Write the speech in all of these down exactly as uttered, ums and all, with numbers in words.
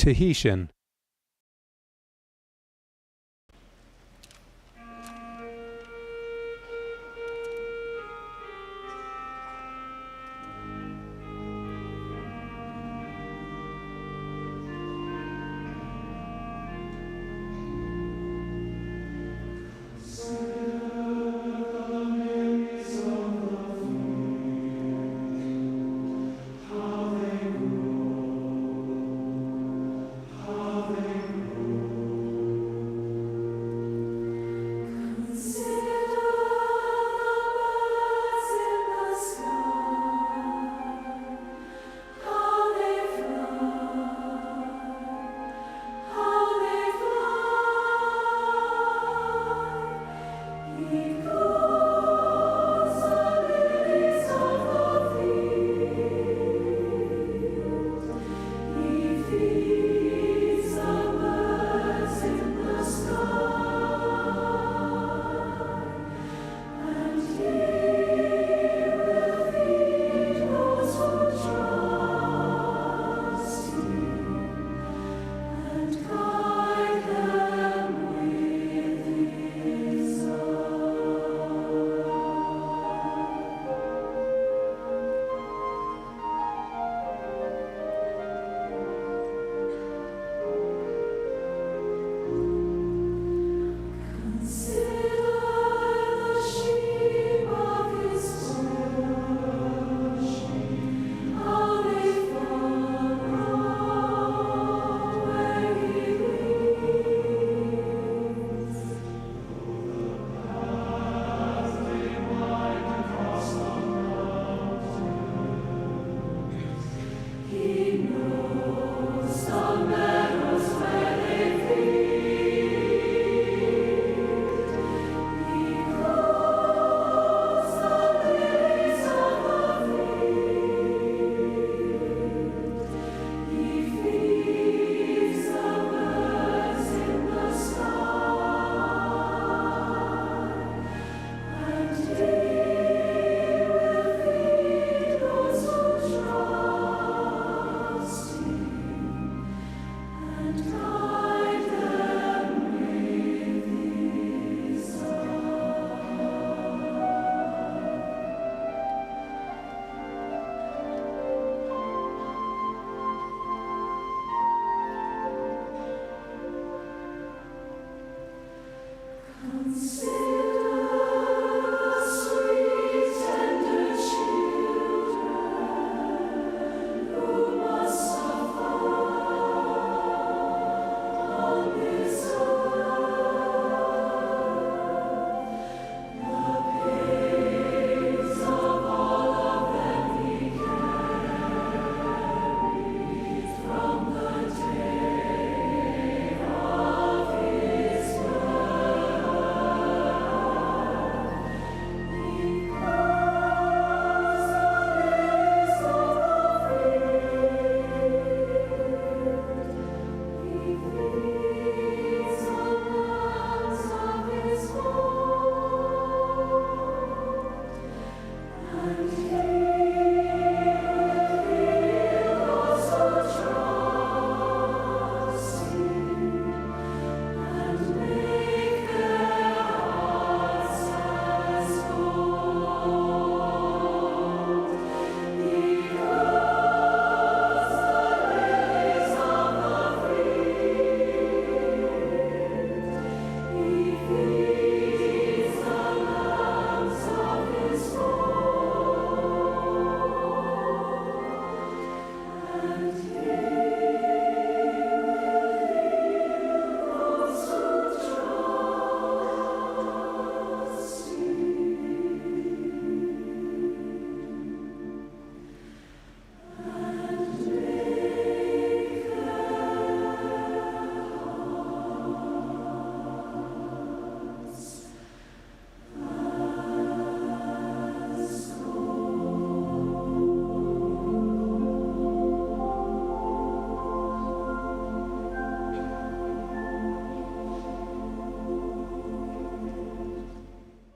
Tahitian.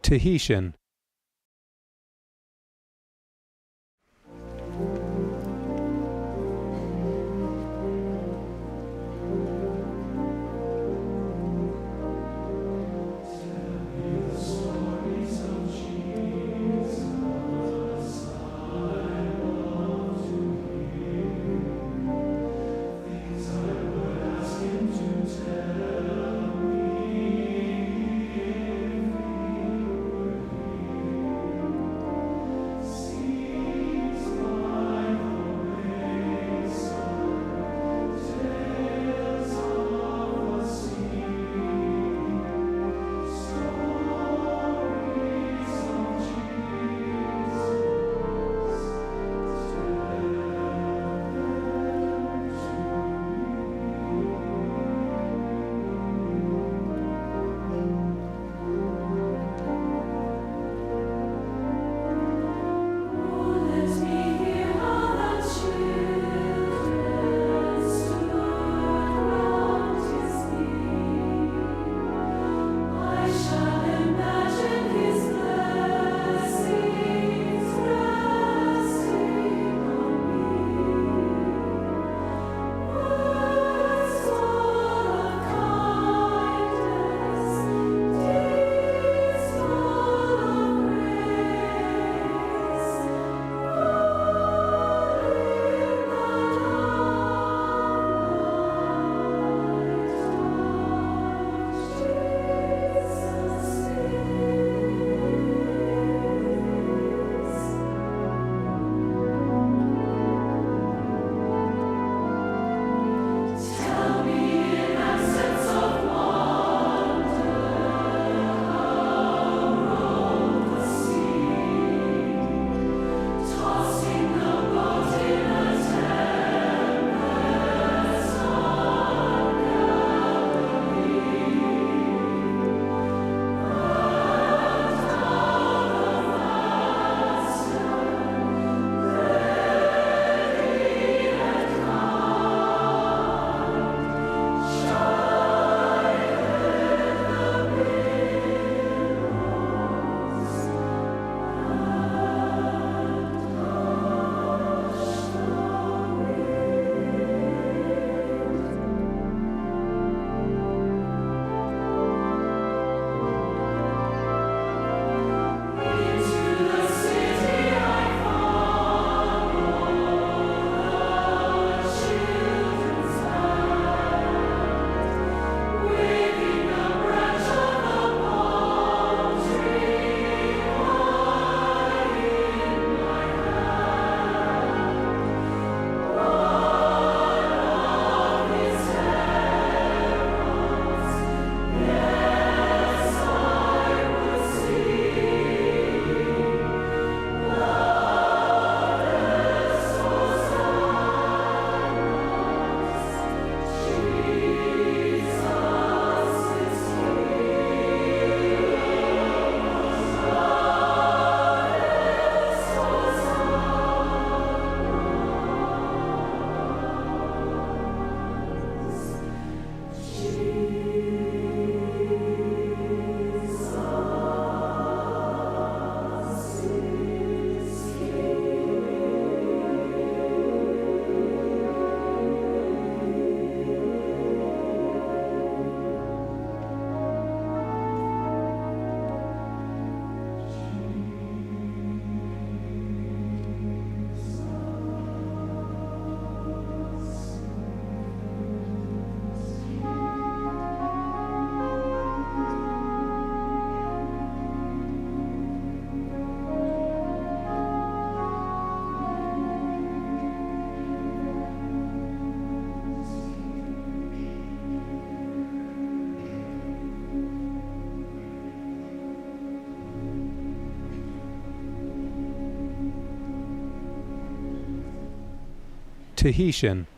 Tahitian. Tahitian.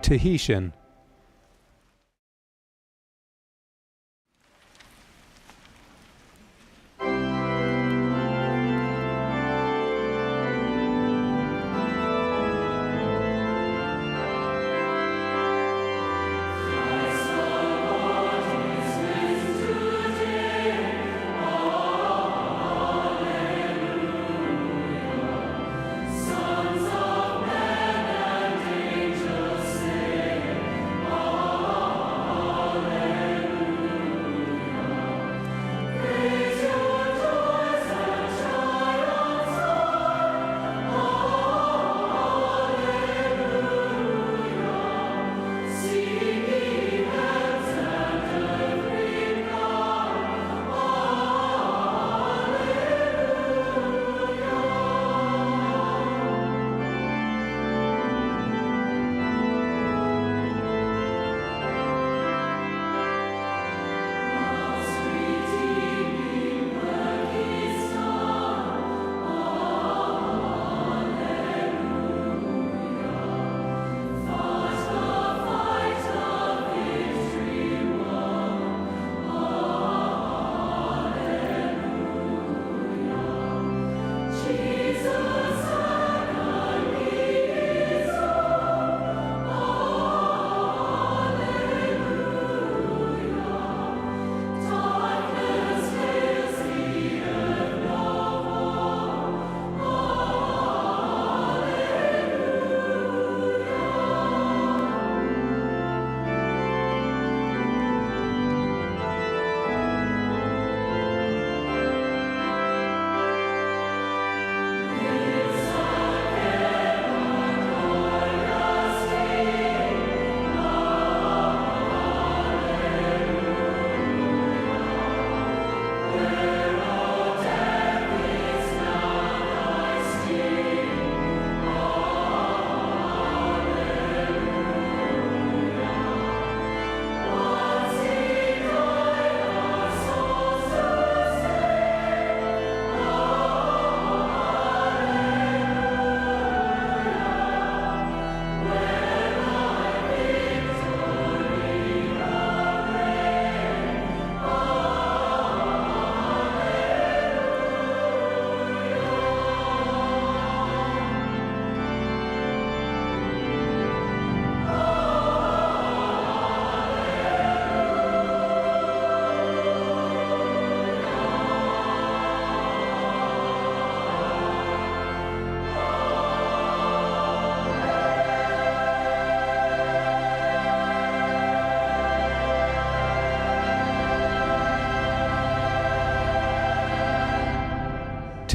Tahitian.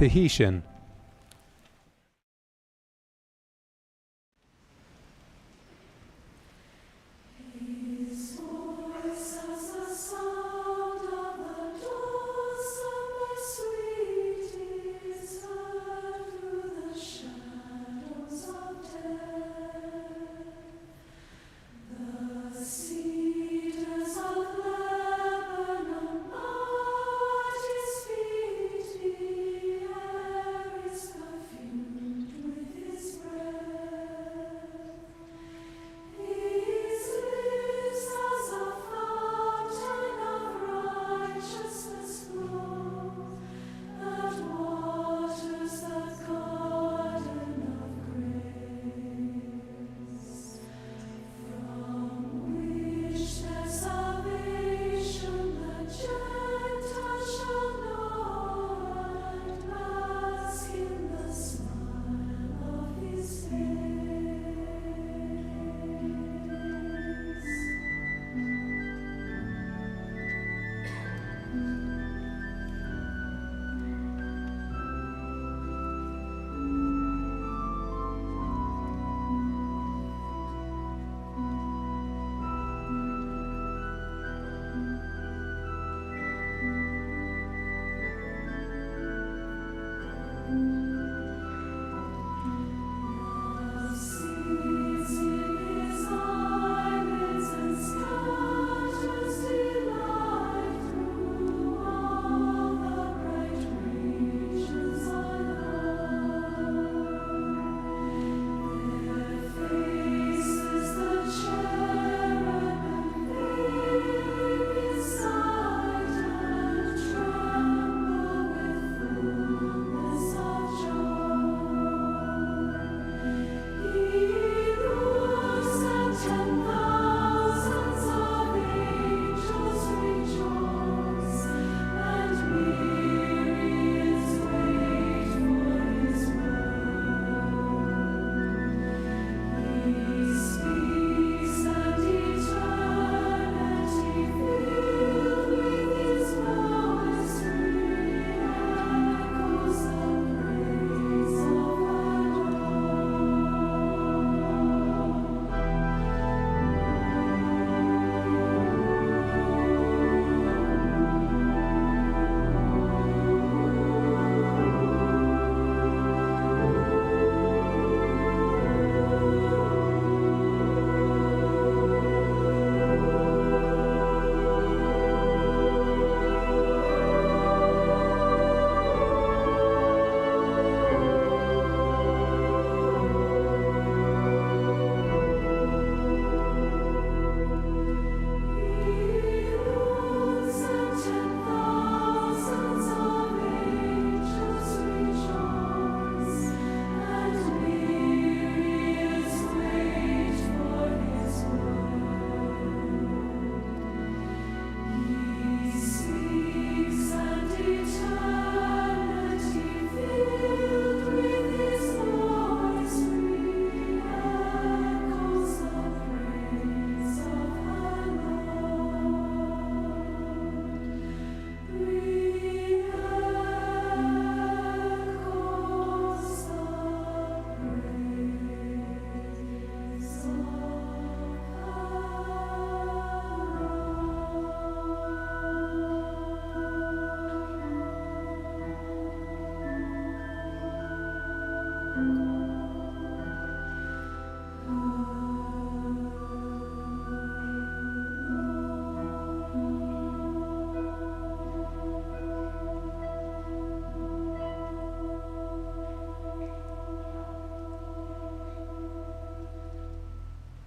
Tahitian. The cedars of Lebanon bow at his feet, the air is perfumed with his breath. His lips as a fountain of righteousness flow, that waters the garden of grace. From which their salvation the Gentiles shall know, and bask in the smile of his face.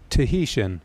Tahitian.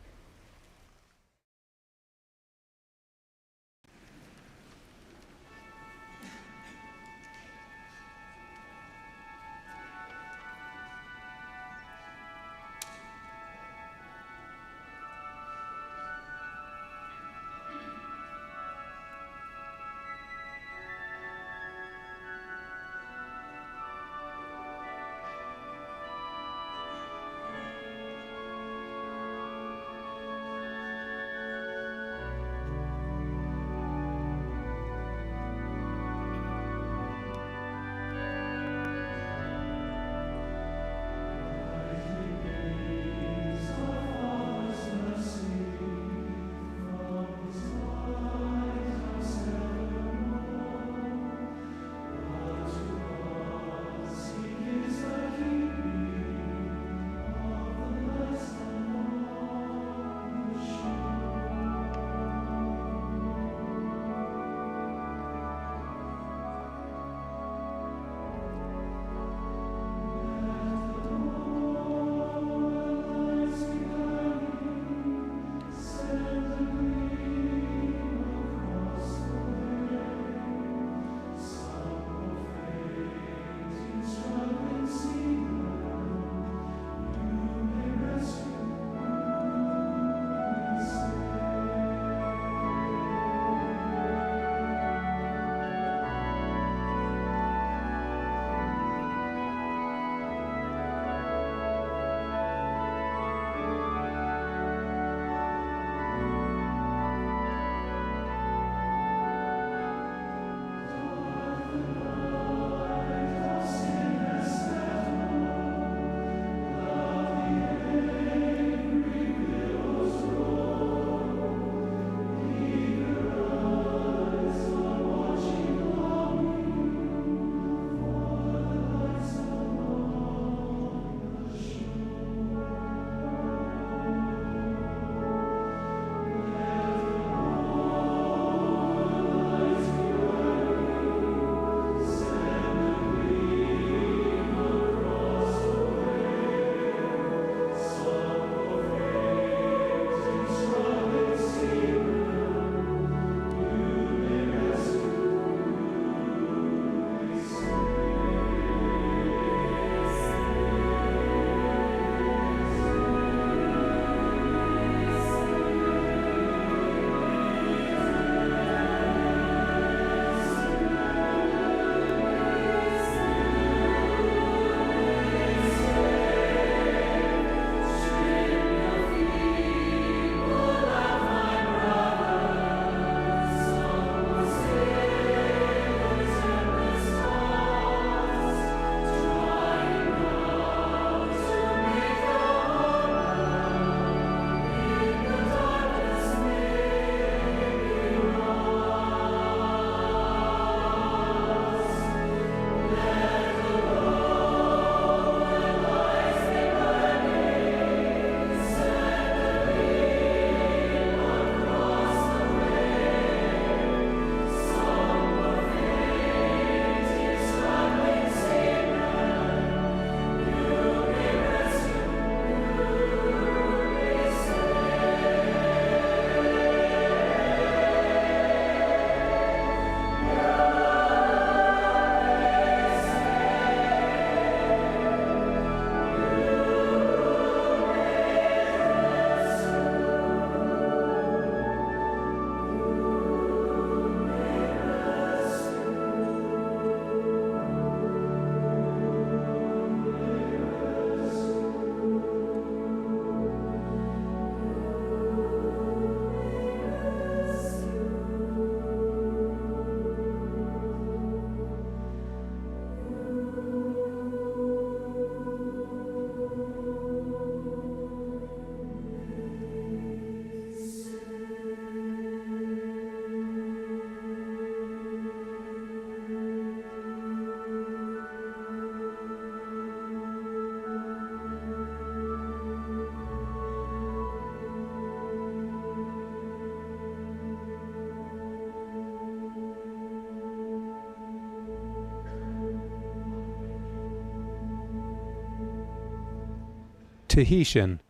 Tahitian.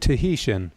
Tahitian.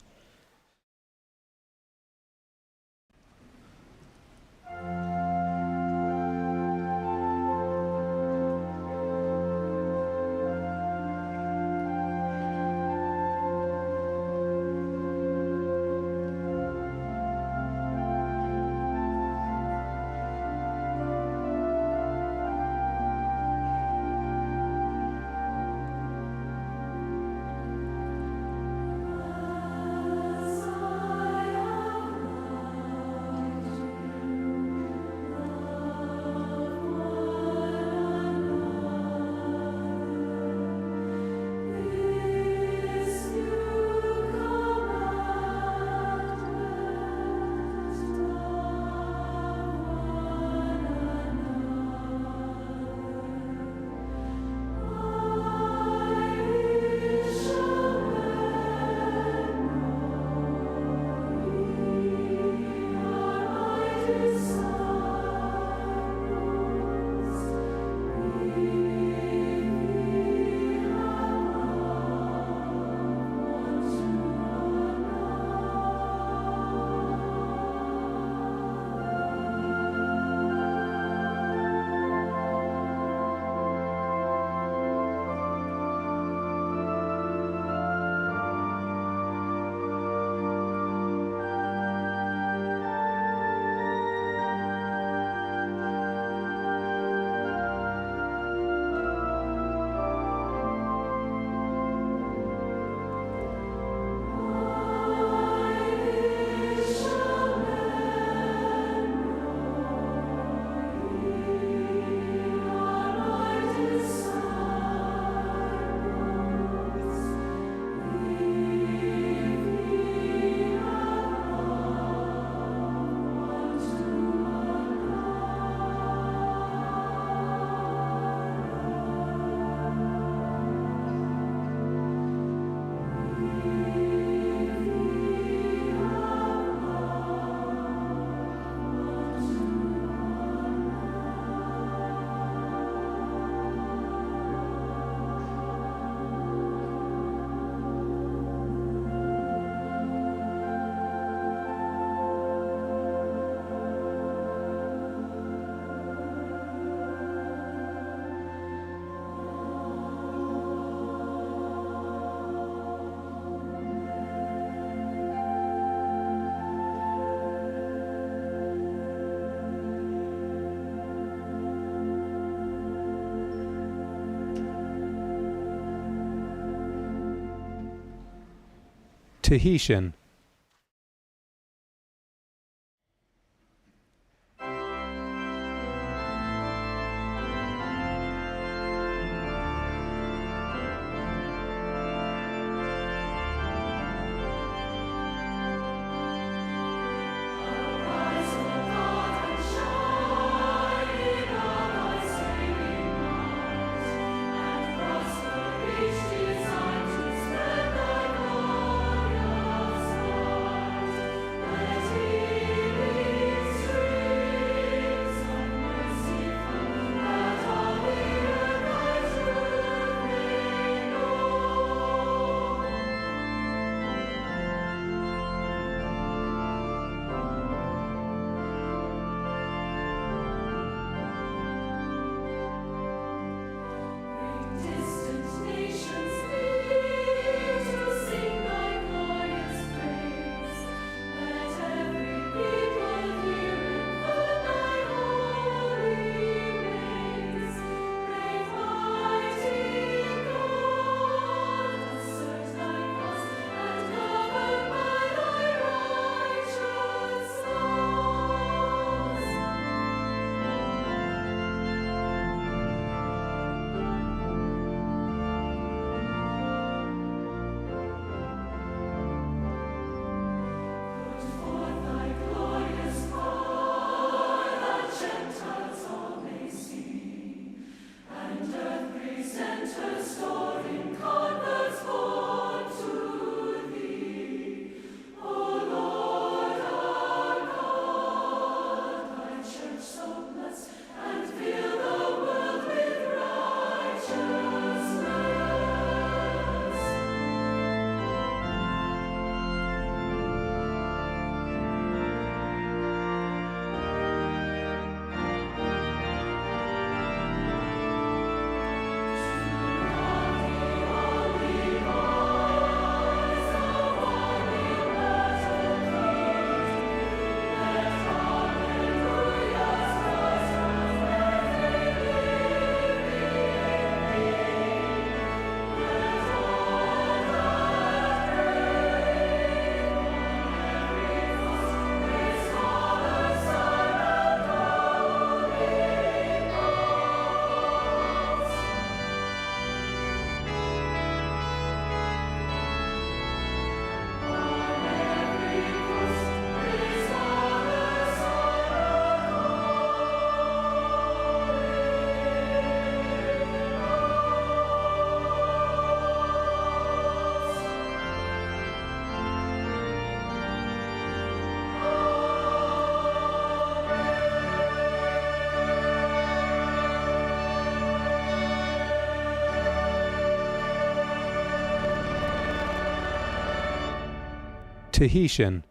Tahitian. Tahitian.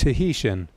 Tahitian.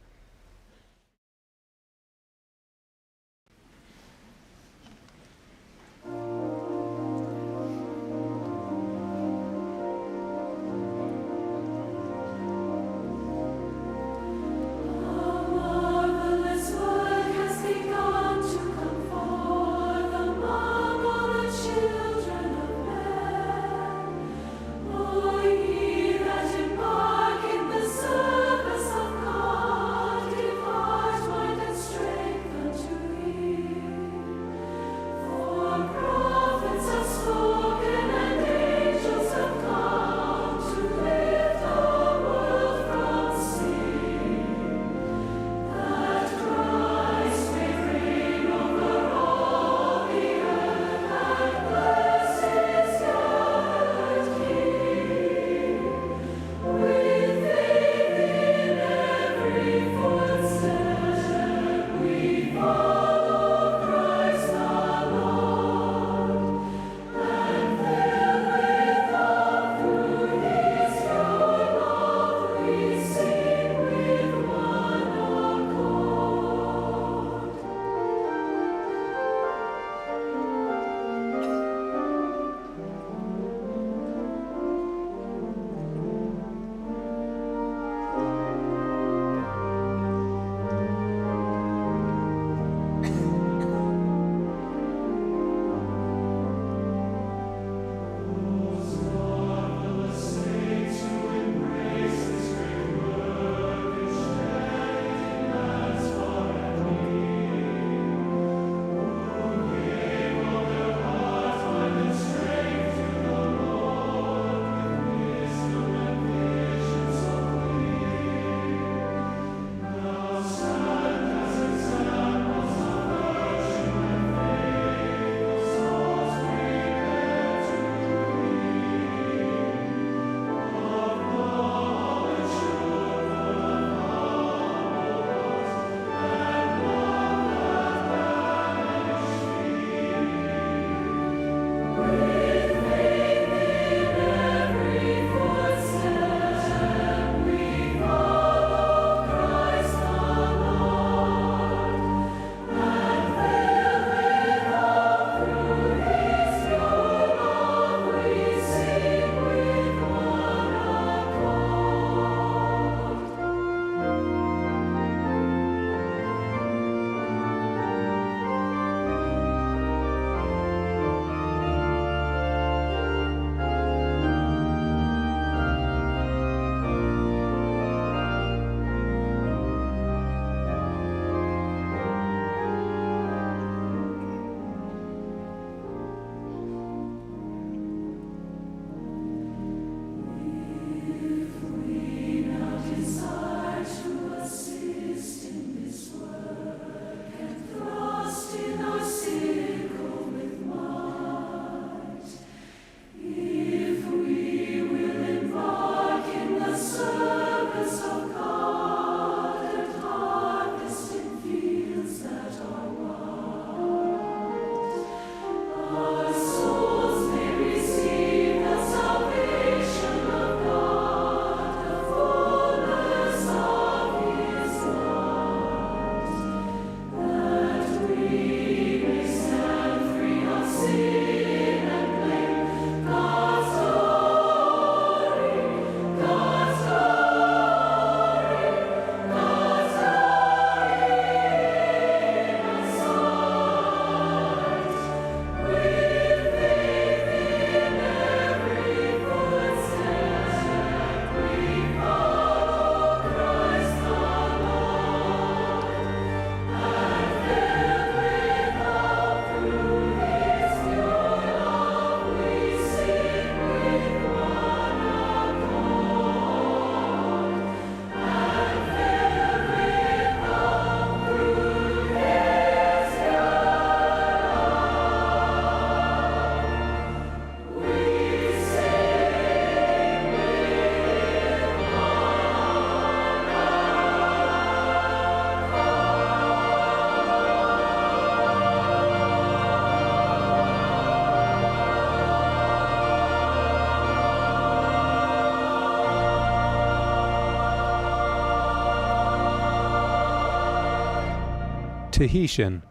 Tahitian.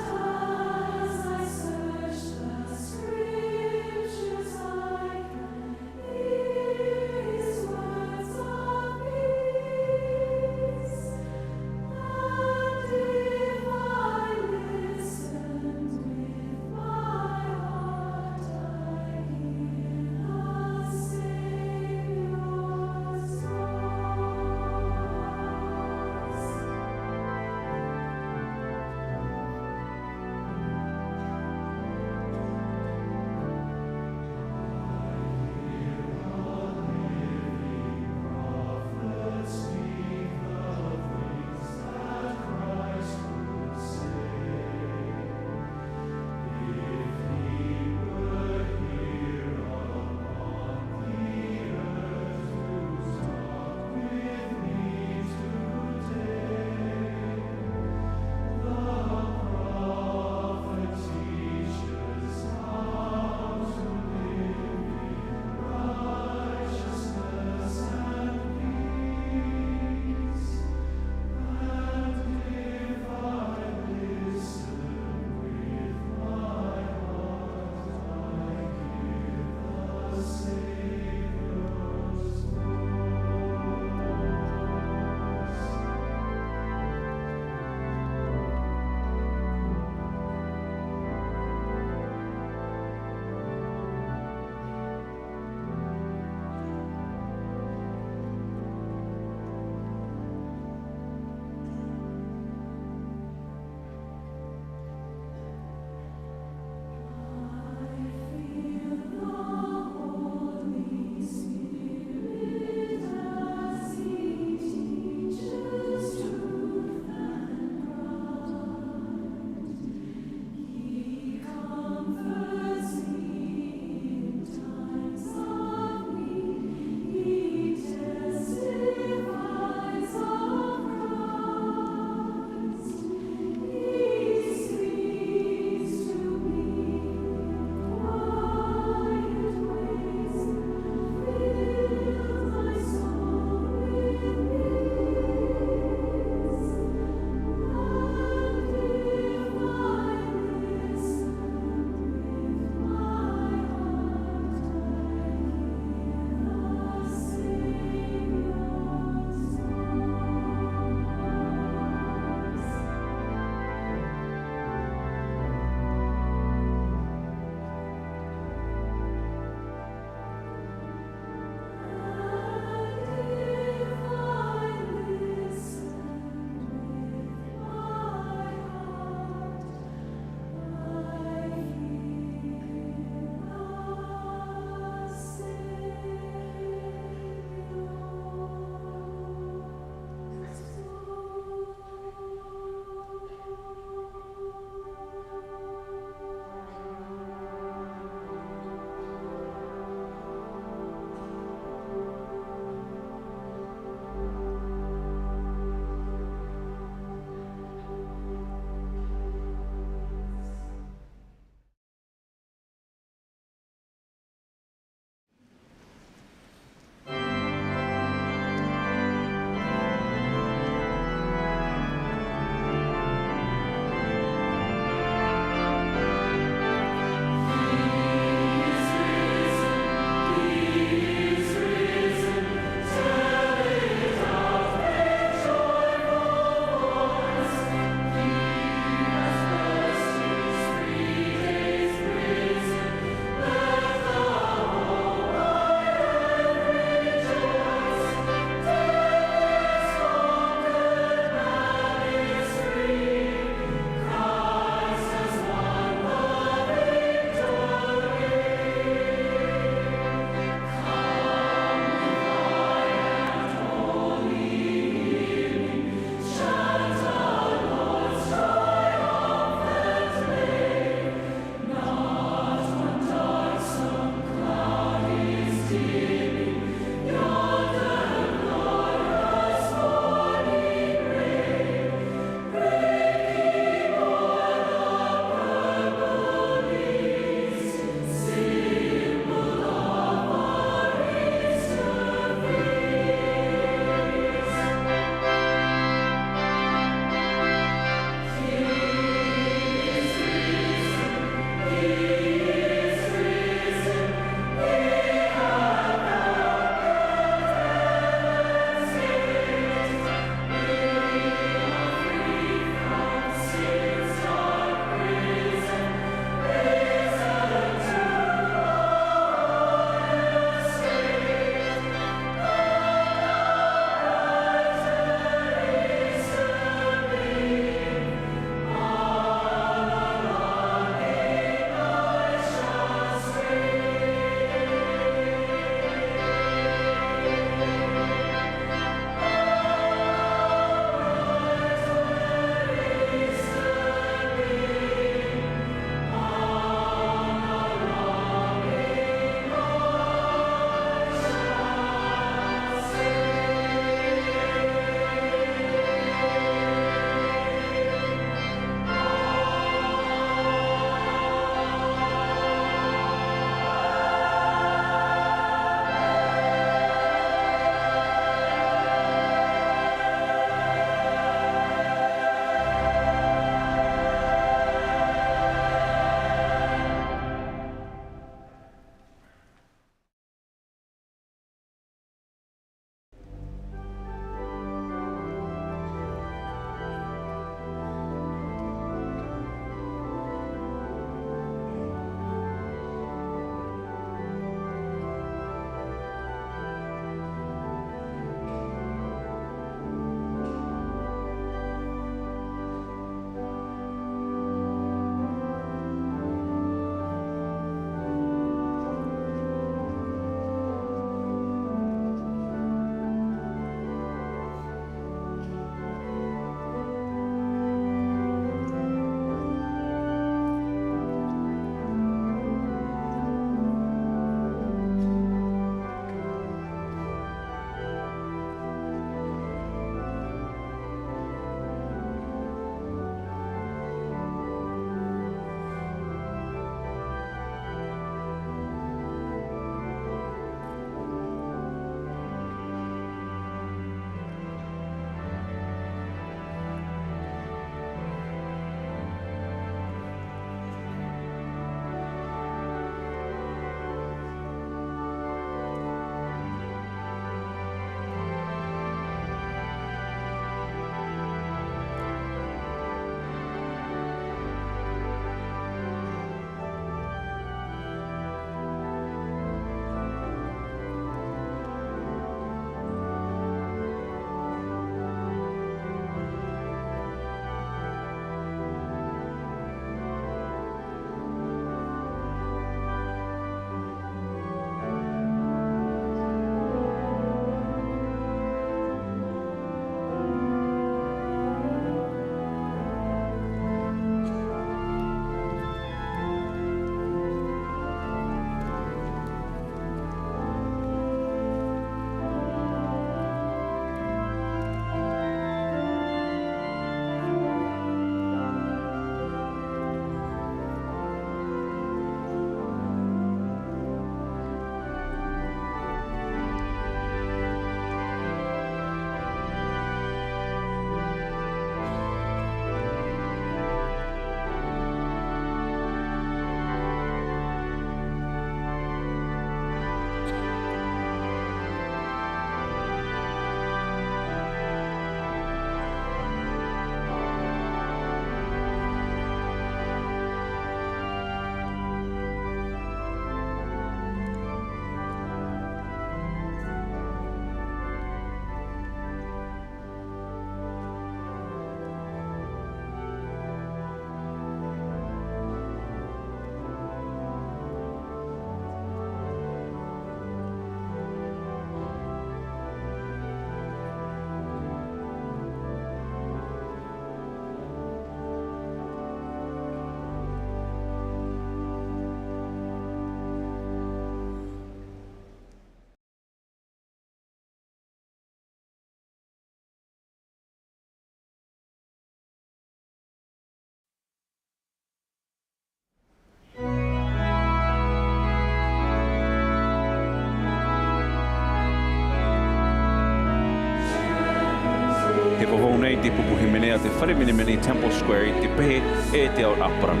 I te pupu hīmene a te fare menemene i Temple Square i te pehe e te ao ʻāparau.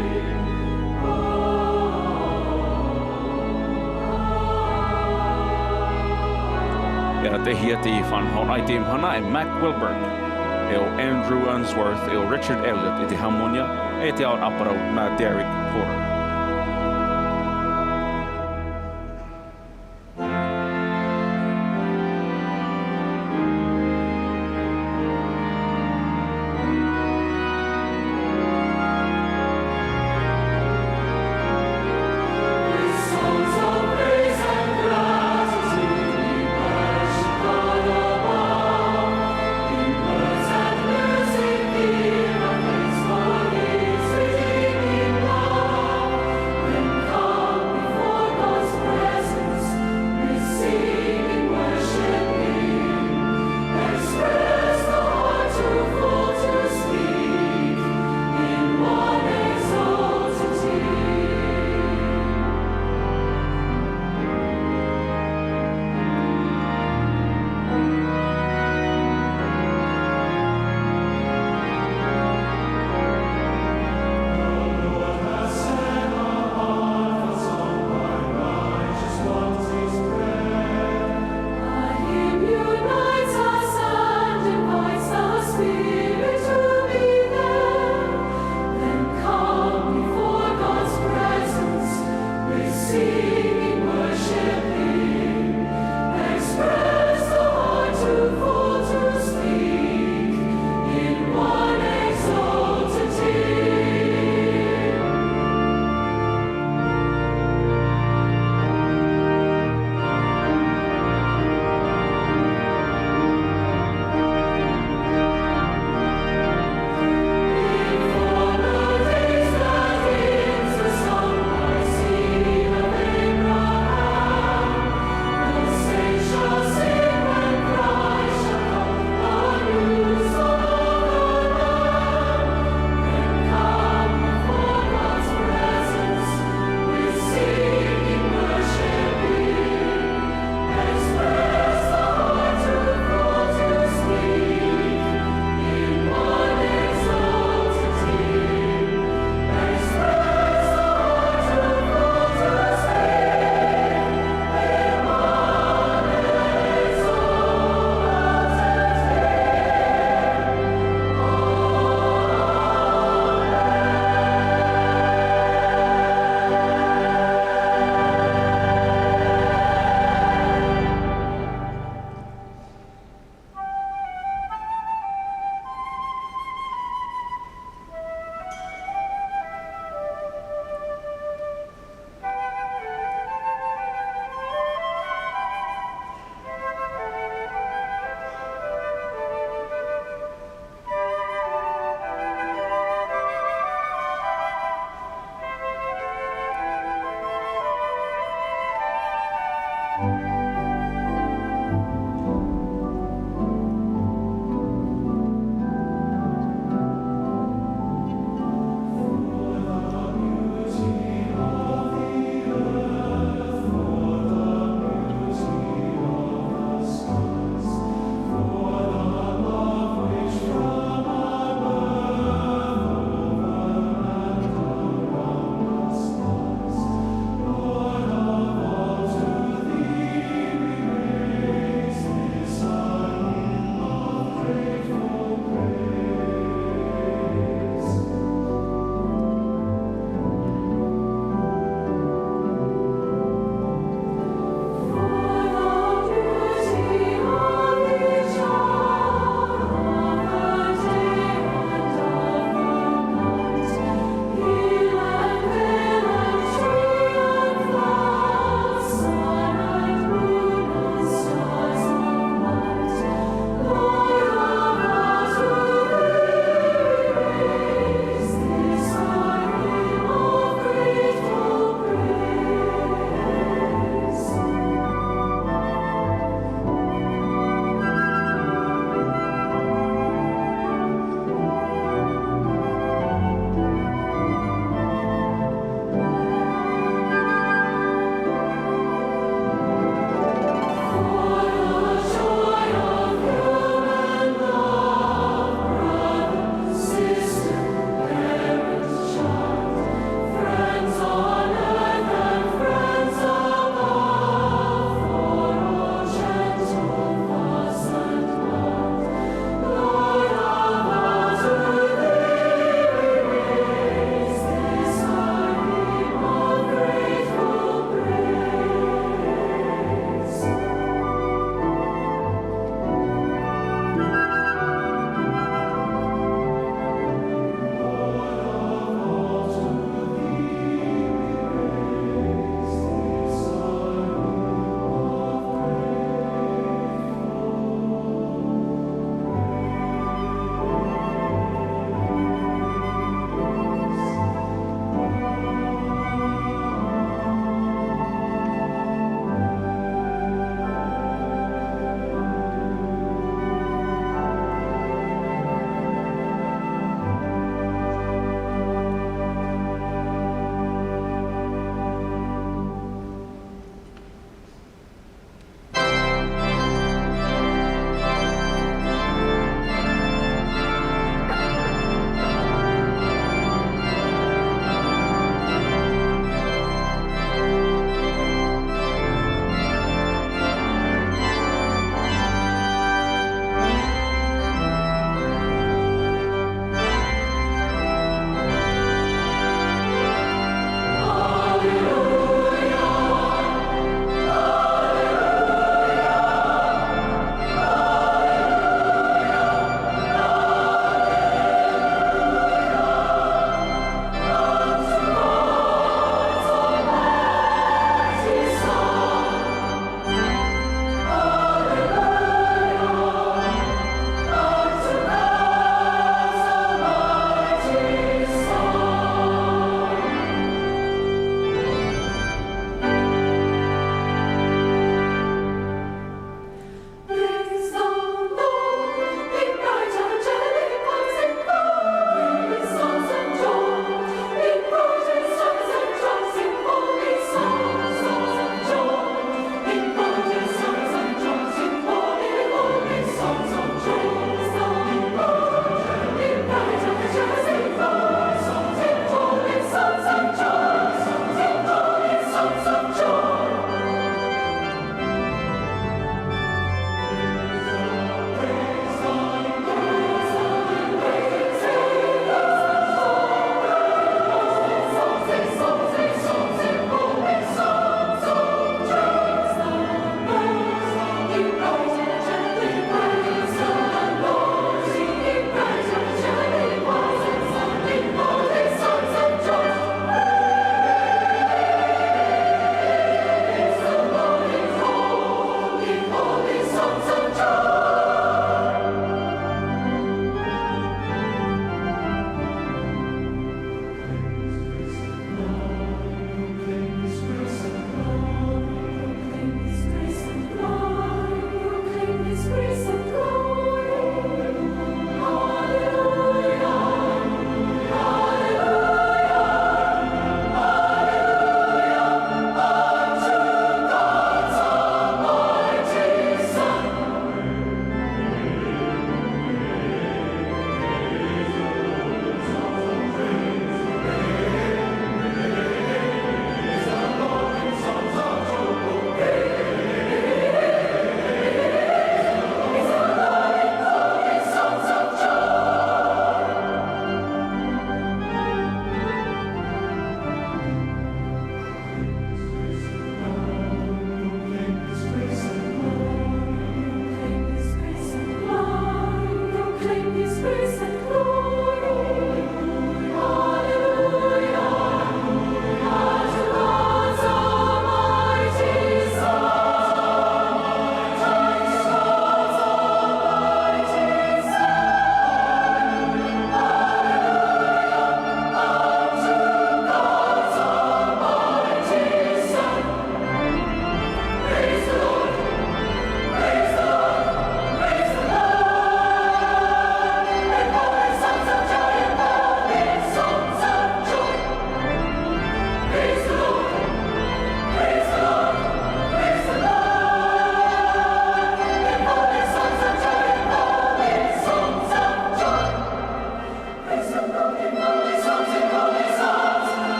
E ʻāfaʻi atu i te faʻanahoraʻa i teie mahana e Mack Wilberg, e ʻo Andrew Unsworth, e ʻo Richard Elliott i te hāmonia, e te ao ʻāparau nā Derek Porter.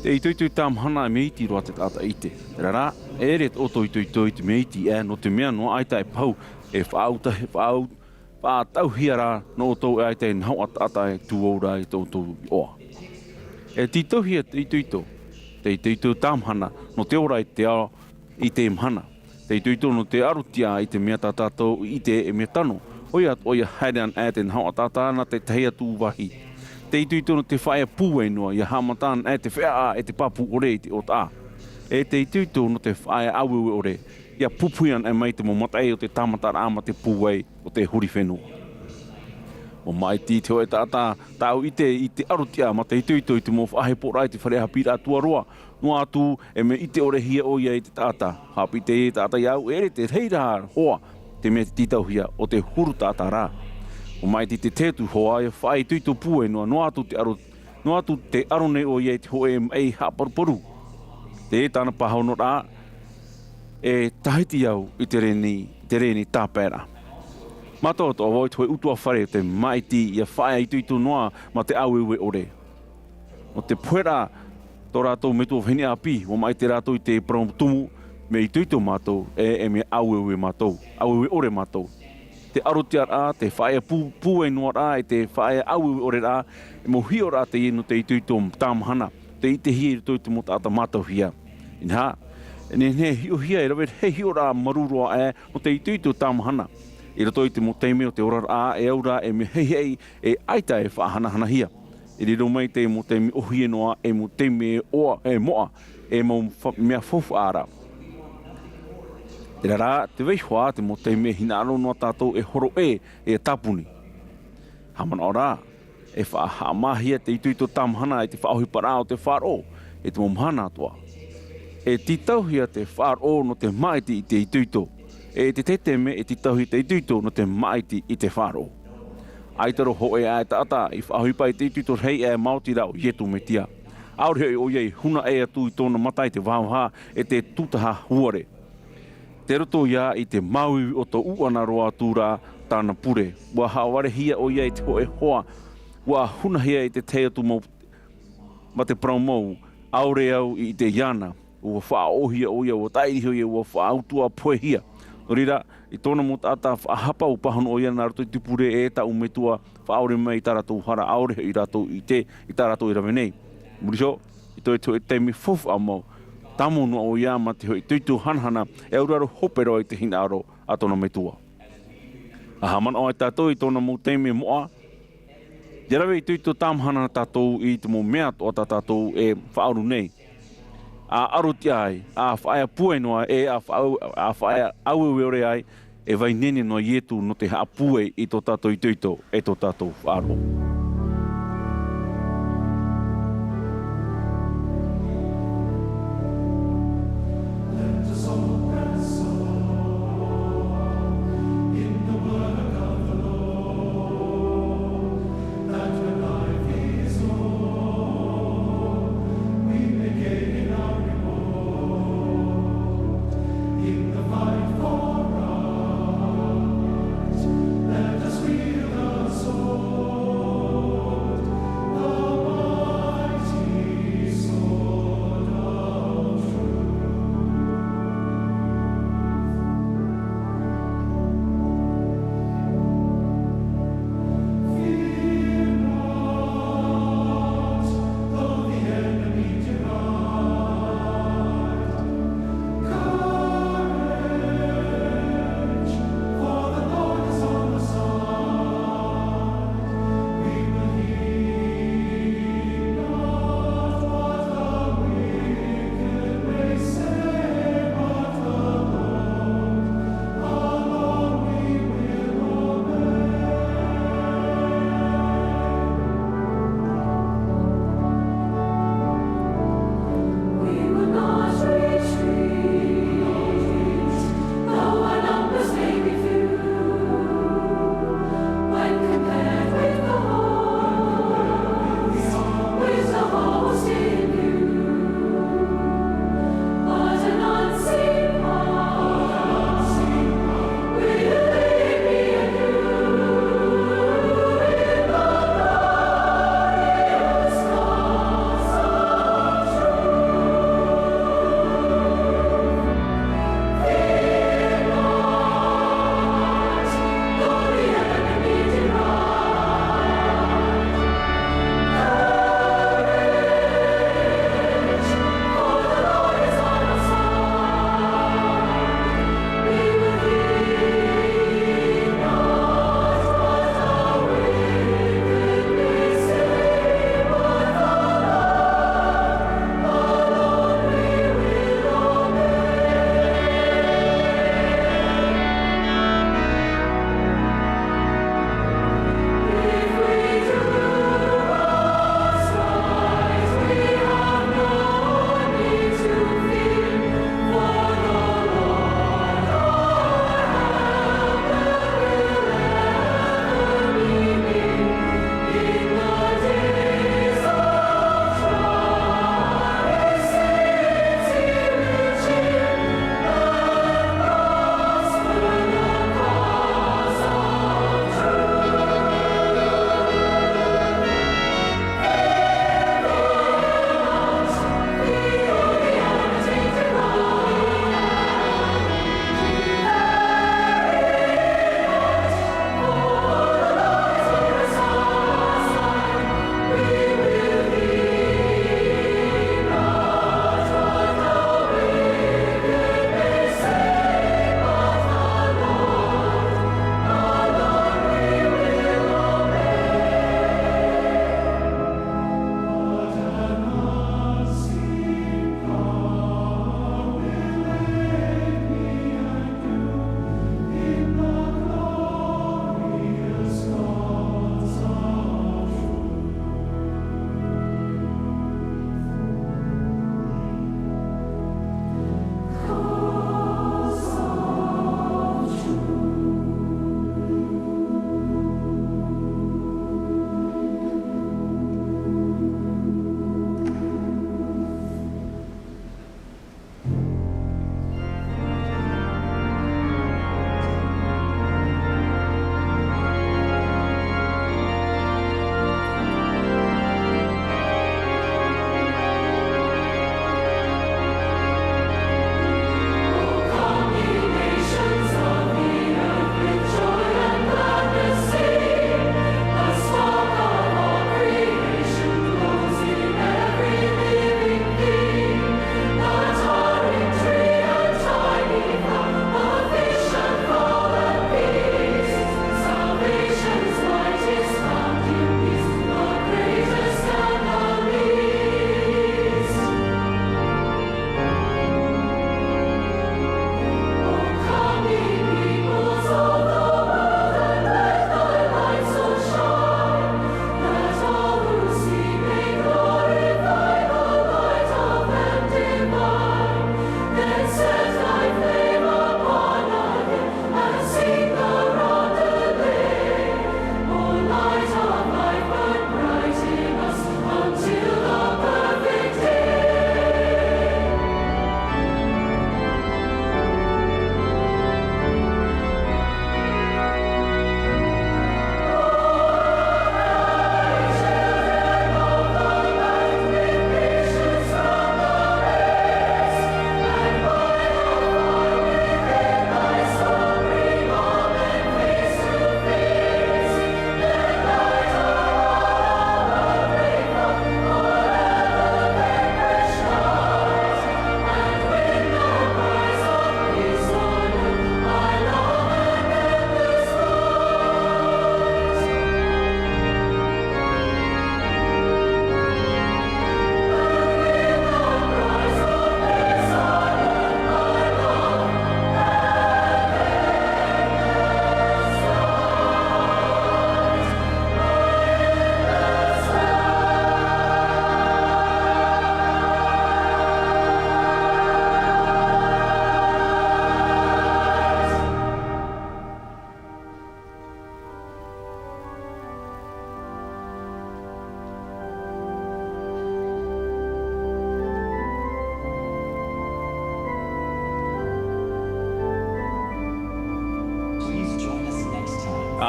Te itoito tāmahana e mea iti roa te taʻata ʻite. Terā rā, e ʻere tō ʻoutou itoito i te mea iti ē, nō te mea noa ʻaita e pau, e faʻautahi-, faʻau-, faʻatauhia rā nō ʻoutou e ʻaita e nahoʻa taʻata e tū ora i tō ʻoutou iʻoa. E tītauhia te itoito, te itoito tāmahana, nō te ora i te ao, i te mahana. Te itoito nō te ʻarotiʻa i te mea tā tātou i ʻite e mea tano, ʻoia atoʻa ʻia haere anaʻe te nahoʻa taʻata nā te tahi atu vāhi. Te itoito nō te faʻaea pūai noa, ʻia haʻamata anaʻe te feʻaʻa e te pāpū ʻore i te ʻōtaʻa. E te itoito nō te faʻaea ʻāueue ʻore, ʻia pupuhi anaʻe mai te mau mataʻi o te tāmataraʻa mā te pūai o te huri fenua. ʻUa māʻiti te hōʻē taʻata tāʻu ʻite i te ʻarotiʻa mā te itoito i te mau faʻaheporaʻa i te fare ʻāpīraʻa tuaroa, noa atu e mea ʻite ʻorehia ʻoia i te taʻata. Haʻapiʻi teie taʻata iāʻu, e ʻere te reira hoa te mea tītauhia, ʻo te huru taʻata rā. ʻUa māʻiti te tahi atu hoa ʻia faʻaitoito pūai noa, noa atu te ʻaro, noa atu tē ʻaro nei ʻoia i te hōʻē maʻi haʻaparuparu. Teie tāna pāhonoraʻa, e tahiti au i te reni, te reni tāpaeraʻa. Mātau atoʻa vau i te hōʻē ʻutuāfare o te māʻiti ʻia faʻaitoito noa mā te ʻāueue ʻore. Nō te poheraʻa tō rātou metua vahine ʻāpī, ʻua māʻiti rātou i te parau tumu, mea itoito mātou, e, e mea ʻāueue mātou, ʻāueue ʻore mātou. Te ʻarotiʻaraʻa, te faʻaea pū-, pūai noaraʻa, e te faʻaea ʻāueue ʻoreraʻa, e mau hiʻoraʻa teie nō te itoito tāmahana, tē ʻitehia i roto i te mau taʻata mātauhia. Inaha, e nehenehe e hiʻohia, e rave rahi hiʻoraʻa marū roa aʻe nō te itoito tāmahana. I roto i te mau taime o te oraraʻa, e au ra e mea haihai, e ʻaita e faʻahanahanahia. E riro mai te mau taime ʻōhie noa, e mau taime ʻoa, e moʻa, e mau fa-, mea faufaʻa ra. Terā rā, tē vai hoʻi te mau taime e hinaʻaro noa tātou e horo ʻē, e tāpuni. Haʻamanaʻo rā, e faʻahaʻamāhia te itoito tāmahana i te faʻaʻohiparaʻa o te faʻaroʻo, i te mau mahana atoʻa. E tītauhia te faʻaroʻo nō te māʻiti i te itoito. E te tahi taime e tītauhia te itoito nō te māʻiti i te faʻaroʻo. ʻAita roa hōʻē aʻe taʻata i faʻaʻohipa i te itoito rahi aʻe maoti rā ʻo Ietu Metia. ʻAore hoʻi ʻoia i huna ʻē atu i tōna mata i te vahavaha e te tūtaha huare. Tei roto ia i te māuiui ʻoto ʻuʻana roa atu ra tāna pure. ʻUa haʻavarehia ʻoia i te hōʻē hoa, ʻua hunahia i te tahi atu mau, mā te parau mau, ʻaore au i ʻite iāna. ʻUa faʻaʻohia ʻoia, ʻua tāʻiri ʻoia, ʻua faʻautuʻa pohehia. Nō reira, i tōna mau taʻata faʻahapa ʻua pāhono ʻoia nā roto i te pure e tāʻu metua, faʻaʻore mai i tā rātou hara, ʻaore hoʻi rātou i ʻite i tā rātou e rave nei. Muri iho, i tō te hōʻē taime faufaʻa mau, tāmau noa ʻoia mā te hōʻē itoito hanahana e auraro hope roa i te hinaʻaro a tōna metua. ʻA haʻamanaʻo ai tātou i tōna mau taime moʻa, ʻia rave itoito tāmahana tātou i te mau mea atoʻa tā tātou e faʻaʻaru nei. ʻA ʻarotiʻa ai, ʻa faʻaea pūai noa, e ʻa faʻa-, ʻa faʻaea ʻāueue ʻore ai, e vai nehenehe noa Ietu nō te haʻapūai i tō tātou itoito, e tō tātou faʻaroʻo.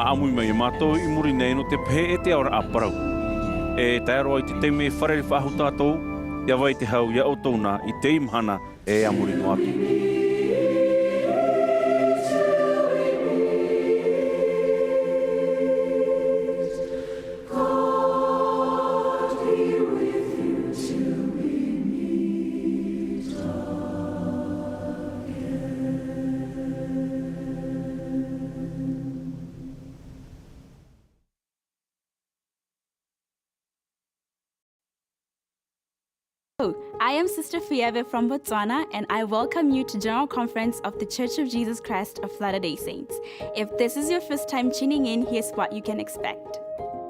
ʻĀmui mai e mātou i muri nei nō te pehe e te aoraʻa parau. E tae roa i te taime e fārerei faʻahou tātou, ʻia vai te hau ia ʻoutou na i teie mahana e a muri noa atu. Hello, I am Sister Fieve from Botswana, and I welcome you to General Conference of The Church of Jesus Christ of Latter-day Saints. If this is your first time tuning in, here's what you can expect.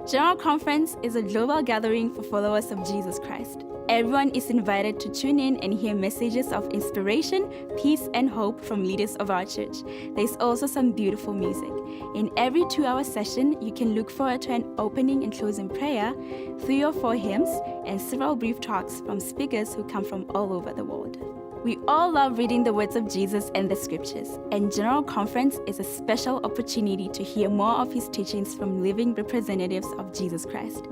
General Conference is a global gathering for followers of Jesus Christ. Everyone is invited to tune in and hear messages of inspiration, peace, and hope from leaders of our church. There's also some beautiful music. In every two-hour session, you can look forward to an opening and closing prayer, three or four hymns, and several brief talks from speakers who come from all over the world. We all love reading the words of Jesus and the scriptures, and General Conference is a special opportunity to hear more of his teachings from living representatives of Jesus Christ.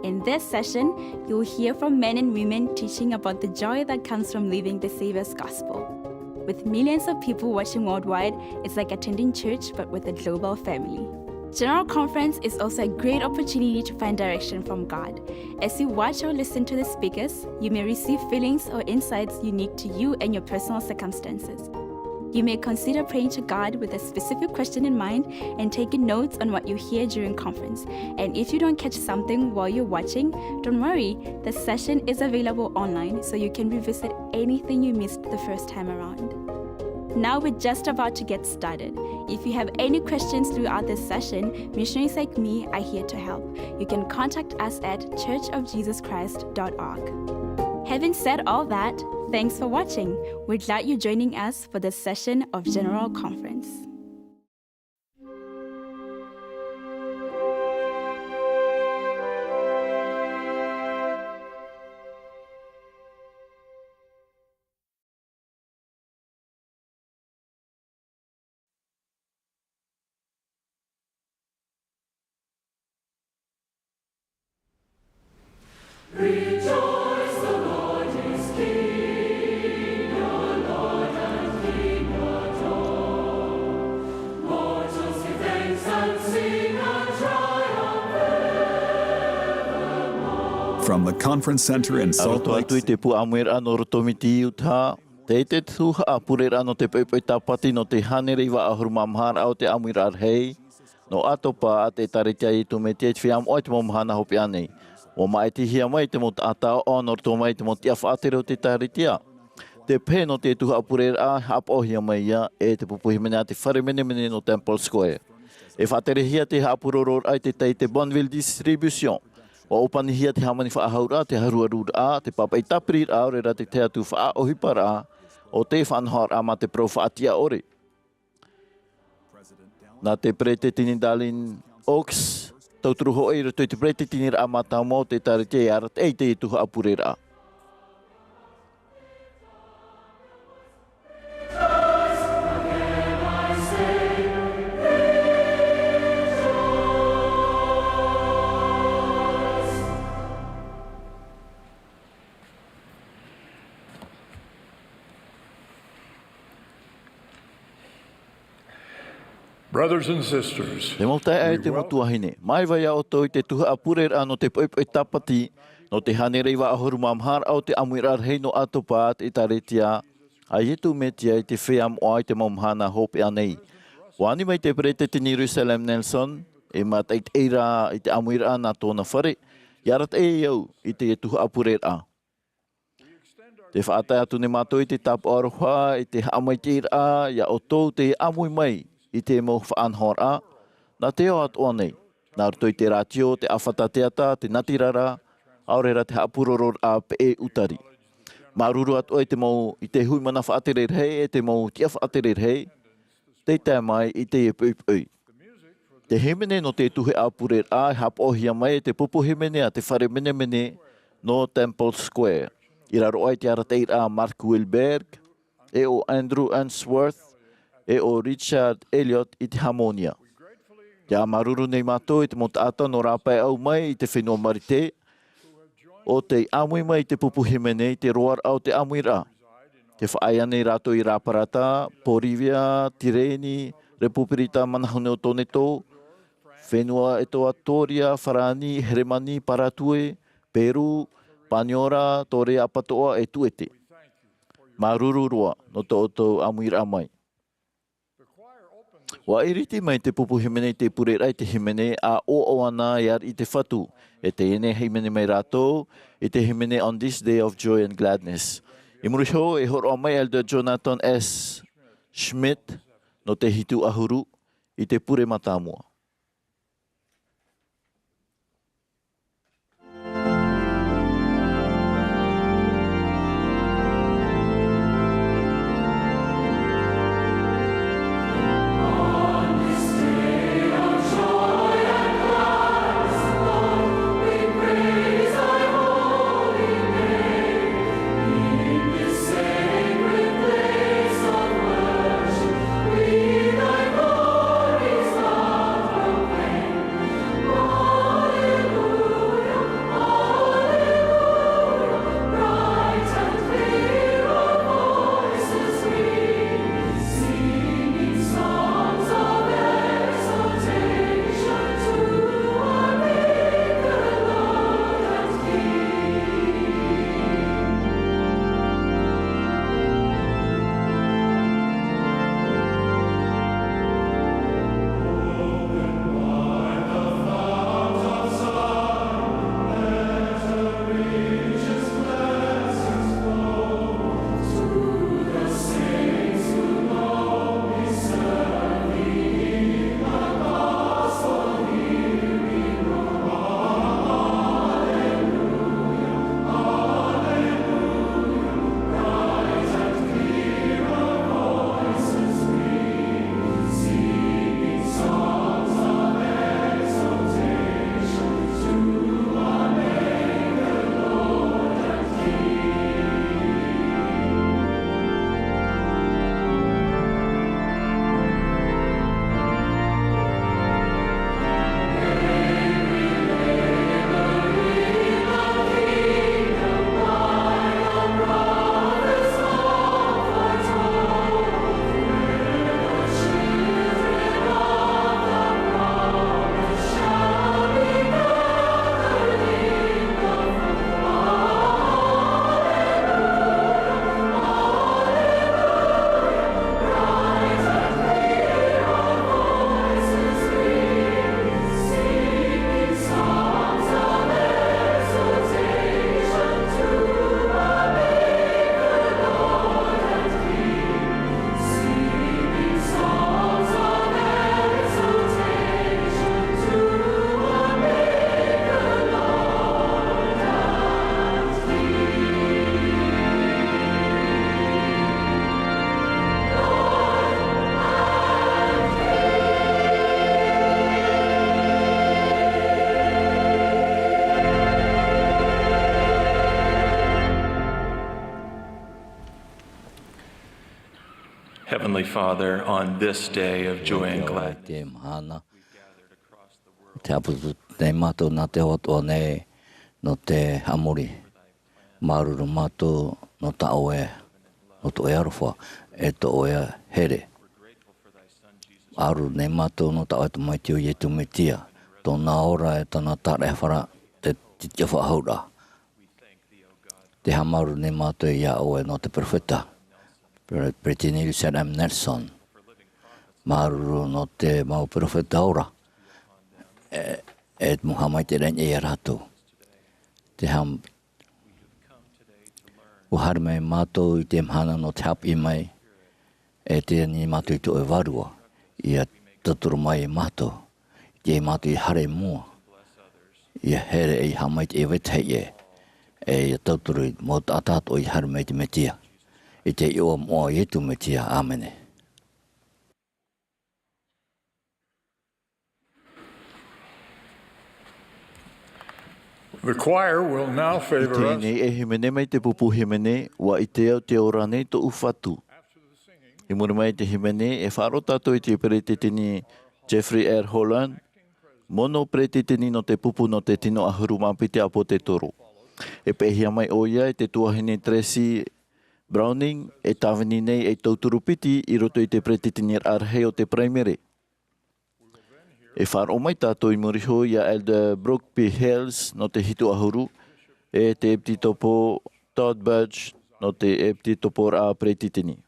In this session, you'll hear from men and women teaching about the joy that comes from living the Savior's gospel. With millions of people watching worldwide, it's like attending church but with a global family. General Conference is also a great opportunity to find direction from God. As you watch or listen to the speakers, you may receive feelings or insights unique to you and your personal circumstances. You may consider praying to God with a specific question in mind and taking notes on what you hear during conference. And if you don't catch something while you're watching, don't worry, the session is available online, so you can revisit anything you missed the first time around. Now we're just about to get started. If you have any questions throughout this session, missionaries like me are here to help. You can contact us at church of jesus christ dot org. Having said all that, thanks for watching. We're glad you're joining us for this session of General Conference. Rejoice, the Lord is King, your Lord and King adore. Mortals give thanks and sing a triumph evermore. From the Conference Center in Salt Lake. Atu i te pū ʻāmuiraʻa nō roto mai i te Utah, tei te tuhaʻa pureraʻa nō te poʻipoʻi tāpati nō te hānere iva ʻahuru mā maha raʻa o te ʻāmuiraʻa rahi, nō ʻĀtopa ʻa te ʻĒtārētia a Iesu Mesia i te feiā moʻa i te mau mahana hopeʻa nei. ʻUa māʻitihia mai te mau taʻata ʻoaʻoa nō roto mai i te mau tiʻa faʻatere o te ʻĒtārētia. Te pehe nō te tuhaʻa pureraʻa, haʻapaʻohia mai ia e te pupu hīmene a te fare menemene nō Temple Square. E faʻaterehia te haʻapurororaʻa i te tai i te Bonneville Distribution. ʻUa ʻōpanihia te hāmani faʻahauraʻa, te haruharuraʻa, te pāpaʻi tāpiriraʻa, ʻaore rā te tahi atu faʻaʻohiparaʻa o te faʻanahoraʻa mā te parau faʻatiʻa ʻore. Nā te Peresideni Dallin Oaks, tauturu hoʻi i roto i te peresideni mātāmua o te ʻĒtārētia e arataʻi i te tuhaʻa pureraʻa. Brothers and sisters, te mau taeaʻe, te mau tuahine, māuiui ā ʻoutou i te tuhaʻa pureraʻa nō te poʻipoʻi tāpati, nō te hānere iva ʻahuru mā maha raʻa o te ʻāmuiraʻa rahi nō ʻĀtopa ʻa te ʻĒtārētia a Iesu Mesia i te feiā moʻa i te mau mahana hopeʻa nei. ʻUa ani mai te Peresideni Russell M. Nelson, e mātaʻitaʻi rā i te ʻāmuiraʻa nā tōna fare, i arataʻi au i te tuhaʻa pureraʻa. Tē faʻatae atu nei mātou i te tāpaʻo aroha, i te haʻamaitaʻiraʻa iā ʻoutou tē ʻāmui mai i te mau faʻanahoraʻa, nā te ao atoʻa nei, nā roto i te rātio, te ʻāfata teata, te natirara, ʻaore rā te haʻapurororaʻa peʻe ʻūtari. Māuruuru atoʻa i te mau, i te hui mana faʻatere rahi, e te mau tiʻa faʻatere rahi, tei tae mai i teie poʻipoʻi. Te hīmene nō te tuhaʻa pureraʻa e haʻapaʻohia mai e te pupu hīmene a te fare menemene nō Temple Square. I raro aʻe i te arataʻiraʻa a Mark Wilberg, e ʻo Andrew Unsworth, e ʻo Richard Elliott i te hāmōnia. Te ʻāmāruru nei mātou i te mau taʻata nō rāpae au mai i te fenua Marite, ʻo tei ʻāmui mai i te pupu hīmene i te roaraʻa o te ʻāmuiraʻa. Tē faʻaea nei rātou i Raparata, Porivia, Tireni, Repupirita Manahune o Toneto, fenua Ekuatoria, Farani, Heremani, Paratue, Peru, Paniora, Torea ʻApatoʻa e Tuete. Māuruuru roa nō tō ʻoutou ʻāmuiraʻa mai. ʻUa ʻiriti mai te pupu hīmene i te pureraʻa i te hīmene ʻa ʻoaʻoa ana e ariʻi te Fatu. E teie nei e hīmene mai rātou i te hīmene On This Day of Joy and Gladness. I muri iho e hōroʻa mai Elder Jonathan S. Schmidt nō te hitu ʻahuru i te pure mātāmua. Heavenly Father, on this day of joy and gladness, te mahana, te haʻaputu nei mātou nā te ʻoaʻoa nei nō te haʻamori. Māuruuru mātou nō tā ʻoe, nō tō ʻoe aroha, e tō ʻoe here. Māuruuru nei mātou nō tā ʻoe tamaiti ʻo Iesu Mesia, tōna ora e tāna taraehara, te, te, te faʻahauraʻa. Tē haʻamāuruuru nei mātou iā ʻoe nō te peropheta, Pre-, Peretiteni Russell M. Nelson. Māuruuru nō te mau peropheta ora, e, e te mau haʻamaitaʻiraʻa iā rātou. Te haʻam-, ʻUa haere mai mātou i teie mahana nō te haʻapiʻi mai, e tei ani mātou i tō ʻoe Vārua, ʻia tauturu mai iā mātou, i teie mātou i haere i mua, ʻia here e ʻia haʻamaitaʻi i vetahi ʻē, e ʻia tauturu i te mau taʻata atoʻa i haere mai i te Mesia. I te iʻoa moʻa o Iesu Mesia, ʻāmene. The choir will now favor us. I teie nei e hīmene mai te pupu hīmene, ʻUa ʻite au tē ora nei tōʻu Fatu. I muri mai i te hīmene, e faʻaroʻo tātou i te peretiteni Jeffrey R. Holland, mono peretiteni nō te pupu nō te tino ʻahuru mā piti ʻāpōsetolo. E peʻehia mai ʻoia e te tuahine Tracy Browning, e tāvini nei ei tauturu piti i roto i te peretiteniraʻa rahi o te Paraimere. E faʻaroʻo mai tātou i muri iho ia Elder Brooke P. Hales nō te hitu ʻahuru, e te ʻEpitopo Todd Budge nō te ʻEpitoporaʻa Peretiteni.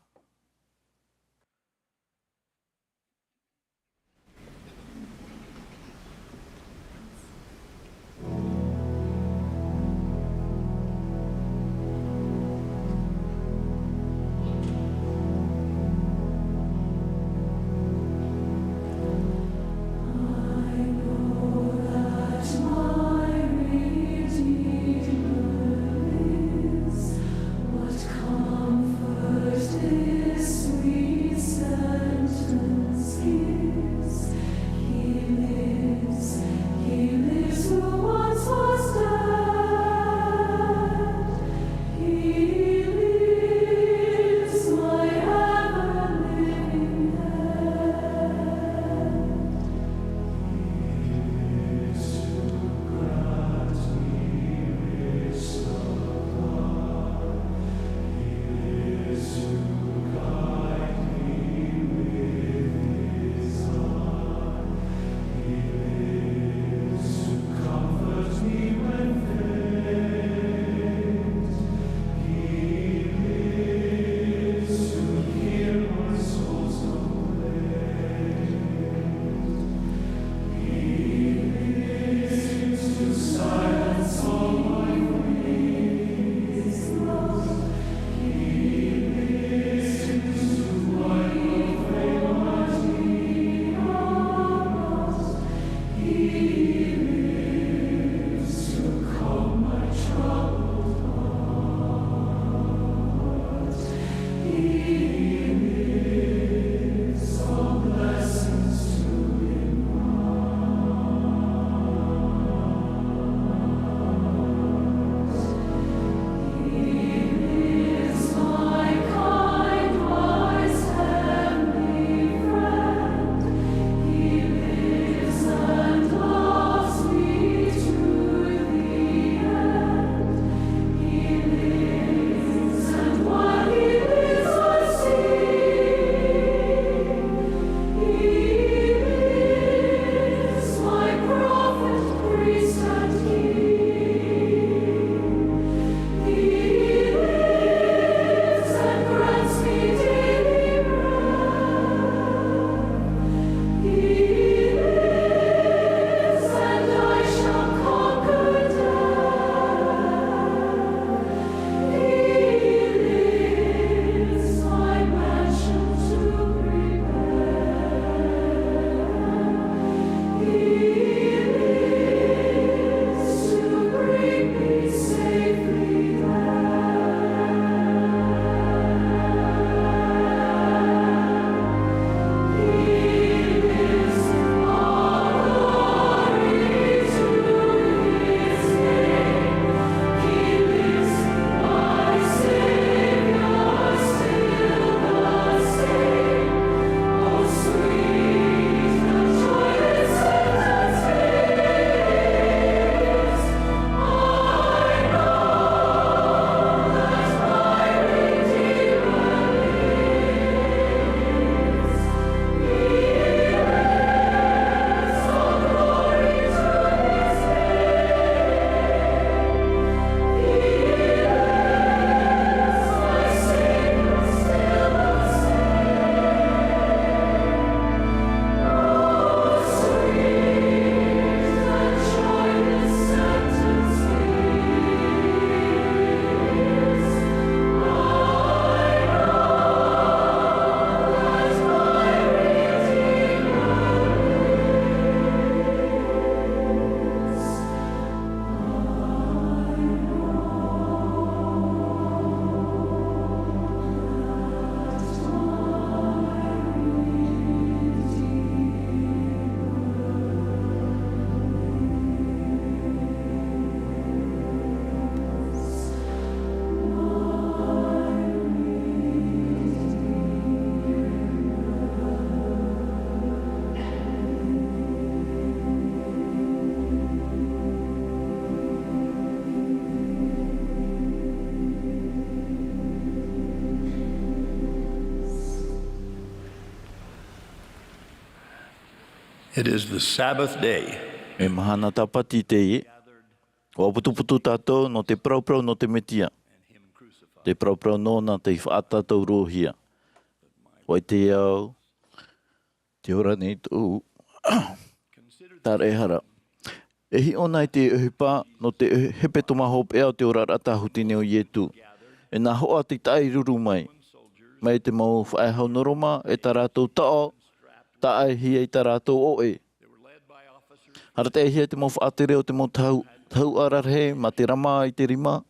It is the Sabbath day. E mahana tāpati teie, ʻua putuputu tātou nō te parauparau nō te Metia, te parauparau nōna tei faʻatātaurohia. ʻUa ʻite au, te ora nei tōʻu taraehara. E hiʻo na i te ʻohipa nō te hepetoma hopeʻa o te oraraʻa tāhuti nei o Ietu. E nā hoa tei taʻa ruru mai, mai te mau faʻehau nō Roma, e tā rātou taʻo, taʻahia i tā rātou ʻoʻe. Arataʻihia te mau faʻatere o te mau tahu-, tahuʻa rarahi, mā te rama i te rima.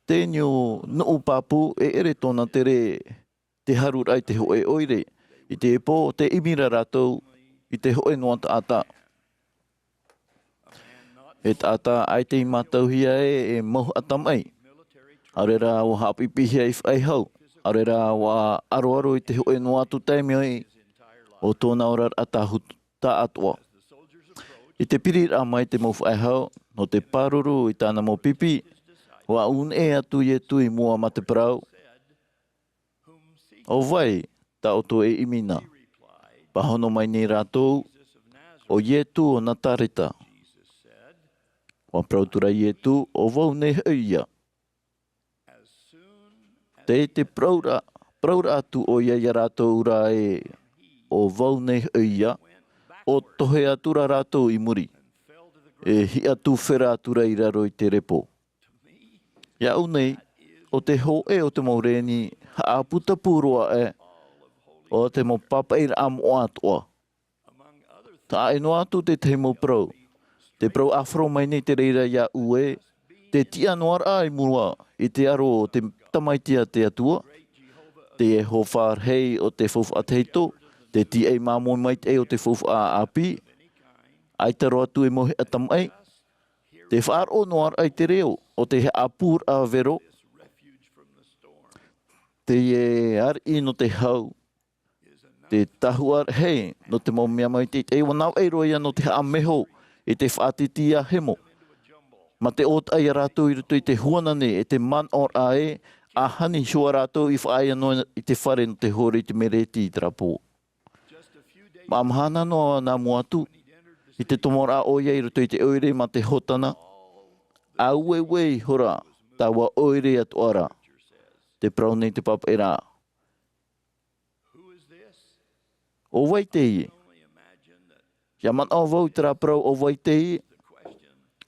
Te niu nuʻu pāpū, e ʻere tōna tere te haruraʻa i te hōʻē ʻoire, i te pō, tē ʻimi ra rātou i te hōʻē noa taʻata. E taʻata ʻaita i mātauhia ē, e mau haʻa tamaʻi. ʻAore rā ʻua haʻapiʻipiʻihia i faʻehau. ʻAore rā ʻua aroaro i te hōʻē noa atu taime o tōna oraraʻa tāhu-, taʻatoʻa. I te piriraʻa mai te mau faʻehau, nō te pāruru i tāna mau pipi, ʻua ʻūneʻe atu Ietu i mua mā te parau, "ʻO vai tā ʻoutou e ʻimi na?" Pāhono mai nei rātou, "ʻO Ietu o Nazareta." ʻUa parau atu ra Ietu, "ʻO vau nei hoʻi ia." Tei te parauraʻa, parauraʻa atu ʻoia ia rātou ra ē, "ʻO vau nei hoʻi ia," ʻua tohe atu ra rātou i muri, e hiʻa tūfera atu ra i raro i te repo. Iāʻu nei, ʻo te hōʻē o te mau reni haʻaputapū roa aʻe, ʻo te mau pāpaʻiraʻa moʻa atoʻa. Taʻa ʻē noa atu te tahi mau parau. Te parau ʻāfaro mai nei te reira iāʻu ē, tē tiʻa noa ra i mua i te aro o te Tamaiti a te Atua, te Iehova rahi o te faufaʻa tahito, te tīaʻi māmoe maitaʻi o te faufaʻa ʻāpī, ʻaita roa atu e mau hiʻa tamaʻi, te faʻaroʻo noa ra i te reo o te haʻapūraʻa vero, te ariʻi nō te hau, te tahuʻa rahi nō te mau mea maitaʻi, ʻua navaʻi roa ia nō te haʻameho i te faʻatītīa hemo. Mā te ʻōtaʻa ia rātou i roto i te huana nei, e te manaʻoraʻa ē, ʻa hani iho ā rātou i faʻaea noa i te fare nō te hōroʻa i te mereti i terā pō. Mā mahana noa nā mua atu, i te tomoraʻa ʻoia i roto i te ʻoire mā te hōtana, ʻaueue ihora taua ʻoire atoʻa ra. Tē parau nei te pāpaʻiraʻa, "ʻO vai teie?" ʻIa manaʻo vau i terā parau, "ʻO vai teie?"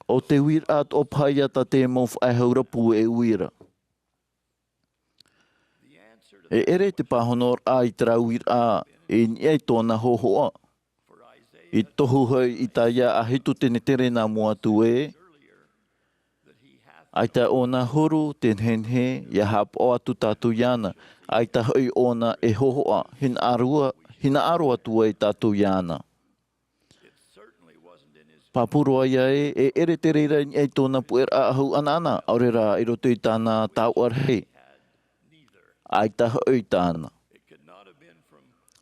ʻO te uiraʻa atoʻa paha ia tā te mau faʻehau rapu e ui ra. E ʻere te pāhonoraʻa i terā uiraʻa i niʻa i tōna hōhoʻa. I tohu hoʻi Isaia ʻa hitu tenetere nā mua atu ē, ʻaita ʻōna huru te nehenehe ʻia haʻapaʻo atu tātou iāna, ʻaita hoʻi ʻōna e hōhoʻa, hinaʻaro, hinaʻaro atu ai tātou iāna. Pāpū roa ia ē, e ʻere te reira i niʻa i tōna puʻeraʻa hau ʻanaʻana, ʻaore rā i roto i tāna taoʻa rahi. ʻAita hoʻi tāna.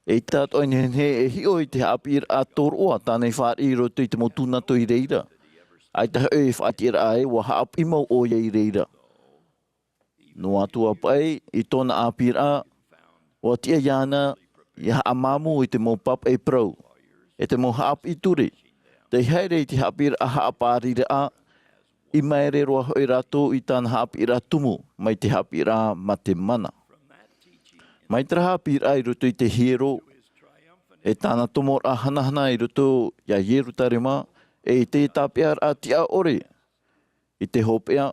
ʻEita atoʻa i nehenehe e hiʻo i te haʻapiʻiraʻa tōroʻa tāna i fāriʻi i roto i te mau tūnato i reira. ʻAita hoʻi e faʻatiʻaraʻa ē, ʻua haʻapiʻi mau ʻoia i reira. Noa atu ā paʻi, i tōna ʻāpīraʻa, ʻua tiʻa iāna ʻia haʻamāmū i te mau pāpaʻi parau, e te mau haʻapiʻi ture, tei haere i te haʻapiʻiraʻa haʻapaʻariraʻa, i maere roa hoʻi rātou i tāna haʻapiʻiraʻa tumu, mai te haʻapiʻiraʻa mā te mana. Mai terā haʻapiʻiraʻa i roto i te hiero, e tāna tomoraʻa hanahana i roto ia Ierutarema, e i te tāpeʻaraʻa tiʻa ʻore, i te hopeʻa,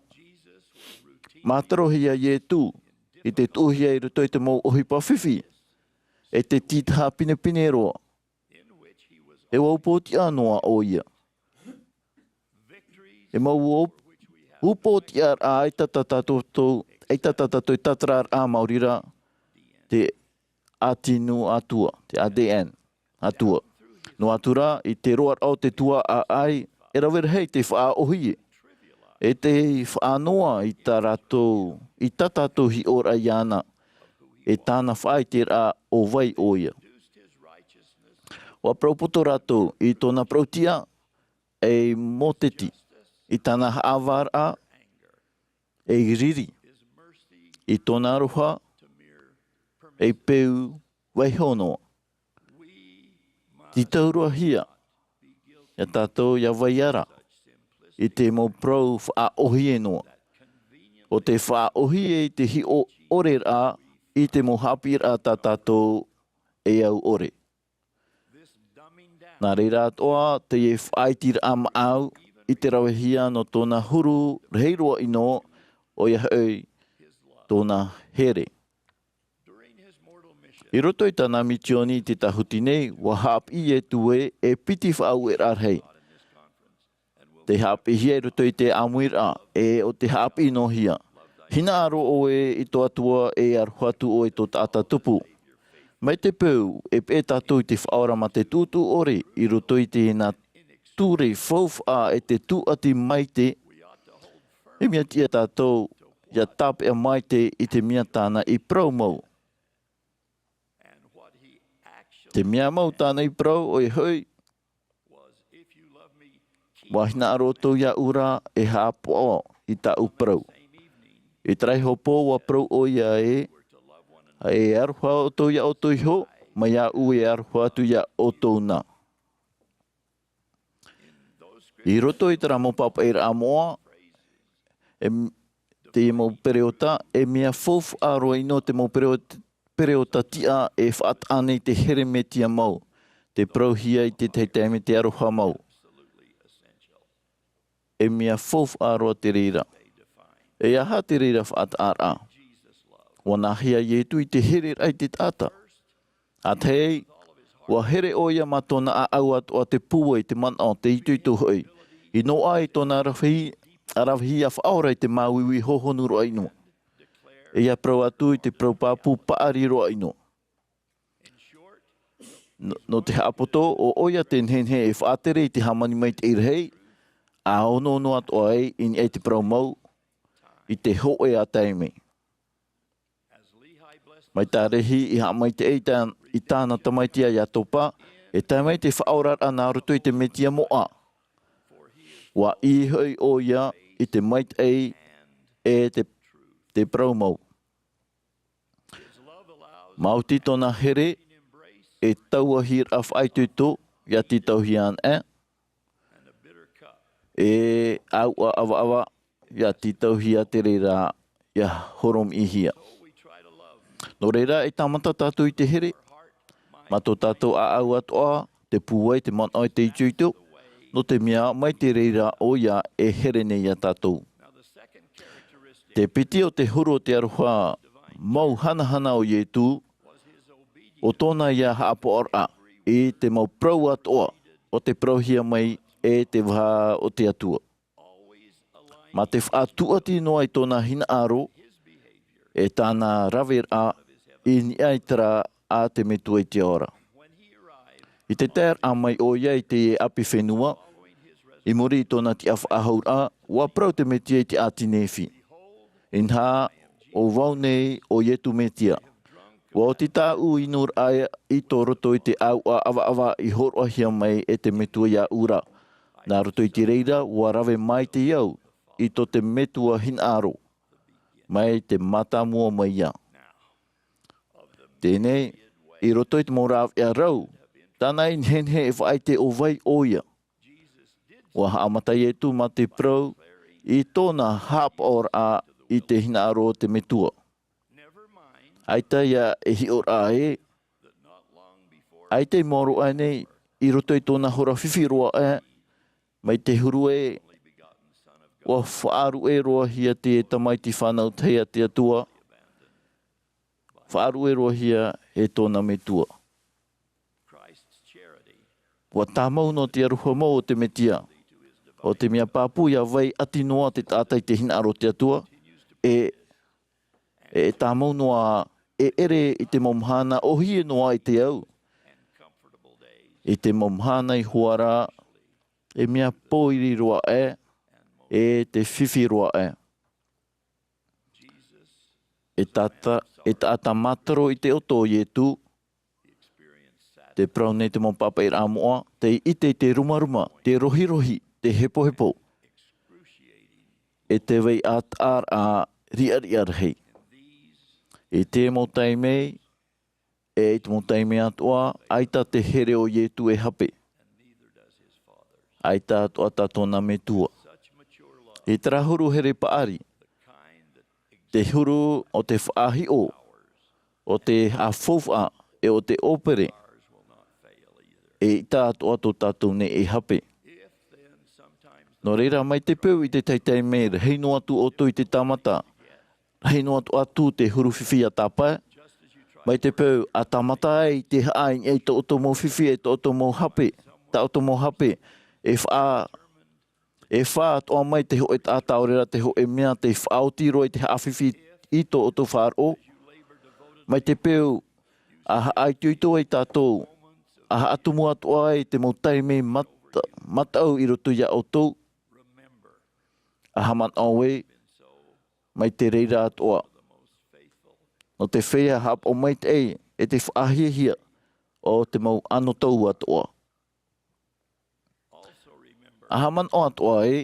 mātarohia Ietu, i te tuʻuhia i roto i te mau ʻohipa fifi, e te tītaha pinepine roa. E ua upoʻotiʻa noa ʻoia. E mau upo-, upoʻotiʻaraʻa ʻaita tā tātou, ʻaita tā tātou e tātararaʻa maori ra, te ʻāti nū Atua, te A D N Atua. Noa atu rā, i te roaraʻa o te tuaʻaʻai, e rave rahi te faʻaʻōhie, e te faʻanoa i tā rātou, i tā tātou hiʻoraʻa iāna, e tāna faʻaʻiteraʻa ʻo vai ʻoia. ʻUa parau poto rātou i tōna parau-tiʻa, ei mōteti, i tāna haʻavāraʻa, ei riri, i tōna aroha, ei peu vaiiho noa. Tītauhia ia tātou ia vai ra i te mau parau faʻaʻōhie noa. ʻO te faʻaʻōhie i te hiʻo ʻore rā i te mau haʻapiʻiraʻa tā tātou e au ʻore. Nā reira atoʻa teie faʻaitiraʻa maʻau i te ravehia nō tōna huru rahi roa ʻino, ʻoia hoʻi tōna here. I roto i tāna misioni i te tāhuti nei, ua haʻapiʻi Ietu ē e piti faʻaueraʻa rahi. Te haʻapiʻihia i roto i te ʻāmuiraʻa, e ʻo te haʻapiʻi noa hia. Hinaʻaro ʻoe i tō Atua e aroha atu ʻoe i tō taʻata tupu. Mai te peu, e peʻe tātou i te Faʻaora mā te tuʻutuʻu ʻore i roto i tēnā ture faufaʻa e te tūʻati maitaʻi. E mea tiʻa tātou ia tāpeʻa maitaʻi i te mea tāna i parau mau. Te mea mau tāna i parau, ʻoia hoʻi, ua hinaʻaro ʻoutou iāʻu ra e haʻapaʻo i tāʻu parau. I terā hopoʻa ua parau ʻoia ē, e aroha ʻoutou iā ʻoutou iho, mai iāʻu e aroha atu iā ʻoutou na. I roto i terā mau pāpaʻiraʻa moʻa, e m-, te mau pereota, e mea faufaʻa roa ʻino te mau pereot-, pereota tiʻa e faʻataʻa nei te here Metia mau, te parauhia i te tahi taime te aroha mau. E mea faufaʻa roa te reira. E aha te reira faʻataʻaraʻa? Ua nāhea Ietu i te hereraʻa i te taʻata? ʻA tahi, ua here ʻoia mā tōna ʻāʻau atoʻa, te pūai, te manaʻo, te itoito hoʻi. I noaʻa i tōna ravehia, ravehia Faʻaora i te māuiui hohonu roa ʻino. E ia parau atu i te parau pāpū paʻari roa ʻino. Nō, nō te haʻapoto, ʻo ʻoia te nehenehe e faʻatere i te hāmani maitaʻi rahi, ʻa ono noa atoʻa ai i niʻa i te parau mau, i te hōʻē ā taime. Mai tā Lehi i haʻamaitaʻi i tā-, i tāna tamaiti a Iatopa, e tae mai te faʻaoraraʻa nā roto i te Metia moʻa. Ua ʻī hoʻi ʻoia i te maitaʻi e te, te parau mau. Maoti tōna here e tauahiraʻa faʻaitoito ia tītauhia anaʻe, e ʻāuʻa ʻavaʻava ia tītauhia te reira ia horomiʻihia. Nō reira, e tāmata tātou i te here, mā tō tātou ʻāʻau atoʻa, te pūai, te manaʻo, e te itoito, nō te mea mai te reira ʻoia e here nei ia tātou. Te piti o te huru o te aroha mau hanahana o Ietu, ʻo tōna ia haʻapaʻoraʻa i te mau parau atoʻa o te parauhia mai e te vaha o te Atua. Mā te faʻatūʻati noa i tōna hinaʻaro, e tāna raveraʻa i niʻa i te rā a te Metua i te ao ra. I te taeraʻa mai ʻoia i te ʻapi fenua, i muri i tōna tiʻa faʻahouraʻa, ua parau te Metia i te ʻāti Nephi. Inaha, ʻo vau nei ʻo Ietu Metia. Ua oti tāʻu inuraʻa i tō roto i te ʻāuʻa ʻavaʻava i hōroʻahia mai e te Metua iāʻu ra. Nā roto i te reira, ua rave maitaʻi au i tō te Metua hinaʻaro, mai te mātāmua mai ia. Teie, i roto i te mau rāveʻa rau, tāna i nehenehe e faʻaʻite ʻo vai ʻoia. Ua haʻamata Ietu mā te parau i tōna haʻapaʻoraʻa i te hinaʻaro o te Metua. ʻAita ia e hiʻoraʻa ē, ʻaita i maoro aʻenei, i roto i tōna hora fifi roa aʻe, mai te huru ē, ua faʻaruʻe roa hia te tamaiti fānau tahi a te Atua, faʻaruʻe roa hia e tōna Metua. Ua tāmau noa te aroha mau o te Metia, ʻo te mea pāpū ia vai ʻati noa te taʻata i te hinaʻaro o te Atua, e, e tāmau noa e ʻere i te mau mahana ʻōhie noa i te au, i te mau mahana i hoara, e mea pōiri roa aʻe, e te fifi roa aʻe. E taʻata, e taʻata mātaro i te ʻoto o Ietu, te parau nei te mau pāpaʻiraʻa moʻa, tei ʻite i te rumaruma, te rohirohi, te hepohepo, e te vai ʻātaʻaraʻa riʻariʻa rahi. I te mau taime, E i te mau taime atoʻa, ʻaita te here o Ietu e hape. ʻAita atoʻa tā tōna metua. I terā huru here paʻari, te huru o te faʻahiʻo, o te haʻafaufaʻa, e o te ʻōpere, e ʻaita atoʻa tō tātou nei e hape. Nō reira, mai te peu i te tahi taime, rahi noa atu ʻoutou i te tāmata, rahi noa atu atu te huru fifi ʻa tāpae, mai te peu ʻa tāmata ai te haʻa i niʻa i tō ʻoutou mau fifi, e tō ʻoutou mau hape, tā ʻoutou mau hape, e faʻa-, e faʻatoʻa mai te hōʻē taʻata, ʻaore rā te hōʻē mea, tei faʻaoti roa i te haʻafifi i tō ʻoutou faʻaroʻo. Mai te peu ʻa haʻaitoito ai tātou, ʻa haʻatumu atoʻa ai te mau taime mata-, mataʻu i roto iā ʻoutou, ʻa haʻamanaʻo ē, mai te reira atoʻa. Nō te feiā haʻapaʻo maitaʻi, e te faʻahiahia o te mau anotau atoʻa. ʻA haʻamanaʻo atoʻa ē,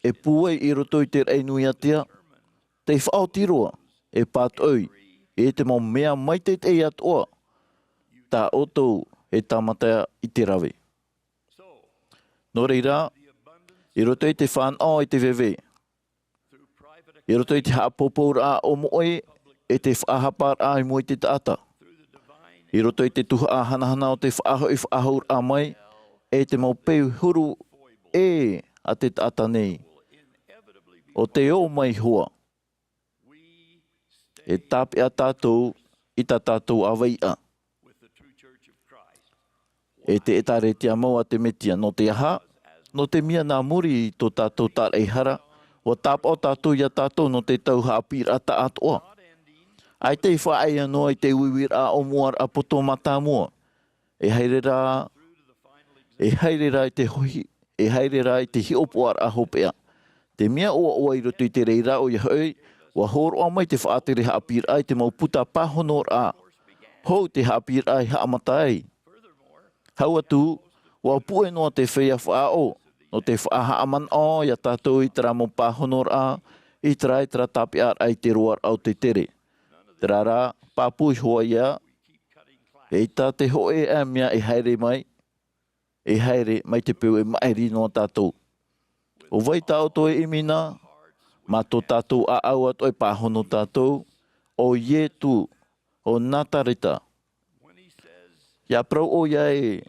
e pūai i roto i te raʻi nui ātea, tei faʻaoti roa, e pātoʻi, i te mau mea maitaʻi atoʻa, tā ʻoutou e tāmata i te rave. Nō reira, i roto i te fānaʻo e te veve, i roto i te haʻapōpōraʻa ʻōmoʻe, e te faʻahaparaʻa i mua i te taʻata. I roto i te tuhaʻa hanahana o te faʻahoʻi faʻahouraʻa mai, e te mau peu huru ʻē a te taʻata nei. ʻO te ō mai hoʻi. E tāpeʻa tātou i tā tātou ʻāvaʻe. E te ʻĒtārētia mau a te Mesia, nō te aha? Nō te mea nā muri i tō tātou tāraʻehara, ʻua tāpaʻo tātou iā tātou nō te tau haʻapiʻiraʻa taʻatoʻa. ʻAita e faʻaea noa i te uiuiraʻa ʻōmuaraʻa poto mātāmua. E haere rā, e haere rā i te hohi, e haere rā i te hiʻopoʻaraʻa hopeʻa. Te mea ʻoaʻoa i roto i te reira ʻoia hoʻi, ʻua hōroʻa mai te faʻatere haʻapiʻiraʻa i te mau puta pāhonoraʻa. Hou te haʻapiʻiraʻa i haʻamata ai. Hau atu, ʻua puʻe noa te feiā faʻaʻō, nō te faʻahaʻamanaʻo iā tātou i terā mau pāhonoraʻa, i terā, i terā tāpeʻaraʻa i te roaraʻa o te tere. Terā rā, pāpū iho ā ia, eʻita te hōʻē mea e haere mai, e haere mai te peu e maʻiri noa tātou. ʻO vai tā ʻoutou e ʻimi na, mā tō tātou ʻāʻau atoʻa e pāhono tātou, ʻo Ietu, ʻo Nazareta. ʻIa parau ʻoia ē,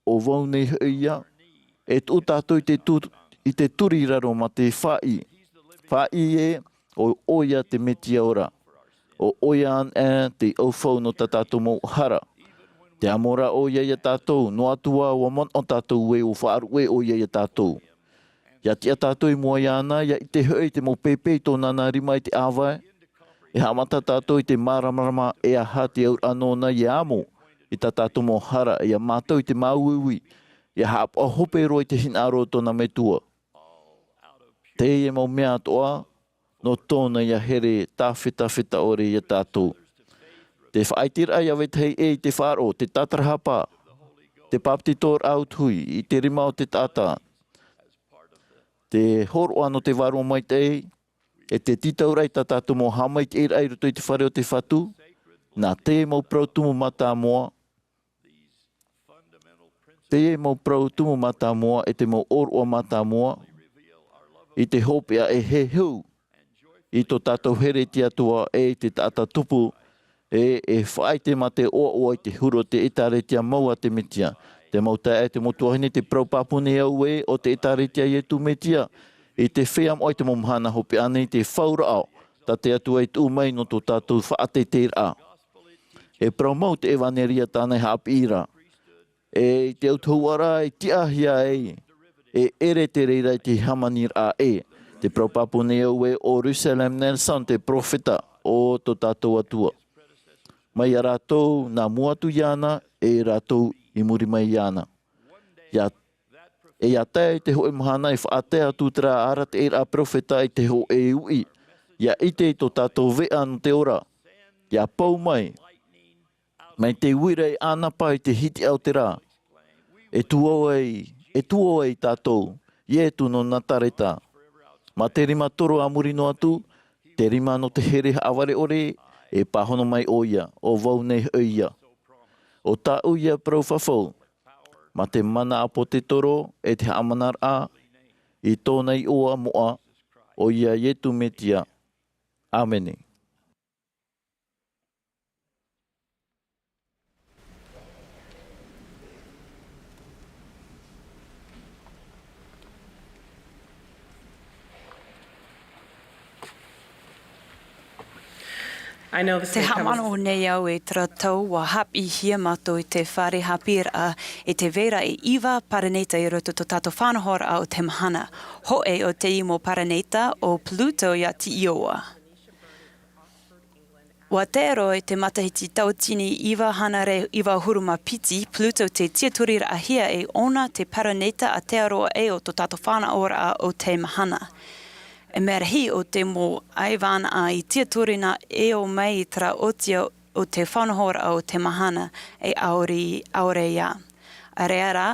ʻo vau nei hoʻi ia, e tuʻu tātou i te tu-, i te turi raro mā te faʻi. Faʻi ē, ʻo, ʻoia te Mesia ora. ʻO ʻoia anaʻe te ʻaufau nō tā tātou mau hara. Tē amo ra ʻoia iā tātou, noa atu ā ʻua manaʻo tātou ē ʻua faʻaruʻe ʻoia iā tātou. ʻIa tiʻa tātou i mua iāna, ʻia ʻite hoʻi te mau pēpē i tōna nā rima i te ʻāvae. E haʻamata tātou i te māramarama e aha te auraʻa nōna ʻia amo i tā tātou mau hara, ʻia mātau i te māuiui, ʻia haʻapaʻo hope roa i te hinaʻaro o tōna metua. Teie mau mea atoʻa, nō tōna ʻia here tāfetafeta ʻore iā tātou. Te faʻaiteraʻa ʻia vetahi ʻē i te faʻaroʻo, te tātarahapa, te bāpetizoraʻa ʻutuhi, i te rima o te taʻata. Te hōroʻa nō te vārua maitaʻi, e te tītauraʻa i tā tātou mau haʻamaitaʻiraʻa i roto i te fare o te Fatu, nā te mau parau tumu mātāmua, Teie mau parau tumu mātāmua e te mau ʻōroʻa mātāmua, i te hopeʻa e heheu, i tō tātou here i te Atua e i te taʻata tupu, e, e faʻaʻite mā te ʻoaʻoa i te huru o te ʻĒtārētia mau a te Mesia. Te mau taeaʻe, te mau tuahine, te parau pāpū nei au ē, ʻo te ʻĒtārētia a Ietu Mesia, i te feiā moʻa i te mau mahana hopeʻa nei, te fauraʻa tā te Atua i tuʻu mai nō tō tātou faʻateiteiraʻa. E parau mau te ʻevanelia tāna e haʻapiʻi ra. E i te autahuʻaraʻa i tiʻahia ai, e ʻere te reira i te hāmaniraʻa ē. Te parau pāpū nei au ē, ʻo Russell M. Nelson te perofeta o tō tātou Atua. Mai iā rātou nā mua atu iāna, e rātou i muri mai iāna. ʻIa, e ʻia tae i te hōʻē mahana e faʻatae atu terā arataʻiraʻa perofeta i te hōʻē uʻi. ʻIa ʻite i tō tātou veʻa nō te ora. ʻIa pau mai, mai te uira e ʻānapa i te hitiʻa o te rā. E tuō ai, e tuō ai tātou, Ietu nō Nazareta. Mā te rima toro a muri noa atu, te rima nō te here haʻavare ʻore, E pāhono mai ʻoia, ʻo vau nei hoʻi ia. ʻO tāʻu ia parau fafau, mā te mana ʻāpōtetoro e te haʻamanaraʻa, i tōna iʻoa moʻa, ʻoia Iesu Mesia. ʻĀmene. Te haʻamanaʻo nei au e terā tau ua haʻapiʻihia mātou i te fare haʻapiʻiraʻa i te vairaʻa e iva paraneta i roto i tō tātou faʻanahoraʻa o te mahana. Hōʻē o teie mau paraneta ʻo Pluto ia Tiʻioa. Ua tae roa i te matahiti tauatini iva hānere iva ʻahuru mā piti, Pluto tē tiaturiraʻahia e ʻōna te paraneta ātea roa ʻē o tō tātou faʻanahoraʻa o te mahana. E mea rahi ʻo te mau ʻaivānaʻa i tiaturiraʻa e ō mai i terā ʻōtia o te faʻanahoraʻa o te mahana e ʻaore, ʻaore ia. ʻĀreʻa rā,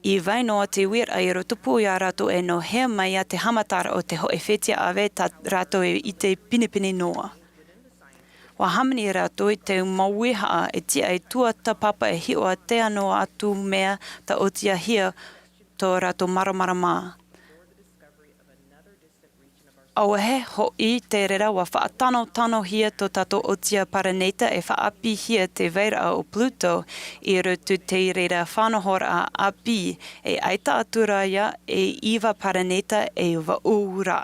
i vai noa te uiraʻa i rotopū ia rātou e nō hea mai ia te haʻamataraʻa o te hōʻē fetiʻa ʻave tā rātou e ʻite pinepine noa. Ua hāmani rātou i te mau uihaʻa e tiʻa i tuatāpapa e hiʻo ātea noa atu mea tāʻotiahia tō rātou māramarama. ʻAuahi hoʻi te reira ua faʻatanotanohia tō tātou ʻōtia paraneta e faʻaʻāpīhia te vairaʻa o Pluto i roto i te reira faʻanahoraʻa ʻāpī, e ʻaita atu rā ia e iva paraneta e vaʻu rā.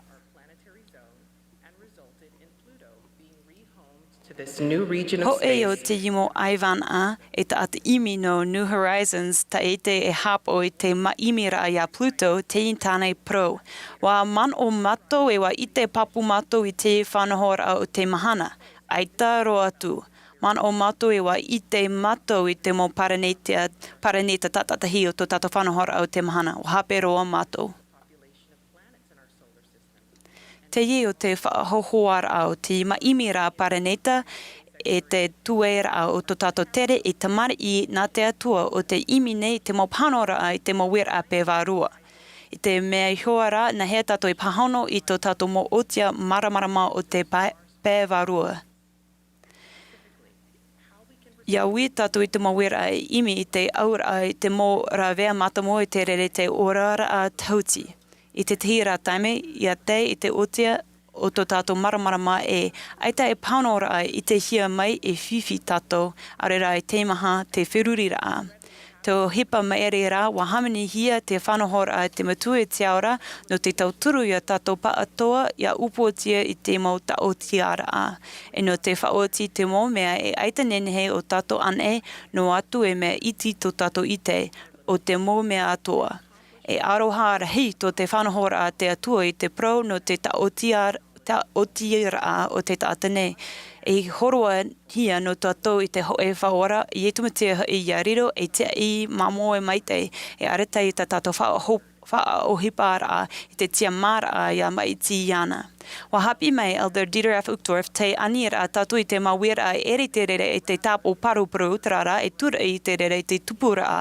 Hōʻē o teie mau ʻaivānaʻa e taʻata ʻimi nō New Horizons, taʻata e haʻapaʻo i te māʻimiraʻa ia Pluto, teie tāna e parau. Ua manaʻo mātou e ua ʻite pāpū mātou i te faʻanahoraʻa o te mahana. ʻAita roa atu. Manaʻo mātou e ua ʻite mātou i te mau paraneta, paraneta tātaʻitahi o tō tātou faʻanahoraʻa o te mahana. Ua hape roa mātou. Teie ʻo te faʻahōhoʻaraʻa o te māʻimiraʻa paraneta e te tueraʻa o tō tātou tere e tamariʻi nā te Atua ʻo tē ʻimi nei te mau pāhonoraʻa i te mau uiraʻa pae vārua. I te mea iho ā rā, nā hea tātou e pāhono i tō tātou mau ʻōtia māramarama o te pae, pae vārua. ʻIa ui tātou i te mau uiraʻa e ʻimi i te auraʻa i te mau rāveʻa mātāmua i te reira te oraraʻa tahuti. I te tahi rā taime, ʻia tae i te ʻōtia o tō tātou māramarama e ʻaita e pāhonoraʻa i ʻitehia mai e fifi tātou, ʻaore rā e teimaha te feruriraʻa. Te ʻohipa maere rā, ua hāmanihia te faʻanahoraʻa te Metua i te Ao ra, nō te tauturu ia tātou pāʻatoʻa, ʻia upoʻotia i te mau tāʻotiaraʻa. E nō te faʻaoti i te mau mea e ʻaita nehenehe ʻo tātou anaʻe, noa atu e mea iti tō tātou ʻite, ʻo te mau mea atoʻa. E aroha rahi tō te faʻanahoraʻa a te Atua i te parau nō te tāʻotia-, tāʻotiaraʻa o te taʻata nei. E hōroʻahia nō tātou i te hōʻē Faʻaora, Iesu Mesia hoʻi ʻia riro, e tiaʻi, māmoe maitaʻi, e arataʻi i tā tātou faʻaho-, faʻaʻohiparaʻa, i te tiʻamāraʻa ʻia maʻiti iāna. Ua haʻapiʻi mai Elder Dieter F. Uchtdorf, tē ani ra tātou i te mau uiraʻa e ʻere i te reira i te tāpaʻo paruparu, terā rā, e tūraʻi i te reira i te tupuraʻa.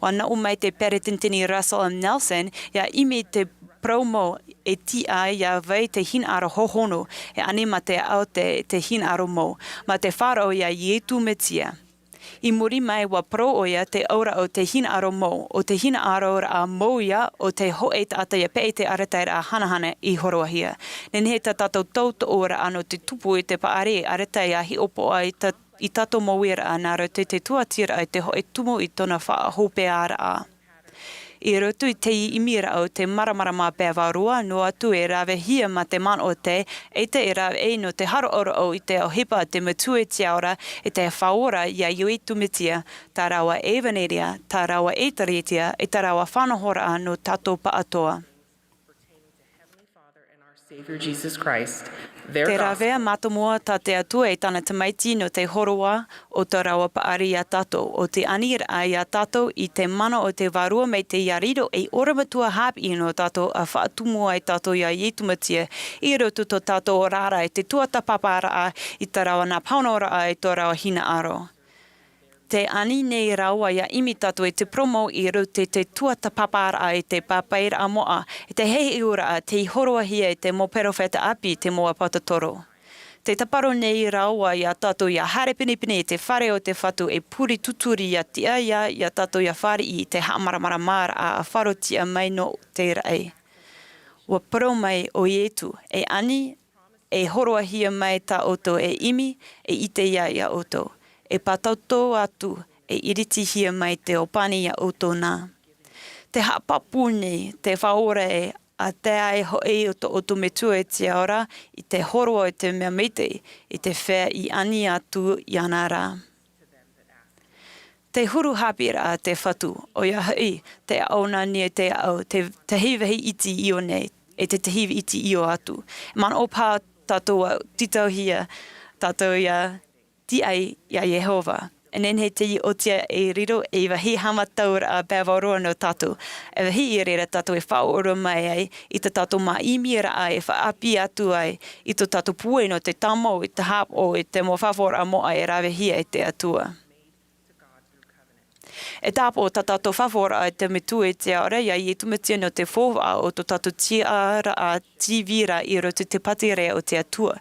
Ua nō mai te Peretiteni Russell M. Nelson, ʻia ʻimi te parau mau, e tiʻa ʻia vai te hinaʻaro hōhonu, e ani mā te aute te hinaʻaro mau, mā te faʻaroʻo ia Iesu Mesia. I muri mai ua parau ʻoia te auraʻa o te hinaʻaro mau, ʻo te hinaʻaroraʻa mau ia o te hōʻē taʻata ʻia peʻe i te arataʻiraʻa hanahana i hōroʻahia. Nehenehe tā tātou tautooraʻa nō te tupu i te paʻari e arataʻi ʻia hiʻopoʻa i tā, i tā tātou mau uiraʻa nā roto i te tūʻatiraʻa i te hōʻē tumu i tōna faʻahopeʻaraʻa. I roto i te ʻimiraʻa o te māramarama pae vārua, noa atu e ravehia mā te manaʻo tē, ʻaita e rave nō te haroʻaroʻa i te ʻohipa a te Metua i te Ao ra, i te Faʻaora ia Iesu Mesia, tā rāua ʻevanelia, tā rāua ʻēkālesia, e tā rāua faʻanahoraʻa nō tātou pāʻatoʻa. Te rāveʻa mātāmua tā te Atua e tāna Tamaiti nō te hōroʻa o tā rāua paʻari ia tātou, ʻo te aniraʻa ia tātou i te mana o te Vārua Maitaʻi ʻia riro ei ʻorometua haʻapiʻi nō tātou ʻa faʻatumu ai tātou ia Iesu Mesia, i roto tō tātou oraraʻa i te tuatāpaparaʻa i tā rāua nā pāhonoraʻa i tō rāua hinaʻaro. Tē ani nei rāua ʻia ʻimi tātou i te parau mau i roto i te tuatāpaparaʻa i te pāpaʻiraʻa moʻa, i te heheuraʻa tei hōroʻahia e te mau perofeta ʻāpī, te mau ʻāpōsetolo. Te tāparo nei rāua iā tātou ia haere pinepine i te fare o te Fatu e puri tuturi ia tiʻa ia iā tātou ia fāriʻi i te haʻamāramaramaraʻa a Faro tiʻa mai nō te raʻi. Ua parau mai ʻo Ietu, e ani, e hōroʻahia mai tā ʻoutou e ʻimi, e ʻite ia iā ʻoutou. E pātauto atu, e iritihia mai te ʻōpani iā ʻoutou nā. Te haʻapāpū nei, te Faʻaora e, a tae ai hoʻi o tō ʻoutou Metua i te ao ra, i te hōroʻa i te mea maitaʻi, i te fea i ani atu iāna rā. Te huru haʻapiʻiraʻa a te Fatu, ʻoia hoʻi, te aʻo nā niʻa i te aʻo, te tahi vahi iti io nei, e te tahi iti io atu. E manaʻo paha tātou ʻa tītauhia, tātou ia tiʻa ai iā Iehova. E nehenehe te ʻōtia e riro ei vahi haʻamatauraʻa pae vārua nō tātou. E vahi i reira tātou e faʻaora mai ai, i tā tātou māʻimiraʻa e faʻaʻāpī atu ai, i tō tātou puai nō te tāmau i te haʻapaʻo i te mau fafauraʻa moʻa e ravehia e te Atua. E tāpaʻo tā tātou fafauraʻa i te Metua i te ao ra, iā Ietu Mesia nō te faufaʻa o tō tātou tiʻaraʻa tīvira i roto i te pātireia o te Atua.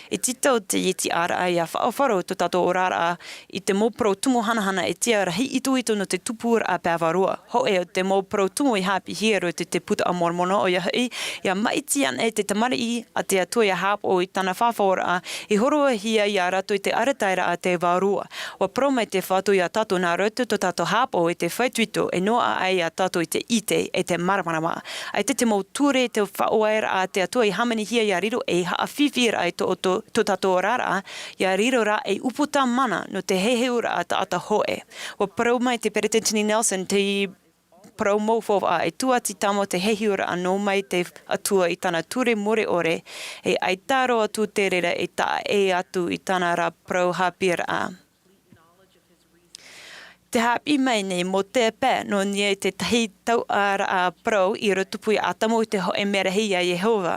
E tītau teie tiʻaraʻa ia faʻaʻōfaro tō tātou oraraʻa i te mau parau tumu hanahana e tiʻa rahi itoito nō te tupuraʻa pae vārua. Hōʻē o te mau parau tumu i haʻapiʻihia i roto i te Buka a Moromona, ʻoia hoʻi, ia maʻiti ana e te tamariʻi a te Atua ia haʻapaʻo i tāna fafauraʻa, i hōroʻahia iā rātou i te arataʻiraʻa a te Vārua. Ua parau mai te Fatu iā tātou nā roto tō tātou haʻapaʻo i te faʻaitoito e noaʻa ai iā tātou i te ʻite e te māramarama. ʻAita te mau ture te faʻaʻoraʻa a te Atua i hāmanihia ia riro ei haʻafifi raʻa i tō, tō, tō tātou oraraʻa, ia riro rā ei ʻūputa mana nō te heheuraʻa taʻata hōʻē. Ua parau mai te Peretiteni Nelson te parau mau faufaʻa e tuati tāmau te heheuraʻa nō mai te Atua i tāna ture mure ʻore, e ʻaita roa atu te reira e taʻa ʻē atu i tāna ra parau haʻapiʻiraʻa. Te haʻapiʻi mai nei mō te pae nō niʻa i te tahi tauʻaraʻa parau i rotopū iā Atamu i te hōʻē merahi iā Iehova.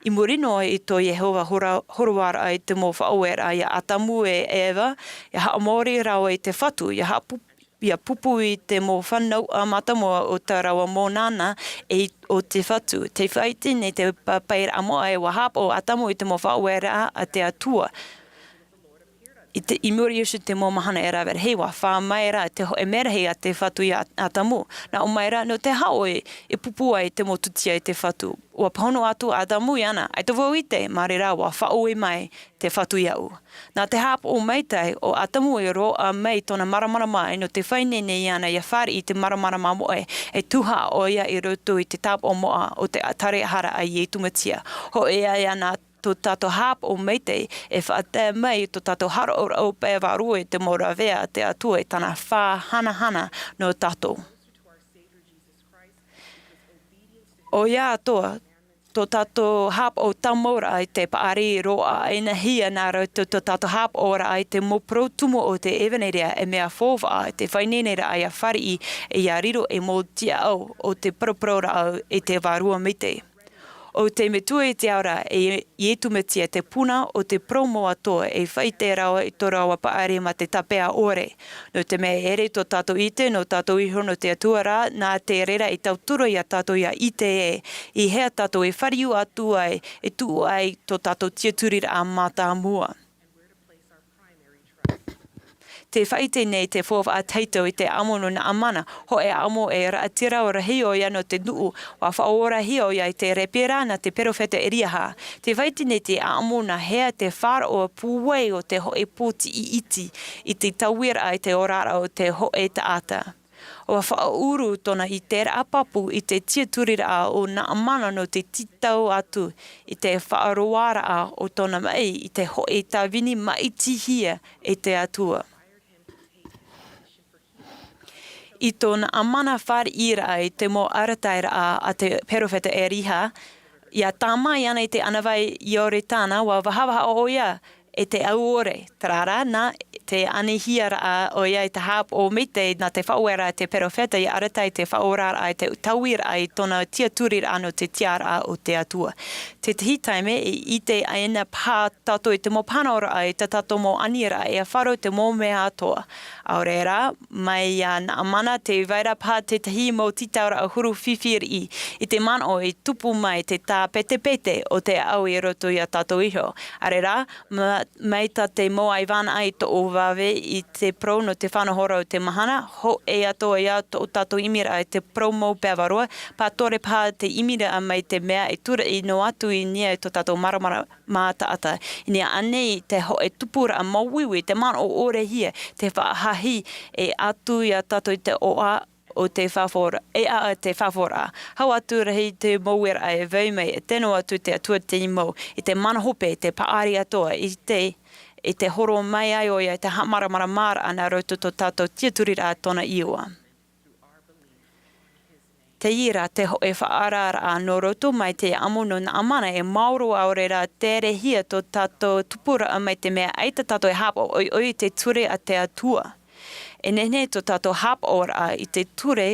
I muri noa i tō Iehova horo-, hōroaraʻa i te mau faʻaueraʻa iā Atamu e Eva, ia haʻamori rāua i te Fatu, ia haʻapu-, ia pūpū i te mau fānauʻa mātāmua o tā rāua mau nānā e o te Fatu. Tē faʻaʻite nei te pāpaʻiraʻa moʻa ē ua haʻapaʻo Atamu i te mau faʻaueraʻa a te Atua. I te, i muri iho i te mau mahana e rave rahi, ua fā mai ra te hōʻē merahi a te Fatu iā Atamu. Nā ʻō mai ra, nō te aha ʻoe e pūpū ai i te mau tūtia a te Fatu? Ua pāhono atu Atamu iāna, ʻaita vau i ʻite, mā reira ua faʻaue mai te Fatu iāʻu. Nā te haʻapaʻo maitaʻi o Atamu e roaʻa mai i tōna māramarama nō te faʻaineine iāna ia fāriʻi i te māramarama moʻe, e tuhaʻa ʻoia i roto i te tāpaʻo moʻa o te ʻātaʻataraʻa a Ietu Mesia. Hōʻē ā ia nā tō tātou haʻapaʻo maitaʻi e faʻatae mai i tō tātou haʻaroʻo pae vārua i te mau rāveʻa a te Atua e tāna fā hanahana nō tātou. ʻOia atoʻa, tō tātou haʻapaʻo tāmauraʻa i te paʻari roaʻa, ʻinahia nā roto tō tātou haʻapaʻoraʻa i te mau parau tumu o te ʻevaneria e mea faufaʻa, te faʻaineineraʻa ia fāriʻi e ia riro ei mau tiʻaʻau o te paraparau rāʻau e te Vārua Maitaʻi. ʻO te Metua i te Ao ra, e Ietu Mesia te puna o te parau mau atoʻa e faʻaʻite rāua i tō rāua paʻari mā te tāpeʻa ʻore. Nō te mea e ʻere tō tātou ʻite, nō tātou iho nō te Atua ra, nā te reira e tauturu iā tātou ia ʻite ē, i hea tātou e fāriu atu ai, e tuʻu ai tō tātou tiʻaturiraʻa mātāmua. Tē faʻaʻite nei te faufaʻa tahito i te ʻāʻamu nō Naamana, hōʻē ʻāʻamu e raʻatira rahi ʻoia nō te nuʻu, ua faʻaorahia ʻoia i te reperā nā te perofeta Eliaha. Tē faʻaʻite nei te ʻāʻamu nā hea te faʻaroʻo pūai o te hōʻē pōtiʻi iti i te tauiraʻa i te oraraʻa o te hōʻē taʻata. Ua faʻaʻuru tōna ʻiteraʻa pāpū i te tiʻaturiraʻa o Naamana nō te tītau atu i te faʻaroaraʻa o tōna maʻi i te hōʻē tāvini maʻitihia e te Atua. I tō Naamana fāriʻiraʻa i te mau arataʻiraʻa a te perofeta Eliaha, ʻia tāmā iāna i te ʻānāvai Ioritana, ua vahavaha ʻoia e te au ʻore, terā rā, nā, te anihiaraʻa ʻoia i te hāpaʻo maitaʻi nā te faʻaueraʻa a te perofeta ia arataʻi te faʻaoraraʻa i te tauiraʻa i tōna tiaturiraʻa nō te tiʻaraʻa o te Atua. Tētahi taime i ʻite ʻaina paha tātou i te mau pāhonoraʻa i tā tātou mau aniraʻa e fārerei te mau mea atoʻa. ʻAore rā, mai iā Naamana tē vai ra paha tētahi mau tītauraʻa huru fifi riʻi i te manaʻo i tupu mai te tāpetepete o te ʻāʻau i roto iā tātou iho. ʻAore rā, mai tā te mau ʻaivānaʻa i toʻu vāvē i te parau nō te faʻanahoraʻa o te mahana, hōʻē atoʻa ia tō tātou ʻimiraʻa i te parau mau peʻavarua, pātore paha te ʻimiraʻa mai te mea e tūraʻi noa atu i niʻa i tō tātou māramarama taʻata. I niʻa aʻenei i te hōʻē tupuraʻa māuiui, te manaʻo ʻore hia, te faʻahaʻi e atu iā tātou i te ʻoaʻoa o te faʻaora-, e ʻaʻa te faʻaora. Hau atu rahi te mau uiraʻa e vai mai, e tē noa atu te Atua tei mau, i te mana hope, te paʻari atoʻa, i te, i te horo mai ai ʻoia, i te haʻamāramaramaraʻa nā roto tō tātou tiaturiraʻa tōna iʻoa. Teie rā te hōʻē faʻaararaʻa nō roto mai te amo nō Naamana e maoro ʻaore rā terehia tō tātou tupuraʻa mai te mea ʻaita tātou e hāpaʻo ʻoiʻoi i te ture a te Atua. E nehenehe tō tātou hāpaʻoraʻa i te ture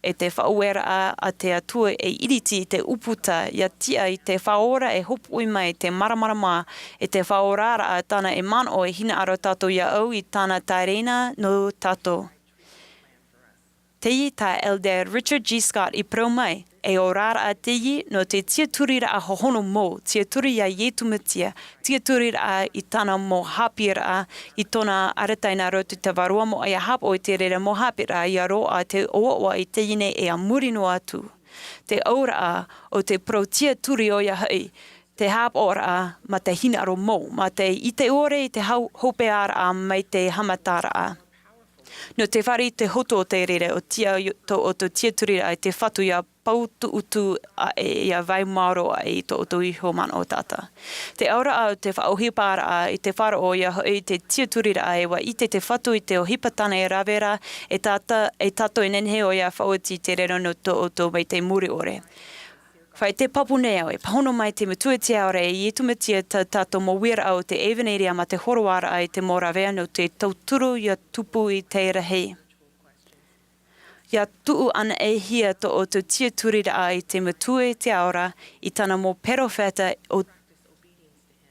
e te faʻaueraʻa a te Atua e iriti i te ʻūputa, ia tiʻa i te Faʻaora e hōpoi mai te māramarama, e te faʻaoraraʻa tāna e manaʻo e hinaʻaro tātou ia au i tāna tārena nō tātou. Teie tā Elder Richard G. Scott i parau mai, e oraraʻa teie nō te tiaturiraʻa hohonu mau, tiaturi iā Iesu Mesia, tiaturiraʻa i tāna mau haʻapiʻiraʻa, i tōna arataʻi nā roto i te Vārua Moʻa ia hāpaʻo i te reira mau haʻapiʻiraʻa, ia roaʻa te ʻoaʻoa i teie nei e a muri noa atu. Te auraʻa o te parau tiaturi ʻoia hoʻi, te hāpaʻoraʻa mā te hinaʻaro mau, mā te ʻite ʻore i te hau-, hopeʻaraʻa mai te haʻamataraʻa. Nō te fāriʻi i te hotu o te reira, ʻo tiʻa i tō ʻoutou tiaturiraʻa i te Fatu ia pautuʻutu aʻe, ia vai maoro aʻe i tō ʻoutou iho manaʻo taʻata. Te auraʻa o te faʻaʻohiparaʻa i te faʻaroʻo ia hoʻi te tiaturiraʻa e ʻua ʻite te Fatu i te ʻohipa tāna e rave ra, e tāta-, e tātou e nehenehe ʻoia e faʻaoti i te reira nō tō ʻoutou maitaʻi muri ʻore. Faʻaʻite pāpū nei au, e pāhono mai te Metua Tiʻa Ora e Iesu Mesia tā tātou mau uiraʻa o te ʻevaneria mā te hōroaraʻa i te mau rāveʻa nō te tauturu ia tupu i te rahi. Ia tuʻu anaʻe hia tō ʻoutou tiaturiraʻa i te Metua Tiʻa Ora, i tāna mau perofeta ʻo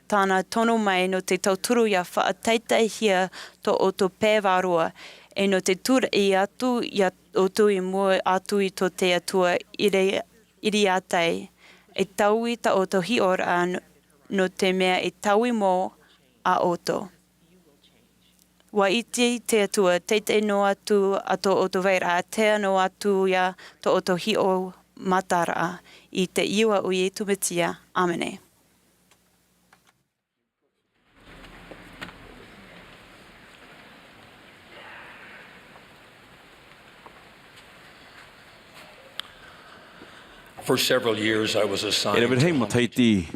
tāna tono mai nō te tauturu ia faʻataetaehia tō ʻoutou pae vārua, e nō te tūraʻi atu ia ʻoutou i mua atu i tō te Atua ʻiri-, ʻiriātai, e taui tā ʻoutou hiʻoraʻa n-, nō te mea e taui mau ā ʻoutou. ʻUa ʻite te Atua, teitei noa atu ā tō ʻoutou vairaʻa, tae noa atu ia tō ʻoutou hiʻomataraʻa, i te iʻoa o Iesu Mesia. ʻĀmene. For several years, I was assigned E rave rahi to matahiti,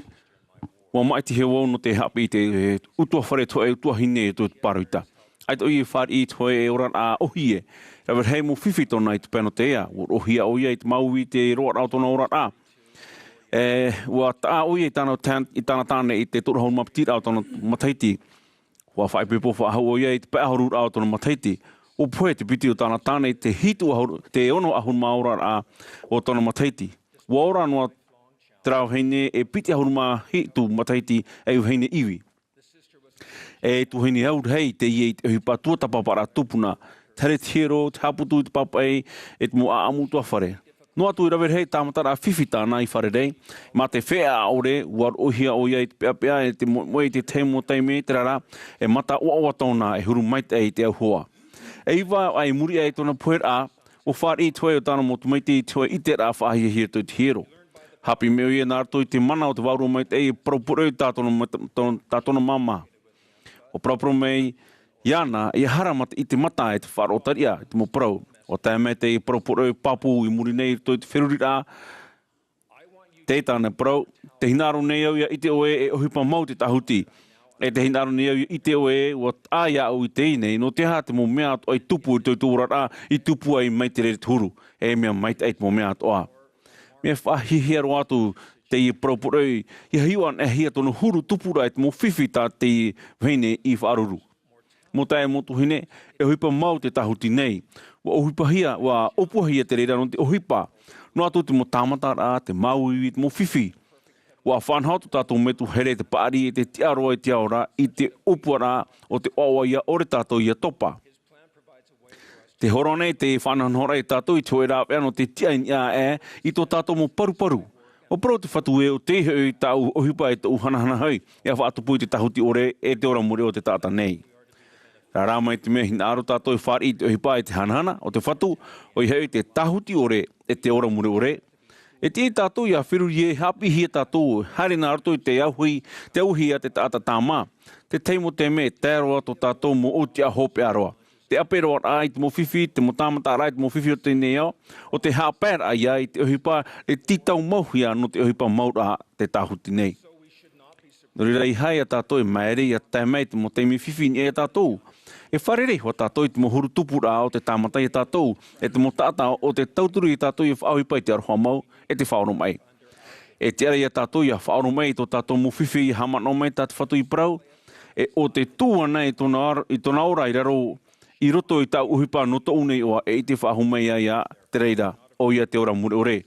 ʻua māʻitihia vau nō te haʻapiʻi i te utuafare, te hōʻē utuahine i te pāroita. ʻAita ʻoia i fāriʻi i te hōʻē oraraʻa ʻōhie. Rave rahi mau fifi tōna i te pae nō te ea. ʻUa roʻohia ʻoia i te māuiui i te roaraʻa o tōna oraraʻa. E, ʻua taʻa ʻoia i tāna tā-, i tāna tāne i te toru ʻahuru mā piti raʻa o tōna matahiti. ʻUa faʻaipoipo faʻahou ʻoia i te pae ʻahuru raʻa o tōna matahiti. ʻUa pohe te piti o tāna tāne i te hitu ʻahuru, te ono ʻahuru mā ora raʻa o tōna matahiti. ʻUa ora noa terā vahine e piti ʻahuru mā hitu matahiti, e vahine ivi. E tuahine au rahi teie i te ʻohipa tuatāpaparaʻa tupuna, te haere i te hiero, te haʻaputu i te pāpaʻi, e te mau ʻāʻamu utuafare. Noa atu i rave rahi tāmataraʻa fifi tāna i fārerei, mā te feiā ʻore, ʻua roʻohia ʻoia i te peʻapeʻa, e te moemoe i te tahi mau taime, terā rā, e mata ʻoaʻoa tōna, e huru maitaʻi i te au hoa. E iva ā i muri aʻe i tōna poheraʻa, ʻua fāriʻi i te hōʻē o tāna mau tamaiti i te hōʻē ʻiteraʻa faʻahiahia i te hiero. Haʻapiʻi mai ʻoia nā roto i te mana o te Vārua Maitaʻi e parau poroʻi tā tōna mata-, tō-, tā tōna māmā. ʻUa paraparau mai iāna, ʻia haere mā te, i te mata e te faʻaroʻo tariʻa, i te mau parau. ʻUa tae mai te parau poroʻi pāpū i muri nei i roto i te feruriraʻa, Tē tāna parau, tē hinaʻaro nei au ʻia ʻite ʻoe e ʻohipa mau te tāhuti. E tē hinaʻaro nei au ʻia ʻite ʻoe, ʻua taʻa iāʻu i teie nei, nō te aha te mau mea atoʻa i tupu i tō ʻoutou oraraʻa, i tupu ai mai te reira te huru, e mea maitaʻi te mau mea atoʻa. Mea faʻahiahia roa atu teie parau poroʻi, ʻia hiʻo anaʻe hia tōna huru tupuraʻa i te mau fifi tā te vahine i faʻaruru. Mau taeaʻe, mau tuahine, e ʻohipa mau te tāhuti nei. Ua ʻohipahia, ua ʻōpuahia te reira nō te ʻohipa. Noa atu te mau tāmataraʻa, te māuiui, te mau fifi. Ua faʻanaho tō tātou Metua here te paʻari e te tiʻa roa i te ao ra, i te ʻōpuaraʻa o te ʻoaʻoa ʻia ʻore tātou ʻia topa. Tē horo nei te faʻanahonahoraʻa ia tātou i te hōʻē rāveʻa nō te tiʻa i niʻa aʻe i tō tātou mau paruparu. Ua parau te Fatu ē, ʻo tei hoʻi tāʻu ʻohipa e tōʻu hanahana hoʻi, ʻia faʻatupu i te tāhuti ʻore e te ora mure o te taʻata nei. Rā rā mai te mea hinaʻaro tātou e fāriʻi i te ʻohipa e te hanahana o te Fatu, ʻoia hoʻi te tāhuti ʻore e te ora mure ʻore. E tiʻa ia tātou ʻia feruri ē, haʻapiʻihia tātou, haere nā roto i te auahi, te auahi a te taʻata tāmā. Te tahi mau taime e tae roa tō tātou mau tiʻa hopeʻa roa. Te ʻaperoaraʻa i te mau fifi, te mau tāmataraʻa i te mau fifi o teie ao, ʻo te haʻapaeraʻa ïa i te ʻohipa e tītau mauhia nō te ʻohipa mau ra te tāhuti nei. Nō reira, ʻeiaha ia tātou e māere ʻia tae mai te mau taime fifi i niʻa ia tātou. E fārerei hoʻi tātou i te mau huru tupuraʻa o te tāmata ia tātou, e te mau taʻata ʻo tē tauturu ia tātou ʻia faʻaʻohipa i te aroha mau, e te faʻaoromaʻi. E tiʻa ra ia tātou ʻia faʻaoromaʻi i tō tātou mau fifi, ʻia haʻamanaʻo mai tā te Fatu i parau, e ʻo tē tuʻu ana i tōna, i tōna ora i raro, i roto i tāʻu ʻohipa nō tōʻu nei iʻoa, e ʻite faʻahou mai ai ā te reira, ʻoia te ora mure ʻore.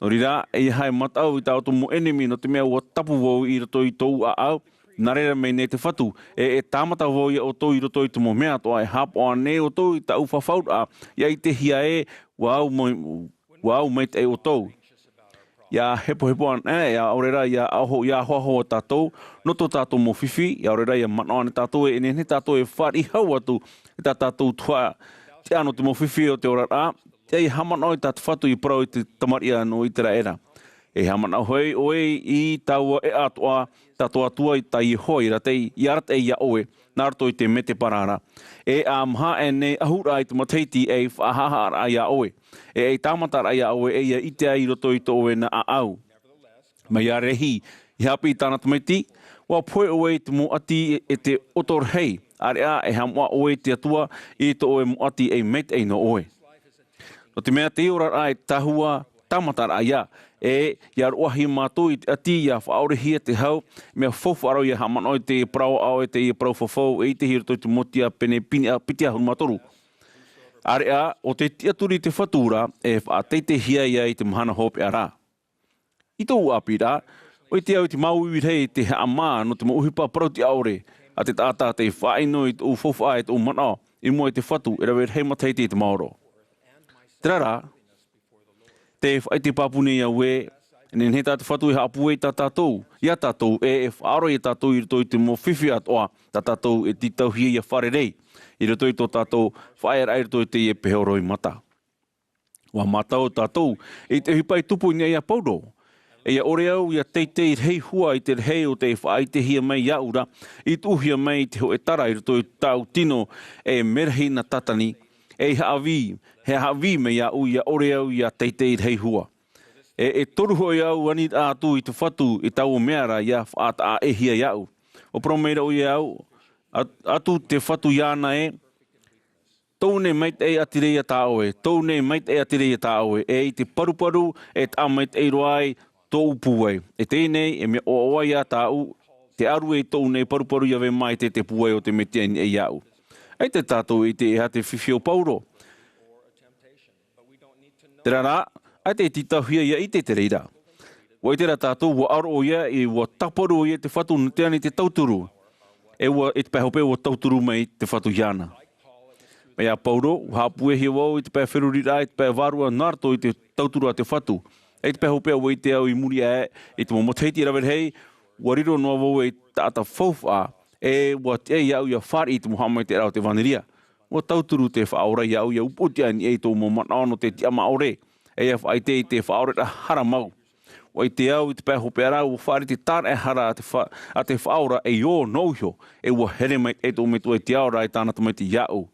Nō reira, ʻeiaha e mataʻu i tā ʻoutou mau ʻenemi, nō te mea ʻua tapu vau i roto i tōʻu ʻāʻau, nā reira mai nei te Fatu, e, e tāmata vau ia ʻoutou i roto i te mau mea atoʻa, e haʻapaʻo ānei ʻoutou i tāʻu fafauraʻa, ʻia ʻitehia ē, ʻua au mai, ʻua au maitaʻi ʻoutou. ʻIa hepohepo anaʻe, ʻia ʻore rā, ʻia ahoaho, ʻia ahoaho tātou, nō tō tātou mau fifi, ʻia ʻore rā, ʻia manaʻo anaʻe tātou, e nehenehe tātou e fāriʻi hau atu, i tā tātou tuhaʻa, tiʻa nō te mau fifi o te oraraʻa, ʻia, ʻia haʻamanaʻo i tā te Fatu i parau i te tamariʻi nō ʻĪteraʻera. E haʻamanaʻo hoʻi ʻoe i taua ʻēʻa atoʻa, tā tō Atua i tā Iehova i arataʻi, i arataʻi ia ʻoe, nā roto i te mētēpara ra. E ʻa maha ānei ʻahuraʻa i te matahiti ei faʻahaʻahaʻaraʻa ia ʻoe, e ei tāmataraʻa ia ʻoe, e ʻia ʻite ai i roto i tō ʻoe na ʻāʻau. Mai ia Rehi, i haʻapiʻi i tāna tamaiti, ʻua pohe ʻoe i te mau ʻati e te ʻoto rahi, ʻāreʻa e haʻamoʻa ʻoe i te Atua i tō ʻoe mau ʻati ei maitaʻi nō ʻoe. Nō te mea te oraraʻa e tahua, tāmataraʻa ïa, e, ʻia roaʻahia mātou i te ʻati, ʻia faʻaorehia te hau, mea faufaʻa roa ʻia haʻamanaʻo i te parau ʻāʻau, e te parau fafau, e ʻitehia i roto i te Mōtia pene piti, piti ʻahuru mā toru. ʻĀreʻa, ʻo tē tiʻaturi i te Fatu ra, e faʻateiteihia ïa i te mahana hopeʻa ra. I tōʻu ʻāpīraʻa, ʻua ʻite au i te māuiui rahi i te haʻamā nō te mau ʻohipa parau-tiʻa-ʻore a te taʻata tei faʻaʻino i tōʻu faufaʻa e tōʻu manaʻo i mua i te Fatu e rave rahi matahiti i te maoro. Terā rā, tē faʻaʻite pāpū nei au ē, e nehenehe tā te Fatu e haʻapūai tā tātou, ia tātou, e, e faʻaora ia tātou i roto i te mau fifi atoʻa, tā tātou e tītauhia ʻia fārerei, i roto i tō tātou faʻaearaʻa i roto i teie peho roimata. ʻUa mātau tātou i te ʻohipa i tupu i niʻa ia Paulo. E ʻia ʻore au ʻia teitei rahi hua i te rahi o tē faʻaʻitehia mai iāʻu ra, i tuʻuhia mai i te hōʻē tara i roto i tāʻu tino e merahi nā Tātani, e haʻavī, e haʻavī mai iāʻu ʻia ʻore au ʻia teitei rahi hua. E, e toru hoʻi au aniraʻa atu i te Fatu i taua mea ra ʻia faʻataʻa-ʻē-hia iāʻu. ʻUa parau mai ra ʻoia iāʻu, a-, atu te Fatu iāna ē, tōʻu nei maitaʻi ʻati-reira tā ʻoe, tōʻu nei maitaʻi ʻati-reira tā ʻoe, e i te paruparu e taʻa maitaʻi roa ai tōʻu pūai. E teie nei, e mea ʻoaʻoa ia tāʻu, te ʻaru i tōʻu nei paruparu ʻia ave mai te, te pūai o te Metia i niʻa iāʻu. ʻAita tātou i ʻite e aha te fifi o Paulo. Terā rā, ʻaita e tītauhia ʻia ʻite te reira. ʻUa ʻite rā tātou, ʻua ʻaro ʻoia, e ʻua tāparu ʻoia i te Fatu nō te ani te tauturu. E ʻua, i te pae hopeʻa ʻua tauturu mai te Fatu iāna. Mai ia Paulo, ʻua haʻapūaihia vau i te pae feruriraʻa, i te pae vārua nā roto i te tauturu a te Fatu. E i te pae hopeʻa ʻua ʻite au i muri aʻe, i te mau matahiti rave rahi, ʻua riro noa vau ei taʻata faufaʻa, e ʻua tiʻa iāʻu ʻia fāriʻi i te mau haʻamaitaʻiraʻa o te ʻevanelia. ʻUa tauturu te Faʻaora iāʻu ʻia upoʻotiʻa i niʻa i tōʻu mau manaʻo nō te tiʻamā ʻore, e ʻia faʻaʻite i te faʻaoreraʻa hara mau. ʻUa ʻite au i te pae hopeʻa ra, ʻua fāriʻi te tāraʻehara a te fa-, a te Faʻaora ei ō noa iho, e ʻua here mai tōʻu Metua i te ao ra e tāna Tamaiti iāʻu.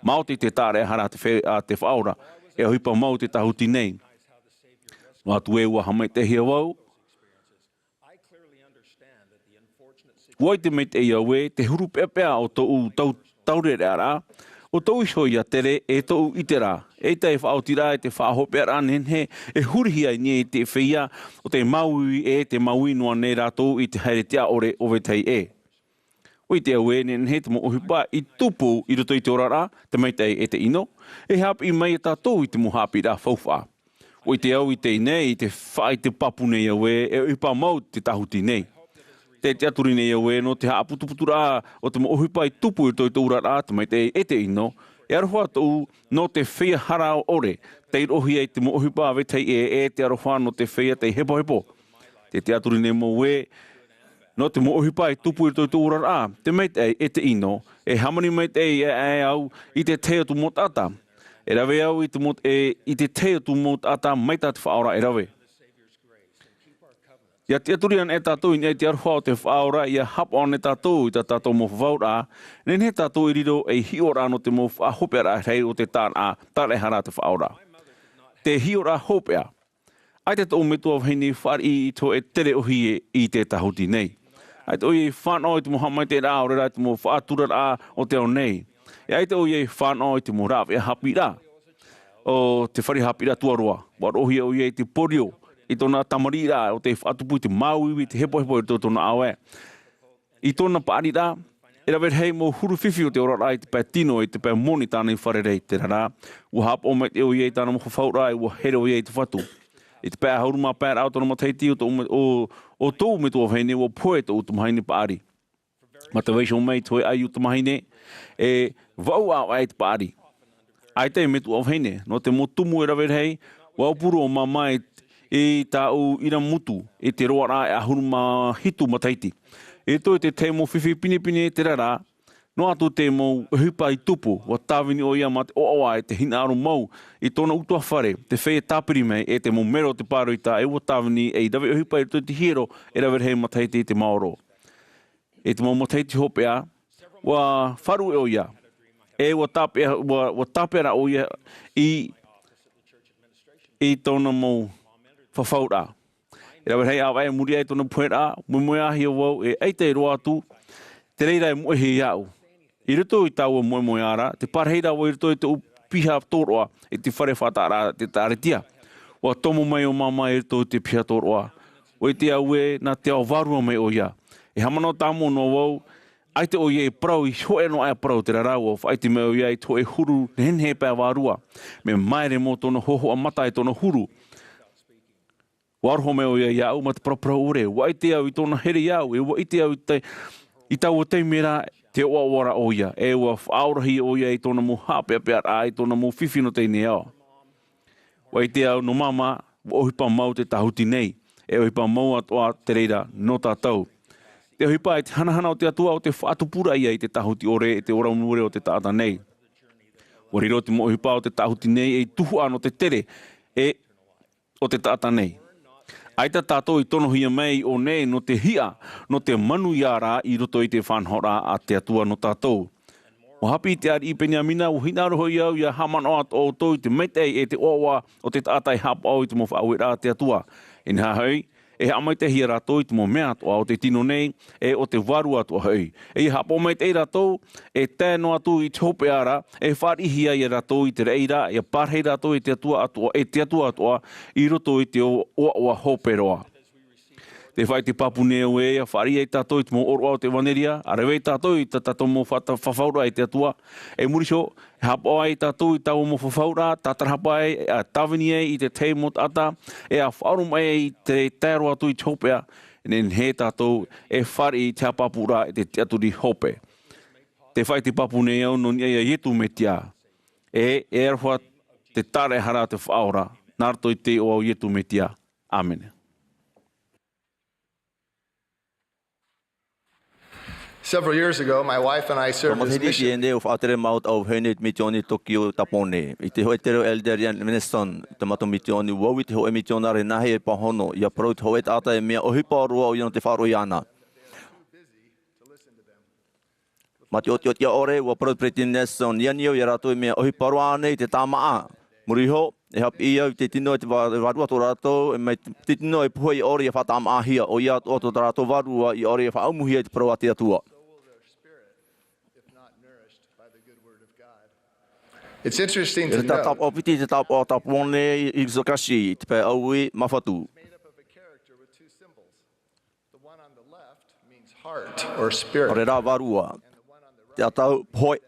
Maoti te tāraʻehara a te fe-, a te Faʻaora, e ʻohipa mau te tāhuti nei. Noa atu ē ʻua haʻamaitaʻihia vau, ʻua ʻite maitaʻi au ē, te huru peʻapeʻa o tōʻu tau-, taureʻareʻa, ʻo tōʻu iho ʻia tere e tōʻu ʻiteraʻa, eʻita e faʻaoti ra e te faʻahopeʻaraʻa nehenehe e hurihia i niʻa i te feiā o te māuiui ē, tē māuiui noa nei rātou i te haere tiʻa ʻore o vetahi ʻē. ʻUa ʻite au ē, nehenehe te mau ʻohipa i tupu i roto i te oraraʻa, te maitaʻi e te ʻino, e haʻapiʻi mai ia tātou i te mau haʻapiʻiraʻa faufaʻa. ʻUa ʻite au i teie nei, i te faʻaʻite pāpū nei au ē, e ʻohipa mau te tāhuti nei. Tē tiʻaturi nei au ē, nō te haʻaputuputuraʻa o te mau ʻohipa i tupu i roto i tōʻu oraraʻa, te maitaʻi e te ʻino, e aroha tōʻu nō te feiā hara ʻore, tei roʻohia i te mau ʻohipa vetahi ʻē, e te aroha nō te feiā tei hepohepo. Tē tiʻaturi nei au ē, nō te mau ʻohipa e tupu i roto i tōʻu oraraʻa, te maitaʻi e te ʻino, e hāmani maitaʻi aʻe au i te tahi atu mau taʻata. E rave au i te mau, e, i te tahi atu mau taʻata mai tā te Faʻaora e rave. ʻIa tiʻaturi anaʻe tātou i niʻa i te aroha o te Faʻaora, ʻia haʻapaʻo anaʻe tātou i tā tātou mau fafauraʻa, nehenehe tātou e riro ei hiʻoraʻa nō te mau faʻahopeʻaraʻa rahi o te tāraʻa, tāraʻehara a te Faʻaora. Te hiʻoraʻa hopeʻa. ʻAita tōʻu metua vahine i fāriʻi i te hōʻē tere ʻōhie i te tāhuti nei. ʻAita ʻoia i fānaʻo i te mau haʻamaitaʻiraʻa, ʻaore rā i te mau faʻaturaraʻa o te ao nei. E ʻaita ʻoia i fānaʻo i te mau rāveʻa haʻapiʻiraʻa o te fare haʻapiʻiraʻa tuarua. ʻUa roʻohia ʻoia i te polio, i tōna tamariʻiraʻa, ʻo tei faʻatupu i te māuiui, te hepohepo i roto i tōna ʻāvae. I tōna paʻariraʻa, e rave rahi mau huru fifi o te oraraʻa i te pae tino, i te pae moni tāna i fārerei, terā rā, ʻua haʻapaʻo maitaʻi ʻoia i tāna mau fafauraʻa, ʻua here ʻoia i te Fatu. I te pae ʻahuru mā pae raʻa o tōna matahiti, ʻo tōʻu me-, ʻo, ʻo tōʻu metua vahine, ʻua pohe tōʻu tamahine paʻari. Mā te vaiiho mai te hōʻē ʻaiū tamahine, e vaʻu ʻāvaʻe te paʻari. ʻAita e metua vahine, nō te mau tumu e rave rahi, ʻua ʻōpū roa māmā i, i tāʻu ʻīrava motu, i te roaraʻa e ʻahuru mā hitu matahiti. I roto i te tahi mau fifi pinepine terā rā, noa atu te mau ʻohipa i tupu, ʻua tāvini ʻoia mā te ʻoaʻoa e te hinaʻaro mau i tōna ʻutuāfare, te feiā tāpiri mai, e te mau mero o te pāroita, e ʻua tāvini ei rave ʻohipa i roto i te hiero e rave rahi matahiti i te maoro. I te mau matahiti hopeʻa, ʻua faʻaruʻe ʻoia, e ʻua tāpeʻa, ʻua, ʻua tāpeʻa rā ʻoia i, i tōna mau fafauraʻa. E rave rahi ʻāvaʻe i muri aʻe i tōna poheraʻa, moemoeāhia vau, e ʻaita e roaʻa atu te reira e moʻehia iāʻu. I roto i taua moemoeā ra, tē pārahi ra vau i roto i tōʻu piha tōroʻa, i te fare faʻataʻaraʻa a te ʻĒkālesia. ʻUa tomo mai ʻo māmā i roto i te piha tōroʻa. ʻUa ʻite au ē, nā te ao vārua mai ʻoia. E haʻamanaʻo tāmau noa vau, ʻaita ʻoia i parau, i hōʻē noa aʻe parau, terā rā, ʻua faʻaʻite mai ʻoia i te hōʻē huru nehenehe pae vārua. Mea māere mau tōna hōhoʻa mata e tōna huru. ʻUa aroha mai ʻoia iāʻu mā te paraparau ʻore, ʻua ʻite au i tōna here iāʻu, e ʻua ʻite au i te, i taua taime ra, te ʻoaʻoa ra ʻoia, e ʻua faʻaorahia ʻoia i tōna mau haʻapeʻapeʻaraʻa, i tōna mau fifi nō teie nei ao. ʻUa ʻite au nō māmā, ʻua ʻohipa mau te tāhuti nei, e ʻohipa mau atoʻa te reira nō tātou. Te ʻohipa e te hanahana o te Atua, ʻo te faʻatupuraʻa ia i te tāhuti ʻore, e te ora mure o te taʻata nei. ʻUa riro te mau ʻohipa o te tāhuti nei ei tuhaʻa nō te tere, e o te taʻata nei. ʻAita tātou i tonohia mai i ʻō nei nō te hiʻa, nō te manuia ra i roto i te faʻanahoraʻa a te Atua nō tātou. ʻUa haʻapiʻi te ariʻi Peniamina, ʻua hinaʻaro hoʻi au ʻia haʻamanaʻo atoʻa ʻoutou i te maitaʻi e te ʻoaʻoa o te taʻata e haʻapaʻo i te mau faʻaueraʻa a te Atua. Inaha hoʻi, e haʻamaitaʻihia rātou i te mau mea atoʻa o te tino nei, e o te vārua atoʻa hoʻi. E ʻia haʻapaʻo maitaʻi rātou, e tae noa atu i te hopeʻa ra, e fāriʻihia ia rātou i te reira, ʻia pārahi rātou e te Atua atoʻa, e te Atua atoʻa, i roto i te ʻo-, ʻoaʻoa hope roa. Te faʻaʻite pāpū nei au ē, ʻia fāriʻi ai tātou i te mau ʻōroʻa o te ʻevanelia, ʻa rave ai tātou i tā tātou mau fata-, fafauraʻa i te Atua. E muri iho, e haʻapaʻo ai tātou i taua mau fafauraʻa, tātarahapa ai, ʻa tāvini ai i te tahi mau taʻata, e ʻa faʻaoromaʻi ai i te tae roa atu i te hopeʻa, e nehenehe tātou e fāriʻi i te haʻapāpūraʻa i te tiʻaturi hope. Te faʻaʻite pāpū nei au nō niʻa iā Ietu Metia. E, e aroha te tāraʻehara a te Faʻaora, nā roto i te iʻoa o Ietu Metia. ʻĀmene. Several years ago, my wife and I served as missionaries. Tō matahiti i teie nei, ʻua faʻatere māua, tāʻu vahine, i te misiōni Tokyo, Tāpōnē. I te hōʻē tere o Elder Ian Evanston, te mātou misiōni, ʻua ui te hōʻē misionare nāhea e pāhono, ʻia parau i te hōʻē taʻata e mea ʻohipa roa ʻoia nō te faʻaroʻo iāna. Mā te ʻotiʻotiʻa ʻore, ʻua parau te Peresideni Nelson, ʻia ani au iā rātou e mea ʻohipa roa ānei te tāmāʻa. Muri iho, e haʻapiʻi au i te tino e te vā-, vārua tō rātou, e mai te tino e pohe ʻia ʻore ʻia faʻatāmāʻahia, ʻoia atoʻa tō tā rātou vārua ʻia ʻore ʻia faʻaʻamuhia i te parau a te Atua. It's interesting to note. E tāpaʻo piti te tāpaʻo a Tāpōnē Hirotogashi, i te pae ʻaui Mafatu. heart or spirit. ʻAore rā vārua, te ʻatau pohe.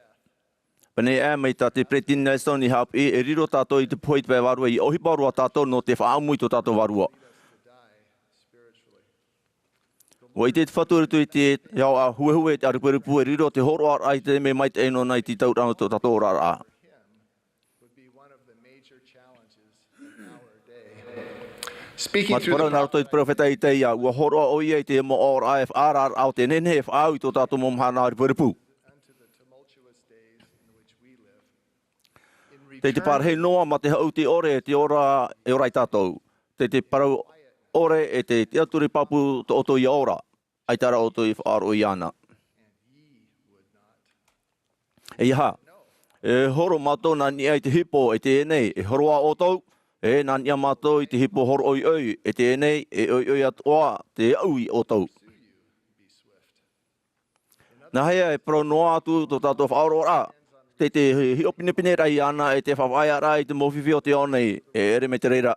Pēnei aʻe mai tā te Peresideni Nelson i haʻapiʻi, e riro tātou i te pohe i te pae vārua, ʻia ʻohipa roa tātou nō te faʻaʻamu i tō tātou vārua. ʻUa ʻite te Fatu i roto i te ao huehue i te ʻāruperupu, e riro te hōroʻaraʻa i te mea maitaʻi nōna i te tauraʻa o tō tātou oraraʻa. Speaking Mā te through the parau nā roto i te peropheta Isaia, ʻua hōroʻa ʻoia i te mau ʻōraʻa e faʻaararaʻa o te nehenehe e faʻaau i tō tātou mau mahana ʻāruperupu. Tei te parahi noa mā te haʻuti ʻore, te ora, e ora ai tātou. Tei te parau ʻore e te tiʻaturi pāpū tō ʻoutou ʻia ora, ʻaita rā ʻoutou i faʻaroʻo iāna. ʻEiaha, e horo mātou nā niʻa i te hipo e teie nei, e horo ā ʻoutou, e nā niʻa mātou i te hipo horoʻoiʻoi e teie nei, e ʻoiʻoi atoʻa te aʻu ia ʻoutou. Nāhea e parau noa atu tō tātou faʻaoraraʻa, tei te hiʻo pinepine rā iāna e te faʻaʻaearaʻa i te mau fifi o te ao nei, e ʻere mai te reira.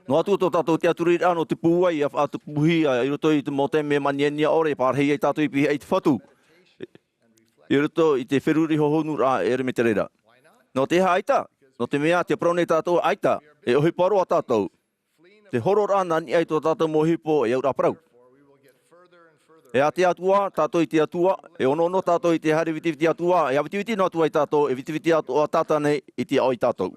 Noa atu tō tātou tiʻaturiraʻa nō te pūai ʻia faʻatupuhia i roto i te mau taime māniania ʻore, e parahi ai tātou i pihaʻi i te Fatu. I roto i te feruri hohonuraʻa, e ʻere mai te reira. Nō te aha ʻaita? Nō te mea, tē parau nei tātou ʻaita, e ʻohipa roa tātou. Te hororaʻa nā niʻa i tō tātou mau hipo e auraʻa parau. E ʻātea atu ā tātou i te Atua, e onoono tātou i te haere vitiviti atu ā, e ʻāvitiviti noa atu ai tātou, e vitiviti atu ā tātou nei i te aʻo ia tātou.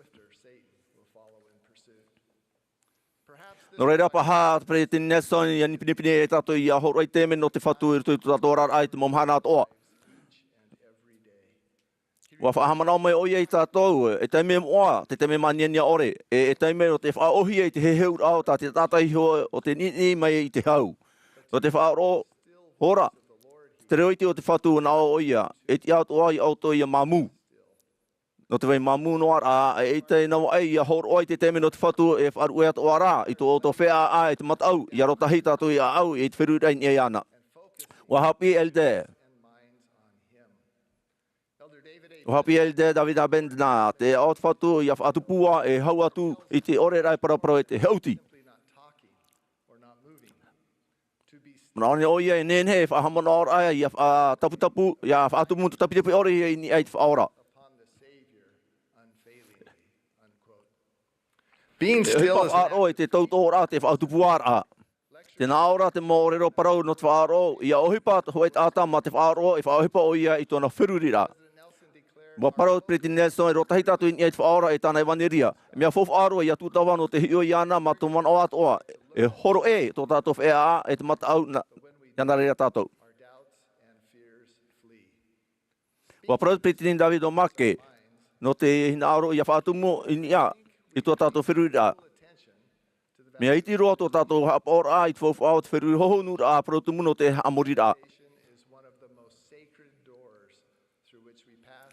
Nō reira, paha, Peresideni Nelson, ʻia pinepine e tātou ʻia hōroʻa i te mea nō te Fatu i roto i tō tātou oraraʻa i te mau mahana atoʻa. ʻUa faʻahaʻamanaʻo mai ʻoia ia tātou, e taime moʻa, te taime māniania ʻore, e, e taime nō te faʻaʻōhie i te heheuraʻa o tā te taʻata iho o te niʻiniʻi mai i te hau. Nō te faʻaroʻo, ora, te reoiti o te Fatu nā ʻō ʻoia, e tiʻa atoʻa ia ʻoutou ʻia māmū. Nō te vai māmū noa rā, e ʻaita e navaʻi ʻia hōroʻa i te taime nō te Fatu e faʻaruʻe atoʻa rā, i tō ʻoutou feiā ʻā e te mataʻu, ʻia arotahi tātou ʻia ʻaʻau i te feruriraʻa i niʻa iāna. ʻUa haʻapiʻi Elder. ʻUa haʻapiʻi Elder David A. Bednar, te aʻo o te Fatu ʻia faʻatupu ā e hau atu i te ʻoreraʻa e paraparau e te haʻuti. Manaʻo nei ʻoia e nehenehe e faʻahaʻamanaʻoraʻa ʻia faʻataputapu, ʻia faʻatumu te tapitapi ʻore i niʻa i te Faʻaora. Being E still ʻohipa is an faʻaroʻo i te tautoʻoraʻa, te faʻatupuaraʻa. Tē nā ʻō ra te mau ʻōrero parau nō te faʻaroʻo, ʻia ʻohipa te hōʻē taʻata mā te faʻaroʻo, e faʻaʻohipa ʻoia i tōna feruriraʻa. ʻUa parau Peresideni Nelson, e arotahi tātou i niʻa i te Faʻaora e tāna ʻevanelia. Mea faufaʻa roa ʻia tūtava nō te hiʻo iāna mā tō manaʻo atoʻa. E horo ʻē tō tātou feiā ʻā e te mataʻu nā, ʻia nā reira tātou. ʻUa parau Peresideni David O. McKay, nō te hinaʻaro ʻia faʻatumu i niʻa i tō tātou feruriraʻa. Mea iti roa tō tātou haʻapaʻoraʻa i te faufaʻa o te feruri hohonuraʻa, parau tumu nō te haʻamoriraʻa.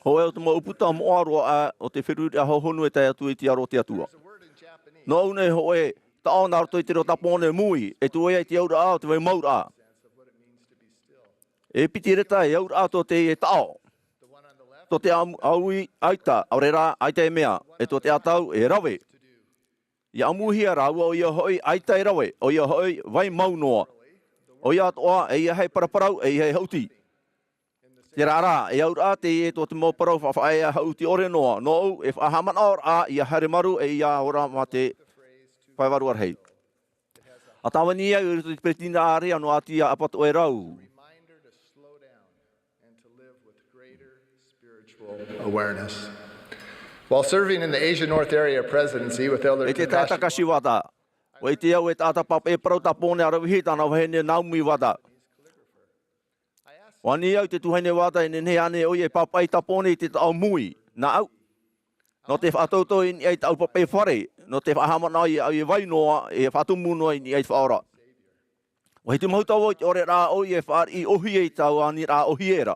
Hōʻē o te mau ʻūputa moʻa roa aʻe o te feruriraʻa hohonu e tae atu i te aro o te Atua. Nō ʻō nei hōʻē taʻo nā roto i te reo Tāpōnē, mui, e tuʻu ai te auraʻa o te vai mauraʻa. E piti reta e auraʻa tō teie taʻo. Tō te au-, aui, ʻaita, ʻaore rā, ʻaita e mea, e tō te ʻatau, e rave. ʻIa ʻamuhia rāua ʻoia hoʻi, ʻaita e rave, ʻoia hoʻi, vai mau noa. ʻOia atoʻa, ʻeiaha e paraparau, ʻeiaha e haʻuti. Terā rā, e auraʻa teie tō te mau parau faʻaea haʻuti ʻore noa, nōʻu, e faʻahaʻamanaʻoraʻa ʻia haere maru, e ʻia ora mā te pae vārua rahi. ʻA tāvini au i roto i te peretiteni ʻārea nō Ātia ʻApatoʻerau. Reminder to slow down and to live with greater spiritual awareness. While serving in the Asia North Area Presidency with Elder I te taeaʻe Takashi Wada, ʻua ʻite au e taʻata pāpaʻi parau Tāpōnē ʻaravihi tāna vahine Naomi Wada. ʻUa ani au i te tuahine Wada e nehenehe ānei ʻoia e pāpaʻi Tāpōnē i te taʻo mui, nāʻu. Nō te faʻatautau i niʻa i tāʻu pāpaʻi fare, nō te faʻahaʻamanaʻo ia au e vai noa, e faʻatumu noa i niʻa i te Faʻaora. ʻUa hitimahu tāua i te ʻoreraʻa ʻoia e fāriʻi ʻōhie i tāʻu aniraʻa ʻōhie ra.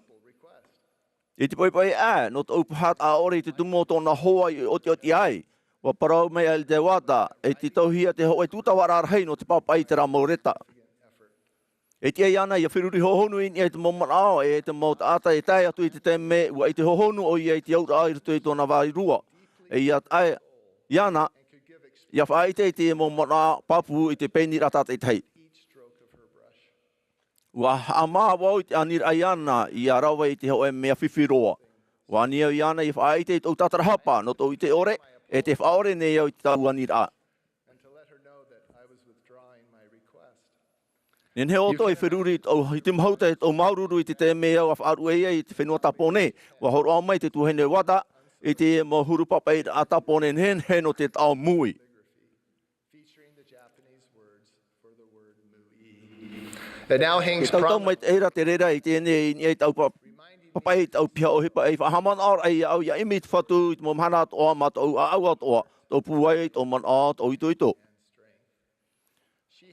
I te poʻipoʻi aʻe, nō tāʻu paha taʻa ʻore i te tumu o tōna hoa i ʻotiʻoti ai, ʻua parau mai Elder Wada, e tītauhia te hōʻē tūtavaraʻa rahi nō te pāpaʻi i terā mau reta. E tiʻa iāna ʻia feruri hohonu i niʻa i te mau manaʻo, e te mau taʻata e tae atu i te taime ʻua ʻite hohonu ʻoia i te auraʻa i roto i tōna vārua. E ʻia tae iāna, ʻia faʻaʻite i te mau manaʻo pāpū i te pēniraʻa tātaʻitahi. Each stroke of her brush. Ua haʻamā vau i te aniraʻa iāna ia rave i te hōʻē mea fifi roa. Ua ani au iāna ia faʻaʻite i tōʻu tātarahapa nō tōʻu ʻite ʻore, e tē faʻaʻore nei au i te tāʻu aniraʻa. Nehenehe ʻoutou e feruri i tōʻu, i te mahuta e tōʻu māuruuru i te taime au a faʻaruʻe ai i te fenua Tāpōnē. Ua hōroʻa mai te tuahine Wada i te mau huru papaʻiraʻa Tāpōnē nehenehe nō te taʻo mui. It now hangs Te tautau prominent. Mai te ʻēra te reira i teie nei i niʻa i tāʻu pa-, papaʻi, tāʻu piha ʻohipa, e faʻahaʻamanaʻo ai au ia ʻimi i te Fatu i te mau mahana atoʻa mā tōʻu ʻāʻau atoʻa, tōʻu pūai, tōʻu manaʻo, tōʻu itoito.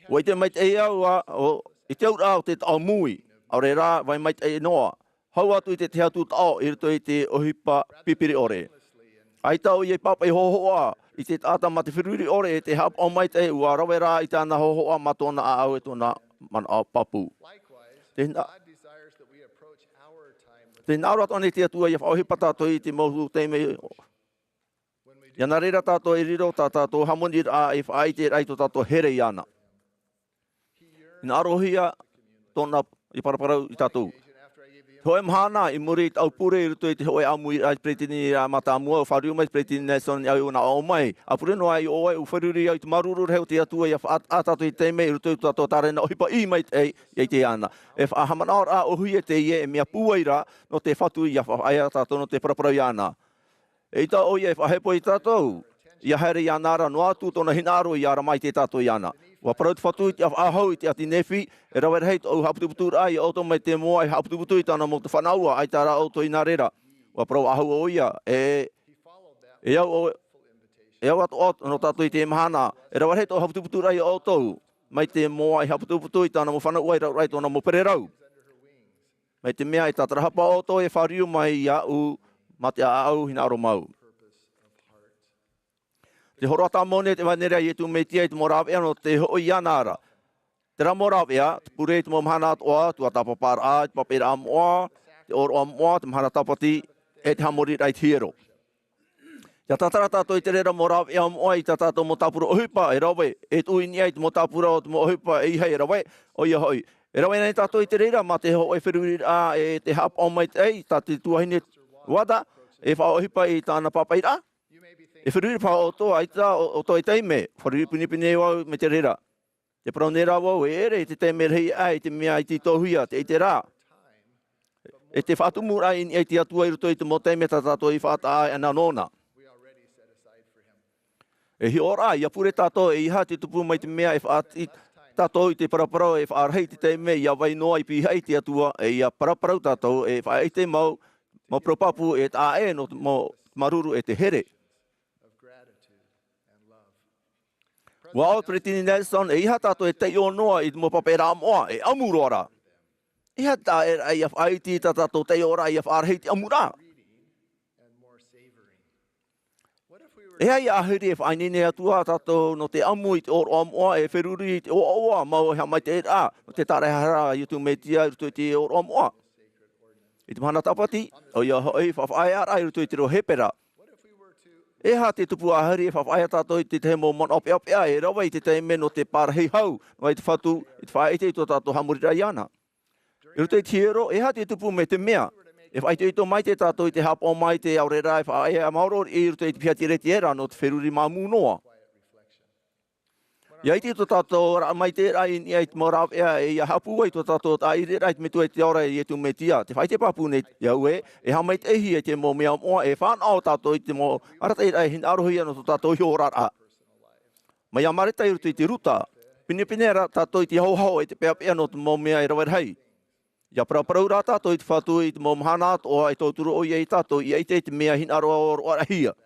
Ua ʻite maitaʻi au ā, ʻo, i te auraʻa o te taʻo mui, ʻaore rā, vai maitaʻi noa. Hau atu i te tahi atu taʻo i roto i te ʻohipa pipiri ʻore. ʻAita ʻoia i pāpaʻi hōhoʻa i te taʻata mā te feruri ʻore, e tē haʻapaʻo maitaʻi, ua rave rā i tāna hōhoʻa mā tōna ʻāʻau e tōna manaʻo pāpū. Tē hina-, tē hinaʻaro atoʻa nei te Atua ia faʻaʻohipa tātou i te mau taime. Ia nā reira tātou e riro tā tātou hāmoniraʻa e faʻaʻiteraʻa i tō tātou here iāna. Hinaʻarohia tōna i paraparau ia tātou. Te hōʻē mahana i muri i tāʻu pure i roto i te hōʻē ʻāmuiraʻa i te peretiteniraʻa mātāmua, ʻua fāriu mai te Peretiteni Nelson iāʻu ʻo nā ʻō mai, ʻa pure noa i ʻō ē, ʻua feruri au i te māuruuru rahi o te Atua ia faʻataʻa tātou i te taime i roto i tō tātou tārena ʻohipa ʻī maitaʻi, ia ʻite iāna. E faʻahaʻamanaʻoraʻa ʻōhie teie, e mea pūai rā nō te Fatu ia faʻaea tātou nō te paraparau iāna. Eʻita ʻoia e faʻahepo ia tātou ia haere iāna ra, noa atu tōna hinaʻaro ia ara maitaʻi tātou iāna. ʻUa parau te Fatu i te faʻahou i te ʻāti Nephi, e rave rahi tōʻu haʻaputuputuraʻa ia ʻoutou mai te moa e haʻaputuputu i tāna mau fānaʻoraʻa, ʻaita rā ʻoutou i nā reira. ʻUa parau faʻahou ʻoia, e, e au ʻo, e au atoʻa nō tātou i teie mahana, e rave rahi tōʻu haʻaputuputuraʻa ia ʻoutou mai te moa e haʻaputuputu i tāna mau fānaʻoraʻa, i raro aʻe i tōna mau pererau. Mai te mea e tātarahapa ʻoutou e fāriu mai iāʻu mā te ʻāʻau hinaʻaro mau. Te hōroʻa tāmau nei te ʻāvaʻe ra a Iesu Mesia i te mau rāveʻa nō te hoʻi iāna ra. Terā mau rāveʻa, te pure i te mau mahana atoʻa, tuatāpaparaʻa, te papaʻiraʻa moʻa, te ʻōroʻa moʻa, te mahana tāpati, e te haʻamoriraʻa i te hiero. ʻIa tātara tātou i te reira mau rāveʻa moʻa i tā tātou mau tāpura ʻohipa e rave, e tuʻu i niʻa i te mau tāpura o te mau ʻohipa e ʻeiaha e rave, ʻoia hoʻi. E rave nei tātou i te reira mā te hōʻē feruriraʻa e tē haʻapaʻo maitaʻi, tā te tuahine Wada, e faʻaʻohipa i tāna papaʻiraʻa. E feruri paha ʻoutou, ʻaita ʻo, ʻoutou e taime, feruri pinepine vau mai te reira. Tē parau nei rā vau, e ʻere i te taime rahi aʻe i te mea i tītauhia, te, i te reira. E te faʻatumuraʻa i niʻa i te Atua i roto i te mau taime tā tātou i faʻataʻa ana nōna. E hiʻoraʻa, ʻia pure tātou, ʻeiaha te tupu mai te mea e faʻati-, tātou i te paraparau e faʻarahi i te taime, ʻia vai noa i pihaʻi te Atua, e ʻia paraparau tātou, e faʻaʻite mau, mau parau pāpū, e taʻa ʻē nō te mau māuruuru e te here. ʻUa ʻo Peretiteni Nelson, ʻeiaha tātou e taiʻo noa i te mau papaʻiraʻa moʻa, e ʻamu roa rā. E aha te taʻa ʻē ʻia faʻaiti i tā tātou taiʻoraʻa ʻia faʻarahi i te ʻamuraʻa? E aha ʻia ʻahiri e faʻaineine atu ā tātou nō te ʻamu i te ʻōroʻa moʻa, e feruri i te ʻoaʻoa mau e haʻamaitaʻiraʻa, nō te tāraʻehara a Iesu Mesia i roto i te ʻōroʻa moʻa? I te mahana tāpati, ʻoia hoʻi, faʻaʻaearaʻa i roto i te reo Hepera. E aha te tupu ʻahiri e faʻaʻae tātou i te tahi mau manaʻo peʻapeʻa e rave i te taime nō te parahi hau, noa i te Fatu, i te faʻaʻite i tō tātou haʻamoriraʻa iāna. I roto i te hiero, e aha te tupu mai te mea e faʻaitoito maitaʻi tātou i te haʻapaʻo mai te ʻaore rā e faʻaea maoro i roto i te piha tiretiera nō te feruri māmū noa. ʻIa ʻite tō tātou oraraʻa maitaʻi i niʻa i te mau rāveʻa e ʻia haʻapūai tō tātou tāʻiriraʻa i te Metua i te Ao ra, Iesu Mesia. Tē faʻaʻite pāpū nei au ē, e haʻamaitaʻihia i te mau mea moʻa e fānaʻo tātou i te mau arataʻiraʻa e hinaʻarohia nō tō tātou iho oraraʻa. Mai iā Mareta i roto i te Ruta, pinepine rā tātou i te ahoaho e te peʻapeʻa nō te mau mea e rave rahi. ʻIa paraparau rā tātou i te Fatu i te mau mahana atoʻa e tauturu ʻoia ia tātou ʻia ʻite i te mea hinaʻaro roa-, roaraʻahia.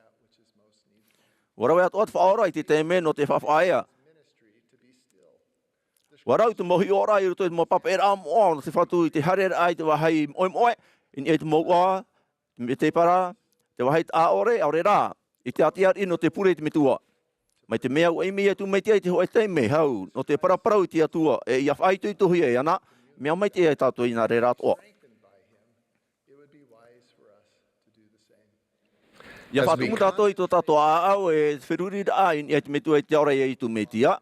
ʻUa rave atoʻa te Faʻaora i te taime nō te faʻaea. ʻUa rau te mau hiʻoraʻa i roto i te mau papaʻiraʻa moʻa nō te Fatu i te haereraʻa i te vāhi moʻemoʻe, i niʻa i te mouʻa, te mētēpara, te vāhi taʻa ʻore, ʻaore rā, i te ātea riʻi nō te pure i te Metua. Mai te mea ʻua ʻimi Iesu Mesia i te hōʻē taime hau nō te paraparau i te Atua, e ʻia faʻaitoitohia e ana, mea maitaʻi ia tātou i nā reira atoʻa. ʻIa faʻatumu tātou i tō tātou ʻāʻau e feruriraʻa i niʻa i te Metua i te Ao ra, Iesu Mesia.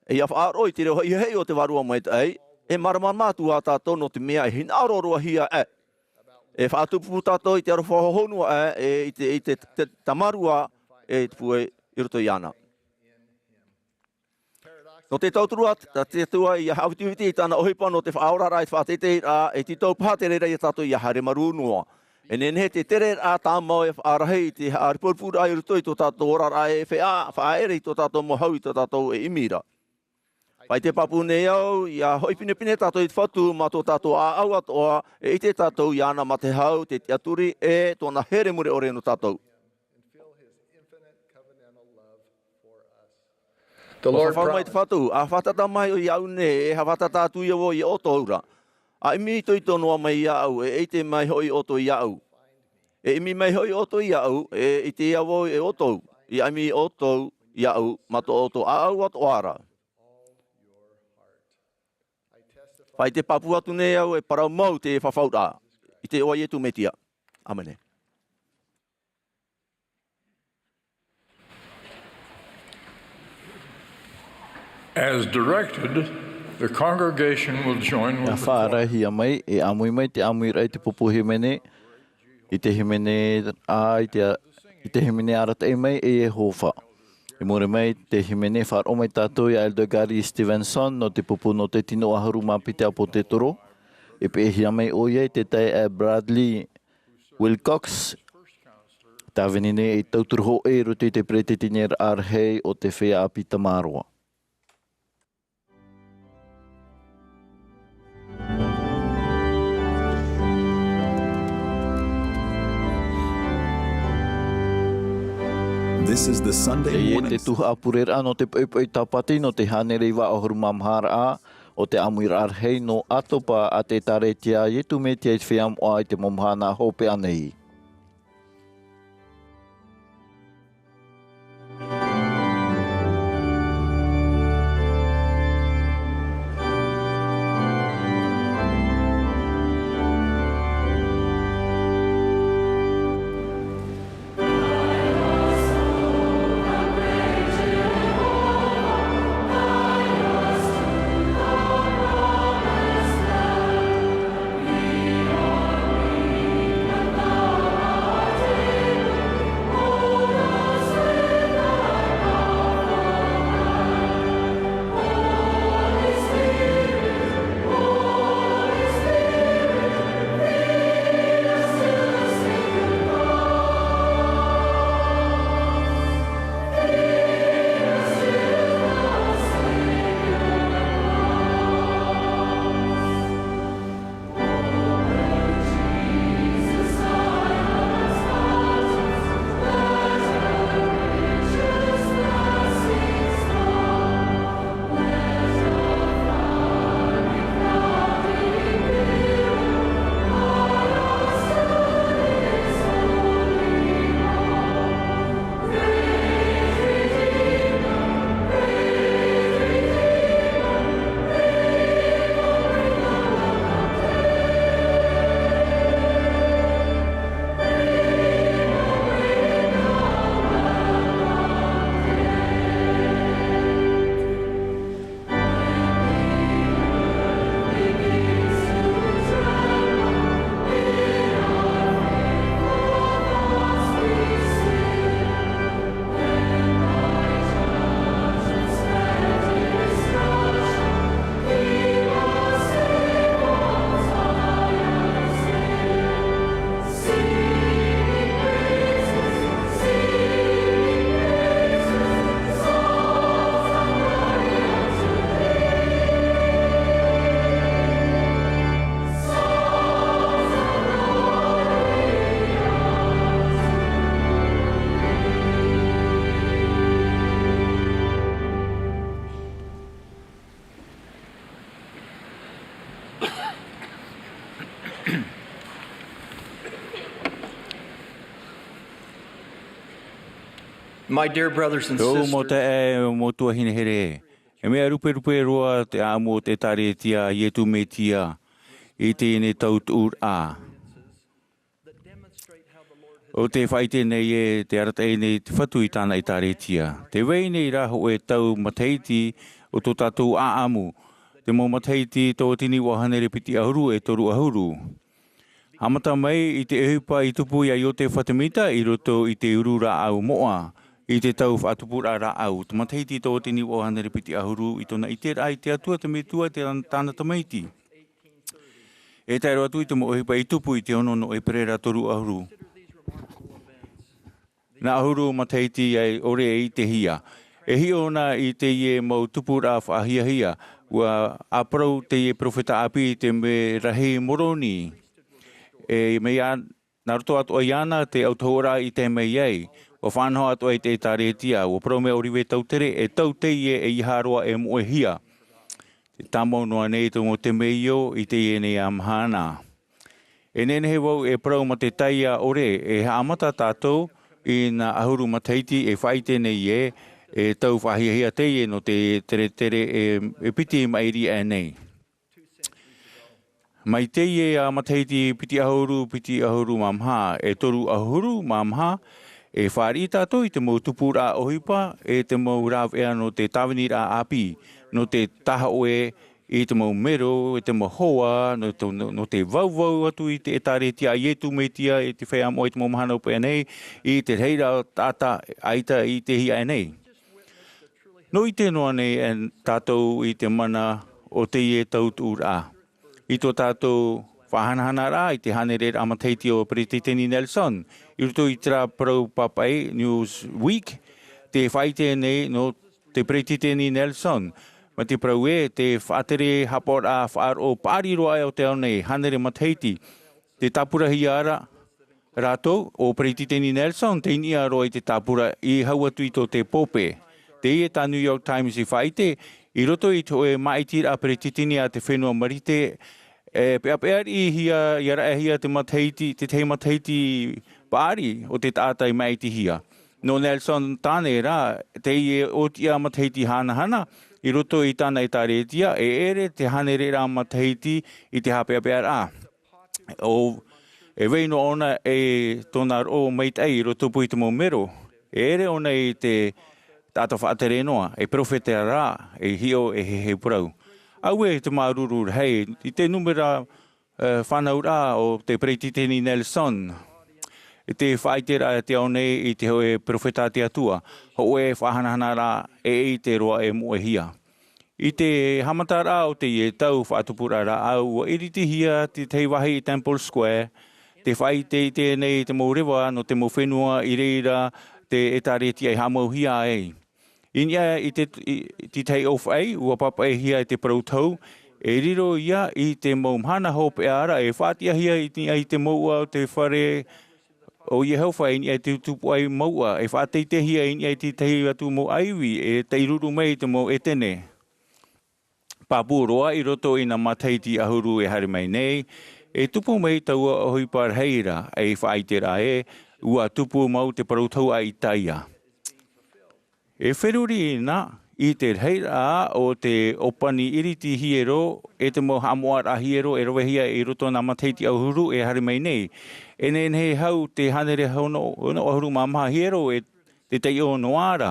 E ʻia faʻaroʻo i te reo haʻihaʻi o te Vārua Maitaʻi. E māramarama atu ā tātou nō te mea e hinaʻaro roa hia ʻē. E faʻatupu tātou i te aroha faʻahou noa ʻē, e i te, i te, te, te tamarua, e i te pūai i roto iāna. Nō te tauturu a, a te Atua ʻia haʻavitiviti i tāna ʻohipa nō te faʻaoraraʻa e te faʻateiteiraʻa, e tītau paha te reira ia tātou ʻia haere marū noa. E nehenehe te tereraʻa tāmau e faʻarahi i te haʻaripuripuraʻa i roto i tō tātou oraraʻa e faʻa-, faʻaere i tō tātou mau hau i tō tātou e ʻimi ra. Faʻaʻite pāpū nei au, ʻia hoʻi pinepine tātou i te Fatu, mā tō tātou ʻāʻau atoʻa, e ʻite tātou iāna mā te hau, te tiʻaturi, e tōna here mure ʻore nō tātou. The Lord promised. Mai te Fatu, ʻa fātata mai ʻoe iāʻu nei, e haʻafātata atu ia vau ia ʻoutou ra. ʻA ʻimi itoito noa mai iāʻu, e ʻite mai hoʻi ʻoutou iāʻu. E ʻimi mai hoʻi ʻoutou iāʻu, e ʻite ia vau e ʻoutou, ʻia ʻimi ʻoutou iāʻu, mā tō ʻoutou ʻāʻau atoʻa ra. Faʻaʻite pāpū atu nei au e parau mau te fafauraʻa. I te iʻoa o Iesu Mesia. ʻĀmene. As directed, the congregation will join with the choir. ʻIa faʻarahi mai, e ʻāmui mai te ʻāmuiraʻa i te pupu hīmene, i te hīmene, ā, i te, i te hīmene arataʻi mai e Iehova. I muri mai te hīmene, faʻaroʻo mai tātou ia Elder Gary Stevenson nō te pupu nō te tino ʻahuru mā piti ʻāpōsetolo. E peʻehia mai ʻoia i te taeaʻe Bradley Wilcox, tāvini nei ei tauturu hōʻē i roto i te peresideni rahi o te feiā ʻāpī Tamaroa. This is the Sunday morning. Teie te tuhaʻa pureraʻa nō te poʻipoʻi Tāpati nō te hānere iva ʻahuru mā maha ra o te ʻāmuiraʻa rahi nō ʻAtopa a te ʻĒtārētia a Iesu Mesia i te Feiā Moʻa i te mau mahana hopeʻa nei. My dear brothers and sisters, mau taeaʻe, mau tuahine here, e mea ruperupe roa te ʻāʻamu o te ʻĒtārētia a Iesu Mesia i teie nei tautuʻuraʻa. ʻO tē faʻaʻite nei ē, tē arataʻi nei te Fatu i tāna ʻĒtārētia. Tē vai nei rā hōʻē tau matahiti o tō tātou ʻāʻamu, Te mau matahiti tauatini ua hānere piti ʻahuru e toru ʻahuru. Haʻamata mai i te ʻohipa i tupu iā Iosepha Semita i roto i te uru rāʻau moʻa, i te tau faʻatupuraʻa rāʻau, te matahiti tauatini ua hānere piti ʻahuru i tōna ʻiteraʻa i te Atua te Metua i te, tāna tamaiti. E tae roa atu i te mau ʻohipa i tupu i te ono nō ʻEperēra toru ʻahuru. Nā ʻahuru matahiti ʻaore e ʻitehia. E hiʻo na i teie mau tupuraʻa faʻahiahia, ua ʻāparau teie perofeta ʻāpī i te mea rahi Moroni. E mea nā roto atoʻa iāna te autahuʻaraʻa i tae mai ai. Ua faʻanaho atoʻa i te ʻĒtārētia, ua parau mai ʻo Oliver Cowdery, e tau teie ʻeiaha roa e moʻehia. Te tāmau noa nei tō mau temeio i teie nei mahana. E nehenehe vau e parau mā te taiā ʻore, e haʻamata tātou i nā ʻahuru matahiti e faʻaʻite nei ē, e tau faʻahiahia teie nō te teretere e, e piti maʻiri aʻe nei. Mai teie matahiti piti ʻahuru, piti ʻahuru mā maha, e toru ʻahuru mā maha, e fāriʻi tātou i te mau tupuraʻa ʻohipa, e te mau rāveʻa nō te tāviniraʻa ʻāpī, nō te tahoʻe, i te mau mero, i te mau hoa, nō te, nō, nō te vauvau atu i te ʻĒtārētia a Iesu Mesia, i te feiā moʻa i te mau mahana ʻope nei, i te reira taʻata ʻaita i ʻitehia aʻe nei. Nō ʻite noa nei e tātou i te mana o teie tautuʻuraʻa. I tō tātou faʻahanahanaraʻa i te hānereraʻa matahiti o Peretiteni Nelson, i roto i terā parau papaʻi Newsweek, te faʻaʻite nei nō te Peretiteni Nelson, mai te parau ē, te faʻatere haʻapaʻoraʻa faʻaroʻo paʻari roa aʻe o te ao nei, hānere matahiti, te tāpurahia ra, rātou, ʻo Peretiteni Nelson, tei niʻa roa i te tāpura i hau atu i tō te pōpē. Teie tā New York Times i faʻaʻite, i roto i te hōʻē māʻitiraʻa peretiteni a te fenua Marite, e peʻapeʻarihia, ʻia raʻehia te matahiti, te tahi matahiti paʻari o te taʻata i māʻitihia. Nō Nelson tāne rā, teie ʻōtiʻa matahiti hanahana, i roto i tāna ʻĒtārētia, e ʻere te hānereraʻa matahiti i te haʻapeʻapeʻaraʻa. ʻO, e vai noa ʻōna e tōna roʻo maitaʻi i roto pū i te mau mero. E ʻere ʻōna i te taʻata faʻatere noa, e perofeta rā, e hiʻo, e heheu parau. Auē te māuruuru rahi, i te nūmera, e, fānauraʻa o te Peretiteni Nelson. I te faʻaʻiteraʻa te ao nei i te hōʻē perofeta a te Atua, hōʻē faʻahanahanaraʻa e ʻite roa e moʻehia. I te haʻamataraʻa o teie tau faʻatupuraʻa rāʻau, ua iritihia te tahi vāhi i Temple Square, te faʻaʻiteʻite nei i te mau reva nō te mau fenua i reira te ʻĒtārētia i haʻamauhia ai. I niʻa i te, i, te tahi ʻōfaʻi, ua papaʻihia e te parau tau, e riro ia i te mau mahana hopeʻa ra, e faʻatiʻahia i niʻa i te mouʻa o te fare o Iehova i niʻa i te tupuaʻi mouʻa, e faʻateiteihia i niʻa i te tahi atu mau ʻaivi, e taʻiruru mai i te mau ʻētene. Pāpū roa i roto i nā matahiti ʻahuru e haere mai nei, e tupu mai taua ʻohipa rahi ra, e faʻaʻite ra ē, ua tupu mau te parau tau a Isaia. E feruri na i te rahiraʻa o te ʻōpani iriti hiero, e te mau haʻamoʻaraʻa hiero e ravehia i roto nā matahiti ʻahuru e haere mai nei. E nehenehe hau te hānere ono, ono ʻahuru mā maha hiero e te taiʻo noa ra.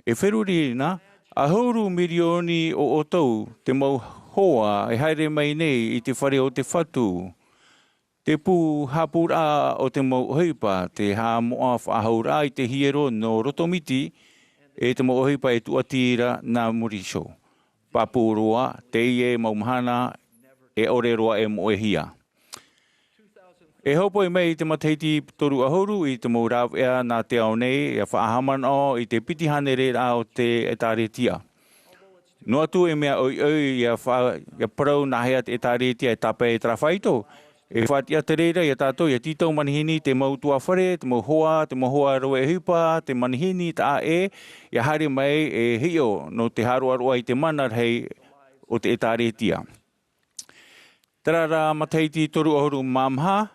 E feruri na, ʻahuru mirioni o ʻoutou te mau hoa e haere mai nei i te fare o te Fatu. Te pū haʻapūraʻa o te mau ʻohipa, te haʻamoʻa faʻahouraʻa i te hiero nō roto miti, e te mau ʻohipa e tūʻati ra nā muri iho. Pāpū roa, teie mau mahana, e ʻore roa e moʻehia. E hopoi mai i te matahiti toru ʻahuru i te mau rāveʻa nā te ao nei, ʻia faʻahaʻamanaʻo i te piti hānereraʻa o te ʻĒtārētia. Noa atu e mea ʻoiʻoi ʻia fa-, ʻia parau nāhea te ʻĒtārētia e tāpae e terā faito, e faʻatiʻa te reira ia tātou, ʻia tītau manihini te mau ʻutuāfare, te mau hoa, te mau hoa rave ʻohipa, te manihini taʻa ʻē, ʻia haere mai e hiʻo nō te haʻaroaroa i te mana rahi o te ʻĒtārētia. Terā rā matahiti toru ʻahuru mā maha,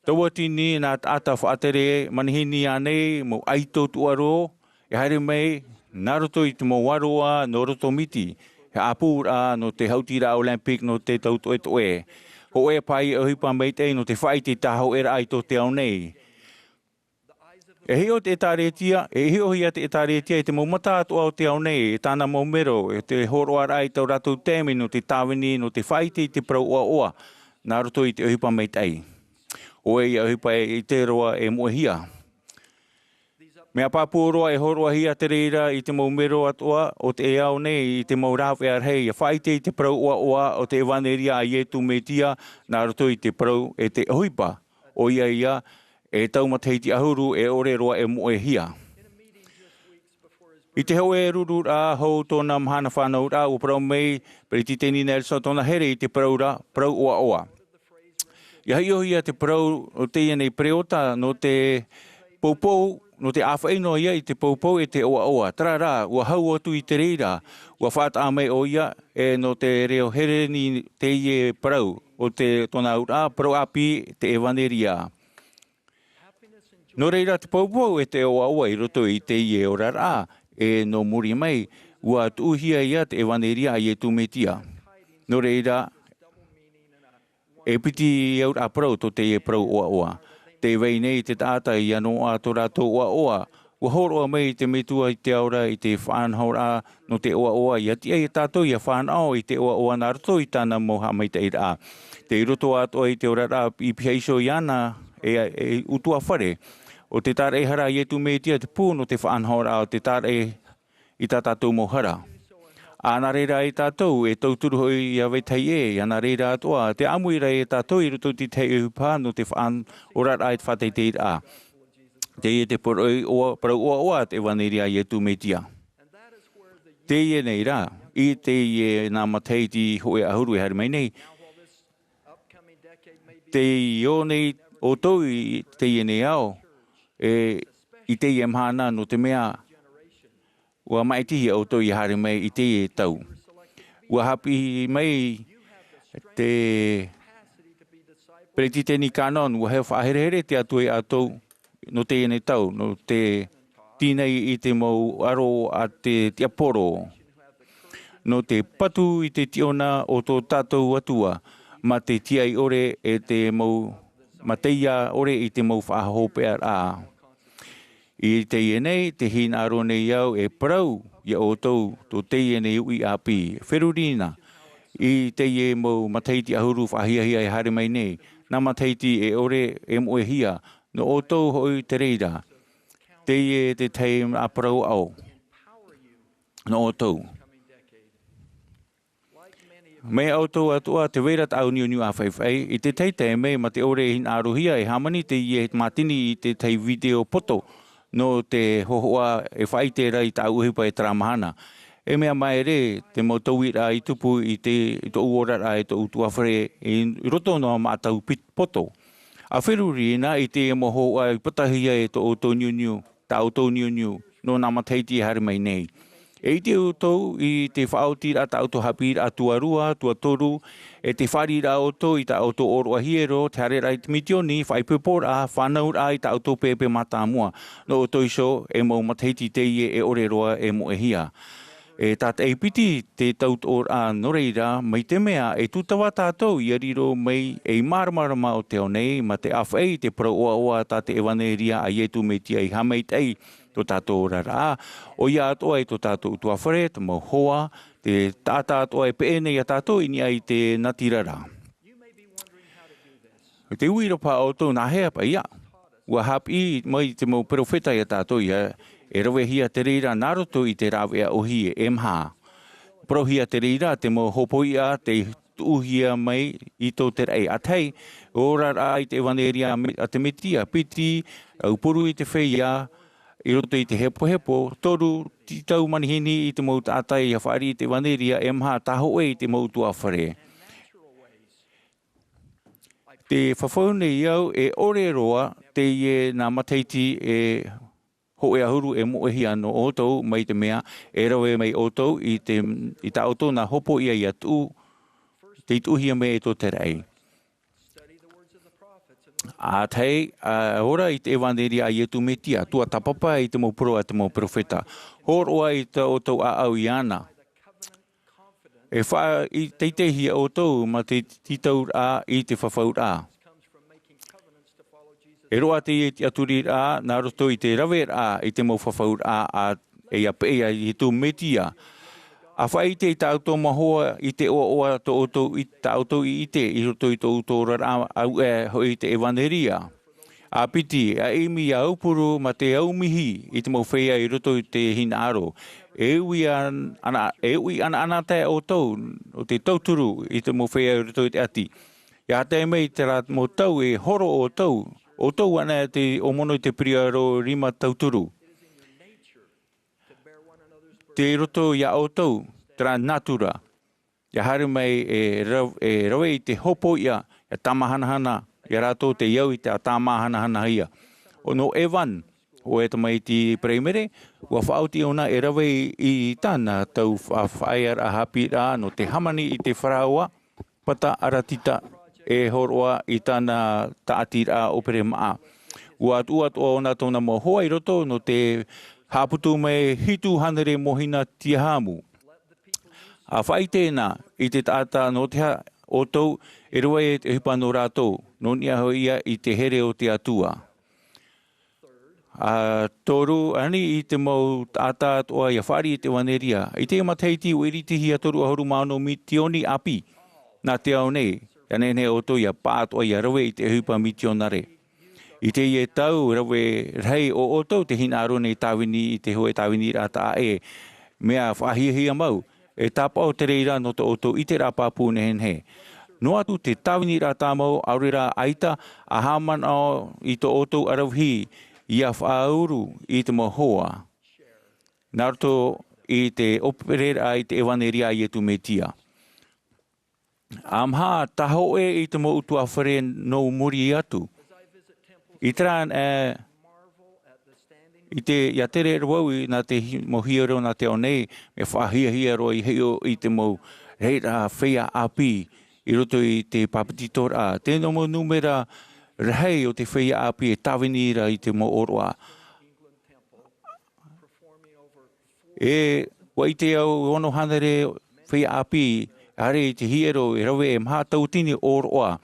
tauatini nā taʻata faʻatere manihini ānei, mau ʻaito tuʻaro, e haere mai nā roto i te mau aroa nō roto miti, he haʻapūraʻa nō te haʻutiraʻa Olympic nō te tau toʻetoʻe. Hōʻē paʻi ʻohipa maitaʻi nō te faʻaʻite i te hōʻēraʻa i tō te ao nei. E hiʻo te ʻētāretia, e hiʻohia te ʻētāretia i te mau mata atoʻa o te ao nei, e tāna mau mero, e te hōroʻaraʻa i tō rātou taime nō te tāvini, nō te faʻaʻite i te parau ʻoaʻoa, nā roto i te ʻohipa maitaʻi. ʻO ia ʻohipa e ʻite roa e moʻehia. Mea pāpū roa e hōroʻahia te reira i te mau mero atoʻa o te ao nei i te mau rāveʻa rahi, ia faʻaʻite i te parau ʻoaʻoa o te ʻevaneria a Iesu Mesia, nā roto i te parau e te ʻohipa. ʻO ia ia, e tau matahiti ʻahuru e ʻore roa e moʻehia. I te hōʻē rururaʻa hou tōna mahana fānauraʻa, ʻua parau mai Peretiteni Nelson tōna here i te parau ra, parau ʻoaʻoa. Ia hiʻohia te parau o teie nei pereota nō te poupou, nō te ʻāfaʻi noa ia i te poupou e te ʻoaʻoa. Terā rā, ʻua hau atu i te reira, ʻua faʻataʻa mai ʻoia, e nō te reo Hereni teie parau, o te tōna auraʻa, parau ʻāpī, te ʻevaneria. Nō reira te poupou e te ʻoaʻoa i roto i teie oraraʻa, e nō muri mai, ʻua tuʻuhia ia te ʻevaneria a Iesu Mesia. Nō reira, e piti auraʻa parau tō teie parau ʻoaʻoa. Tē vai nei te taʻata ia noaʻa tō rātou ʻoaʻoa, ʻua hōroʻa mai te Metua i te ao ra i te faʻanahoraʻa nō te ʻoaʻoa, ia tiʻa ia tātou ia fānaʻo i te ʻoaʻoa nā roto i tāna mau haʻamaitaʻiraʻa. Tei roto atoʻa i te oraraʻa i pihaʻi iho iāna e, e ʻutuāfare. ʻO te tāraʻehara a Iesu Mesia te pū nō te faʻanahoraʻa o te tāraʻe i tā tātou mau hara. ʻA nā reira ai tātou e tauturu hoʻi ia vetahi ʻē, ʻia nā reira atoʻa, te ʻāmuiraʻa ia tātou i roto i te tahi ʻohipa nō te faʻanahoraʻa i te faʻateiteiraʻa. Teie te parau ʻoa-, parau ʻoaʻoa te ʻevaneria a Iesu Mesia. Teie nei rā, i teie nā matahiti hōʻē ʻahuru e haere mai nei, tei ō nei ʻoutou i teie nei ao, e, i teie mahana nō te mea, ʻua maʻitihia ʻoutou ia haere mai i teie tau. ʻUa haʻapiʻi mai te Peretiteni Cannon, ʻua haʻaherehere te Atua ia ʻoutou nō teie nei tau, nō te tīnai i te mau aro a te tiaporo, nō te patu i te tiʻona o tō tātou Atua, mā te tiaʻi ʻore e te mau, mā te ia ʻore i te mau faʻahopeʻaraʻa. I teie nei, tē hinaʻaro nei au e parau ia ʻoutou tō teie nei uʻi ʻāpī. Feruri na, i teie mau matahiti ʻahuru faʻahiahia e haere mai nei, nā matahiti e ʻore e moʻehia, nō ʻoutou hoʻi te reira. Teie te tahi parau aʻo nō ʻoutou. Mai ʻoutou atoʻa, tē vai ra tāʻu niuniu ʻāfaifai, i te tahi taime, mā te ʻore e hinaʻarohia, e hāmani teie mātini i te tahi video poto, nō te hōhoʻa e faʻaʻite ra i tāʻu ʻohipa e terā mahana. E mea māere, te mau tauiraʻa i tupu i te, i tōʻu oraraʻa e tōʻu ʻutuāfare, i roto noa mā tāʻu pit-, poto. ʻA feruri na i te mau hōhoʻa i patahia e tō ʻoutou niuniu, tā ʻoutou niuniu, nō nā matahiti e haere mai nei. E ʻite ʻoutou i te faʻaotiraʻa tā ʻoutou haʻapiʻiraʻa tuarua, tuatoru, e te fāriʻiraʻa ʻoutou i tā ʻoutou ʻōroʻa hiero, te haereraʻa i te misioni, faʻaipoiporaʻa, fānauraʻa i tā ʻoutou pēpē mātāmua. Nō ʻoutou iho, e mau matahiti teie e ʻore roa e moʻehia. E tātaʻi piti te tautoʻoraʻa, nō reira, mai te mea e tūtava tātou ia riro mai ei māramarama o te ao nei, mā te ʻāfaʻi i te parau ʻoaʻoa tā te ʻevaneria a Iesu Mesia i haʻamaitaʻi tō tātou oraraʻa, ʻoia atoʻa i tō tātou ʻutuāfare, te mau hoa, te taʻata atoʻa e peʻe nei ia tātou i niʻa i te natirara. Te uira paha ʻoutou, nā hea paʻi ïa? ʻUa haʻapiʻi mai te mau perofeta ia tātou ïa, e ravehia te reira nā roto i te rāveʻa ʻōhie e maha. Parauhia te reira te mau hōpoiʻa tei tuʻuhia mai i tō te raʻi. ʻA tahi, oraraʻa i te ʻevaneria a te Mesia, piti, aupuru i te feiā, i roto i te hepohepo, toru, tītau manihini i te mau taʻata ia fāriʻi i te ʻevaneria, e maha, tāhōʻē i te mau ʻutuāfare. Tē fafau nei au e ʻore roa teie nā matahiti e hōʻē ʻahuru e moʻehia nō ʻoutou, mai te mea e rave mai ʻoutou i te, i tā ʻoutou nā hōpoiʻa ia tuʻu, tei tuʻuhia mai e tō te raʻi. ʻA tahi, ʻa ora i te ʻevaneria a Iesu Mesia, tuatāpapa i te mau parau a te mau perofeta. Hōroʻa i tā ʻoutou ʻāʻau iāna. E faʻateiteihia ʻoutou mā te tītauraʻa i te fafauraʻa. E roaʻa teie tiʻaturiraʻa nā roto i te raveraʻa i te mau fafauraʻa a, e ia peʻe ia Iesu Mesia. ʻA faʻaʻite i tā ʻoutou mau hoa i te ʻoaʻoa tō ʻoutou i, tā ʻoutou i ʻite i roto i tō ʻoutou oraraʻa, auē hoʻi te ʻevanelia. ʻA piti, ʻa ʻimi, ʻa aupuru mā te aumihi i te mau feiā i roto i te hinaʻaro. E uʻi ana, ana, e uʻi anaanatae ʻoutou o te tauturu i te mau feiā i roto i te ʻati. ʻIa tae mai terā mau tau e horo ʻoutou, ʻoutou ana te ʻōmono i te piriaro rima tauturu. Tei roto ia ʻoutou terā natura. ʻIa haere mai e ra-, e rave i te hopoiʻa, ʻia tāmāhanahana ia rātou tei au i te tāmāhanahanahia. ʻO nō Evan, ʻo e tamaiti Paraimere, ʻua faʻaoti ʻōna e rave i tāna tau fa-, faʻaearaʻa haʻapiʻiraʻa nō te hāmani i te faraoa, pata aratita e hōroʻa i tāna tāʻatiraʻa ʻōpere māʻa. ʻUa tuʻu atoʻa ʻōna tōna mau hoa i roto nō te haʻaputu mai hitu hānere mōhina tiahāmu. ʻA faʻaʻite na i te taʻata nō te aha ʻoutou e rave i te ʻohipa nō rātou, nō niʻa hoʻi ia i te here o te Atua. ʻA toru, ani i te mau taʻata atoʻa ʻia fāriʻi i te ʻevanelia. I te matahiti ʻua iritihia toru ʻahuru mā ono mitioni ʻāpī nā te ao nei, ʻia nehenehe ʻoutou ʻia pāʻatoʻa ʻia rave i te ʻohipa mitionare. I teie tau rave rahi o ʻoutou te hinaʻaro nei tāvini i te hōʻē tāviniraʻa taʻa ʻē, mea faʻahiahia mau, e tāpaʻo te reira nō tō ʻoutou ʻiteraʻa pāpū nehenehe. Noa atu te tāviniraʻa tāmau, ʻaore rā ʻaita ʻa haʻamanaʻo i tō ʻoutou ʻaravihi ʻia faʻauru i te mau hoa. Nā roto i te ʻōpereraʻa i te ʻevanelia a Iesu Mesia. ʻA maha tā hōʻē i te mau ʻutuāfare nō muri atu. I terā, e, i te, ʻia tere roa au i nā te hi-, mau hiero nā te ao nei, mea faʻahiahia roa i hiʻo i te mau reira feiā ʻāpī i roto i te pāpetitoraʻa. Tēnā mau nūmera rahi o te feiā ʻāpī e tāvini ra i te mau ʻōroʻa. E, ʻua ʻite au, ono hānere feiā ʻāpī, haere i te hiero, e rave e maha tauatini ʻōroʻa.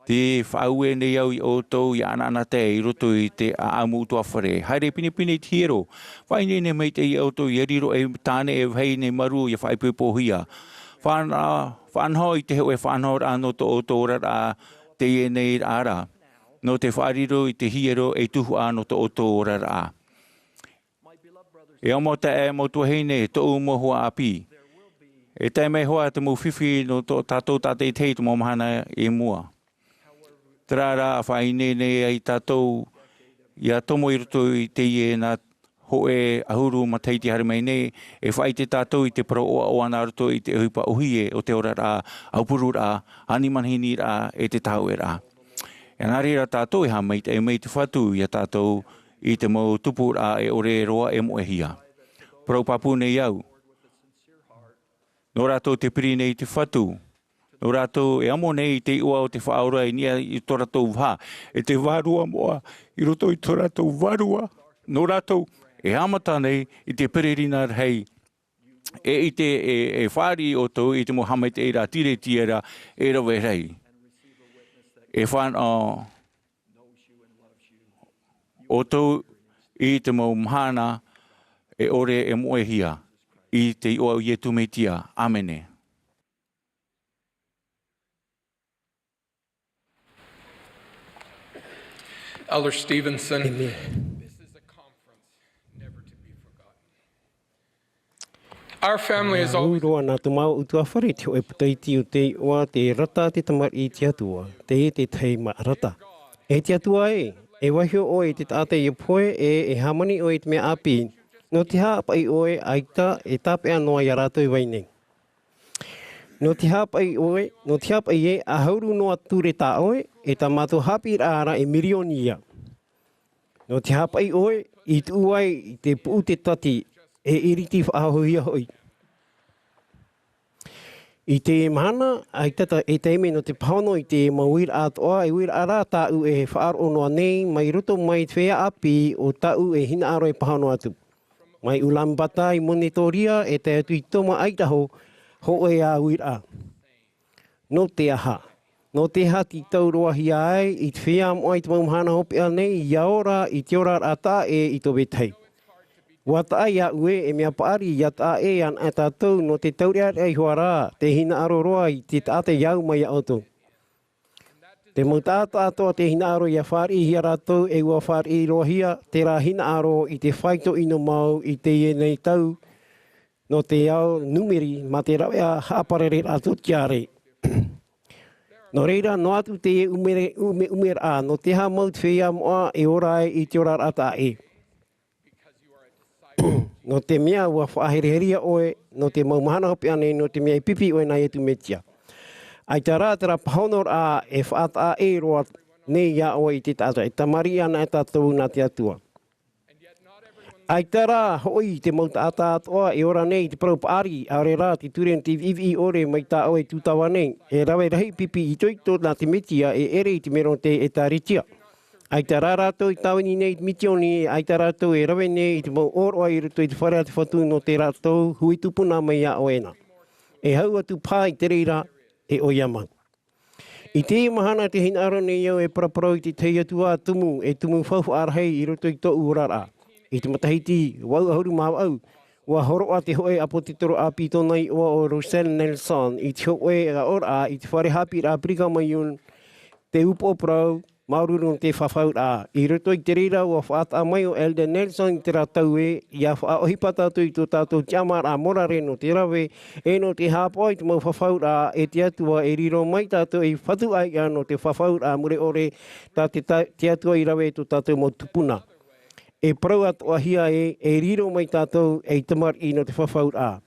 Tē faʻaue nei au ia ʻoutou, ʻia anaanatae i roto i te ʻāʻamu ʻutuāfare. Haere pinepine i te hiero, faʻaineine maitaʻi ia ʻoutou, ʻia riro ei tāne e vāhi nei marū, ʻia faʻaipoipohia. Faʻana-, faʻanaho i te hōʻē faʻanahoraʻa nō tō ʻoutou oraraʻa, teie nei rā. Nō te faʻariro i te hiero ei tuhaʻa nō tō ʻoutou oraraʻa. E ʻāmui taʻe, mau tuahine, tōʻu mau hoa ʻāpī. E tae mai hoʻi te mau fifi nō tō tātou tātaʻitahi i te mau mahana i mua. Terā rā, ʻa faʻaineine ai tātou, ʻia tomo i roto i teie nā hōʻē ʻahuru matahiti haere mai nei, e faʻaʻite tātou i te parau ʻoaʻoa nā roto i te ʻohipa ʻōhie o te oraraʻa, aupururaʻa, ani manihini rā, e te tāuʻeraʻa. E nā reira tātou e haʻamaitaʻi mai te Fatu ia tātou i te mau tupuraʻa e ʻore roa e moʻehia. Parau pāpū nei au. Nō rātou tē piri nei i te Fatu. Nō rātou e amo nei i te iʻoa o te Faʻaora i niʻa i tō rātou vaha. E te Vārua moʻa i roto i tō rātou vārua. Nō rātou e haʻamata nei i te peregrina rahi. E ʻite, e, e fāriʻi ʻoutou i te mau haʻamaitaʻiraʻa tiretiera e rave rahi. E fānaʻo ʻoutou i te mau mahana e ʻore e moʻehia i te iʻoa o Iesu Mesia. ʻĀmene. Elder Stevenson, this is a conference never to be forgotten. Our family is always roa nā te mau ʻutuāfare te hōʻē puta iti o te iʻoa, te rata te tamariʻi i te Atua, te, te tahi maʻarata. E te Atua ē, e vaiho ʻoe i te taʻata ʻia pohe, e, e hāmani ʻoe i te mea ʻāpī. Nō te aha paʻi ʻoe, ʻaita e tāpeʻa noa ia rātou i vai nei. Nō te aha paʻi ʻoe, nō te aha paʻi ē, ʻahuru noa ture tā ʻoe, e tā mātou haʻapiʻiraʻa ra e mirioni ia. Nō te aha paʻi ʻoe, i tuʻu ai i te puʻu te tati, e iriti faʻahouhia hoʻi. I te mahana, ʻaita e taime nō te pāhono i te mau uiraʻa atoʻa, e uiraʻa rā tāʻu e faʻaroʻo noa nei, mai roto mai te feiā ʻāpī o tāʻu e hinaʻaro e pāhono atu. Mai Ulaanbaatar i Monitoria, e tae atu i Tomah, Idaho, hōʻē ā uiraʻa. Nō te aha? Nō te aha tei tauroahia ai i te feiā moʻa i te mau mahana hopeʻa nei, ʻia ora i te oraraʻa taʻa ʻē i tō vetahi. ʻUa taʻa iāʻu ē, e mea paʻari ʻia taʻa ʻē anaʻe tātou nō te taureʻareʻa iho ā rā, te hinaʻaro roa i te taʻata i au mai iā ʻoutou. Te mau taʻata atoʻa te hinaʻaro ʻia fāriʻihia rātou, e ʻua fāriʻi roahia terā hinaʻaro i te faito ʻino mau i teie nei tau, nō te ao numeri mā te rāveʻa haʻaparare rātou tiare. Nō reira, noa atu teie ʻumeʻumeraʻa, nō te aha mau te feiā moʻa e ora ai i te oraraʻa taʻa ʻē? Nō te mea ʻua faʻahereherea ʻoe nō te mau mahana hopeʻa nei, nō te mea e pipi ʻoe nā Iesu Mesia. ʻAita rā terā pāhonoraʻa e faʻataʻa ʻē roa nei iā ʻoe i te taʻata, e tamariʻi anaʻe tātou nā te Atua. ʻAita rā hoʻi te mau taʻata atoʻa e ora nei i te parau paʻari, ʻaore rā te ture nō te viʻiviʻi ʻore mai tā ʻoe tūtava nei, e rave rahi pipi itoito nā te Mesia e ʻere i te mero nō te ʻĒtārētia. ʻAita rā rātou e tāvini nei i te misioni, ʻaita rātou e rave nei i te mau ʻōroʻa i roto i te fare a te Fatu nō te rātou hui tupuna mai iā ʻoe na. E hau atu paha i te reira, e ʻoia mau. I teie mahana te hinaʻaro nei au e paraparau i te tahi atu ā tumu, e tumu faufaʻa rahi i roto i tōʻu oraraʻa. I te matahiti vaʻu ʻahuru mā vaʻu, ʻua hōroʻa te hōʻē ʻāpōsetolo ʻāpī tōna iʻoa ʻo Russell Nelson i te hōʻē aʻoraʻa i te fare haʻapiʻiraʻa Brigham Young, te upoʻo parau, māuruuru nō te fafauraʻa. I roto i te reira ʻua faʻataʻa mai ʻo Elder Nelson i terā tau ē, ʻia faʻaʻohipa tātou i tō tātou tiʻamāraʻa morare nō te rave, e nō te haʻapaʻo i te mau fafauraʻa e te Atua e riro mai tātou ei fatu ʻāiʻa nō te fafauraʻa mure ʻore tā te ta-, te Atua i rave e tō tātou mau tupuna. E parau atoʻahia ē, e riro mai tātou ei tamariʻi nō te fafauraʻa.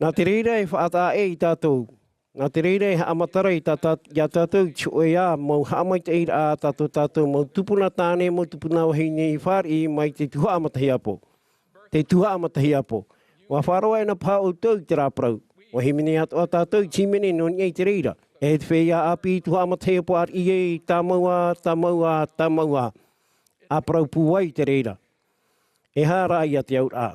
Nā te reira e faʻataʻa ʻē ia tātou. Nā te reira e haʻamatara i tā, tā, ia tātou i te hōʻē ā mau haʻamaitaʻiraʻa tā tō tātou mau tupuna tāne, mau tupuna vahine i fāriʻi mai te tuhaʻa matahiapo. Te tuhaʻa matahiapo. ʻUa faʻaroʻo anaʻe paha ʻoutou i terā parau. ʻUa hīmene atoʻa tātou i te hīmene nō niʻa i te reira. E te feiā ʻāpī tuhaʻa matahiapo ariʻi ē, tāmau ā, tāmau ā, tāmau ā. ʻA parau pūai i te reira. E aha rā ia te auraʻa?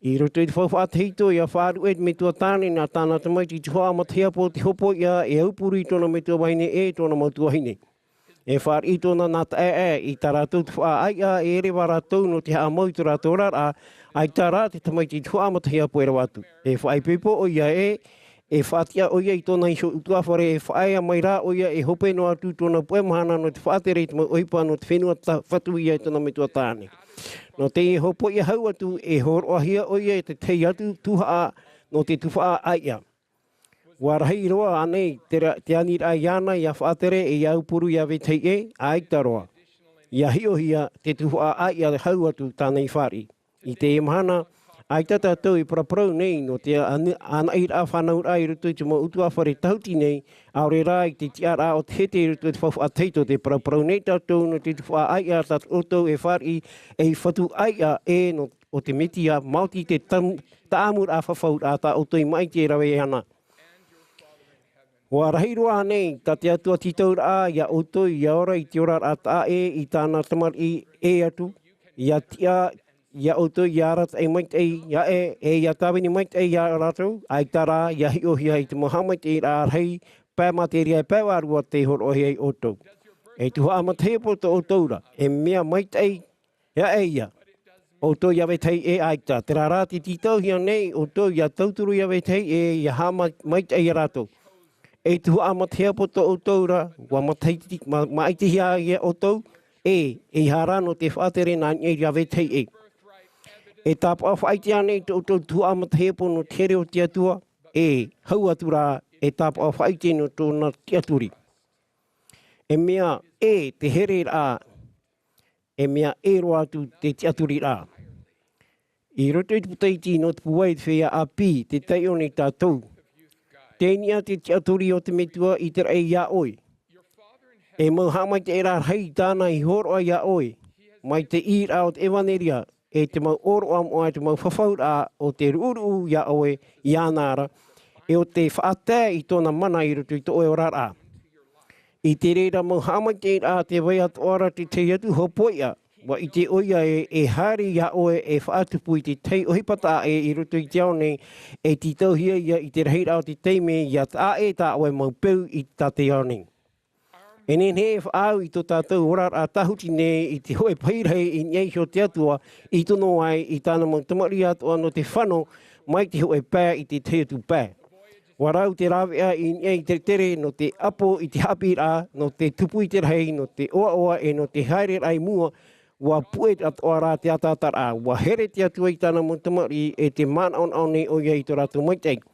I roto i te faufaʻa tahito, ʻia faʻaruʻe te metua tāne nā tāna tamaiti tuhaʻa matahiapo te hopoiʻa, e aupuru i tōna metua vahine e tōna mau tuahine. E fāriʻi tōna nā taeaʻe i tā rātou tuhaʻa ʻāiʻa, e reva rātou nō te haʻamau i tō rātou oraraʻa, ʻaita rā te tamaiti tuhaʻa matahiapo e reva atu. E faʻaipoipo ʻoia ē, e faʻatiʻa ʻoia i tōna iho ʻutuāfare, e faʻaea mai rā ʻoia e hope noa atu tōna puʻe mahana nō te faʻatere i te mau ʻohipa nō te fenua ta-, fatu ia e tōna metua tāne. Nō teie hopoiʻa hau atu, e hōroʻahia ʻoia e te tahi atu tuhaʻa nō te tuhaʻa ʻāiʻa. ʻUa rahi roa ānei te ra-, te aniraʻa iāna ʻia faʻatere e ʻia aupuru ʻia vetahi ʻē? ʻAita roa. ʻIa hiʻohia te tuhaʻa ʻāiʻa hau atu tāna i fāriʻi. I teie mahana, ʻaita tātou e paraparau nei nō te ana-, anaʻiraʻa fānauraʻa i roto i te mau ʻutuāfare tahuti nei, ʻaore rā i te tiʻaraʻa o te hete i roto i te faufaʻa tahito, tē paraparau nei tātou nō te tuhaʻa ʻāiʻa tā ʻoutou e fāriʻi ei fatu ʻāiʻa ē nō, o te Mesia, maoti te tam-, taʻamuraʻa fafauraʻa tā ʻoutou i maʻiti e rave ana. ʻUa rahi roa ānei tā te Atua tītauraʻa ia ʻoutou ʻia ora i te oraraʻa taʻa ʻē i tāna tamariʻi ʻē atu, ʻia tiʻa ia ʻoutou ʻia arataʻi maitaʻi aʻe, e ʻia tāvini maitaʻi ia rātou, ʻaita rā, ʻia hiʻohia i te mau haʻamaitaʻiraʻa rahi, pae materia e pae vārua tē hōroʻahia ia ʻoutou. E tuhaʻa matahiapo tō ʻoutou ra, e mea maitaʻi aʻe ia ʻoutou ʻia vetahi ʻē? ʻAita, terā rā tē tītauhia nei ʻoutou ʻia tauturu ʻia vetahi ʻē, ʻia haʻama-, maitaʻi ia rātou. E tuhaʻa matahiapo tō ʻoutou ra, ʻua matahiti, ma-, maʻitihia ia ʻoutou, ʻē, ʻeiaha rā nō te faʻatere nā niʻa ia vetahi ʻē. E tāpaʻo faʻaʻite ānei tō ʻoutou tuhaʻa matahiapo nō te here o te Atua? ʻĒ, hau atu rā, e tāpaʻo faʻaʻite nō tōna tiʻaturi. E mea ʻē te hereraʻa, e mea ʻē roa atu te tiʻaturiraʻa. I roto i te puta iti nō te pūai i te feiā ʻāpī, tē taiʻo nei tātou. Tei niʻa te tiʻaturi o te Metua i te raʻi iā ʻoe. E mau haʻamaitaʻiraʻa rahi tāna i hōroʻa iā ʻoe, mai te ʻīraʻa o te ʻevanelia, e te mau ʻōroʻa moʻa, e te mau fafauraʻa o te ruʻuruʻu iā ʻoe, iāna ra, e o te faʻatae i tōna mana i roto i tō ʻoe oraraʻa. I te reira mau haʻamaitaʻiraʻa tē vai atoʻa ra te tahi atu hopoiʻa, ʻUa ʻite ʻoia ē, e haere iā ʻoe e faʻatupu i te tahi ʻohipa taʻa ʻē i roto i te ao nei, e tītauhia ia i te rahiraʻa o te taime ʻia taʻa ʻē tā ʻoe mau peu i tā te ao nei. E nehenehe e faʻaau i tō tātou oraraʻa tāhuti nei i te hōʻē pahi rahi i niʻa iho o te Atua i tono ai i tāna mau tamariʻi atoʻa nō te fano mai te hōʻē pae i te tahi atu pae. ʻUa rau te rāveʻa i niʻa i te tere nō te ʻapo i te haʻapiʻiraʻa, nō te tupu i te rahi, nō te ʻoaʻoa e nō te haereraʻa i mua, ʻua puʻe atoʻa rā te ataataraʻa, ʻua here te Atua i tāna mau tamariʻi e tē manaʻonaʻo nei ʻoia i tō rātou maitaʻi.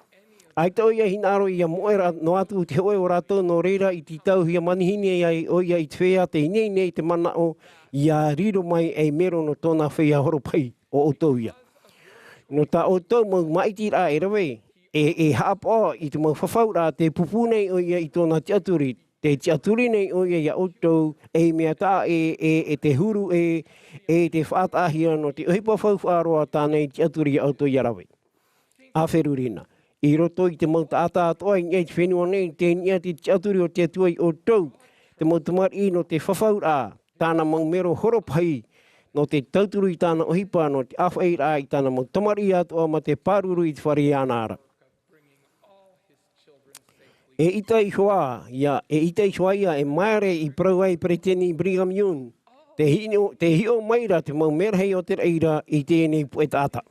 ʻAita ʻoia e hinaʻaro ʻia moʻe ra-, noa atu te hōʻē o rātou nō reira i tītauhia manihini ai ʻoia i te feiā tei ineine i te manaʻo ʻia riro mai ei mero nō tōna feiā horopahi ʻo ʻoutou ia. Nō tā ʻoutou mau māʻitiraʻa e rave, e, e haʻapaʻo i te mau fafauraʻa tē pūpū nei ʻoia i tōna tiʻaturi, tē tiʻaturi nei ʻoia iā ʻoutou ei mea taʻa ʻē, e, e te huru ʻē, e te faʻataʻahia nō te ʻohipa faufaʻa roa tāna i tiʻaturi iā ʻoutou ʻia rave. ʻA feruri na. I roto i te mau taʻata atoʻa i niʻa i te fenua nei, tei niʻa te tiʻaturi o te Atua iā ʻoutou, te mau tamariʻi nō te fafauraʻa, tāna mau mero horopahi, nō te tauturu i tāna ʻohipa, nō te ʻāfaʻiraʻa i tāna mau tamariʻi atoʻa mā te pāruru i te fare iāna ra. E ʻita iho ā ia, e ʻita iho ā ia e māere i parau ai Peretiteni Brigham Young, te hiʻo, te hiʻo mai ra te mau merahi o te raʻi ra i teie nei puʻe taʻata.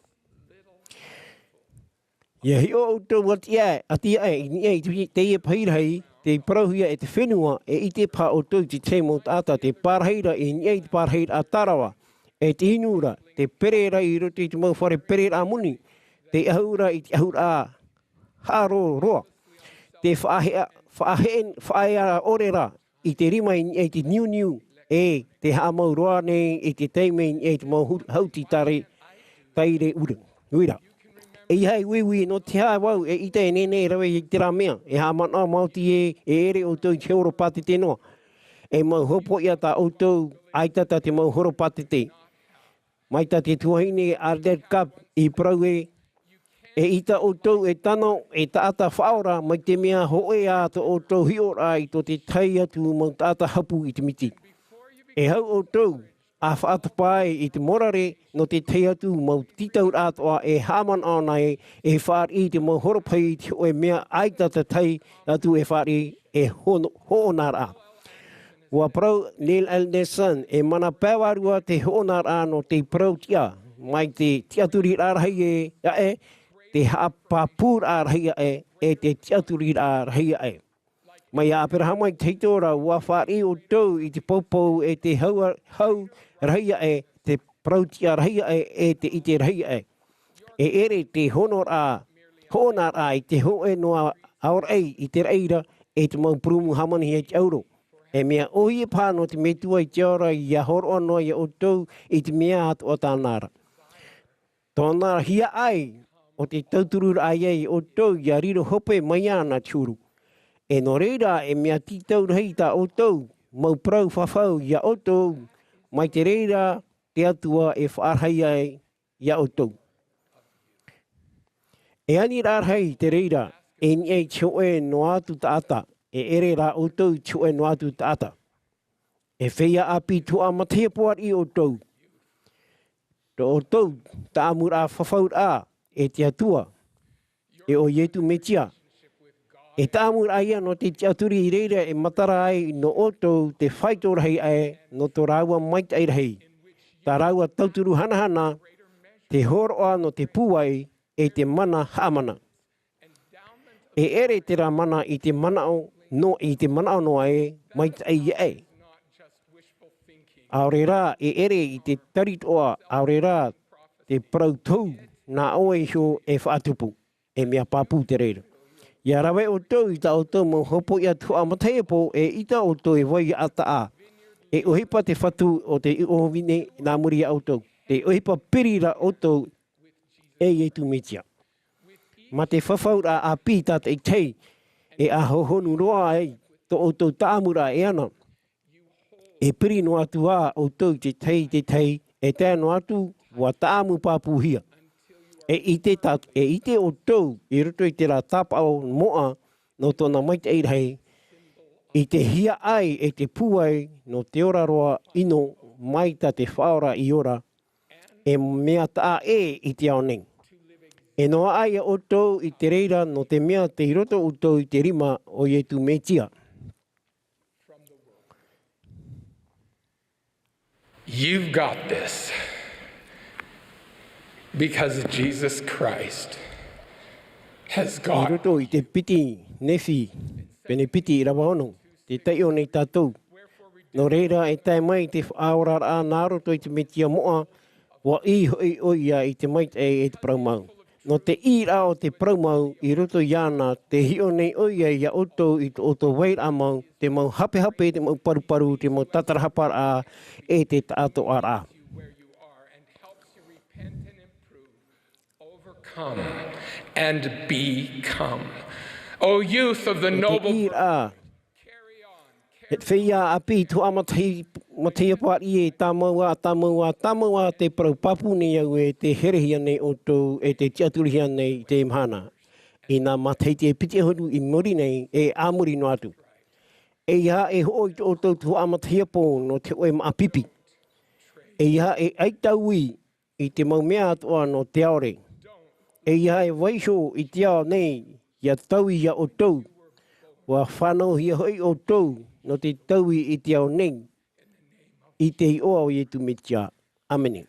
ʻIa hiʻo ʻoutou ʻati aʻe, ʻati aʻe i niʻa i te, teie pahi rahi, tei parauhia e te fenua, e ʻite paha ʻoutou i te tahi mau taʻata, tē pārahi ra i niʻa i te pārahiraʻa tārava, e te inu ra, tē pere ra i roto i te mau fare pereraʻa moni, tē ʻahu ra i te ʻahuraʻa haʻaro roa, tē faʻaheʻa, faʻaheʻe, faʻaea ʻore ra, i te rima i niʻa i te niuniu, e tē haʻamau roa nei i te taime i niʻa i te mau hu-, hauti tare, taire ura, uira. E ʻeiaha e uiui nō te aha vau e ʻita e nehenehe e rave i terā mea, e haʻamanaʻo maoti ē, e ʻere ʻoutou i te hōro pātete noa. E mau hopoiʻa tā ʻoutou, ʻaita tā te mau hōro pātete. Mai tā te tuahine Ardette Kopp i parau ē, e ʻita ʻoutou e tano, e taʻata faʻaora, mai te mea hōʻē ā tō ʻoutou hiʻoraʻa i tō te tahi atu mau taʻata hapu i te miti. E hau ʻoutou, ʻa faʻatapa ai i te morare nō te tahi atu mau tītauraʻa atoʻa e haʻamanaʻo nei, e fāriʻi i te mau horopahi i te hōʻē mea ʻaita te tahi atu e fāriʻi e hono-, hoʻonaraʻa. ʻUa parau Neil Andersen, e mana pae vārua te hoʻonaraʻa nō te parau tiʻa, mai te tiʻaturiraʻa rahi ē, aʻe, te haʻapāpūraʻa rahi aʻe, e te tiʻaturiraʻa rahi aʻe. Mai iā Aperahama i te hito ra, ʻua fāriʻi ʻoutou i te poupou e te hau, hau rahi aʻe, te parau tiʻa rahi aʻe, e te ʻite rahi aʻe. E ʻere te honoraʻa, hoʻonaraʻa i te hōʻē noa aoraʻi i te raʻi ra, e te mau purūmu hāmani i te ʻauro. E mea ʻōhie paha nō te Metua i te ao ra ʻia hōroʻa noa iā ʻoutou i te mea atoʻa tāna ra. Tōna hiaʻai o te tautururaʻa ia iā ʻoutou ʻia riro hope mai iāna te huru. E nō reira e mea tītau rahi tā ʻoutou mau parau fafau iā ʻoutou, mai te reira te Atua e faʻarahi ai iā ʻoutou. E aniraʻa rahi te reira, e niʻa i te hōʻē noa atu taʻata, e ʻere rā ʻoutou i te hōʻē noa atu taʻata. E feiā ʻāpī tuhaʻa matahiapo ariʻi ʻoutou. Tō ʻoutou tāʻamuraʻa fafauraʻa e te Atua, e ʻo Ietu Metia. E tāʻamuraʻa ia nō te tiʻaturi i reira e matara ai nō ʻoutou te faito rahi aʻe nō tō rāua maitaʻi rahi. Tā rāua tauturu hanahana, te hōroʻa nō te pūai, e te mana haʻamana. E ʻere terā mana i te manaʻo nō, i te manaʻo noa ē, maitaʻi aʻe. ʻAore rā, e ʻere i te taritoʻa, ʻaore rā, te parau tohu, nā ʻoe iho e faʻatupu, e mea pāpū te reira. ʻIa rave ʻoutou i tā ʻoutou mau hopoiʻa tuhaʻa matahiapo, e ʻita ʻoutou e vai ʻataʻa. E ʻohipa te fatu o te iʻoa vine nā muri iā ʻoutou. Te ʻohipa piri rā ʻoutou e Ietu Metia. Mā te fafauraʻa ʻāpī tātaʻitahi, e ʻa hohonu roa ai tō ʻoutou tāʻamuraʻa e ana. E piri noa atu ā ʻoutou i te tahi, i te tahi, e tae noa atu, ʻua tāʻamu pāpūhia. E ʻite tā, e ʻite ʻoutou i roto i terā tāpaʻo moʻa nō tōna maitaʻi rahi, i te hiaʻai e te pūai nō te ora roa ʻino mai tā te Faʻaora i ora, e mea taʻa ʻē i te ao nei. E noaʻa ia ʻoutou i te reira, nō te mea tei roto ʻoutou i te rima o Ietu Metia. You've got this because Jesus Christ has I gone. Roto i te piti Nephi, pene piti ʻīrava ono, tē taiʻo nei tātou. Nō reira, e tae mai te faʻaoraraʻa nā roto i te Metia moʻa, ʻua ʻī hoʻi ʻoia i te maitaʻi e te parau mau. Nō te ʻīraʻa o te parau mau i roto iāna, tē hiʻo nei ʻoia ia ʻoutou i tō ʻoutou vairaʻa mau, te mau hapehape, te mau paruparu, te mau tatarahaparaʻa, e te taʻatoʻaraʻa. Overcome and become. O youth of the noble. Nō te ʻīraʻa, e te feiā ʻāpī, te hoʻa matahi-, matahiapo ʻāriʻi, tāmau ā, tāmau ā, tāmau ā, tē parau pāpū nei au ē, tē herehia nei ʻoutou, e tē tiʻaturihia nei i teie mahana. I nā matahiti e piti ʻahuru i muri nei, e ā muri noa atu. ʻEiaha e hoʻo i tō ʻoutou te hoʻa matahiapo nō te hōʻē māʻa pipi. ʻEiaha e ʻaita ui i te mau mea atoʻa nō te ʻaore. ʻEiaha e vaiiho i te ao nei, ia taui ia ʻoutou. ʻUa fānauhia hoʻi ʻoutou nō te taui i te ao nei, i te iʻoa o Ietu Metia. ʻĀmene.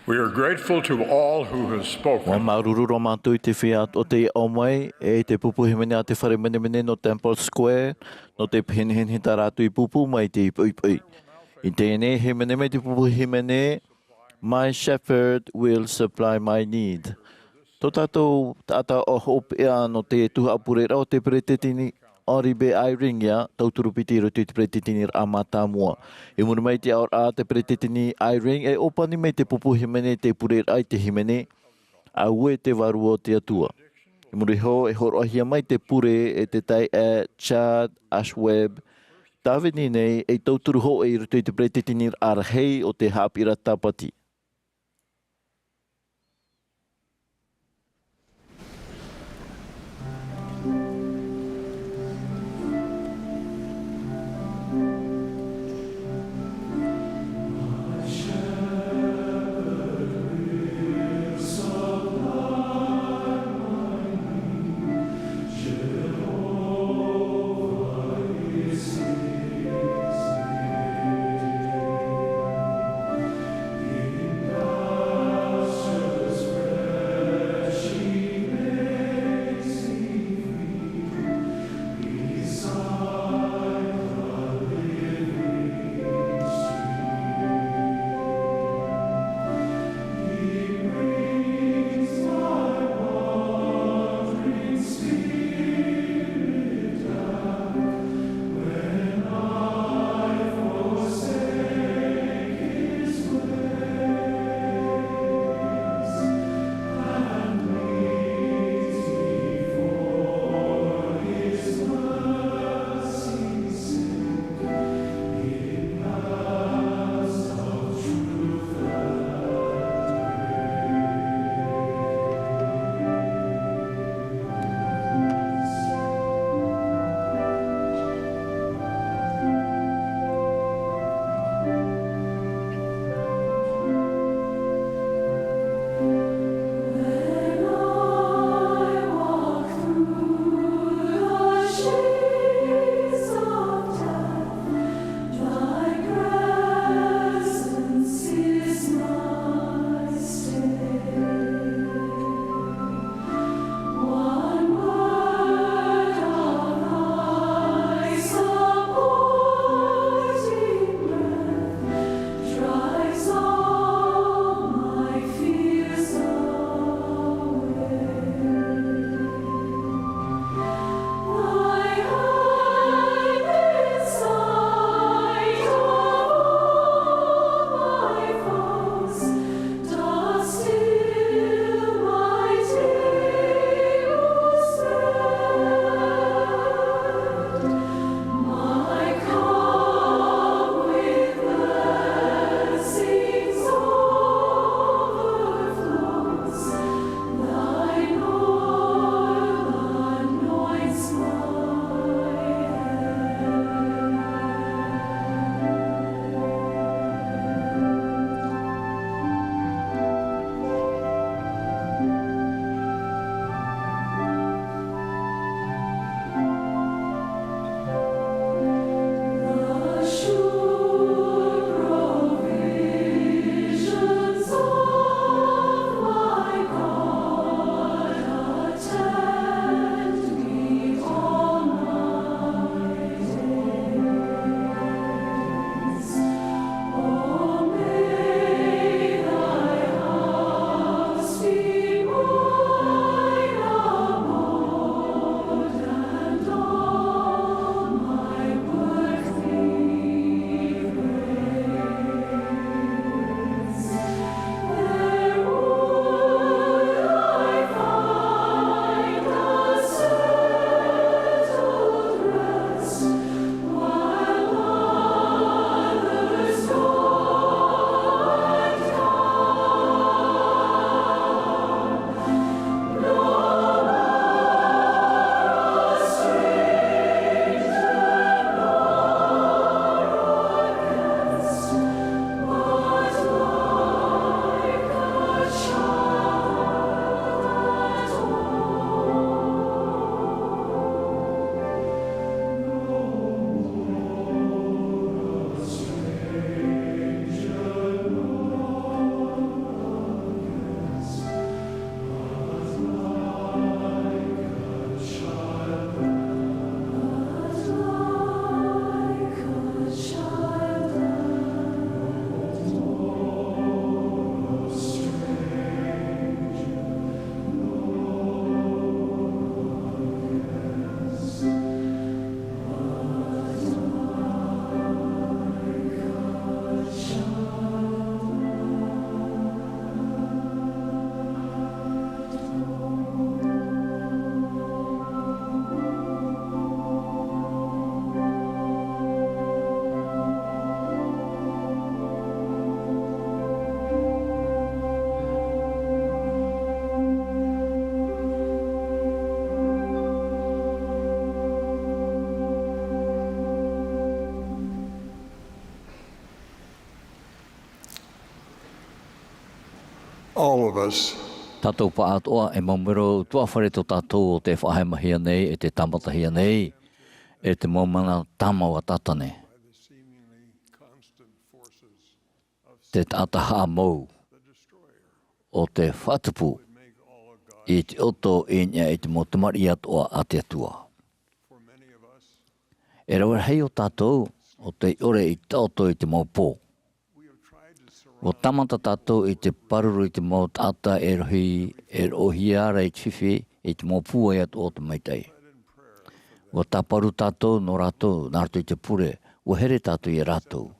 We are grateful to all who have spoken. ʻUa māuruuru roa mātou i te feiā atoʻa tei aʻo mai, e i te pupu hīmene a te fare menemene nō Temple Square, nō te penehenehene tā rātou i pūpū mai i te poʻipoʻi. I teie nei, e hīmene mai te pupu hīmene, My Shepherd will supply my need. Tō tātou taʻata hopeʻa nō te tuhaʻa pureraʻa o te peretiteni Henri B. Eyring ia, tauturu piti i roto i te peretiteniraʻa mātāmua. I muri mai i te aʻoraʻa a te peretiteni Eyring, e ʻōpani mai te pupu hīmene te pureraʻa i te hīmene, Auē te Vārua o te Atua. I muri iho, e hōroʻahia mai te pure e te taeaʻe Chad Ashweb, tāvini nei ei tauturu hōʻē i roto i te peretiteniraʻa rahi o te haʻapiʻiraʻa Tāpati. All of us. Tātou pāʻatoʻa e mau mero utuafare tō tātou o tē faʻaheamahia nei, e tē tāmatahia nei, e te mau mana tāmau a Tātane. Te taʻata haʻamou o te faʻatupu i te ʻoto i niʻa i te mau tamariʻi atoʻa a te Atua. E rave rahi o tātou o tei ʻore i taʻoto i te mau pō. Ua tāmata tātou i te pāruru i te mau taʻata e rohi, e roʻohia ra i te fifi, i te mau pūai atoʻa o te maitaʻi. Ua tāparu tātou nō rātou, nā roto i te pure, ua here tātou ia rātou.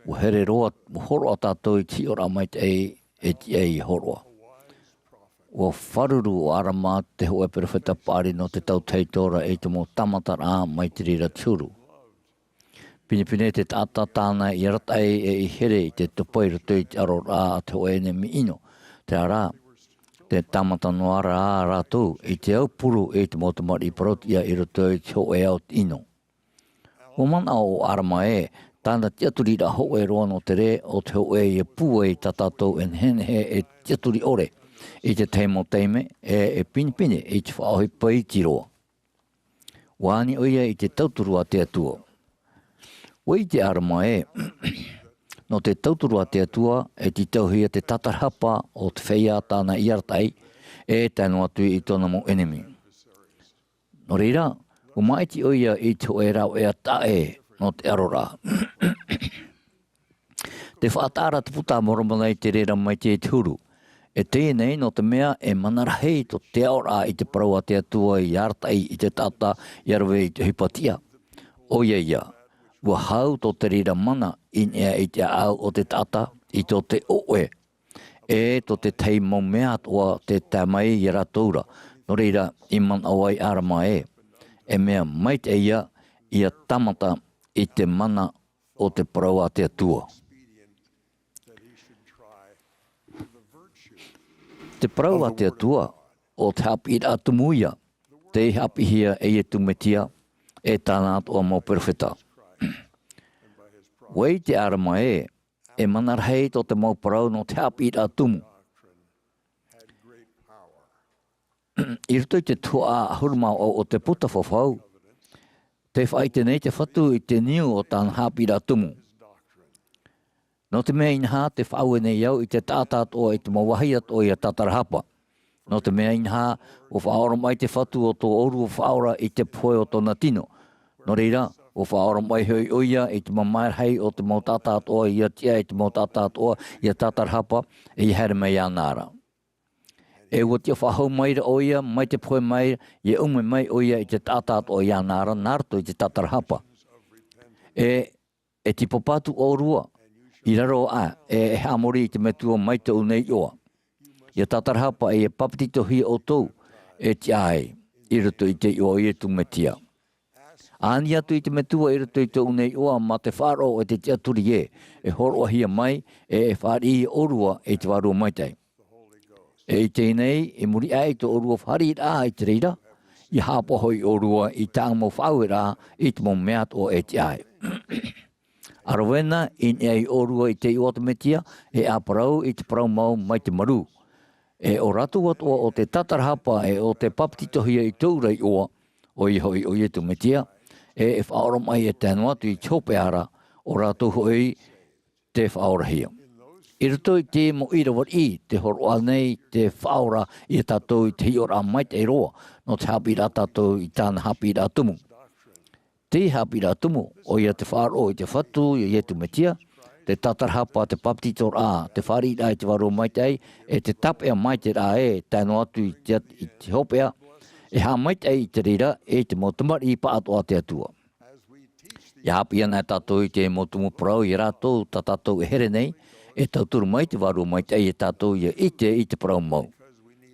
Ua here roa, ua hōroʻa tātou i te hiʻoraʻa maitaʻi, e tiʻa ia hōroʻa. Ua fāruru ʻo ʻArama te hōʻē perofeta paʻari nō te tautahito ra i te mau tāmataraʻa mai te reira te huru. Pinepine te taʻata tāna i arataʻi e i here i te topa i roto i te ʻaroraʻa a te hōʻē ʻenemi ʻino. Terā rā, tē tāmata noa ra rātou i te aupuru i te mau tamariʻi parau-tiʻa i roto i te hōʻē ao ʻino. Ua manaʻo ʻo ʻArama ē, tāna tiʻaturiraʻa hōʻē roa nō te reira, ʻo te hōʻē ia pūai tā tātou e nehenehe e tiʻaturi ʻore i te tahi mau taime, e, e pinepine i te faʻaʻohipa iti roa. Ua ani ʻoia i te tauturu a te Atua. Ua ʻite ʻArama ē, nō te tauturu a te Atua, e tītauhia te tātarahapa o te feiā tāna i arataʻi, e tae noa atu i tōna mau ʻenemi. Nō reira, ua māʻiti ʻoia i te hōʻē rāveʻa taʻa ʻē nō te ʻaroraʻa. Tē faʻataʻa ra te Puta a Moromona i te reira mai te huru. E teie nei, nō te mea e mana rahi tō te aʻoraʻa i te parau a te Atua i arataʻi i te taʻata ia rave i te ʻohipa tiʻa. ʻOia ia, ua hau tō te reira mana i niʻa i te ʻāʻau o te taʻata, i tō te ʻoʻe, e tō te tahi mau mea atoʻa tē tae mai ia rātou ra. Nō reira, i manaʻo ai ʻArama ē, e mea maitaʻi ia, ia tāmata i te mana o te parau a te Atua. Te parau a te Atua, ʻo te haʻapiʻiraʻa tumu ia, tei haʻapiʻihia e Iesu Mesia, e tāna atoʻa mau perofeta. Ua ʻite ʻArama ē, e mana rahi tō te mau parau nō te haʻapiʻiraʻa tumu. I roto i te tuhaʻa ʻahuru mā vaʻu o te Puta Faufaʻa, tē faʻaʻite nei te Fatu i te niu o tāna haʻapiʻiraʻa tumu. Nō te mea inaha, tē faʻaue nei au i te taʻata atoʻa, i te mau vāhi atoʻa ia tātarahapa. Nō te mea inaha, ua faʻaoromaʻi te Fatu ʻo tō ʻōrua Faʻaora i te pohe o tōna tino. Nō reira, ua faʻaoromaʻi hoʻi ʻoia i te mamae rahi o te mau taʻata atoʻa ia tiʻa, i te mau taʻata atoʻa ia tātarahapa, e ia haere mai iāna ra. E ua tiʻa faʻahou mai ra ʻoia, mai te pohe mai, ia ʻume mai ʻoia i te taʻata atoʻa iāna ra, nā roto i te tātarahapa. E, e tīpapa atu ʻōrua i raro aʻe, e, e haʻamori i te Metua mai tōʻu nei iʻoa. Ia tātarahapa, e ia papetitohia ʻoutou, e tiʻa ai, i roto i te iʻoa o Iesu Mesia. Ani atu i te Metua i roto i tōʻu nei iʻoa, mā te faʻaroʻo e te tiʻaturi ē, e hōroʻahia mai, e, e fāriʻi ʻōrua i te Vārua Maitaʻi. E i teie nei, i muri aʻe i tō ʻōrua fāriʻiraʻa i te reira, ia haʻapaʻo hoʻi ʻōrua i tāʻu mau faʻaueraʻa i te mau mea atoʻa e tiʻa ai. ʻA rave na i niʻa i ʻōrua i te iʻoa o te Mesia, e ʻa parau i te parau mau mai te marū. E ʻo rātou atoʻa ʻo tē tātarahapa, e ʻo tē papetitohia i tōʻu ra iʻoa, ʻoia hoʻi ʻo Iesu Mesia, e, e faʻaoromaʻi e tae noa atu i te hopeʻa ra, ʻo rātou hoʻi tē faʻaorahia. I roto i te mau ʻīrava riʻi, tē hōroʻa nei te Faʻaora ia tātou i te hiʻoraʻa maitaʻi roa, nō te haʻapiʻiraʻa tātou i tāna haʻapiʻiraʻa tumu. Te haʻapiʻiraʻa tumu, ʻoia te faʻaroʻo i te Fatu, ia Iesu Mesia, te tātarahapa, te papetitoraʻa, te fāriʻiraʻa i te Vārua Maitaʻi, e te tāpeʻa maitaʻi ra ē, tae noa atu i te, i te hopeʻa, e haʻamaitaʻi i te reira, e te mau tamariʻi pāʻatoʻa a te Atua. Ia haʻapiʻi ana e tātou i te mau tumu parau ia rātou tā tātou e here nei, e tauturu mai te Vārua Maitaʻi ia tātou ia ʻite i te parau mau.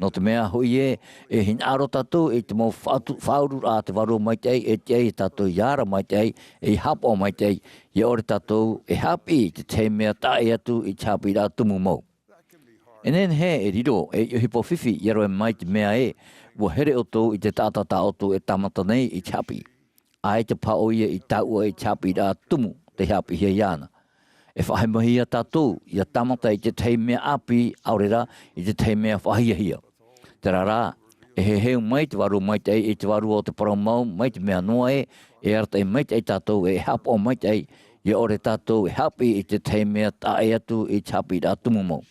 Nō te mea hoʻi ē, e hinaʻaro tātou i te mau faʻatu-, faʻaururaʻa a te Vārua Maitaʻi, e tiʻa ia tātou ia ara maitaʻi, e ia haʻapaʻo maitaʻi, ia ʻore tātou e haʻapiʻi i te tahi mea taʻa ʻē atu i te haʻapiʻiraʻa tumu mau. E nehenehe e riro ei ʻohipa fifi ia rave mai te mea ē, ʻua here ʻoutou i te taʻata tā ʻoutou e tāmata nei i te haʻapiʻi. ʻAita paha ʻoia i taʻua i te haʻapiʻiraʻa tumu, tei haʻapiʻihia iāna. E faʻahemahia tātou ia tāmata i te tahi mea ʻāpī, ʻaore rā i te tahi mea faʻahiahia. Terā rā, e heheu mai te Vārua Maitaʻi i te vārua o te parau mau mai te mea noa ē, e arataʻi maitaʻi tātou e haʻapaʻo maitaʻi, ia ʻore tātou e haʻapiʻi i te tahi mea taʻa ʻē atu i te haʻapiʻiraʻa tumu mau.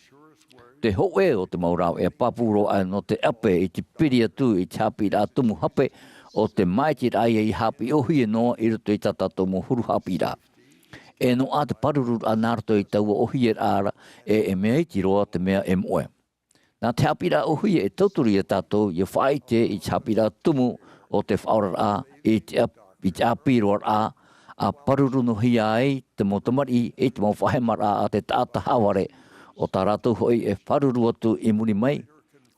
Te hōʻē o te mau rāveʻa pāpū roa aʻe nō te ʻape i te piri atu i te haʻapiʻiraʻa tumu hape, ʻo te māʻitiraʻa ia haʻapiʻi ʻōhie noa i roto i tā tātou mau huru haʻapiʻiraʻa. E noaʻa te pārururaʻa nā roto i taua ʻōhieraʻa ra, e, e mea iti roa te mea e moʻe. Nā te haʻapiʻiraʻa ʻōhie e tauturu ia tātou ia faʻaʻite i te haʻapiʻiraʻa tumu o te faʻaoraraʻa i te ʻāp-, i te ʻāpī roaraʻa, ʻa pāruru noa hia ai te mau tamariʻi i te mau faʻahemaraʻa a te taʻata haʻavare, ʻo tā rātou hoʻi e pāruru atu i muri mai.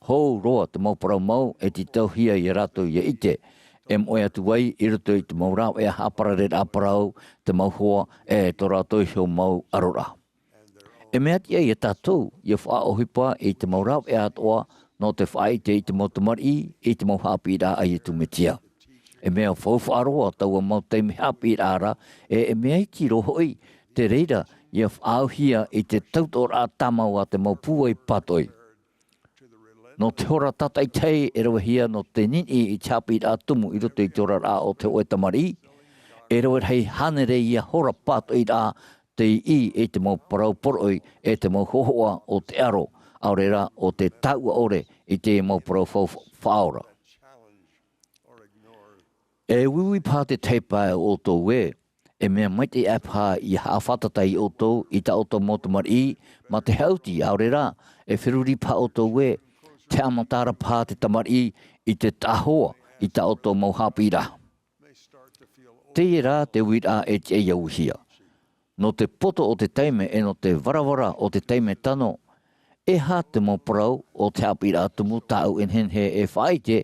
Hou roa te mau parau mau e tītauhia ia rātou ia ʻite, e moʻe atu ai i roto i te mau rāveʻa haʻaparareraʻa parau, te mau hoa, e tō rātou iho mau ʻaroraʻa. E mea tiʻa ia tātou ia faʻaʻohipa i te mau rāveʻa atoʻa nō te faʻaʻite i te mau tamariʻi i te mau haʻapiʻiraʻa a Iesu Mesia. E mea faufaʻa roa taua mau taime haʻapiʻiraʻa ra, e, e mea iti roa hoʻi te reira ia faʻaauhia i te tautoʻoraʻa tāmau a te mau pūai pātoʻi. Nō te hora tātaʻitahi e ravehia nō te niniʻi i te haʻapiʻiraʻa tumu i roto i te oraraʻa o te hōʻē tamariʻi, e rave rahi hānere ia hora pātoʻiraʻa tei ʻī i te mau parau poroʻi e te mau hōhoʻa o te ʻaro, ʻaore rā ʻo te tāuʻa ʻore i te mau parau fau-, faʻaora. E uiui paha te tahi pae o ʻoutou ē, e mea maitaʻi aʻe paha ia haʻafātata ia ʻoutou i tā ʻoutou mau tamariʻi mā te haʻuti, ʻaore rā, e feruri paha ʻoutou ē, te haʻamata ra paha te tamariʻi i te taʻa hoa i tā ʻoutou mau haʻapiʻiraʻa. Teie rā te uiraʻa e tiʻa ia uihia. Nō te poto o te taime e nō te varavara o te taime tano, e aha te mau parau o te haʻapiʻiraʻa tumu tāʻu e nehenehe e faʻaʻite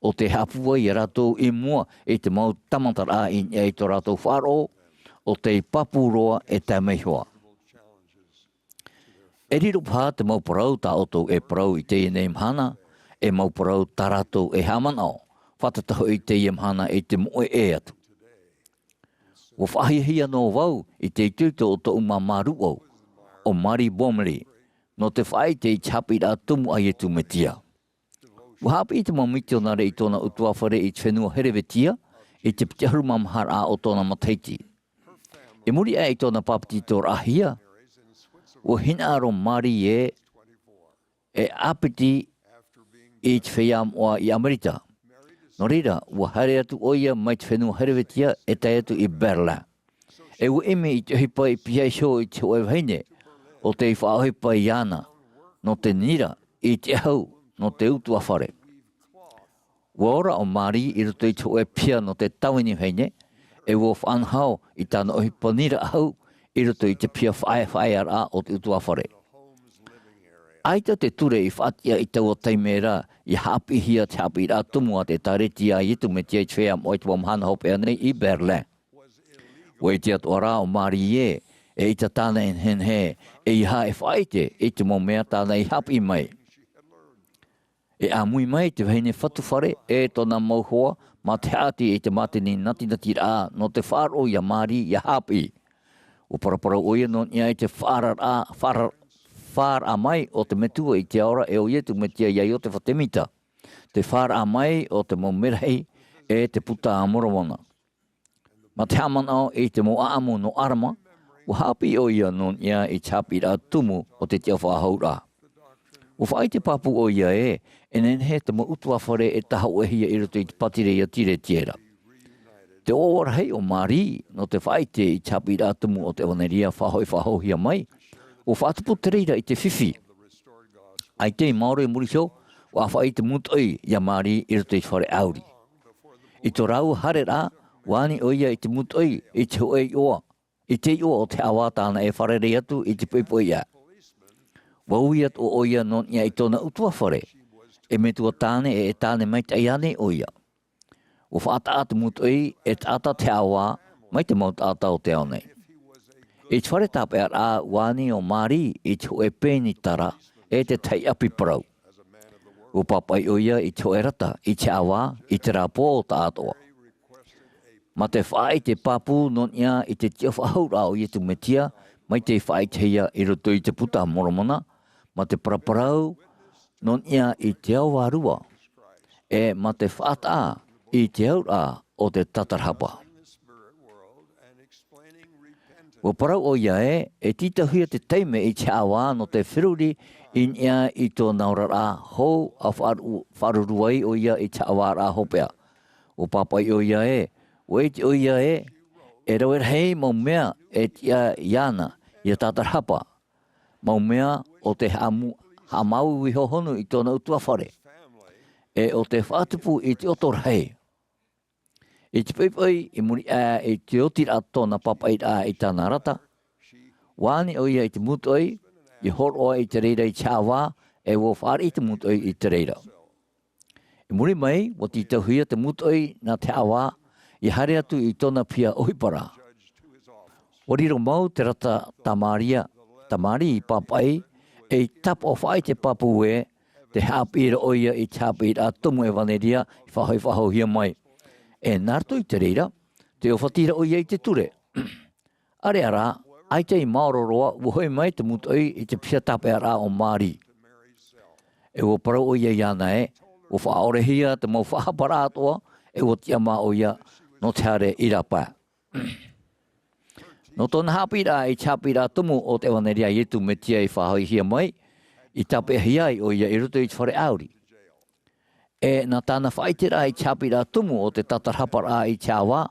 ʻo tē haʻapūai ia rātou i mua i te mau tāmataraʻa i niʻa i tō rātou faʻaroʻo, ʻo tei pāpū roa e tae mai iho ā. E riro paha te mau parau tā ʻoutou e parau i teie nei mahana, e mau parau tā rātou e haʻamanaʻo, fātata hoʻi i teie mahana i te moʻe ʻē atu. Ua faʻahiahia noa vau i te itoito o tōʻu māmā rūʻau, ʻo Mary Baumeler, nō te faʻaʻite i te haʻapiʻiraʻa tumu a Iesu Mesia. Ua haʻapiʻi te mau mitionare i tōna ʻutuāfare i te fenua Herevetia i te piti ʻahuru mā maha raʻa o tōna matahiti. I muri aʻe i tōna pāpetitoraʻahia, ua hinaʻaro Mary ē, e ʻāpiti i te feiā moʻa i Amerika. Nō reira, ua haere atu ʻoia mai te fenua Herevetia e tae atu i Berlin. E ua ʻimi i te ʻohipa i pihaʻi iho i te hōʻē vahine, ʻo tei faʻaʻohipa iāna, nō te nira i te ʻahu, nō te ʻutuāfare. Ua ora ʻo Mary i roto i te hōʻē piha nō te tāvini vahine, e ua faʻanaho i tāna ʻohipa nira ʻahu i roto i te piha faʻaefaʻearaʻa o te ʻutuāfare. ʻAita te ture i faʻatiʻa i taua taime ra, ia haʻapiʻihia te haʻapiʻiraʻa tumu a te ʻĒtārētia a Iesu Mesia i te feiā moʻa i te mau mahana hopeʻa nei i Berlin. Ua ʻite atoʻa rā ʻo Mary ē, eʻita tāna e nehenehe e ʻeiaha e faʻaʻite i te mau mea tāna i haʻapiʻi mai. E ʻāmui mai te vahine fatu fare e tōna mau hoa mā te haʻati i te mātini natinatiraʻa nō te faʻaroʻo ia Mary ia haʻapiʻi. Ua paraparau ʻoia nō niʻa i te faʻaararaʻa, faʻaara-, faʻaara mai o te Metua i te ao ra e ʻo Iesu Mesia ia Iosefa Semita, te faʻaara mai o te mau merahi e te Buka a Moromona. Mā te haʻamanaʻo i te mau ʻaʻamu nō ʻArama, ua haʻapiʻi ʻoia nō niʻa i te haʻapiʻiraʻa tumu o te tiʻafaʻahouraʻa. Ua faʻaʻite pāpū ʻoia ē, e nehenehe te mau ʻutuāfare e tāhōʻēhia i roto i te pātireia Tīretiera. Te ʻoaʻoa rahi o Mary nō te faʻaʻite i te haʻapiʻiraʻa tumu o te ʻevanelia faʻahoʻi faʻahouhia mai, ua faʻatupu te reira i te fifi. ʻAita i maoro i muri iho, ua ʻāfaʻi te mūtoʻi ia Mary i roto i te fare ʻāuri. I tō rāua haereraʻa, ua ani ʻoia i te mūtoʻi i te hōʻē iʻoa, i te iʻoa o te haʻavā tāna e fārerei atu i te poʻipoʻi aʻe. Ua ui atu ʻoia nō niʻa i tōna ʻutuāfare, e metua tāne e, e tāne maitaʻi ānei ʻoia. Ua faʻataʻa te mūtoʻi e taʻata te haʻavā mai te mau taʻata o te ao nei. I te fare tāpeʻaraʻa ua ani ʻo Mary i te hōʻē pēni tara e te tahi ʻapi parau. Ua pāpaʻi ʻoia i te hōʻē rata i te haʻavā i terā pō taʻatoʻa. Mā te faʻaʻite pāpū nō niʻa i te tiʻafaʻahouraʻa o Iesu Mesia, Mai te faʻaʻitehia i roto i te puta a Moromona, mā te paraparau nō niʻa i te ao vārua, e mā te faʻataʻa i te auraʻa o te tatarahapa. Ua parau ʻoia ē, e tītauhia te taime i te haʻavā nō te feruri i niʻa i tōna oraraʻa hou a faʻaru-, faʻaruru ai ʻoia i te haʻavāraʻa hopeʻa. Ua pāpaʻi ʻoia ē, ua ʻite ʻoia ē, e rave rahi mau mea e tiʻa iāna ia tatarahapa, mau mea o te haʻamu-, haʻamāuiui hohonu i tōna ʻutuāfare, e o te faʻatupu i te ʻoto rahi. I te poʻipoʻi i muri aʻe i te otiraʻa tōna pāpaʻiraʻa i tāna arata, ua ani ʻoia i te mūtoʻi, i hōroʻa i te reira i te haʻavā, e ua fāriʻi te mūtoʻi i te reira. I muri mai, ua tītauhia te mūtoʻi nā te haʻavā, i haere atu i tōna piha ʻohipa ra. Ua riro mau te rata tamāria, tamāri i pāpaʻi, e i tāpaʻo faʻaʻite pāpū ē, tē haʻapiʻi ra ʻoia i te haʻapiʻiraʻa tumu ʻevaneria i faʻahoʻi-, faʻahoʻihia mai. E nā roto i te reira, tē ʻōfati ra ʻoia i te ture. ʻAreʻa rā, ʻaita i maoro roa, ua hoʻi mai te mūtoʻi i te piha tāpeʻaraʻa o Māri. E ua parau ʻoia iāna ē, ua faʻaʻorehia te mau faʻahaparaʻa atoʻa, e ua tiʻamā ʻoia nō te haere i rāpae. Nō tōna haʻapiʻiraʻa i te haʻapiʻiraʻa tumu o te ʻevaneria a Iesu Mesia i faʻahoʻihia mai, i tāpeʻahia ai ʻoia i roto i te fare ʻāuri. E nā tāna faʻaʻiteraʻa i te haʻapiʻiraʻa tumu o te tatarahaparaʻa i te haʻavā,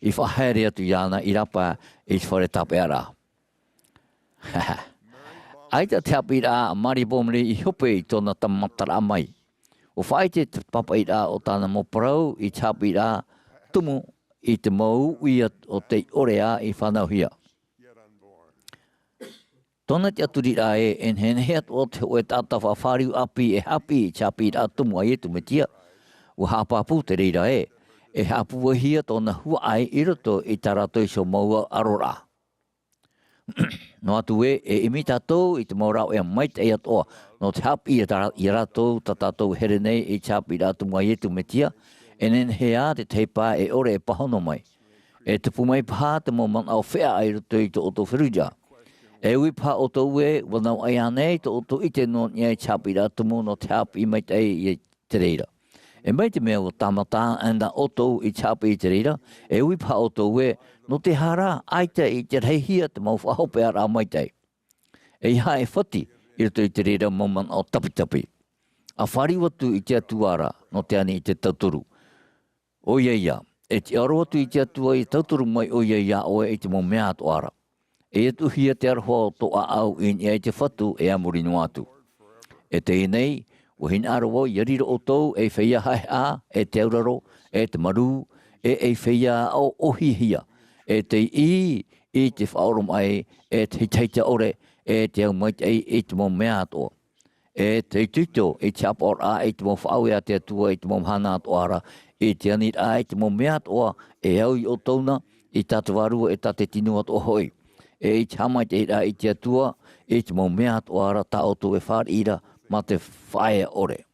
i faʻahaere atu iāna i rāpae i te fare tāpeʻaraʻa. ʻAita te haʻapiʻiraʻa a Māri Pomeri i hope i tōna tamataraʻa mai. Ua faʻaʻite te pāpaʻiraʻa o tāna mau parau i te haʻapiʻiraʻa tumu i te mau uʻi o tei ʻore ā i fānauhia. Tōna tiʻaturiraʻa ē, e nehenehe atoʻa te hōʻē taʻata faʻafāriu ʻāpī e haʻapiʻi i te haʻapiʻiraʻa tumu a Iesu Mesia. Ua haʻapāpū te reira ē, e haʻapūaihia tōna huaʻai i roto i tā rātou iho mau aroraʻa. Noa atu ē, e ʻimi tātou i te mau rāveʻa maitaʻi atoʻa nō te haʻapiʻi ia tā, ia rātou tā tātou e here nei i te haʻapiʻiraʻa tumu a Iesu Mesia, e nehenehe ā te tahi pae e ʻore e pāhono mai. E tupu mai paha te mau manaʻo feʻaʻa i roto i tō ʻoutou feruriraʻa. E ui paha ʻoutou ē, ua nau ʻai ānei tō ʻoutou ʻite nō niʻa i te haʻapiʻiraʻa tumu nō te haʻapiʻi maitaʻi i te reira. E mai te mea ua tāmata ana ʻoutou i te haʻapiʻi i te reira, e ui paha ʻoutou ē, nō te aha rā, ʻaita i te rahihia te mau faʻahopeʻaraʻa maitaʻi. ʻEiaha e fati i roto i te reira mau manaʻo tapitapi. ʻA fāriu atu i te Atua ra, nō te ani i te tauturu. ʻOia ia, e tiʻa roa atu i te Atua ia tauturu mai ʻoia iā ʻoe i te mau mea atoʻa ra. E ʻatuhia te aroha o tō ʻāʻau i niʻa i te Fatu e a muri noa atu. E teie nei, ua hinaʻaro vau ia riro ʻoutou ei feiā haʻehaʻa, e te auraro, e te marū, e ei feiā aʻo ʻōhiahia, e tei ʻī i te faʻaoromaʻi, e te hitahita ʻore, e te au maitaʻi i te mau mea atoʻa. E te itoito i te haʻapaʻoraʻa i te mau faʻaueraʻa a te Atua i te mau mahana atoʻa ra, i te aniraʻa i te mau mea atoʻa e au iā ʻoutou na, i tā te Vārua e tā te tino atoʻa hoʻi. E i te haʻamaitaʻiraʻa i te Atua i te mau mea atoʻa ra tā ʻoutou e fāriʻi ra mā te faʻaea ʻore.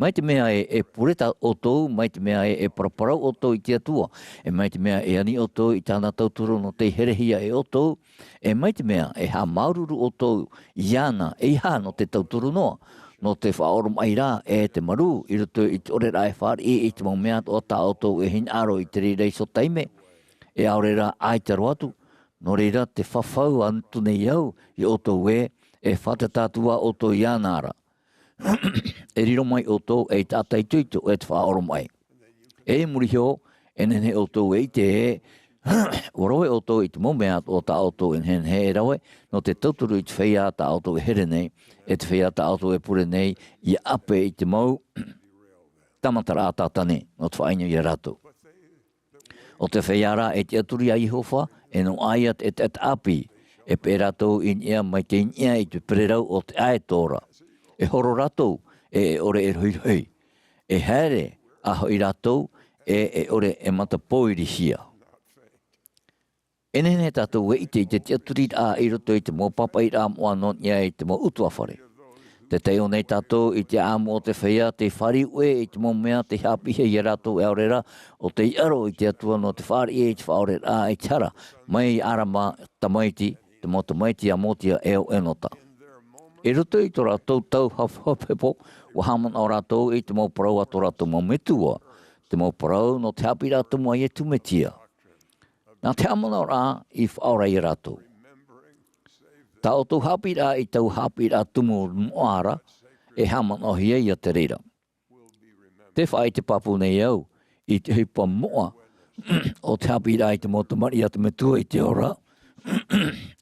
Mai te mea ē, e pure tā ʻoutou, mai te mea ē, e paraparau ʻoutou i te Atua, e mai te mea e ani ʻoutou i tāna tauturu nō tei herehia e ʻoutou, e mai te mea e haʻamāuruuru ʻoutou iāna, ʻeiaha nō te tauturu noa, nō te faʻaoromaʻi ra, e te marū, i roto i te ʻoreraʻa e fāriʻi i te mau mea atoʻa tā ʻoutou e hinaʻaro i te reira iho taime, e ʻaore rā ʻaita roa atu, nō reira te fafau atu nei au iā ʻoutou ē, e fātata atu ā ʻoutou iāna ra. E riro mai ʻoutou ei taʻata itoito e te faʻaoromaʻi. E i muri iho, e nehenehe ʻoutou e ʻite ē, ua rave ʻoutou i te mau mea atoʻa tā ʻoutou e nehenehe e rave, nō te tauturu i te feiā tā ʻoutou e here nei, e te feiā tā ʻoutou e pure nei, ʻia ʻape i te mau tamataraʻa Tātane, nō te faʻaʻino iā rātou. ʻO te feiā ra e tiʻaturi iā Iehova, e noaʻa ia te ʻetaʻeta ʻāpī, e peʻe rātou i niʻa mai te niʻa i te pererau o te ʻaeto ra. E horo rātou, e, e ʻore e rohirohi. E haere, ā hoʻi rātou, e, e ʻore e matapōirihia. E nehenehe tātou e ʻite i te tiʻaturiraʻa i roto i te mau pāpaʻiraʻa moʻa nō niʻa i te mau ʻutuāfare. Te taiʻo nei tātou i te ʻāʻamu o te feiā, tei fāriu ʻē i te mau mea tei haʻapiʻihia ia rātou e ʻaore rā, ʻo tei ʻaro i te Atua nō te fāriʻi i te faʻaoreraʻa i te hara, mai ia ʻĀrama tamaiti, te mau tamaiti a Motia e ʻo Enota. I roto i tō rātou tau hapohapohepo, ʻua haʻamanaʻo rātou i te mau parau a tō rātou mau metua, te mau parau nō te haʻapiʻiraʻa tumu a Iesu Mesia. Nā te haʻamanaʻoraʻa i faʻaora ia rātou. Tā ʻoutou haʻapiʻiraʻa i taua haʻapiʻiraʻa tumu moʻa ra, e haʻamanaʻohia ia te reira. Tē faʻaʻite pāpū nei au i te ʻohipa moʻa o te haʻapiʻiraʻa i te mau tamariʻi a te Metua i te ora,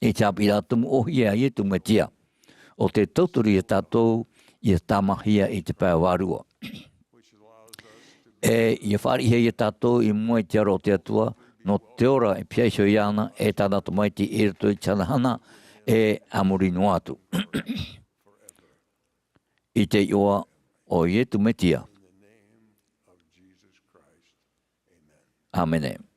i te haʻapiʻiraʻa tumu ʻōhie a Iesu Mesia, ʻo tē tauturu ia tātou ʻia tāmāhia i te pae vārua. E ʻia fāriʻihia ia tātou i mua i te aro o te Atua, nō te ora e pihaʻi iho iāna e tāna tamaiti i roto i te hanahana e a muri noa atu. I te iʻoa o Iesu Mesia. ʻĀmene.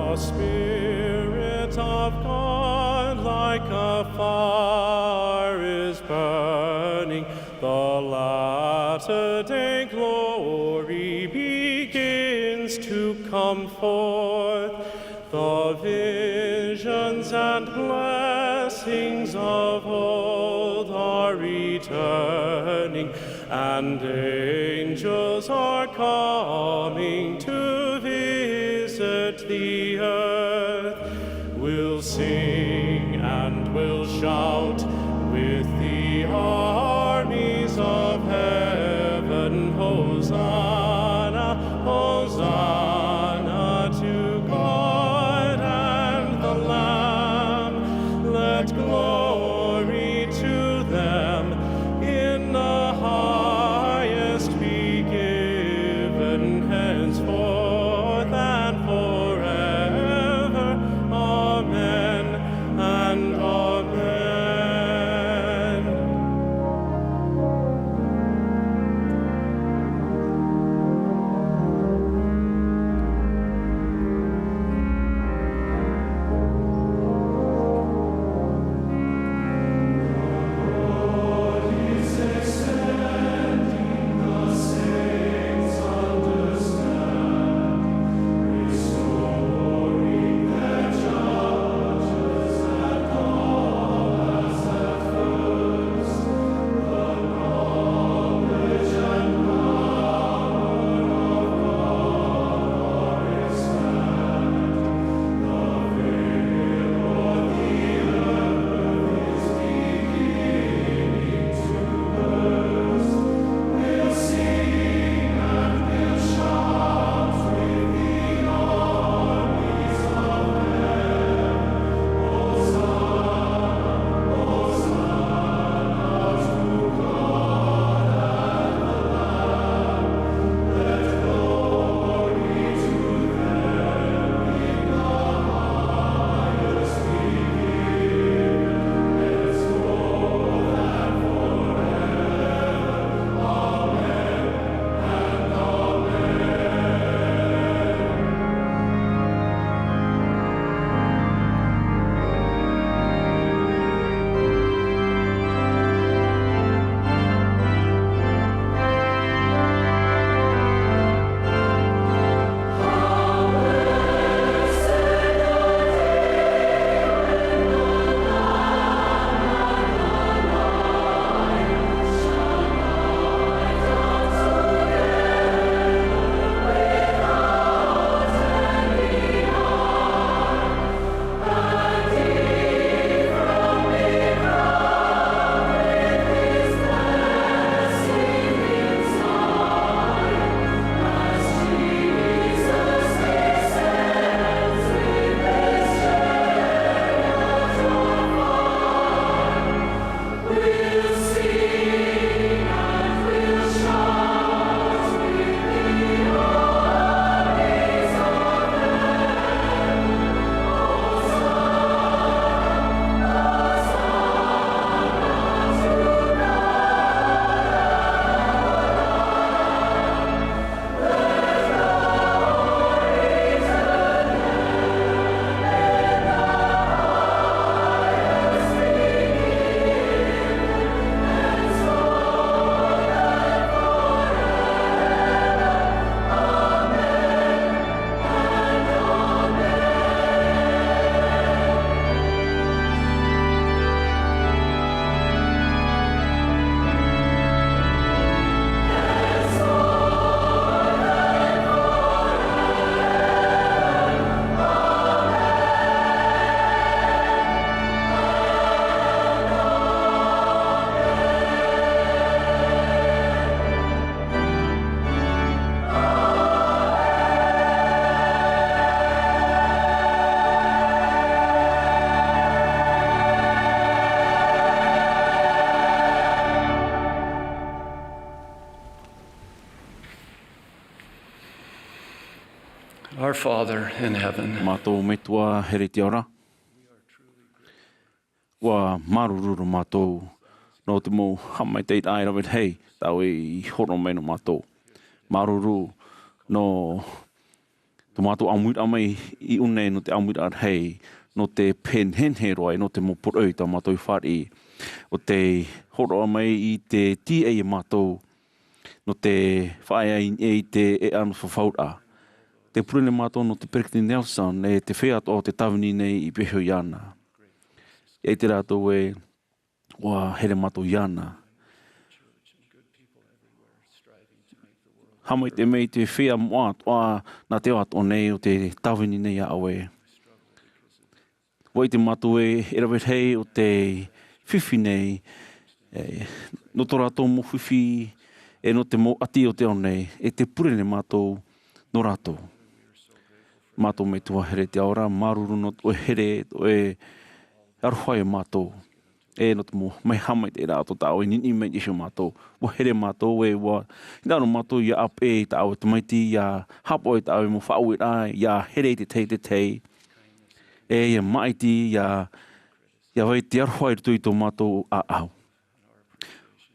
The Spirit of God, like a fire, is burning. The latter day glory begins to come forth. The visions and blessings of old are returning, and angels are coming to visit the earth. We'll sing and we'll shout with the armies of heaven. Hosanna, Hosanna to God and the Lamb. Let glory to them in the highest be given, henceforth and forever. Amen and amen. Our Father in heaven. Mātou Metua here i te ao ra. ʻUa māuruuru mātou nō te mau haʻamaitaʻiraʻa e rave rahi tāʻoe i hōroʻa mai nō mātou. Māuruuru nō tō mātou ʻāmuiraʻa mai i ʻō nei, nō te ʻāmuiraʻa rahi, nō te pēneineine roa, nō te mau poroʻi tā mātou i fāriʻi. ʻO tei hōroʻa mai i te tīaʻi ia mātou, nō te faʻaea i niʻa i te ʻēʻa nō te fafauraʻa. Tē pure nei mātou nō te Peresideni Nelson e te feiā atoʻa o tē tāvini nei i pīhaʻi iāna. ʻIa ʻite rātou ē, ʻua here mātou iāna. Haʻamaitaʻi mai te feiā moʻa atoʻa nā te ao atoʻa nei ʻo tē tāvini nei iā ʻoe. ʻUa ʻite mātou ē, e rave rahi ʻo tē fifi nei, e, nō tō rātou mau fifi, e nō te mau ʻati o te ao nei, e tē pure nei mātou nō rātou. Mātou Metua here i te ao ra, māuruuru nō tō ʻoe here, tō ʻoe aroha ia mātou. E nō te mau haʻamaitaʻiraʻa atoʻa tāʻoe i niʻa mai i niʻa iho ia mātou. ʻUa here mātou ē, ʻua hinaʻaro mātou ʻia ʻāpeʻe i tāʻoe tamaiti, ʻia haʻapaʻo i tāʻoe mau faʻaueraʻa, ʻia here i te tahi, te tahi. E ʻia māʻiti, ʻia, ʻia vai te aroha i roto i tō mātou ʻāʻau.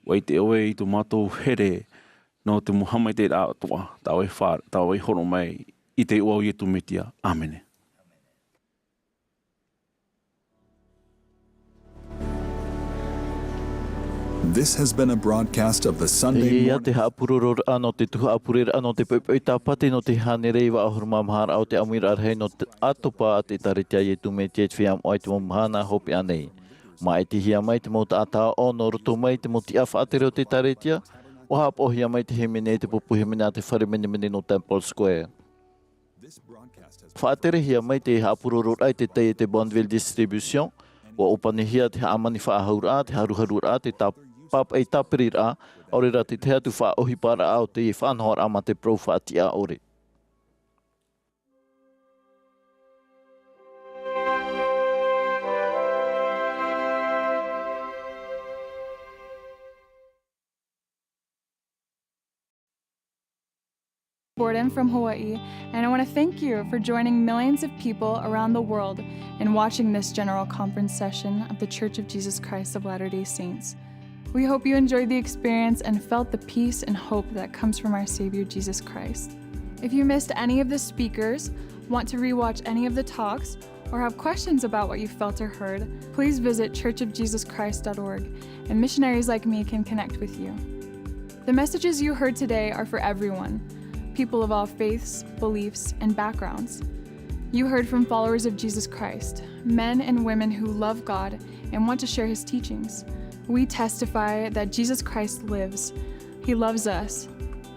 ʻUa ʻite ʻoe i tō mātou here nō te mau haʻamaitaʻiraʻa atoʻa, tāʻoe fā-, tāʻoe i hōroʻa mai i te iʻoa o Iesu Mesia. ʻĀmene. This has been a broadcast of the Sunday Ia morning. Te haʻapurororaʻa nō te tuhaʻa pureraʻa nō te poʻipoʻi Tāpati nō te hānere iva ʻahuru mā maha raʻa o te ʻāmuiraʻa rahi nō te ʻātopa a te ʻĒkālesia Iesu Mesia i te Feiā Moʻa i te mau mahana hopeʻa nei. Māʻitihia mai te mau taʻata aʻo nō roto mai i te mau tiʻa faʻatere o te ʻĒkālesia, ʻua haʻapaʻohia mai te hīmene i te pupu hīmene a te fare menemene nō Temple Square. Faʻaterehia mai te haʻapurororaʻa i te taiete Bonneville Distribution, ʻua ʻōpanihia te hāmani faʻahauraʻa, te haruharuraʻa, te tā-, pāpaʻi tāpiriraʻa, ʻaore rā te tahi atu faʻaʻohiparaʻa o te faʻanahoraʻa mā te parau faʻatiʻa ʻore. Gordon from Hawaii, and I want to thank you for joining millions of people around the world in watching this general conference session of The Church of Jesus Christ of Latter-day Saints. We hope you enjoyed the experience and felt the peace and hope that comes from our Savior Jesus Christ. If you missed any of the speakers, want to rewatch any of the talks, or have questions about what you felt or heard, please visit church of jesus christ dot org, and missionaries like me can connect with you. The messages you heard today are for everyone, people of all faiths, beliefs, and backgrounds. You heard from followers of Jesus Christ, men and women who love God and want to share his teachings. We testify that Jesus Christ lives. He loves us.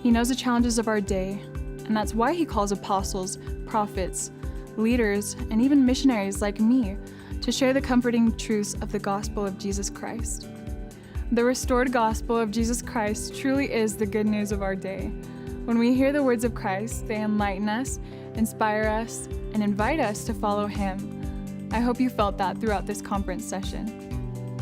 He knows the challenges of our day, and that's why he calls apostles, prophets, leaders, and even missionaries like me to share the comforting truths of the gospel of Jesus Christ. The restored gospel of Jesus Christ truly is the good news of our day. When we hear the words of Christ, they enlighten us, inspire us, and invite us to follow him. I hope you felt that throughout this conference session.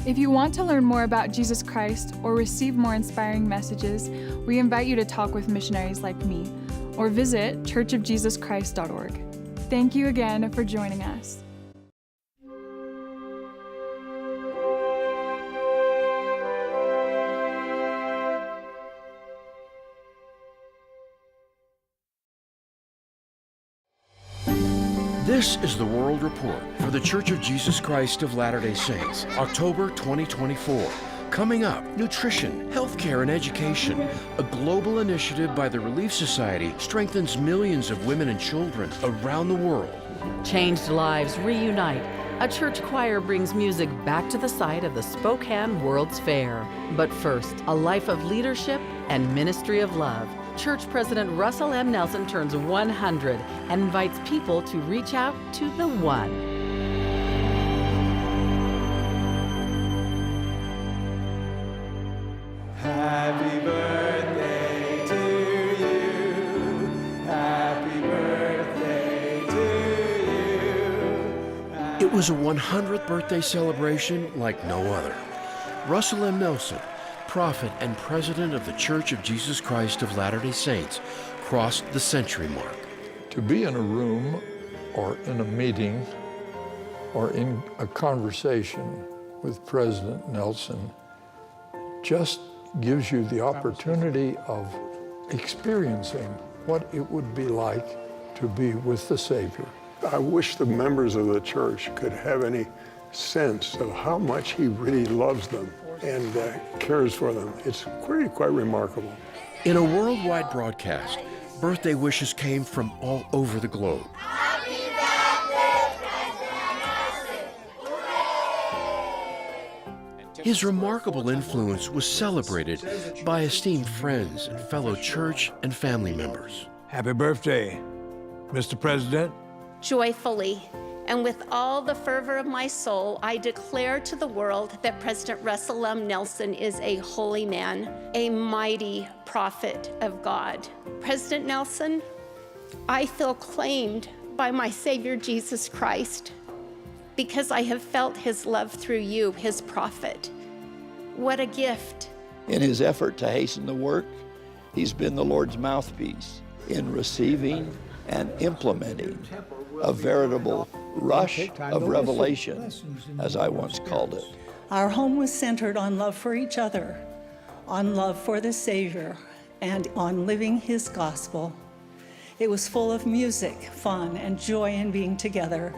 If you want to learn more about Jesus Christ or receive more inspiring messages, we invite you to talk with missionaries like me or visit church of jesus christ dot org. Thank you again for joining us. This is the World Report for The Church of Jesus Christ of Latter-day Saints, October twenty twenty-four. Coming up, nutrition, healthcare, and education. A global initiative by the Relief Society strengthens millions of women and children around the world. Changed lives reunite. A church choir brings music back to the site of the Spokane World's Fair. But first, a life of leadership and ministry of love. Church President Russell M. Nelson turns one hundred and invites people to reach out to the one. Happy birthday to you. Happy birthday to you. It was a one hundredth birthday celebration like no other. Russell M. Nelson, prophet and president of The Church of Jesus Christ of Latter-day Saints, crossed the century mark. To be in a room or in a meeting or in a conversation with President Nelson just gives you the opportunity of experiencing what it would be like to be with the Savior. I wish the members of the church could have any sense of how much he really loves them and, uh, cares for them. It's pretty, quite remarkable. In a worldwide broadcast, birthday wishes came from all over the globe. His remarkable influence was celebrated by esteemed friends and fellow church and family members. Happy birthday, Mister President. Joyfully, and with all the fervor of my soul, I declare to the world that President Russell M. Nelson is a holy man, a mighty prophet of God. President Nelson, I feel claimed by my Savior Jesus Christ because I have felt his love through you, his prophet. What a gift. In his effort to hasten the work, he's been the Lord's mouthpiece in receiving and implementing a veritable rush of revelation, as I once called it. Our home was centered on love for each other, on love for the Savior, and on living his gospel. It was full of music, fun, and joy in being together.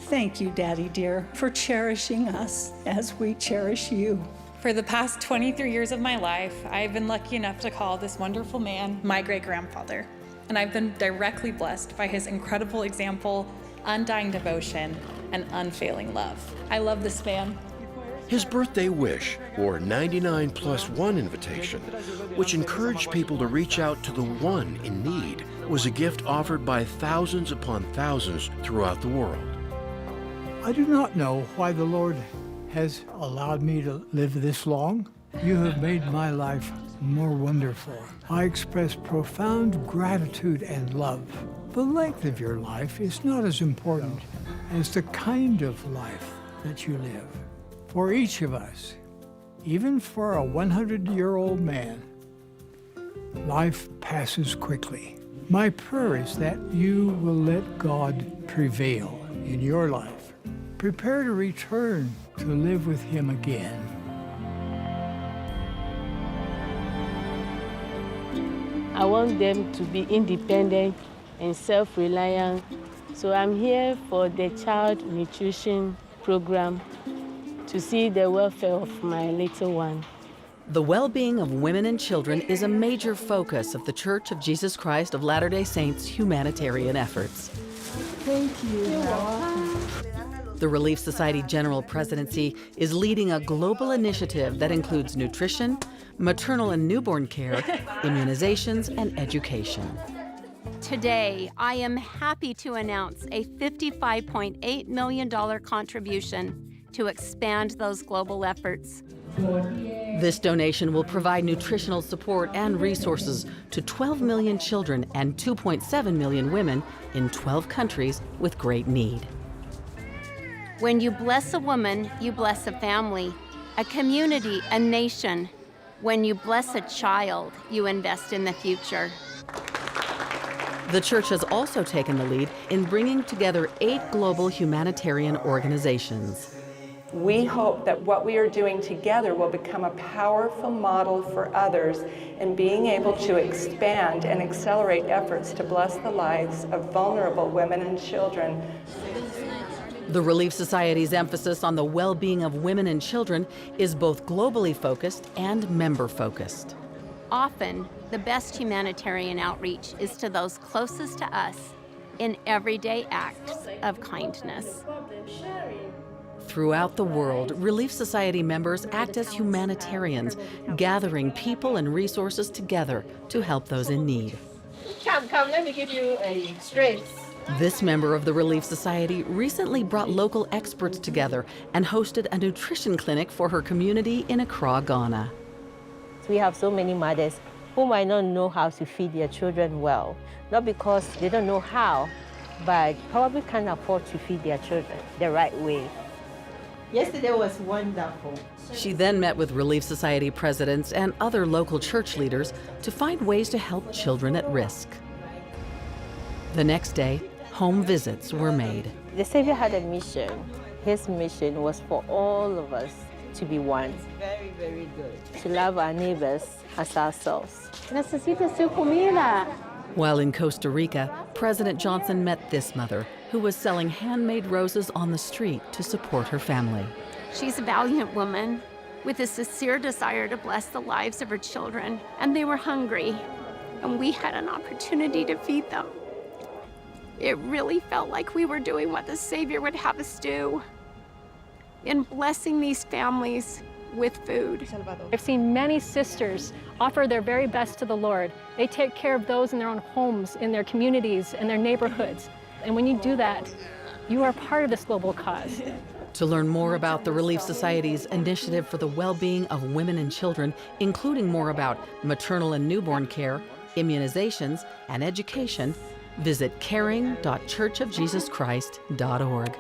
Thank you, Daddy dear, for cherishing us as we cherish you. For the past twenty-three years of my life, I've been lucky enough to call this wonderful man my great-grandfather. And I've been directly blessed by his incredible example, undying devotion, and unfailing love. I love this man. His birthday wish, or ninety-nine plus one invitation, which encouraged people to reach out to the one in need, was a gift offered by thousands upon thousands throughout the world. I do not know why the Lord has allowed me to live this long. You have made my life more wonderful. I express profound gratitude and love. The length of your life is not as important as the kind of life that you live. For each of us, even for a one hundred-year-old man, life passes quickly. My prayer is that you will let God prevail in your life. Prepare to return to live with him again. I want them to be independent and self-reliant, so I'm here for the child nutrition program to see the welfare of my little one. The well-being of women and children is a major focus of The Church of Jesus Christ of Latter-day Saints' humanitarian efforts. Thank you. You're welcome. The Relief Society General Presidency is leading a global initiative that includes nutrition, maternal and newborn care, immunizations, and education. Today, I am happy to announce a fifty-five point eight million dollar contribution to expand those global efforts. This donation will provide nutritional support and resources to twelve million children and two point seven million women in twelve countries with great need. When you bless a woman, you bless a family, a community, a nation. When you bless a child, you invest in the future. The church has also taken the lead in bringing together eight global humanitarian organizations. We hope that what we are doing together will become a powerful model for others in being able to expand and accelerate efforts to bless the lives of vulnerable women and children. The Relief Society's emphasis on the well-being of women and children is both globally focused and member-focused. Often, the best humanitarian outreach is to those closest to us in everyday acts of kindness. Throughout the world, Relief Society members act as humanitarians, gathering people and resources together to help those in need. Come, come, let me give you a stretch. This member of the Relief Society recently brought local experts together and hosted a nutrition clinic for her community in Accra, Ghana. We have so many mothers who might not know how to feed their children well, not because they don't know how, but probably can't afford to feed their children the right way. Yesterday was wonderful. She then met with Relief Society presidents and other local church leaders to find ways to help children at risk. The next day, home visits were made. The Savior had a mission. His mission was for all of us to be one. Very, very good. To love our neighbors as ourselves. Necesita su comida. While in Costa Rica, President Johnson met this mother who was selling handmade roses on the street to support her family. She's a valiant woman with a sincere desire to bless the lives of her children, and they were hungry, and we had an opportunity to feed them. It really felt like we were doing what the Savior would have us do in blessing these families with food. I've seen many sisters offer their very best to the Lord. They take care of those in their own homes, in their communities, in their neighborhoods. And when you do that, you are part of this global cause. To learn more about the Relief Society's initiative for the well-being of women and children, including more about maternal and newborn care, immunizations, and education, visit caring dot church of jesus christ dot org.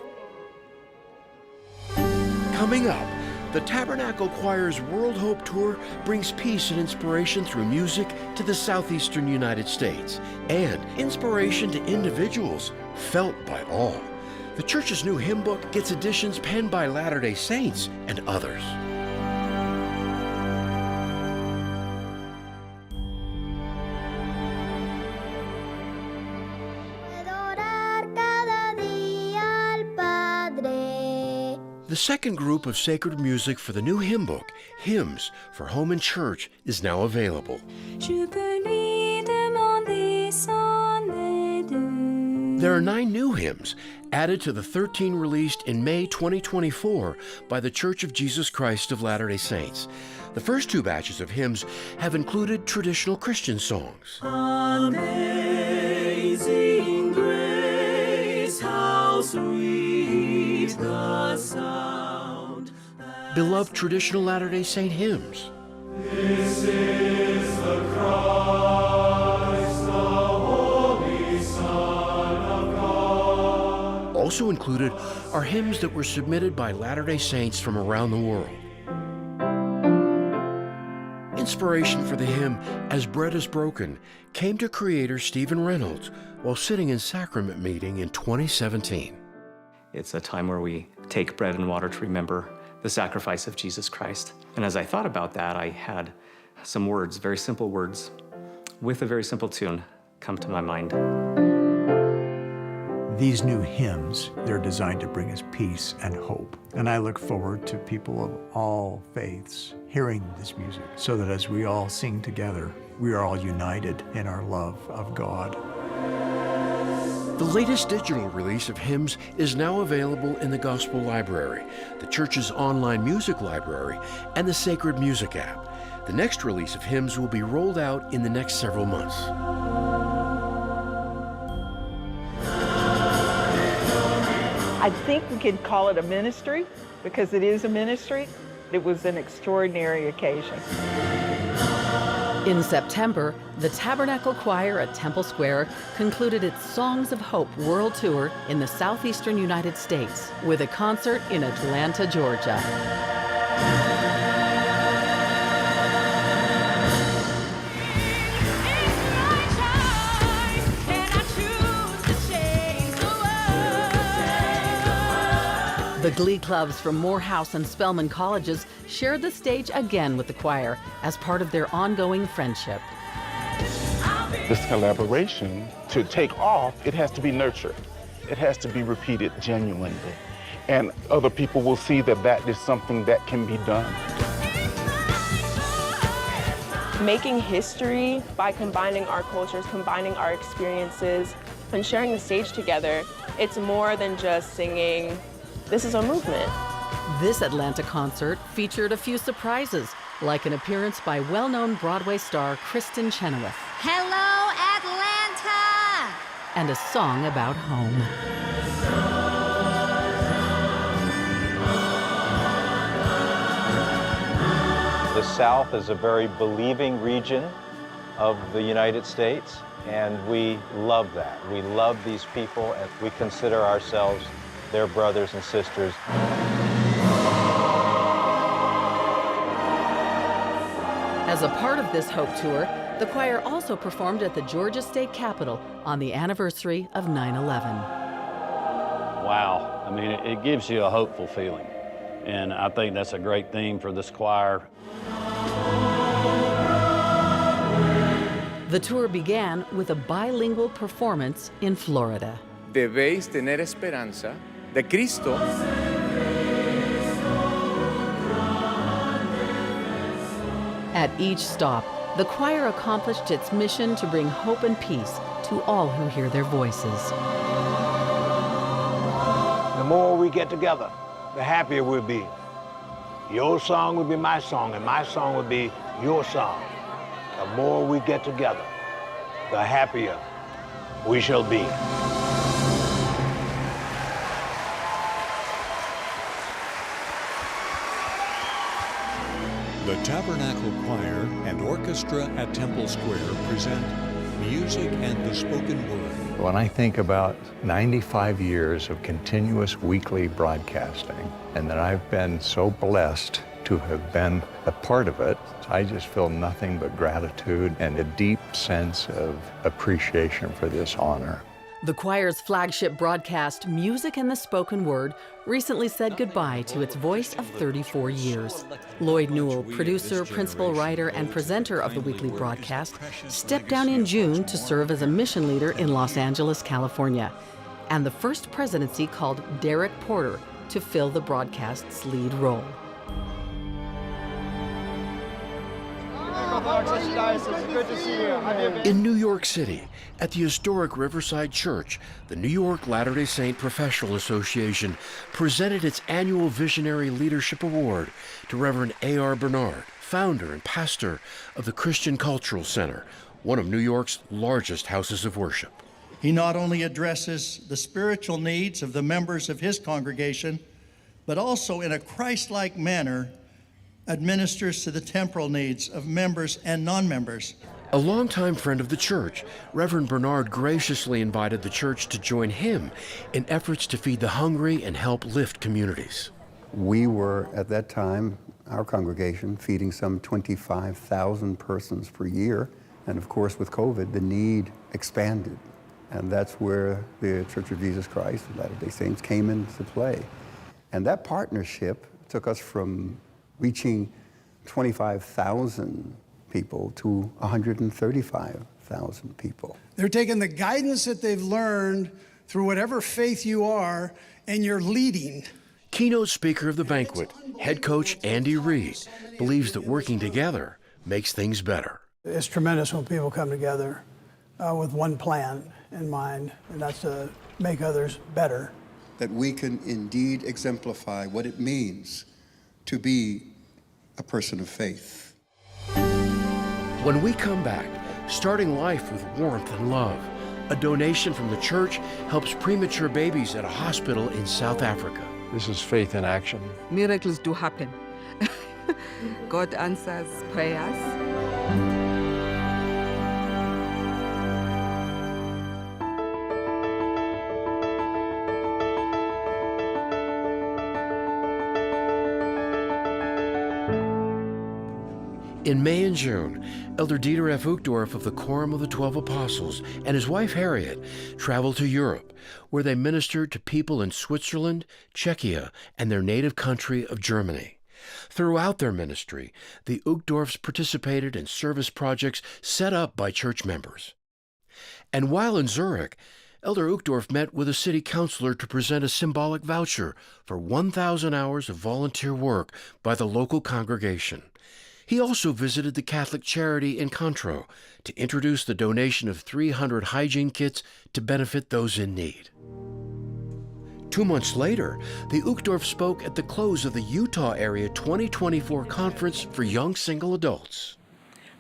Coming up, the Tabernacle Choir's World Hope Tour brings peace and inspiration through music to the southeastern United States, and inspiration to individuals felt by all. The church's new hymn book gets editions penned by Latter-day Saints and others. Adorar cada día al Padre. The second group of sacred music for the new hymn book, Hymns for Home and Church, is now available. Je peux lui demander son aide. There are nine new hymns added to the thirteen released in May twenty twenty-four by The Church of Jesus Christ of Latter-day Saints. The first two batches of hymns have included traditional Christian songs. Amazing grace, how sweet the sound. Beloved traditional Latter-day Saint hymns. This is the Christ, the Holy Son of God. Also included are hymns that were submitted by Latter-day Saints from around the world. Inspiration for the hymn As Bread Is Broken came to creator Stephen Reynolds while sitting in sacrament meeting in twenty seventeen. It's a time where we take bread and water to remember the sacrifice of Jesus Christ. And as I thought about that, I had some words, very simple words, with a very simple tune, come to my mind. These new hymns, they're designed to bring us peace and hope. And I look forward to people of all faiths hearing this music, so that as we all sing together, we are all united in our love of God. The latest digital release of hymns is now available in the Gospel Library, the church's online music library, and the Sacred Music app. The next release of hymns will be rolled out in the next several months. I think we can call it a ministry, because it is a ministry. It was an extraordinary occasion. In September, the Tabernacle Choir at Temple Square concluded its Songs of Hope World Tour in the southeastern United States with a concert in Atlanta, Georgia. The glee clubs from Morehouse and Spelman Colleges shared the stage again with the choir as part of their ongoing friendship. This collaboration, to take off, it has to be nurtured. It has to be repeated genuinely. And other people will see that that is something that can be done. Making history by combining our cultures, combining our experiences, and sharing the stage together, it's more than just singing. This is a movement. This Atlanta concert featured a few surprises, like an appearance by well-known Broadway star Kristin Chenoweth. Hello, Atlanta! And a song about home. The South is a very believing region of the United States, and we love that. We love these people, and we consider ourselves their brothers and sisters. As a part of this Hope Tour, The choir also performed at the Georgia State Capitol on the anniversary of nine eleven. Wow. I mean, it, it gives you a hopeful feeling. And I think that's a great theme for this choir. The tour began with a bilingual performance in Florida. Debéis tener esperanza de Cristo. At each stop, the choir accomplished its mission to bring hope and peace to all who hear their voices. The more we get together, the happier we'll be. Your song will be my song, and my song will be your song. The more we get together, the happier we shall be. The Tabernacle Choir and Orchestra at Temple Square present Music and the Spoken Word. When I think about ninety-five years of continuous weekly broadcasting, and that I've been so blessed to have been a part of it, I just feel nothing but gratitude and a deep sense of appreciation for this honor. The choir's flagship broadcast, Music and the Spoken Word, recently said goodbye to its voice of thirty-four years. Lloyd Newell, producer, principal writer, and presenter of the weekly broadcast, stepped down in June to serve as a mission leader in Los Angeles, California. And the first presidency called Derek Porter to fill the broadcast's lead role. In New York City, at the historic Riverside Church, the New York Latter-day Saint Professional Association presented its annual Visionary Leadership Award to Reverend A R Bernard, founder and pastor of the Christian Cultural Center, one of New York's largest houses of worship. He not only addresses the spiritual needs of the members of his congregation, but also in a Christ-like manner administers to the temporal needs of members and non-members. A longtime friend of the church, Reverend Bernard graciously invited the church to join him in efforts to feed the hungry and help lift communities. We were, at that time, our congregation, feeding some twenty-five thousand persons per year. And of course, with COVID, the need expanded. And that's where the Church of Jesus Christ of Latter-day Saints came into play. And that partnership took us from reaching twenty-five thousand people to one hundred thirty-five thousand people. They're taking the guidance that they've learned through whatever faith you are, and you're leading. Keynote speaker of the banquet, head coach Andy Reid, believes that working together makes things better. It's tremendous when people come together, uh, with one plan in mind, and that's to make others better. That we can indeed exemplify what it means to be a person of faith. When we come back, starting life with warmth and love. A donation from the church helps premature babies at a hospital in South Africa. This is faith in action. Miracles do happen. God answers prayers. In May and June, Elder Dieter F. Uchtdorf of the Quorum of the Twelve Apostles and his wife Harriet traveled to Europe, where they ministered to people in Switzerland, Czechia, and their native country of Germany. Throughout their ministry, the Uchtdorfs participated in service projects set up by church members. And while in Zurich, Elder Uchtdorf met with a city councilor to present a symbolic voucher for one thousand hours of volunteer work by the local congregation. He also visited the Catholic charity Incontro to introduce the donation of three hundred hygiene kits to benefit those in need. Two months later, the Uchtdorf spoke at the close of the Utah Area twenty twenty-four Conference for Young Single Adults.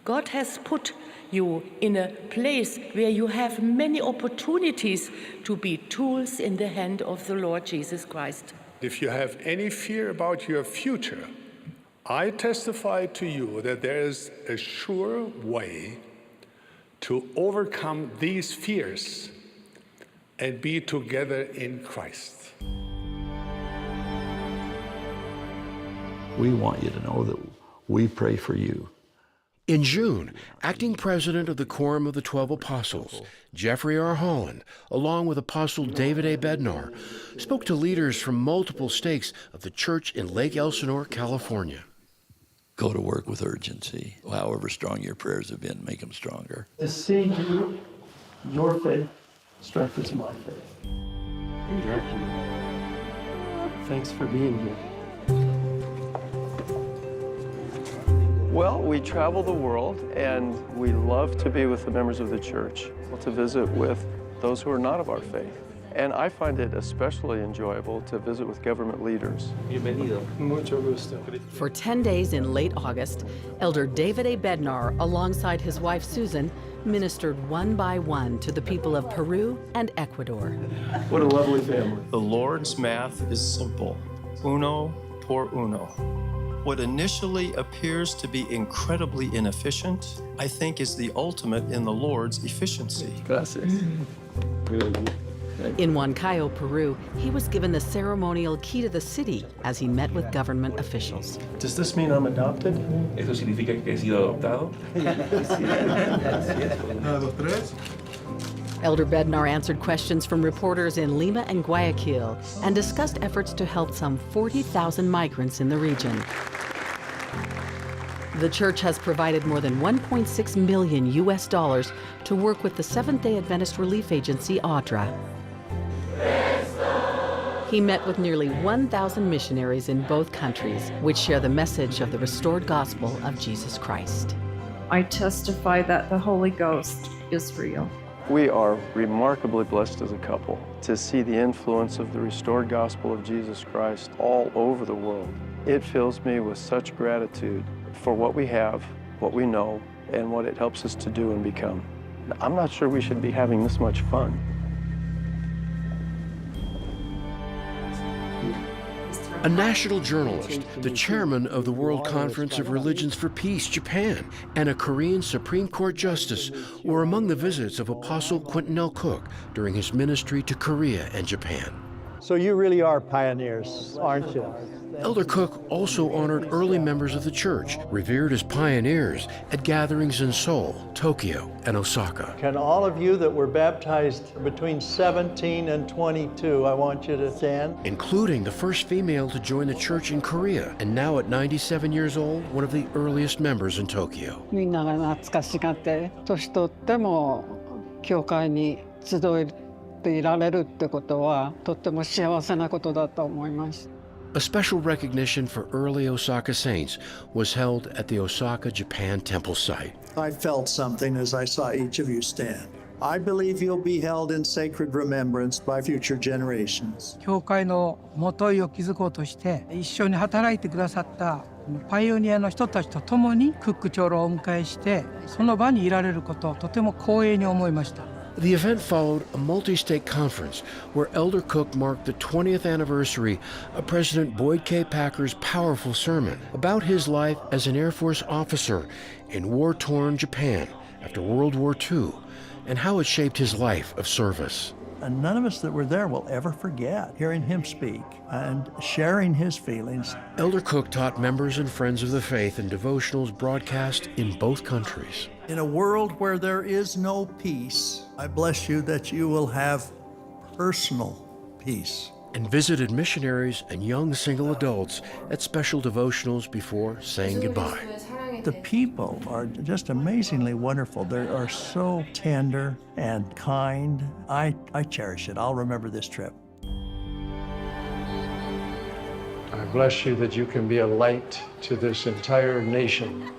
God has put you in a place where you have many opportunities to be tools in the hand of the Lord Jesus Christ. If you have any fear about your future, I testify to you that there is a sure way to overcome these fears and be together in Christ. We want you to know that we pray for you. In June, acting president of the Quorum of the Twelve Apostles, Jeffrey R. Holland, along with Apostle David A. Bednar, spoke to leaders from multiple stakes of the church in Lake Elsinore, California. Go to work with urgency. However strong your prayers have been, make them stronger. To see you, your faith, strengthens my faith. Thanks for being here. Well, we travel the world, and we love to be with the members of the church, to visit with those who are not of our faith. And I find it especially enjoyable to visit with government leaders. Bienvenido. Mucho gusto. For ten days in late August, Elder David A. Bednar, alongside his wife Susan, ministered one by one to the people of Peru and Ecuador. What a lovely family. The Lord's math is simple. Uno por uno. What initially appears to be incredibly inefficient, I think, is the ultimate in the Lord's efficiency. Gracias. In Huancayo, Peru, he was given the ceremonial key to the city as he met with government officials. Does this mean I'm adopted? ¿Eso significa que he sido adoptado? Una, dos, tres. Elder Bednar answered questions from reporters in Lima and Guayaquil and discussed efforts to help some forty thousand migrants in the region. The church has provided more than one point six million U S dollars to work with the Seventh-day Adventist relief agency, ADRA. He met with nearly one thousand missionaries in both countries, which share the message of the restored gospel of Jesus Christ. I testify that the Holy Ghost is real. We are remarkably blessed as a couple to see the influence of the restored gospel of Jesus Christ all over the world. It fills me with such gratitude for what we have, what we know, and what it helps us to do and become. I'm not sure we should be having this much fun. A national journalist, the chairman of the World Conference of Religions for Peace, Japan, and a Korean Supreme Court justice were among the visits of Apostle Quentin L. Cook during his ministry to Korea and Japan. So you really are pioneers, aren't you? Elder Cook also honored early members of the church, revered as pioneers, at gatherings in Seoul, Tokyo, and Osaka. Can all of you that were baptized between seventeen and twenty-two, I want you to stand. Including the first female to join the church in Korea, and now at ninety-seven years old, one of the earliest members in Tokyo. みんなが懐かしがって、年取っても教会に集えていられるってことは、とっても幸せなことだと思います。A special recognition for early Osaka saints was held at the Osaka Japan Temple site. I felt something as I saw each of you stand. I believe you'll be held in sacred remembrance by future generations. 教会のもといを築こうとして、一緒に働いてくださったパイオニアの人たちと共にクック長老をお迎えして、その場にいられることをとても光栄に思いました。The event followed a multi-stake conference where Elder Cook marked the twentieth anniversary of President Boyd K. Packer's powerful sermon about his life as an Air Force officer in war-torn Japan after World War Two and how it shaped his life of service. And none of us that were there will ever forget hearing him speak and sharing his feelings. Elder Cook taught members and friends of the faith in devotionals broadcast in both countries. In a world where there is no peace, I bless you that you will have personal peace. And visited missionaries and young single adults at special devotionals before saying goodbye. The people are just amazingly wonderful. They are so tender and kind. I, I cherish it. I'll remember this trip. I bless you that you can be a light to this entire nation.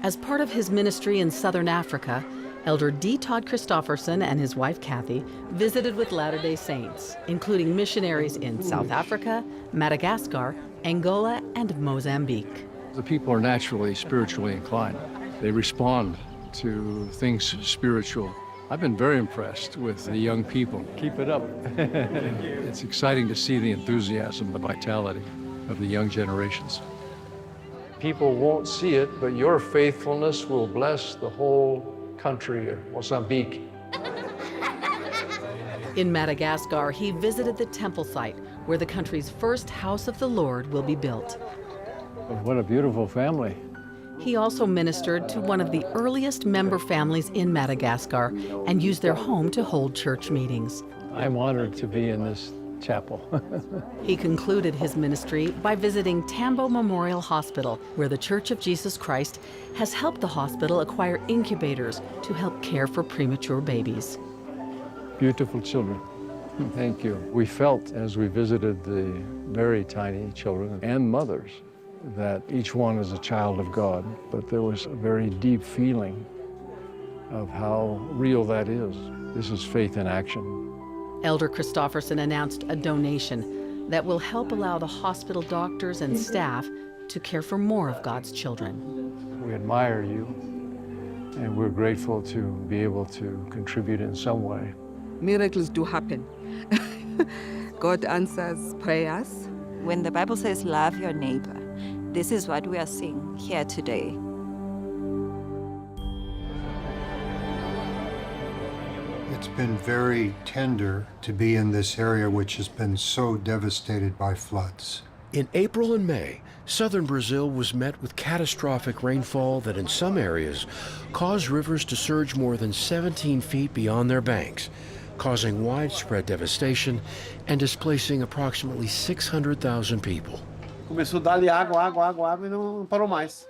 As part of his ministry in southern Africa, Elder D. Todd Christofferson and his wife Kathy visited with Latter-day Saints, including missionaries in South Africa, Madagascar, Angola, and Mozambique. The people are naturally spiritually inclined. They respond to things spiritual. I've been very impressed with the young people. Keep it up. It's exciting to see the enthusiasm, the vitality of the young generations. People won't see it, but your faithfulness will bless the whole country of Mozambique. In Madagascar, he visited the temple site where the country's first house of the Lord will be built. What a beautiful family. He also ministered to one of the earliest member families in Madagascar and used their home to hold church meetings. I'm honored to be in this chapel. He concluded his ministry by visiting Tambo Memorial Hospital, where The Church of Jesus Christ has helped the hospital acquire incubators to help care for premature babies. Beautiful children. Thank you. We felt as we visited the very tiny children and mothers that each one is a child of God, but there was a very deep feeling of how real that is. This is faith in action. Elder Christofferson announced a donation that will help allow the hospital doctors and staff to care for more of God's children. We admire you, and we're grateful to be able to contribute in some way. Miracles do happen. God answers prayers. When the Bible says, "Love your neighbor," this is what we are seeing here today. It's been very tender to be in this area which has been so devastated by floods. In April and May, southern Brazil was met with catastrophic rainfall that in some areas caused rivers to surge more than seventeen feet beyond their banks, causing widespread devastation and displacing approximately six hundred thousand people. Começou a dar-lhe água, água, água, água e não parou mais.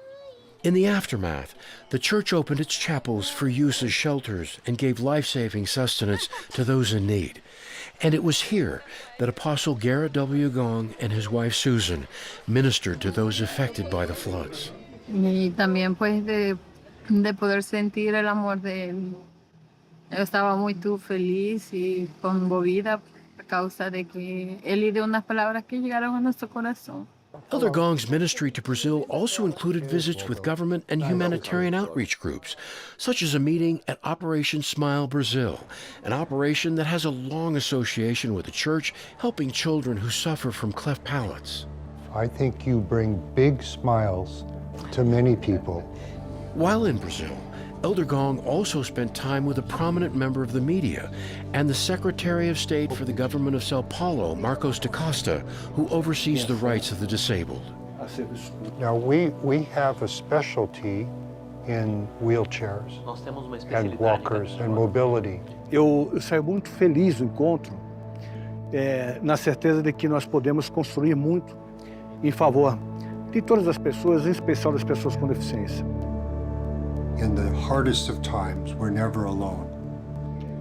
In the aftermath, the church opened its chapels for use as shelters and gave life-saving sustenance to those in need. And it was here that Apostle Gerrit W. Gong and his wife Susan ministered to those affected by the floods. Y también, pues, de, de poder sentir el amor de él. Yo estaba muy tu-, feliz y conmovida a causa de que él le dio unas palabras que llegaron a nuestro corazón. Elder Gong's ministry to Brazil also included visits with government and humanitarian outreach groups, such as a meeting at Operation Smile Brazil, an operation that has a long association with the church helping children who suffer from cleft palates. I think you bring big smiles to many people. While in Brazil, Elder Gong also spent time with a prominent member of the media and the Secretary of State for the government of Sao Paulo, Marcos da Costa, who oversees the rights of the disabled. Now, we, we have a specialty in wheelchairs and walkers and mobility. Eu, eu saio muito feliz do encontro, eh, na certeza de que nós podemos construir muito em favor de todas as pessoas, em especial das pessoas com deficiência. In the hardest of times, we're never alone.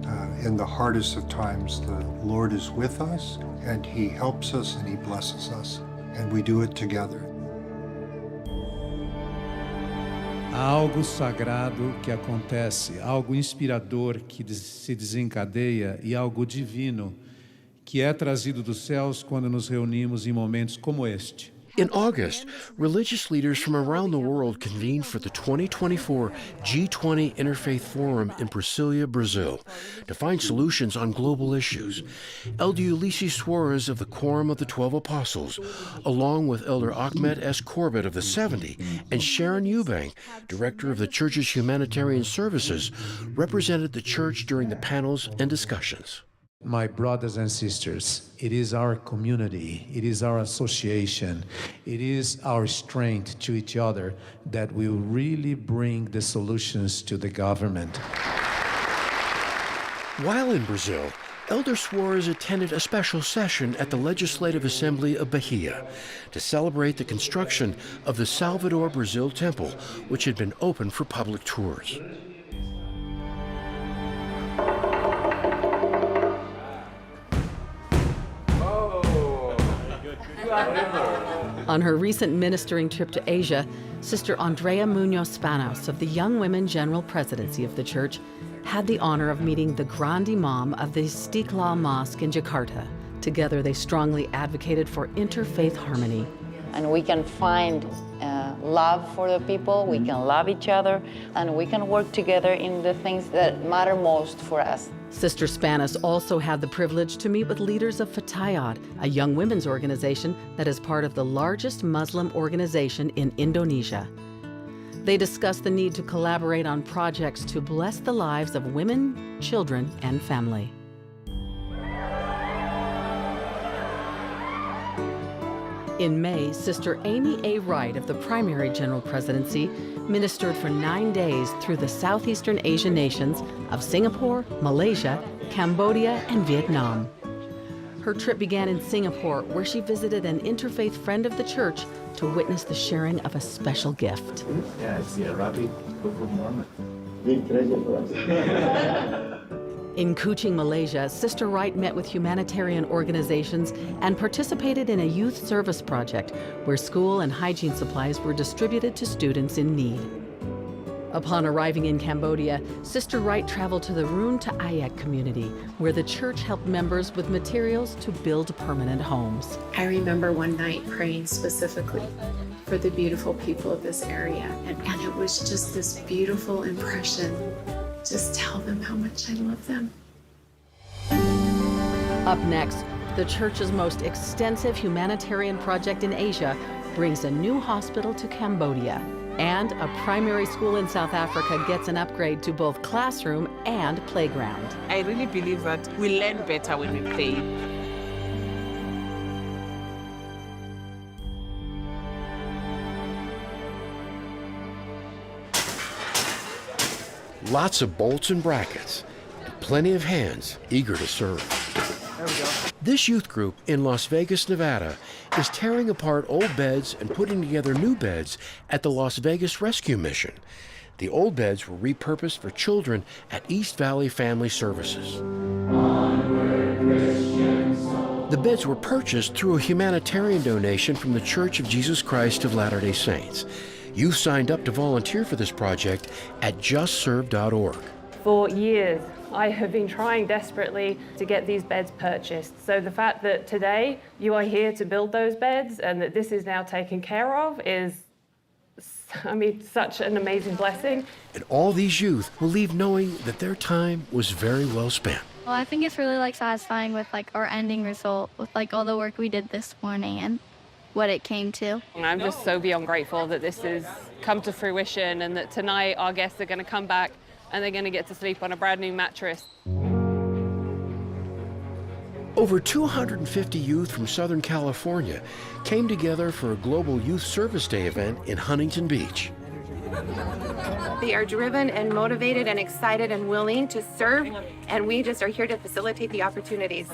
Uh, in the hardest of times, the Lord is with us, and He helps us, and He blesses us, and we do it together. Há algo sagrado que acontece, algo inspirador que des-, se desencadeia e algo divino que é trazido dos céus quando nos reunimos em momentos como este. In August, religious leaders from around the world convened for the twenty twenty-four G twenty Interfaith Forum in Brasília, Brazil, to find solutions on global issues. Elder Ulisses Soares of the Quorum of the Twelve Apostles, along with Elder Ahmed S. Corbett of the Seventy and Sharon Eubank, director of the church's humanitarian services, represented the church during the panels and discussions. My brothers and sisters, it is our community, it is our association, it is our strength to each other that will really bring the solutions to the government. While in Brazil, Elder Soares attended a special session at the Legislative Assembly of Bahia to celebrate the construction of the Salvador Brazil Temple, which had been open for public tours. On her recent ministering trip to Asia, Sister Andrea Muñoz Spanos of the Young Women General Presidency of the Church had the honor of meeting the Grand Imam of the Istiqlal Mosque in Jakarta. Together, they strongly advocated for interfaith harmony. And we can find, uh, love for the people, we can love each other, and we can work together in the things that matter most for us. Sister Spanos also had the privilege to meet with leaders of Fatayad, a young women's organization that is part of the largest Muslim organization in Indonesia. They discussed the need to collaborate on projects to bless the lives of women, children, and family. In May, Sister Amy A. Wright of the Primary General Presidency ministered for nine days through the Southeastern Asian nations of Singapore, Malaysia, Cambodia, and Vietnam. Her trip began in Singapore, where she visited an interfaith friend of the church to witness the sharing of a special gift. Yeah, it's the Arabic Book of Mormon. Big treasure for us. In Kuching, Malaysia, Sister Wright met with humanitarian organizations and participated in a youth service project where school and hygiene supplies were distributed to students in need. Upon arriving in Cambodia, Sister Wright traveled to the Run Tayak community, where the church helped members with materials to build permanent homes. I remember one night praying specifically for the beautiful people of this area, and, and it was just this beautiful impression. Just tell them how much I love them. Up next, the church's most extensive humanitarian project in Asia brings a new hospital to Cambodia, and a primary school in South Africa gets an upgrade to both classroom and playground. I really believe that we learn better when we play. Lots of bolts and brackets, and plenty of hands eager to serve. There we go. This youth group in Las Vegas, Nevada, is tearing apart old beds and putting together new beds at the Las Vegas Rescue Mission. The old beds were repurposed for children at East Valley Family Services. The beds were purchased through a humanitarian donation from The Church of Jesus Christ of Latter-day Saints. Youth signed up to volunteer for this project at just serve dot org. For years, I have been trying desperately to get these beds purchased. So the fact that today you are here to build those beds and that this is now taken care of is, I mean, such an amazing blessing. And all these youth will leave knowing that their time was very well spent. Well, I think it's really, like, satisfying with, like, our ending result, with, like, all the work we did this morning and what it came to. I'm just so beyond grateful that this has come to fruition and that tonight our guests are gonna come back and they're gonna get to sleep on a brand new mattress. Over two hundred fifty youth from Southern California came together for a global youth service day event in Huntington Beach. They are driven and motivated and excited and willing to serve, and we just are here to facilitate the opportunities.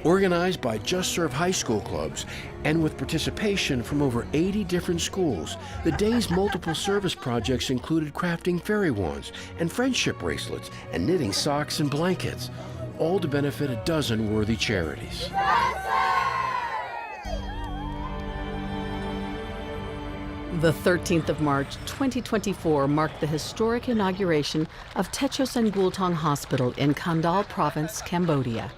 Organized by Just Serve High School Clubs and with participation from over eighty different schools, the day's multiple service projects included crafting fairy wands and friendship bracelets and knitting socks and blankets, all to benefit a dozen worthy charities. The thirteenth of March, twenty twenty-four marked the historic inauguration of Techo Sen Gultong Hospital in Khandal Province, Cambodia.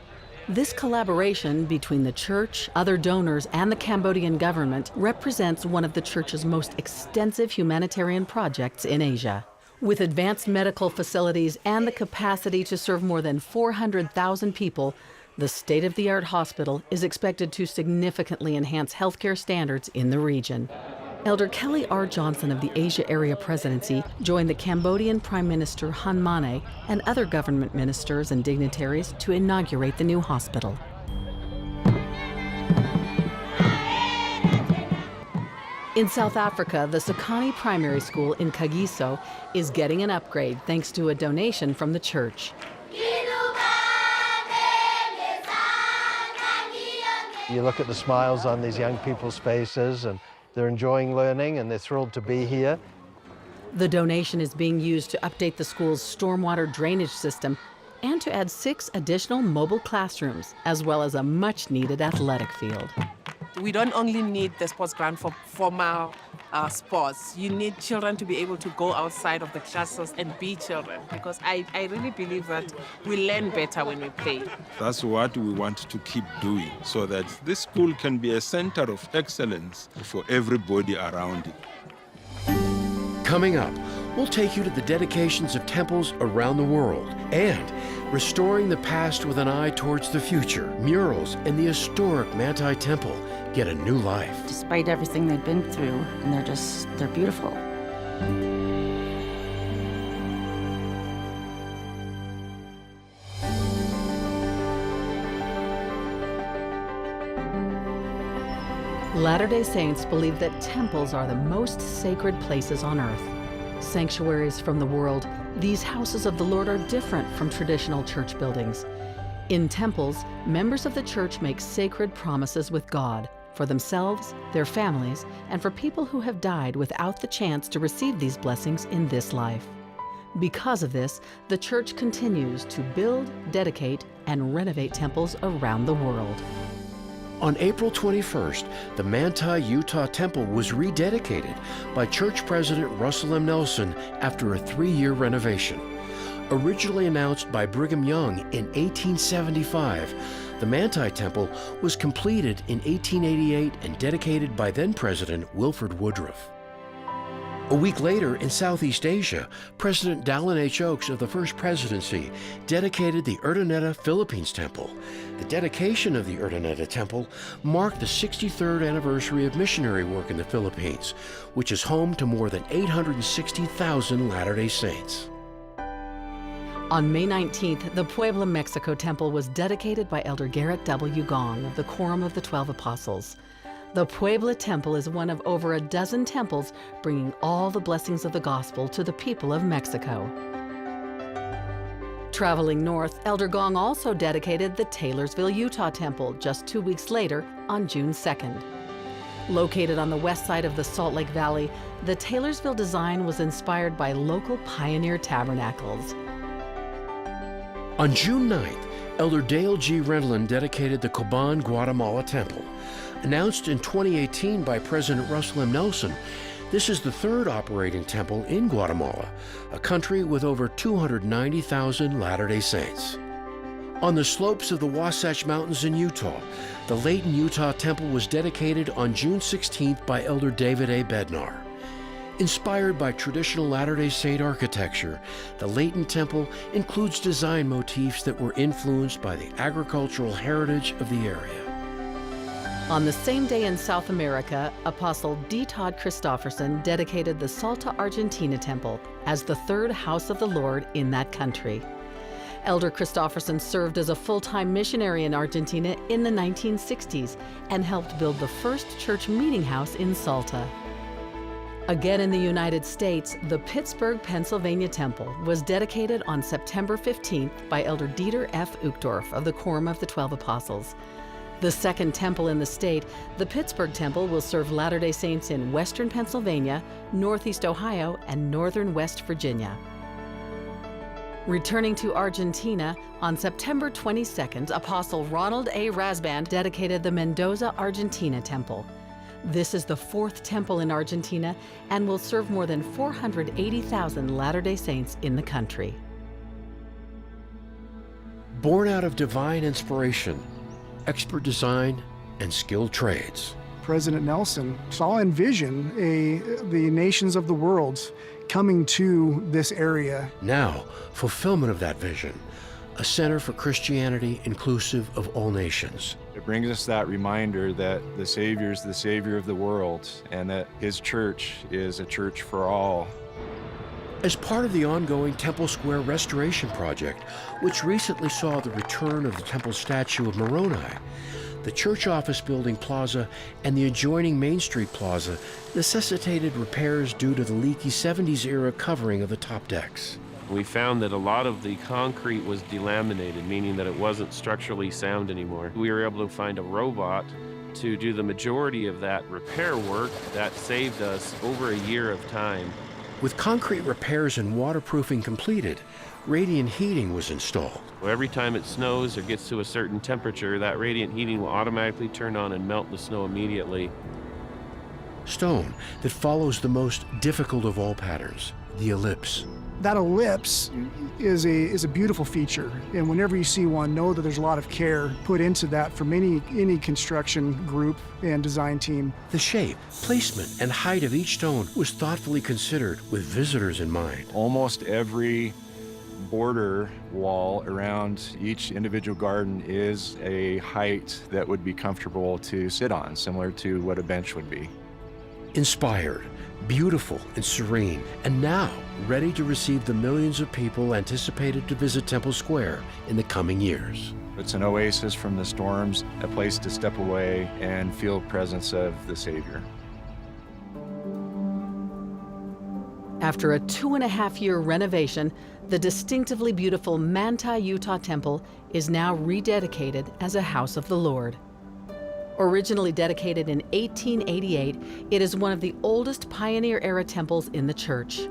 This collaboration between the church, other donors, and the Cambodian government represents one of the church's most extensive humanitarian projects in Asia. With advanced medical facilities and the capacity to serve more than four hundred thousand people, the state-of-the-art hospital is expected to significantly enhance healthcare standards in the region. Elder Kelly R. Johnson of the Asia Area Presidency joined the Cambodian Prime Minister Hun Manet and other government ministers and dignitaries to inaugurate the new hospital. In South Africa, the Sekani Primary School in Kagiso is getting an upgrade thanks to a donation from the church. You look at the smiles on these young people's faces, and they're enjoying learning, and they're thrilled to be here. The donation is being used to update the school's stormwater drainage system and to add six additional mobile classrooms, as well as a much-needed athletic field. We don't only need the sports ground for formal, uh, sports. You need children to be able to go outside of the classrooms and be children, because I, I really believe that we learn better when we play. That's what we want to keep doing, so that this school can be a center of excellence for everybody around it. Coming up, we'll take you to the dedications of temples around the world and restoring the past with an eye towards the future. Murals in the historic Manti Temple get a new life. Despite everything they've been through, and they're just, they're beautiful. Latter-day Saints believe that temples are the most sacred places on earth. Sanctuaries from the world, these houses of the Lord are different from traditional church buildings. In temples, members of the church make sacred promises with God, for themselves, their families, and for people who have died without the chance to receive these blessings in this life. Because of this, the church continues to build, dedicate, and renovate temples around the world. On April twenty-first, the Manti Utah Temple was rededicated by Church President Russell M. Nelson after a three-year renovation. Originally announced by Brigham Young in eighteen seventy-five, the Manti Temple was completed in eighteen eighty-eight and dedicated by then President Wilford Woodruff. A week later, in Southeast Asia, President Dallin H. Oaks of the First Presidency dedicated the Urdaneta Philippines Temple. The dedication of the Urdaneta Temple marked the sixty-third anniversary of missionary work in the Philippines, which is home to more than eight hundred sixty thousand Latter-day Saints. On May nineteenth, the Puebla, Mexico Temple was dedicated by Elder Gerrit W. Gong of the Quorum of the Twelve Apostles. The Puebla Temple is one of over a dozen temples bringing all the blessings of the gospel to the people of Mexico. Traveling north, Elder Gong also dedicated the Taylorsville, Utah Temple just two weeks later on June second. Located on the west side of the Salt Lake Valley, the Taylorsville design was inspired by local pioneer tabernacles. On June ninth, Elder Dale G. Renlund dedicated the Cobán, Guatemala Temple. Announced in twenty eighteen by President Russell M. Nelson, this is the third operating temple in Guatemala, a country with over two hundred ninety thousand Latter-day Saints. On the slopes of the Wasatch Mountains in Utah, the Layton Utah Temple was dedicated on June sixteenth by Elder David A. Bednar. Inspired by traditional Latter-day Saint architecture, the Layton Temple includes design motifs that were influenced by the agricultural heritage of the area. On the same day in South America, Apostle D. Todd Christofferson dedicated the Salta, Argentina Temple as the third house of the Lord in that country. Elder Christofferson served as a full-time missionary in Argentina in the nineteen sixties and helped build the first church meeting house in Salta. Again in the United States, the Pittsburgh, Pennsylvania Temple was dedicated on September fifteenth by Elder Dieter F. Uchtdorf of the Quorum of the Twelve Apostles. The second temple in the state, the Pittsburgh Temple will serve Latter-day Saints in western Pennsylvania, northeast Ohio, and northern West Virginia. Returning to Argentina, on September twenty-second, Apostle Ronald A. Rasband dedicated the Mendoza, Argentina Temple. This is the fourth temple in Argentina and will serve more than four hundred eighty thousand Latter-day Saints in the country. Born out of divine inspiration, expert design, and skilled trades. President Nelson saw in vision a, the nations of the world coming to this area. Now, fulfillment of that vision, a center for Christianity inclusive of all nations. It brings us that reminder that the Savior's the Savior of the world and that his church is a church for all. As part of the ongoing Temple Square restoration project, which recently saw the return of the temple statue of Moroni, the church office building plaza and the adjoining Main Street plaza necessitated repairs due to the leaky seventies era covering of the top decks. We found that a lot of the concrete was delaminated, meaning that it wasn't structurally sound anymore. We were able to find a robot to do the majority of that repair work. That saved us over a year of time. With concrete repairs and waterproofing completed, radiant heating was installed. Every time it snows or gets to a certain temperature, that radiant heating will automatically turn on and melt the snow immediately. Stone that follows the most difficult of all patterns, the ellipse. That ellipse is a, is a beautiful feature, and whenever you see one, know that there's a lot of care put into that from any, any construction group and design team. The shape, placement, and height of each stone was thoughtfully considered with visitors in mind. Almost every border wall around each individual garden is a height that would be comfortable to sit on, similar to what a bench would be. Inspired, beautiful, and serene, and now ready to receive the millions of people anticipated to visit Temple Square in the coming years. It's an oasis from the storms, a place to step away and feel presence of the Savior. After a two and a half year renovation, the distinctively beautiful Manti Utah Temple is now rededicated as a house of the Lord. Originally dedicated in eighteen eighty-eight, it is one of the oldest pioneer-era temples in the church.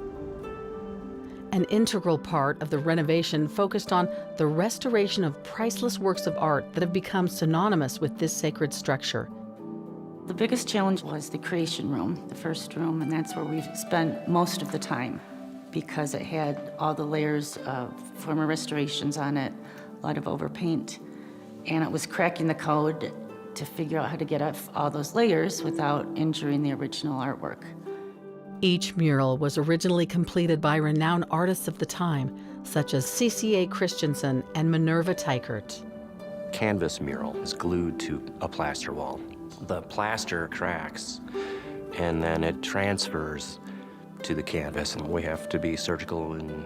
An integral part of the renovation focused on the restoration of priceless works of art that have become synonymous with this sacred structure. The biggest challenge was the creation room, the first room, and that's where we spent most of the time because it had all the layers of former restorations on it, a lot of overpaint, and it was cracking the code to figure out how to get off all those layers without injuring the original artwork. Each mural was originally completed by renowned artists of the time, such as C C A Christensen and Minerva Teichert. Canvas mural is glued to a plaster wall. The plaster cracks, and then it transfers to the canvas, and we have to be surgical in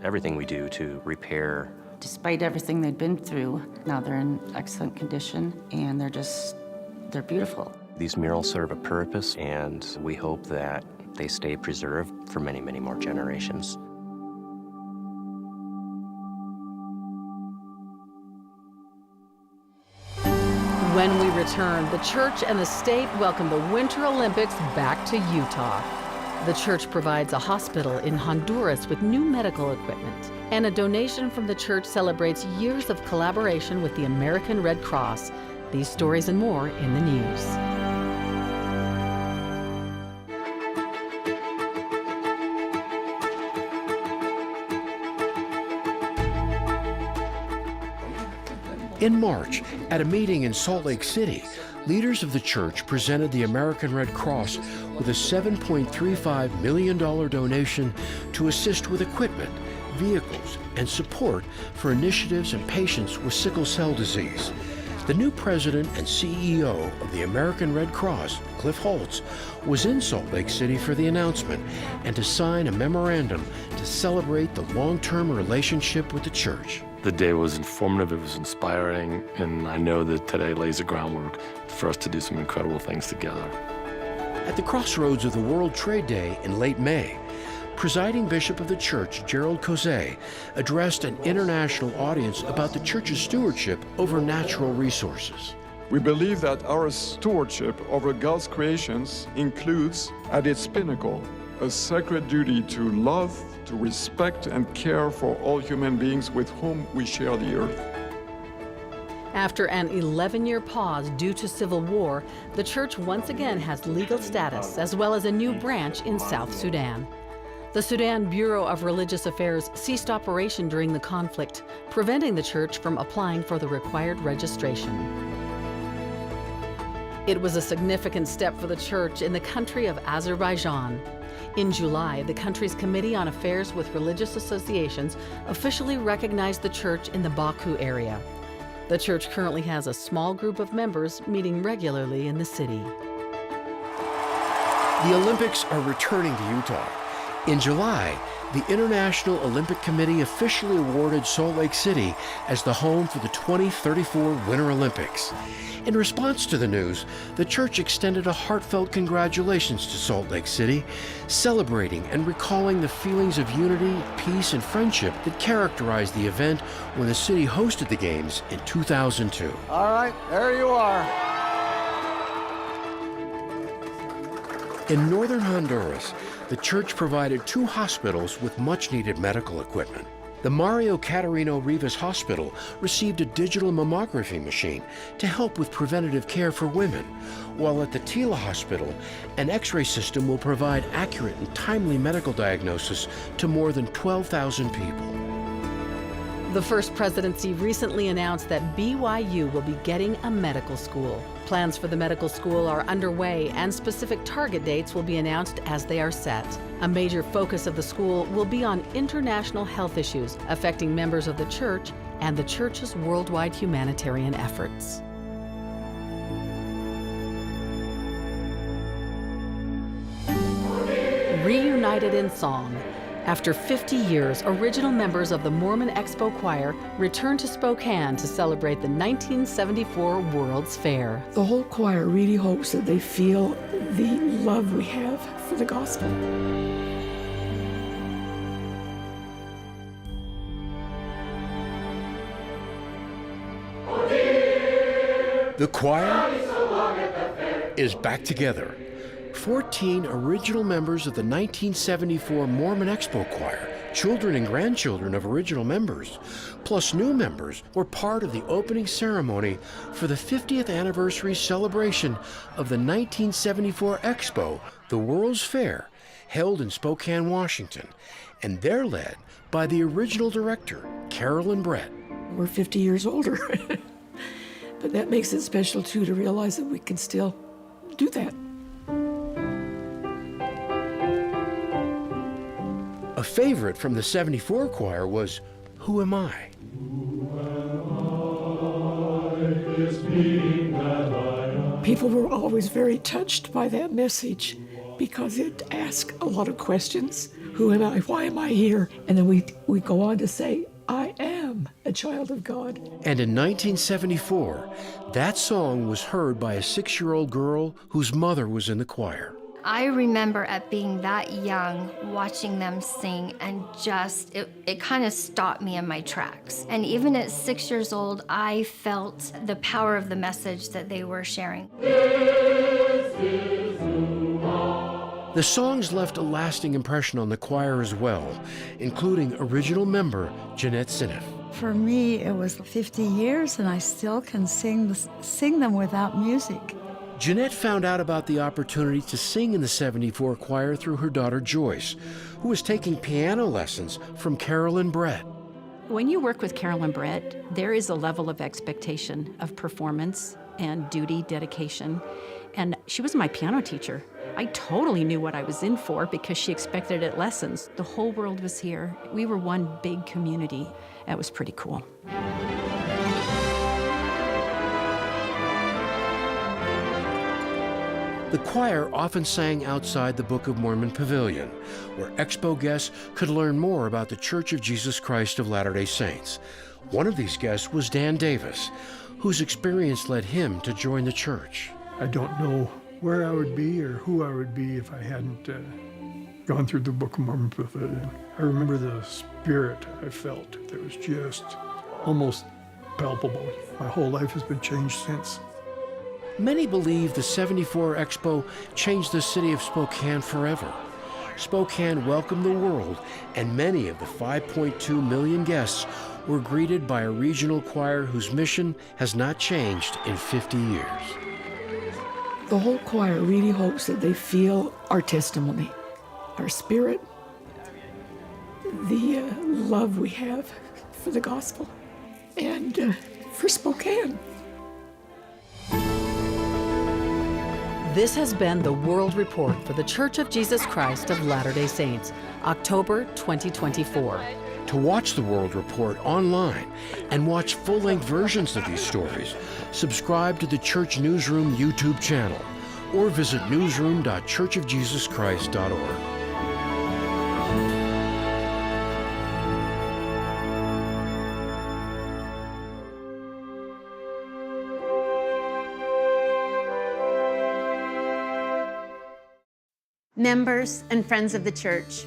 everything we do to repair. Despite everything they've been through, now they're in excellent condition, and they're just, they're beautiful. These murals serve a purpose, and we hope that they stay preserved for many, many more generations. When we return, the church and the state welcome the Winter Olympics back to Utah. The church provides a hospital in Honduras with new medical equipment, and a donation from the church celebrates years of collaboration with the American Red Cross. These stories and more in the news. In March, at a meeting in Salt Lake City, leaders of the church presented the American Red Cross with a seven point three five million dollar donation to assist with equipment, vehicles, and support for initiatives in patients with sickle cell disease. The new president and C E O of the American Red Cross, Cliff Holtz, was in Salt Lake City for the announcement and to sign a memorandum to celebrate the long-term relationship with the church. The day was informative, it was inspiring, and I know that today lays the groundwork for us to do some incredible things together. At the crossroads of the World Trade Day in late May, presiding bishop of the church, Gerald Caussé, addressed an international audience about the church's stewardship over natural resources. We believe that our stewardship over God's creations includes, at its pinnacle, a sacred duty to love, to respect, and care for all human beings with whom we share the earth. After an eleven-year pause due to civil war, the church once again has legal status as well as a new branch in South Sudan. The Sudan Bureau of Religious Affairs ceased operation during the conflict, preventing the church from applying for the required registration. It was a significant step for the church in the country of Azerbaijan. In July, the country's Committee on Affairs with Religious Associations officially recognized the church in the Baku area. The church currently has a small group of members meeting regularly in the city. The Olympics are returning to Utah. In July, the International Olympic Committee officially awarded Salt Lake City as the home for the twenty thirty-four Winter Olympics. In response to the news, the church extended a heartfelt congratulations to Salt Lake City, celebrating and recalling the feelings of unity, peace, and friendship that characterized the event when the city hosted the games in two thousand two. All right, there you are. In northern Honduras, the church provided two hospitals with much-needed medical equipment. The Mario Catarino Rivas Hospital received a digital mammography machine to help with preventative care for women, while at the Tila Hospital, an X-ray system will provide accurate and timely medical diagnosis to more than twelve thousand people. The First Presidency recently announced that B Y U will be getting a medical school. Plans for the medical school are underway, and specific target dates will be announced as they are set. A major focus of the school will be on international health issues affecting members of the church and the church's worldwide humanitarian efforts. Reunited in song, After fifty years, original members of the Mormon Expo Choir returned to Spokane to celebrate the nineteen seventy-four World's Fair. The whole choir really hopes that they feel the love we have for the gospel. The choir is back together. Fourteen original members of the nineteen seventy-four Mormon Expo Choir, children and grandchildren of original members, plus new members, were part of the opening ceremony for the fiftieth anniversary celebration of the nineteen seventy-four Expo, the World's Fair, held in Spokane, Washington, and they're led by the original director, Carolyn Brett. We're fifty years older. But that makes it special, too, to realize that we can still do that. A favorite from the seventy-four choir was Who Am I? People were always very touched by that message because it asked a lot of questions. Who am I? Why am I here? And then we, we go on to say, I am a child of God. And in nineteen seventy-four, that song was heard by a six-year-old girl whose mother was in the choir. I remember at being that young, watching them sing, and just, it, it kind of stopped me in my tracks. And even at six years old, I felt the power of the message that they were sharing. The songs left a lasting impression on the choir as well, including original member Jeanette Seneff. For me, it was fifty years, and I still can sing, the, sing them without music. Jeanette found out about the opportunity to sing in the seventy-four choir through her daughter Joyce, who was taking piano lessons from Carolyn Brett. When you work with Carolyn Brett, there is a level of expectation of performance and duty, dedication. And she was my piano teacher. I totally knew what I was in for because she expected it at lessons. The whole world was here. We were one big community. That was pretty cool. The choir often sang outside the Book of Mormon Pavilion, where expo guests could learn more about The Church of Jesus Christ of Latter-day Saints. One of these guests was Dan Davis, whose experience led him to join the church. I don't know where I would be or who I would be if I hadn't, uh, gone through the Book of Mormon Pavilion. I remember the spirit I felt that was just almost palpable. My whole life has been changed since. Many believe the seventy-four Expo changed the city of Spokane forever. Spokane welcomed the world, and many of the five point two million guests were greeted by a regional choir whose mission has not changed in fifty years. The whole choir really hopes that they feel our testimony, our spirit, the, uh, love we have for the gospel, and, uh, for Spokane. This has been the World Report for The Church of Jesus Christ of Latter-day Saints, October twenty twenty-four. To watch the World Report online and watch full-length versions of these stories, subscribe to the Church Newsroom YouTube channel or visit newsroom dot church of jesus christ dot org. Members and friends of the church,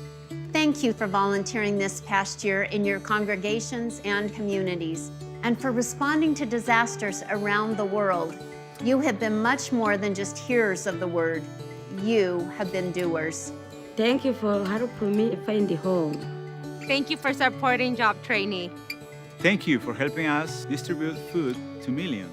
thank you for volunteering this past year in your congregations and communities, and for responding to disasters around the world. You have been much more than just hearers of the word. You have been doers. Thank you for helping me find a home. Thank you for supporting job training. Thank you for helping us distribute food to millions.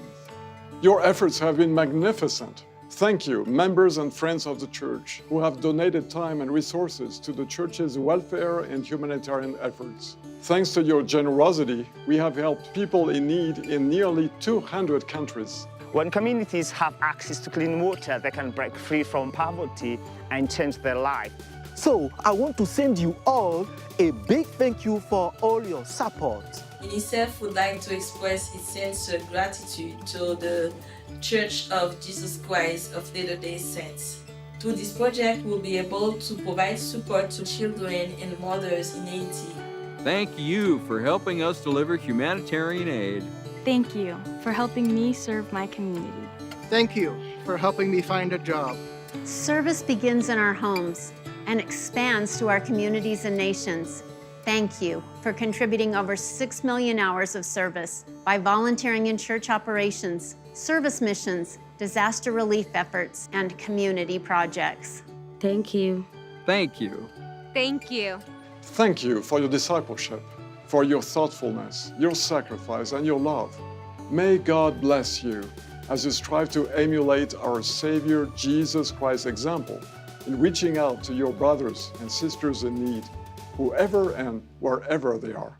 Your efforts have been magnificent. Thank you, members and friends of the church, who have donated time and resources to the church's welfare and humanitarian efforts. Thanks to your generosity, we have helped people in need in nearly two hundred countries. When communities have access to clean water, they can break free from poverty and change their life. So, I want to send you all a big thank you for all your support. UNICEF would like to express its sincere gratitude to the Church of Jesus Christ of Latter-day Saints. Through this project, we'll be able to provide support to children and mothers in Haiti. Thank you for helping us deliver humanitarian aid. Thank you for helping me serve my community. Thank you for helping me find a job. Service begins in our homes and expands to our communities and nations. Thank you for contributing over six million hours of service by volunteering in church operations, service missions, disaster relief efforts, and community projects. Thank you. Thank you. Thank you. Thank you for your discipleship, for your thoughtfulness, your sacrifice, and your love. May God bless you as you strive to emulate our Savior Jesus Christ's example in reaching out to your brothers and sisters in need, whoever and wherever they are.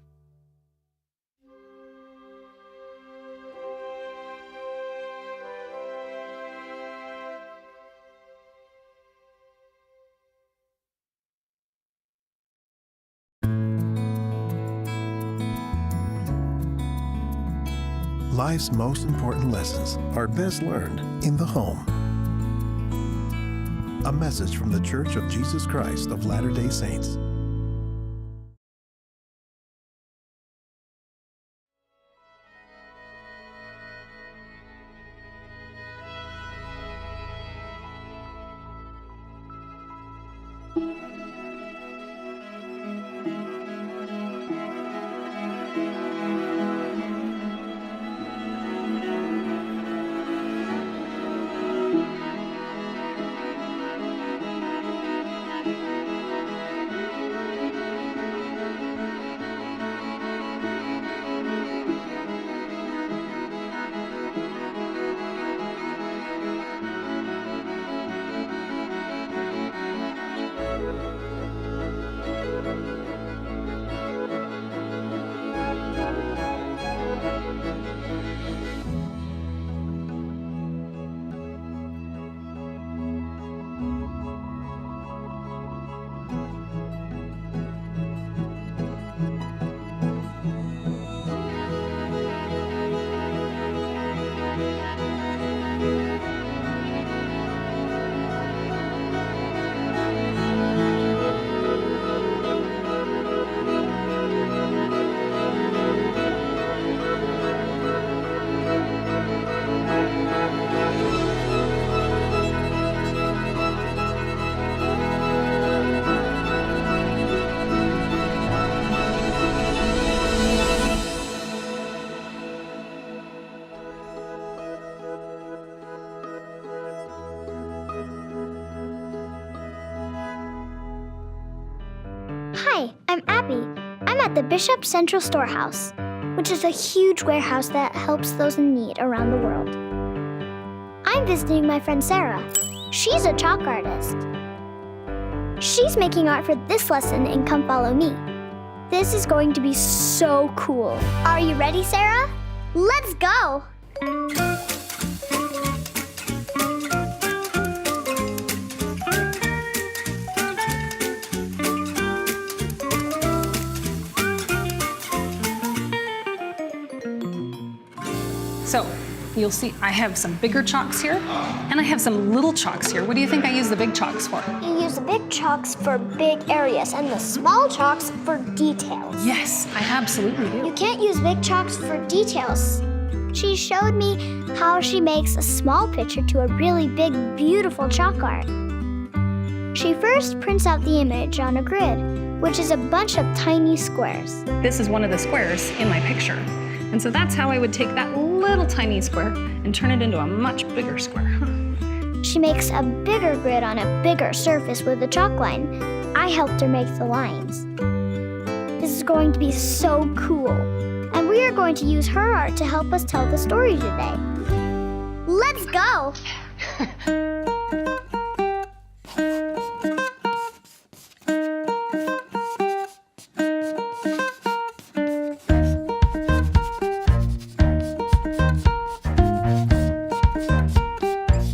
Life's most important lessons are best learned in the home. A message from The Church of Jesus Christ of Latter-day Saints. Hi, I'm Abby. I'm at the Bishop Central Storehouse, which is a huge warehouse that helps those in need around the world. I'm visiting my friend Sarah. She's a chalk artist. She's making art for this lesson in Come Follow Me. This is going to be so cool. Are you ready, Sarah? Let's go! So, you'll see I have some bigger chalks here, and I have some little chalks here. What do you think I use the big chalks for? You use the big chalks for big areas and the small chalks for details. Yes, I absolutely do. You can't use big chalks for details. She showed me how she makes a small picture to a really big, beautiful chalk art. She first prints out the image on a grid, which is a bunch of tiny squares. This is one of the squares in my picture. And so that's how I would take that little tiny square and turn it into a much bigger square. Huh. She makes a bigger grid on a bigger surface with a chalk line. I helped her make the lines. This is going to be so cool. And we are going to use her art to help us tell the story today. Let's go!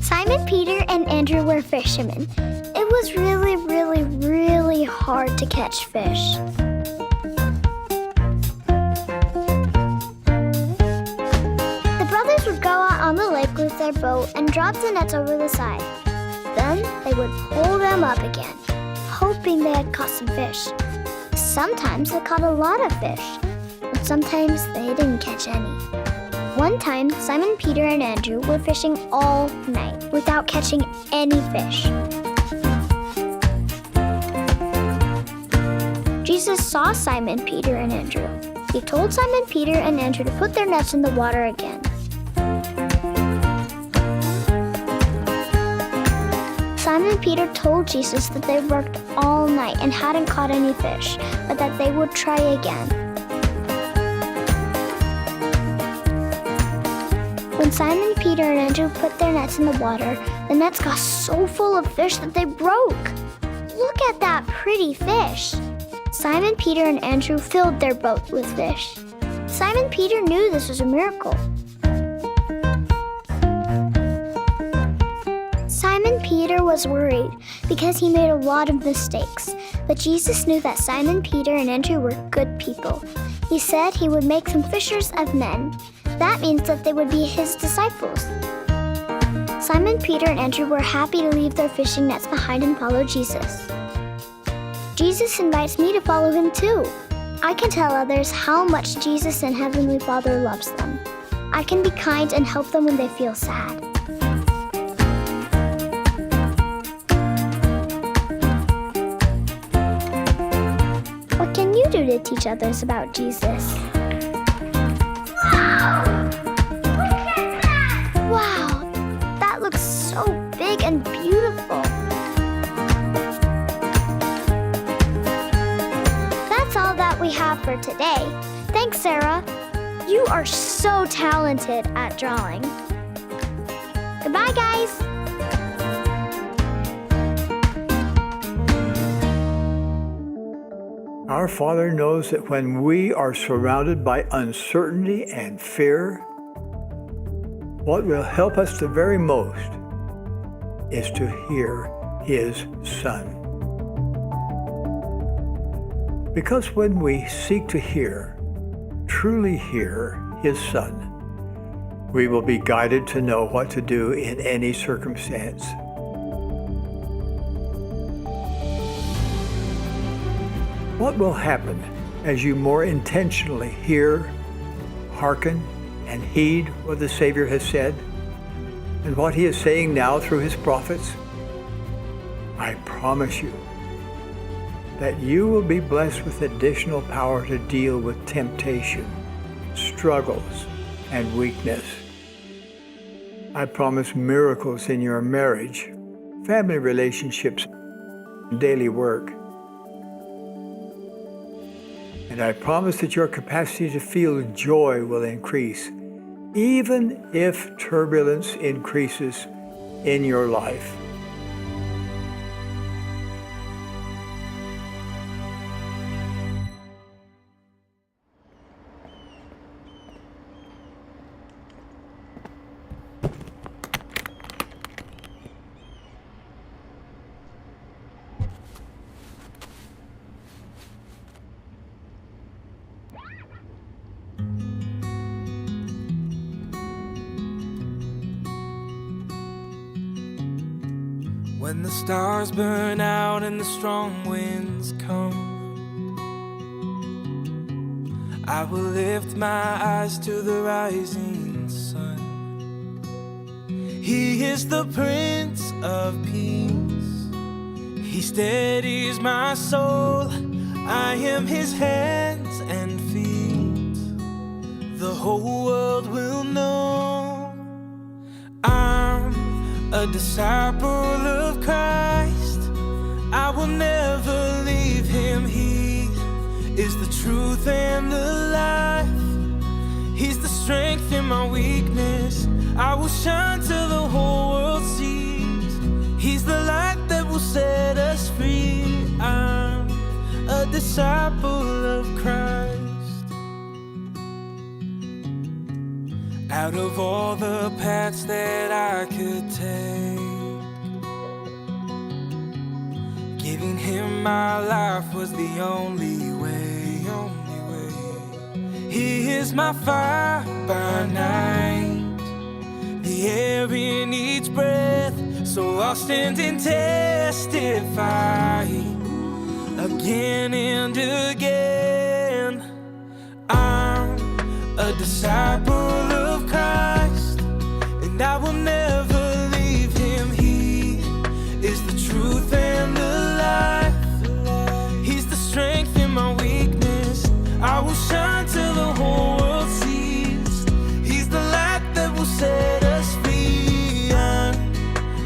Simon Peter and Andrew were fishermen. It was really, really, really hard to catch fish. The brothers would go out on the lake with their boat and drop the nets over the side. They would pull them up again, hoping they had caught some fish. Sometimes they caught a lot of fish, but sometimes they didn't catch any. One time, Simon Peter and Andrew were fishing all night without catching any fish. Jesus saw Simon Peter and Andrew. He told Simon Peter and Andrew to put their nets in the water again. Simon Peter told Jesus that they worked all night and hadn't caught any fish, but that they would try again. When Simon Peter and Andrew put their nets in the water, the nets got so full of fish that they broke. Look at that pretty fish! Simon Peter and Andrew filled their boat with fish. Simon Peter knew this was a miracle. Simon Peter was worried because he made a lot of mistakes, but Jesus knew that Simon Peter and Andrew were good people. He said he would make them fishers of men. That means that they would be his disciples. Simon Peter and Andrew were happy to leave their fishing nets behind and follow Jesus. Jesus invites me to follow him too. I can tell others how much Jesus and Heavenly Father loves them. I can be kind and help them when they feel sad. What can you do to teach others about Jesus? Wow! Look at that! Wow! That looks so big and beautiful. That's all that we have for today. Thanks, Sarah. You are so talented at drawing. Goodbye, guys. Our Father knows that when we are surrounded by uncertainty and fear, what will help us the very most is to hear His Son. Because when we seek to hear, truly hear His Son, we will be guided to know what to do in any circumstance. What will happen as you more intentionally hear, hearken, and heed what the Savior has said and what He is saying now through His prophets? I promise you that you will be blessed with additional power to deal with temptation, struggles, and weakness. I promise miracles in your marriage, family relationships, and daily work. And I promise that your capacity to feel joy will increase, even if turbulence increases in your life. When the stars burn out and the strong winds come, I will lift my eyes to the rising sun. He is the Prince of Peace. He steadies my soul. I am His hands and feet. The whole world will know I'm a disciple of Christ. I will never leave Him. He is the truth and the life. He's the strength in my weakness. I will shine till the whole world sees. He's the light that will set us free. I'm a disciple of Christ. Out of all the paths that I could take, giving Him my life was the only way. He is my fire by night, the air in each breath, So I'll stand and testify again and again. I'm a disciple of Christ, and I will never leave him. He is the truth and the life. He's the strength in my weakness. I will shine till the whole world sees. He's the light that will set us free. I'm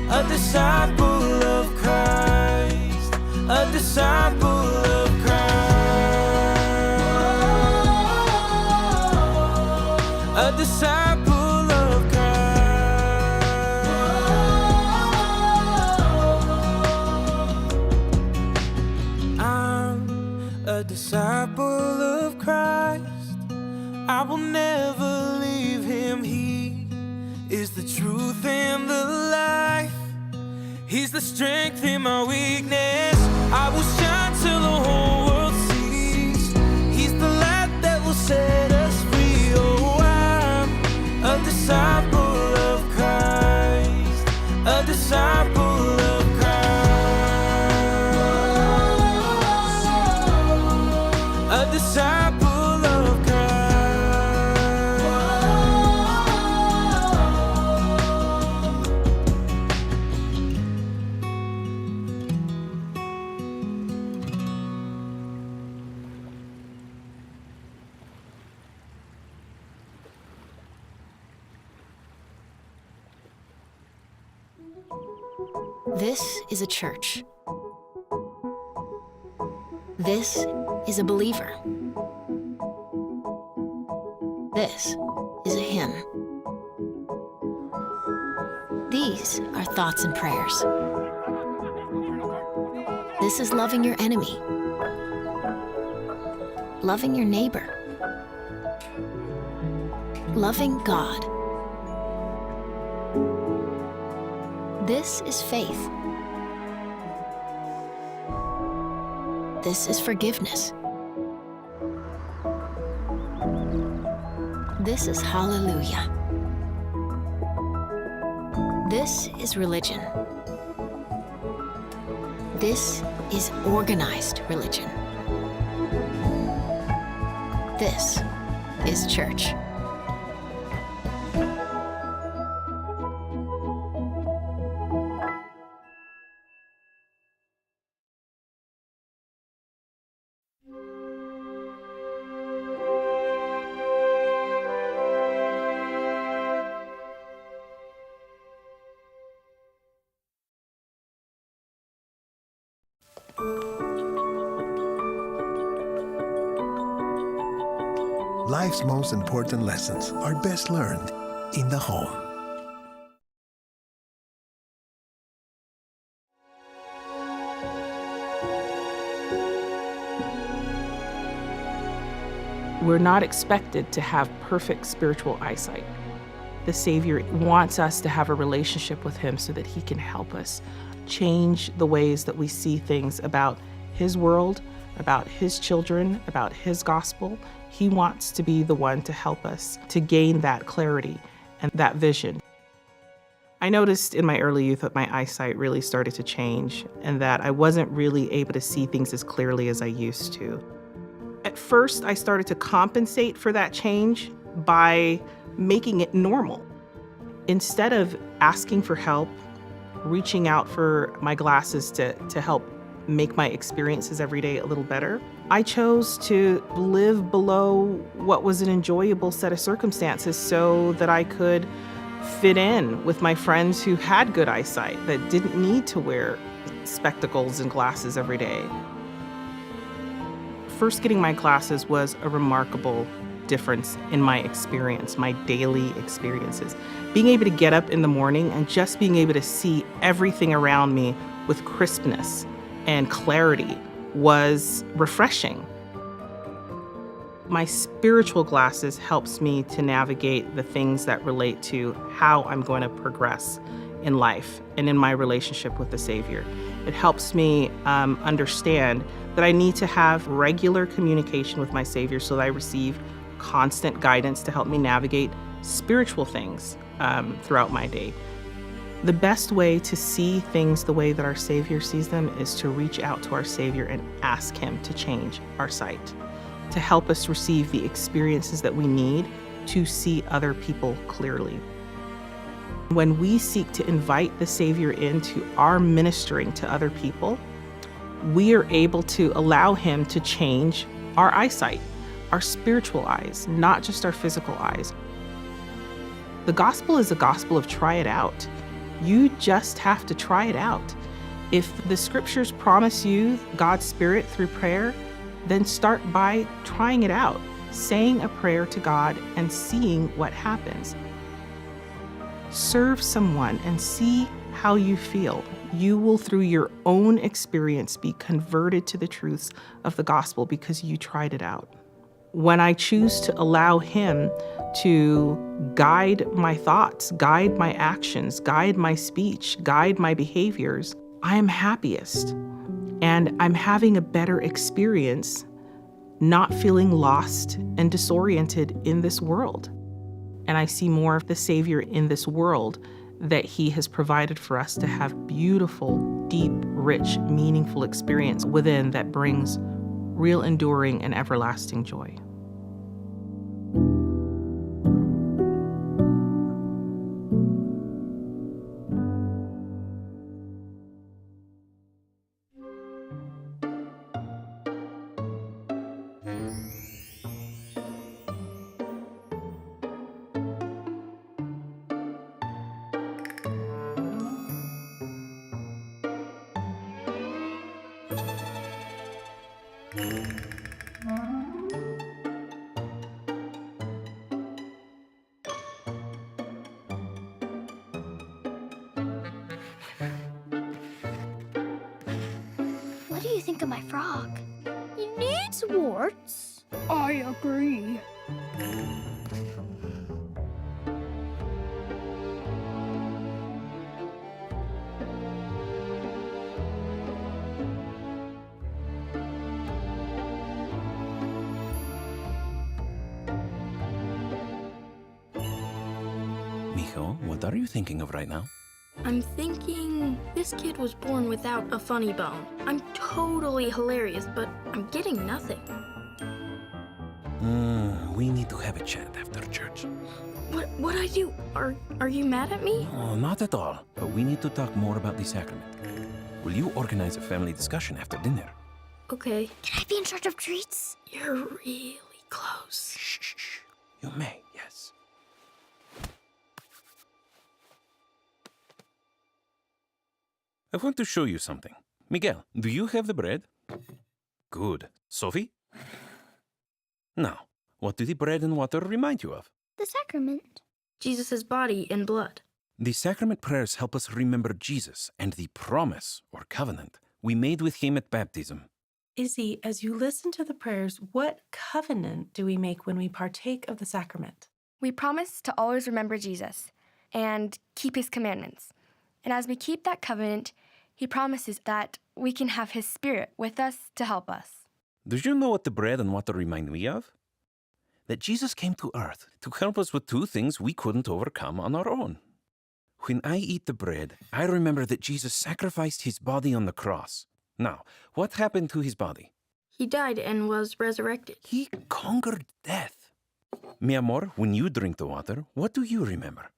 a disciple of Christ, a disciple of Christ, a disciple of Christ. I'm a disciple of Christ. I will never leave him. He is the truth and the life. He's the strength in my weakness. I will shine till the whole world sees. He's the light that will set us free. Oh, I'm a disciple of Christ, a disciple of Christ, a disciple of Christ. This is a church. This is a believer. This is a hymn. These are thoughts and prayers. This is loving your enemy, loving your neighbor, loving God. This is faith. This is forgiveness. This is hallelujah. This is religion. This is organized religion. This is church. Life's most important lessons are best learned in the home. We're not expected to have perfect spiritual eyesight. The Savior wants us to have a relationship with Him so that He can help us change the ways that we see things about His world, about His children, about His gospel. He wants to be the one to help us to gain that clarity and that vision. I noticed in my early youth that my eyesight really started to change and that I wasn't really able to see things as clearly as I used to. At first, I started to compensate for that change by making it normal. Instead of asking for help, reaching out for my glasses to, to help make my experiences every day a little better, I chose to live below what was an enjoyable set of circumstances so that I could fit in with my friends who had good eyesight, that didn't need to wear spectacles and glasses every day. First getting my glasses was a remarkable difference in my experience, my daily experiences. Being able to get up in the morning and just being able to see everything around me with crispness and clarity was refreshing. My spiritual glasses helps me to navigate the things that relate to how I'm going to progress in life and in my relationship with the Savior. It helps me, um, understand that I need to have regular communication with my Savior so that I receive constant guidance to help me navigate spiritual things, um, throughout my day. The best way to see things the way that our Savior sees them is to reach out to our Savior and ask Him to change our sight, to help us receive the experiences that we need to see other people clearly. When we seek to invite the Savior into our ministering to other people, we are able to allow Him to change our eyesight, our spiritual eyes, not just our physical eyes. The gospel is a gospel of try it out. You just have to try it out. If the scriptures promise you God's Spirit through prayer, then start by trying it out, saying a prayer to God and seeing what happens. Serve someone and see how you feel. You will, through your own experience, be converted to the truths of the gospel because you tried it out. When I choose to allow Him to guide my thoughts, guide my actions, guide my speech, guide my behaviors, I am happiest. And I'm having a better experience, not feeling lost and disoriented in this world. And I see more of the Savior in this world that He has provided for us to have beautiful, deep, rich, meaningful experience within that brings real, enduring, and everlasting joy. What do you think of my frock? It needs warts. I agree. Mijo, what are you thinking of right now? I'm thinking this kid was born without a funny bone. I'm totally hilarious, but I'm getting nothing. Mm, we need to have a chat after church. What, what I do? Are, are you mad at me? Oh, not at all. But we need to talk more about the sacrament. Will you organize a family discussion after dinner? Okay. Can I be in charge of treats? You're really close. Shh, shh, shh. You may, yes. I want to show you something. Miguel, do you have the bread? Good. Sophie? Now, what do the bread and water remind you of? The sacrament. Jesus' body and blood. The sacrament prayers help us remember Jesus and the promise, or covenant, we made with Him at baptism. Izzy, as you listen to the prayers, what covenant do we make when we partake of the sacrament? We promise to always remember Jesus and keep His commandments. And as we keep that covenant, He promises that we can have His Spirit with us to help us. Do you know what the bread and water remind me of? That Jesus came to earth to help us with two things we couldn't overcome on our own. When I eat the bread, I remember that Jesus sacrificed His body on the cross. Now, what happened to His body? He died and was resurrected. He conquered death. Mi amor, when you drink the water, what do you remember?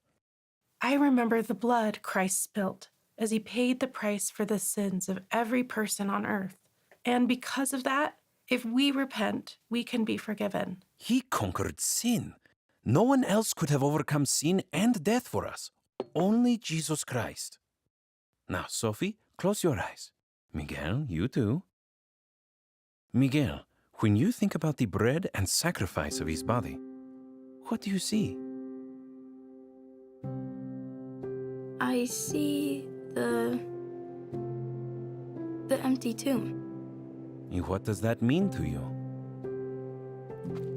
I remember the blood Christ spilt as He paid the price for the sins of every person on earth. And because of that, if we repent, we can be forgiven. He conquered sin. No one else could have overcome sin and death for us. Only Jesus Christ. Now, Sophie, close your eyes. Miguel, you too. Miguel, when you think about the bread and sacrifice of His body, what do you see? I see the, the empty tomb. And what does that mean to you?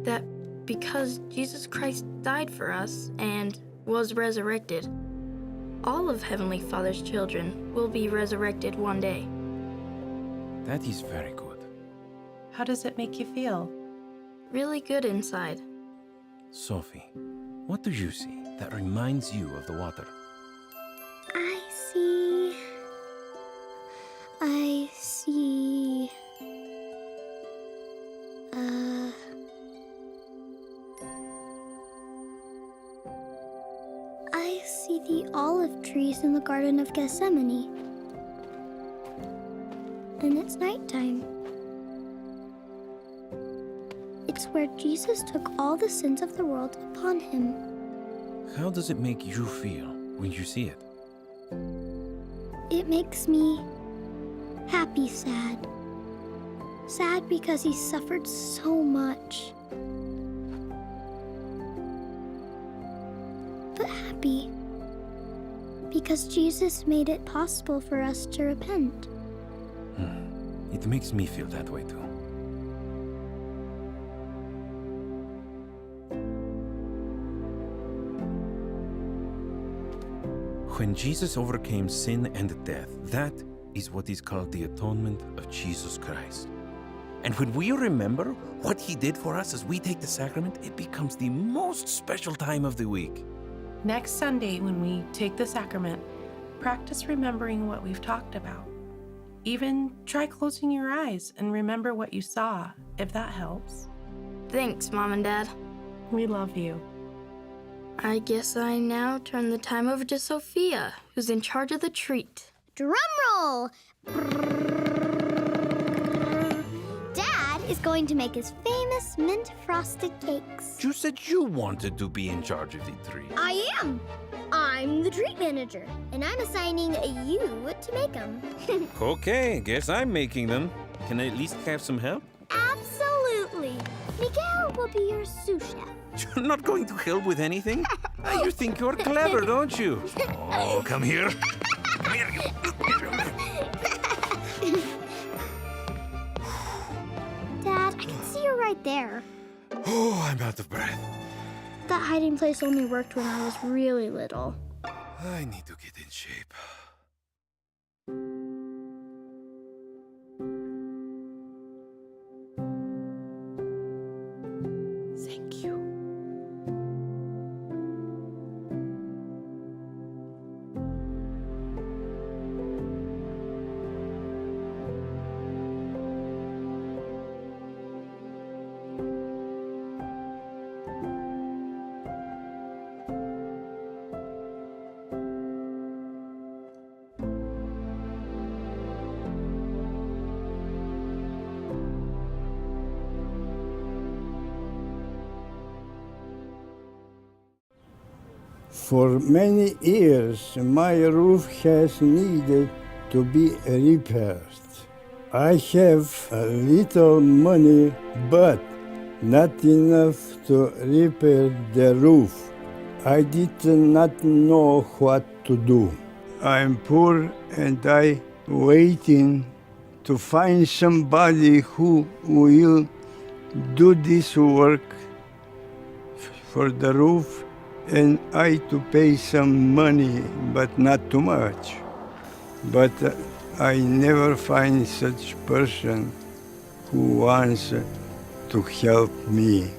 That because Jesus Christ died for us and was resurrected, all of Heavenly Father's children will be resurrected one day. That is very good. How does it make you feel? Really good inside. Sophie, what do you see that reminds you of the water? I see. I see. Uh, I see the olive trees in the Garden of Gethsemane. And it's nighttime. It's where Jesus took all the sins of the world upon him. How does it make you feel when you see it? It makes me happy sad. Sad because he suffered so much. But happy because Jesus made it possible for us to repent. Hmm. It makes me feel that way too. When Jesus overcame sin and death, that is what is called the atonement of Jesus Christ. And when we remember what he did for us as we take the sacrament, it becomes the most special time of the week. Next Sunday, when we take the sacrament, practice remembering what we've talked about. Even try closing your eyes and remember what you saw, if that helps. Thanks, Mom and Dad. We love you. I guess I now turn the time over to Sophia, who's in charge of the treat. Drum roll! Dad is going to make his famous mint frosted cakes. You said you wanted to be in charge of the treat. I am. I'm the treat manager, and I'm assigning you to make them. Okay, guess I'm making them. Can I at least have some help? Absolutely. Miguel will be your sous chef. You're not going to help with anything? Uh, you think you're clever, don't you? Oh, come here. Come here. Dad, I can see you right there. Oh, I'm out of breath. That hiding place only worked when I was really little. I need to get in shape. Thank you. For many years, my roof has needed to be repaired. I have a little money, but not enough to repair the roof. I did not know what to do. I'm poor and I waiting to find somebody who will do this work for the roof, and I to pay some money, but not too much. But, uh, I never find such person who wants to help me.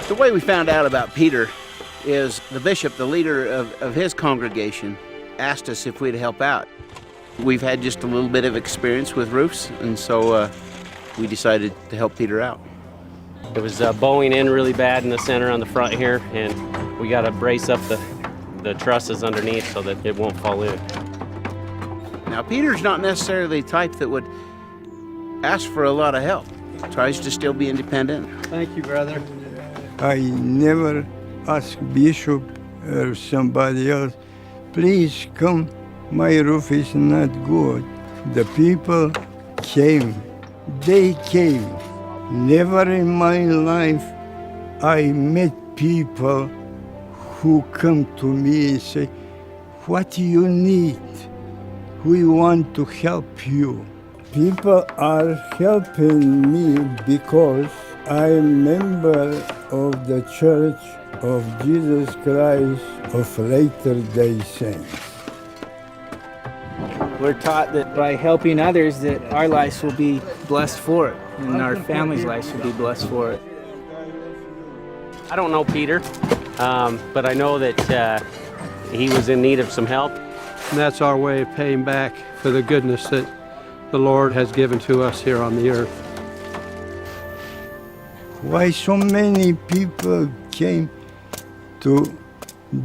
The way we found out about Peter is the bishop, the leader of, of his congregation, asked us if we'd help out. We've had just a little bit of experience with roofs, and so, uh, we decided to help Peter out. It was, uh, bowing in really bad in the center on the front here, and we gotta brace up the, the trusses underneath so that it won't fall in. Now, Peter's not necessarily the type that would ask for a lot of help. Tries to still be independent. Thank you, brother. I never ask bishop or somebody else, "Please come, my roof is not good." The people came. They came. Never in my life I met people who come to me and say, "What you need? We want to help you." People are helping me because I'm member of the Church of Jesus Christ of Latter-day Saints. We're taught that by helping others, that our lives will be blessed for it, and our families' lives will be blessed for it. I don't know Peter, um, but I know that, uh, he was in need of some help. And that's our way of paying back for the goodness that the Lord has given to us here on the earth. Why so many people came to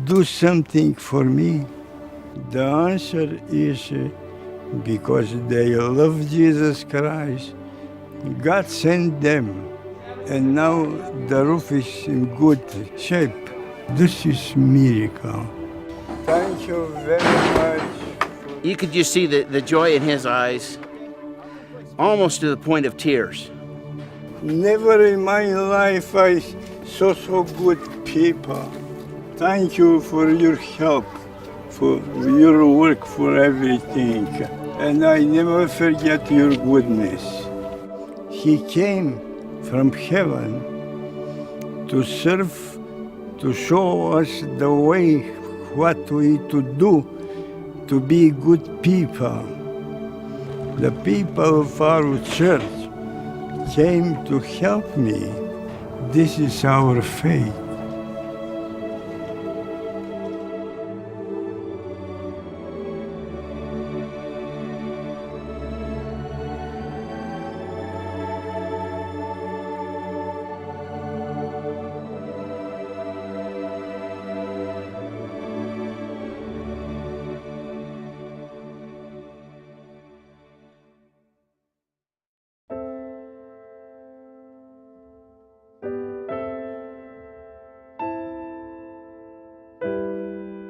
do something for me? The answer is, uh, because they love Jesus Christ. God sent them, and now the roof is in good shape. This is miracle. Thank you very much. You could just see the, the joy in his eyes, almost to the point of tears. Never in my life I saw so good people. Thank you for your help, for your work, for everything. And I never forget your goodness. He came from heaven to serve, to show us the way, what we to do to be good people. The people of our church came to help me. This is our faith.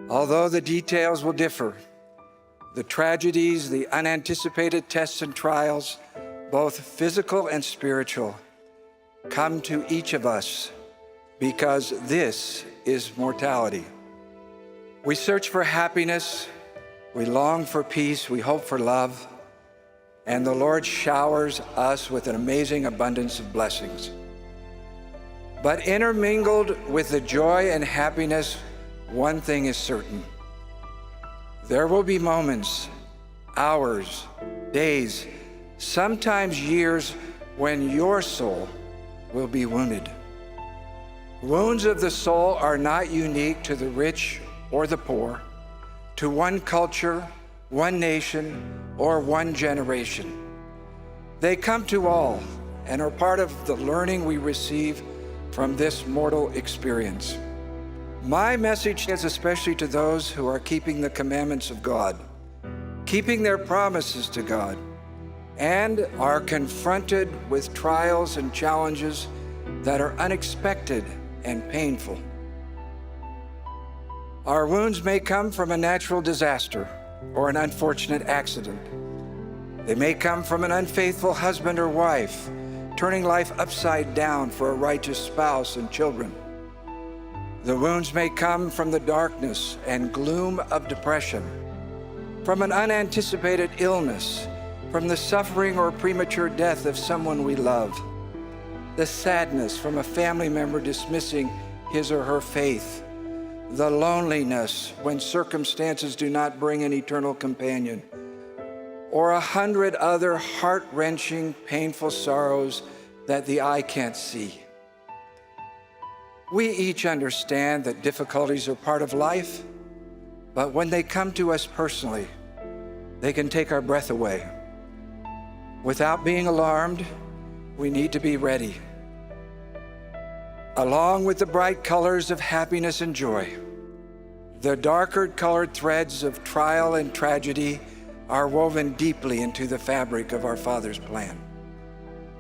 Although the details will differ, the tragedies, the unanticipated tests and trials, both physical and spiritual, come to each of us because this is mortality. We search for happiness, we long for peace, we hope for love, and the Lord showers us with an amazing abundance of blessings. But intermingled with the joy and happiness, one thing is certain. There will be moments, hours, days, sometimes years, when your soul will be wounded. Wounds of the soul are not unique to the rich or the poor, to one culture, one nation, or one generation. They come to all and are part of the learning we receive from this mortal experience. My message is especially to those who are keeping the commandments of God, keeping their promises to God, and are confronted with trials and challenges that are unexpected and painful. Our wounds may come from a natural disaster or an unfortunate accident. They may come from an unfaithful husband or wife, turning life upside down for a righteous spouse and children. The wounds may come from the darkness and gloom of depression, from an unanticipated illness, from the suffering or premature death of someone we love, the sadness from a family member dismissing his or her faith, the loneliness when circumstances do not bring an eternal companion, or a hundred other heart-wrenching, painful sorrows that the eye can't see. We each understand that difficulties are part of life, but when they come to us personally, they can take our breath away. Without being alarmed, we need to be ready. Along with the bright colors of happiness and joy, the darker colored threads of trial and tragedy are woven deeply into the fabric of our Father's plan.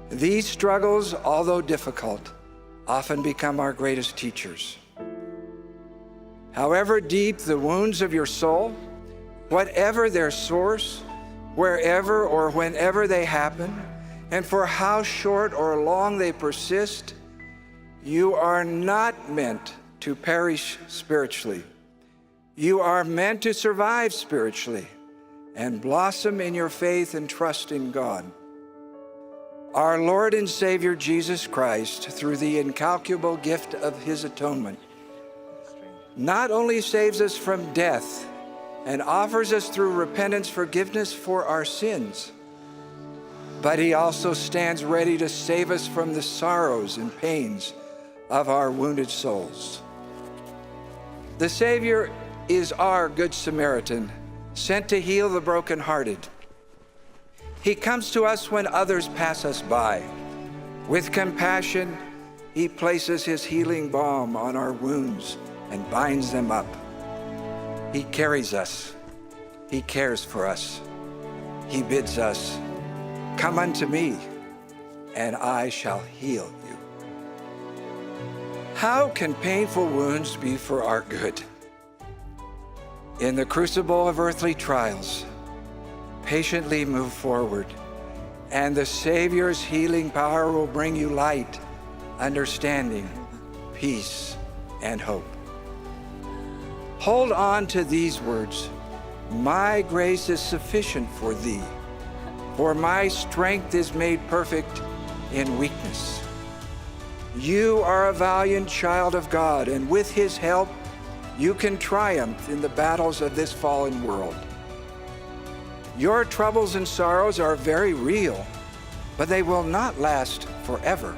These struggles, although difficult, often become our greatest teachers. However deep the wounds of your soul, whatever their source, wherever or whenever they happen, and for how short or long they persist, you are not meant to perish spiritually. You are meant to survive spiritually and blossom in your faith and trust in God. Our Lord and Savior Jesus Christ, through the incalculable gift of his atonement, not only saves us from death, and offers us through repentance forgiveness for our sins. But he also stands ready to save us from the sorrows and pains of our wounded souls. The Savior is our Good Samaritan, sent to heal the brokenhearted. He comes to us when others pass us by. With compassion, he places his healing balm on our wounds and binds them up. He carries us. He cares for us. He bids us, "Come unto me, and I shall heal you." How can painful wounds be for our good? In the crucible of earthly trials, patiently move forward, and the Savior's healing power will bring you light, understanding, peace, and hope. Hold on to these words: "My grace is sufficient for thee, for my strength is made perfect in weakness." You are a valiant child of God, and with his help, you can triumph in the battles of this fallen world. Your troubles and sorrows are very real, but they will not last forever.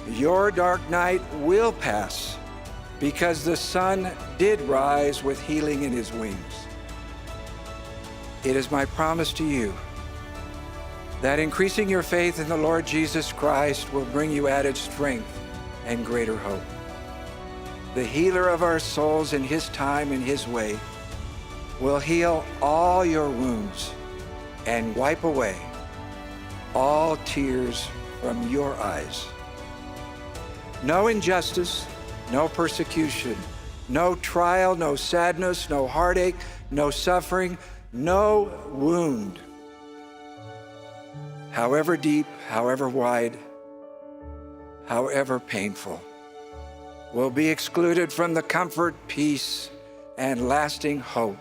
Your dark night will pass, because the sun did rise with healing in his wings. It is my promise to you that increasing your faith in the Lord Jesus Christ will bring you added strength and greater hope. The healer of our souls, in his time and his way, will heal all your wounds and wipe away all tears from your eyes. No injustice, no persecution, no trial, no sadness, no heartache, no suffering, no wound, however deep, however wide, however painful, will be excluded from the comfort, peace, and lasting hope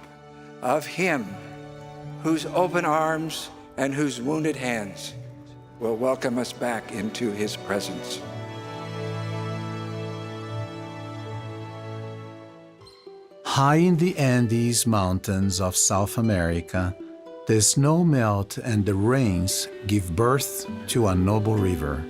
of him whose open arms and whose wounded hands will welcome us back into his presence. High in the Andes Mountains of South America, the snow melt and the rains give birth to a noble river.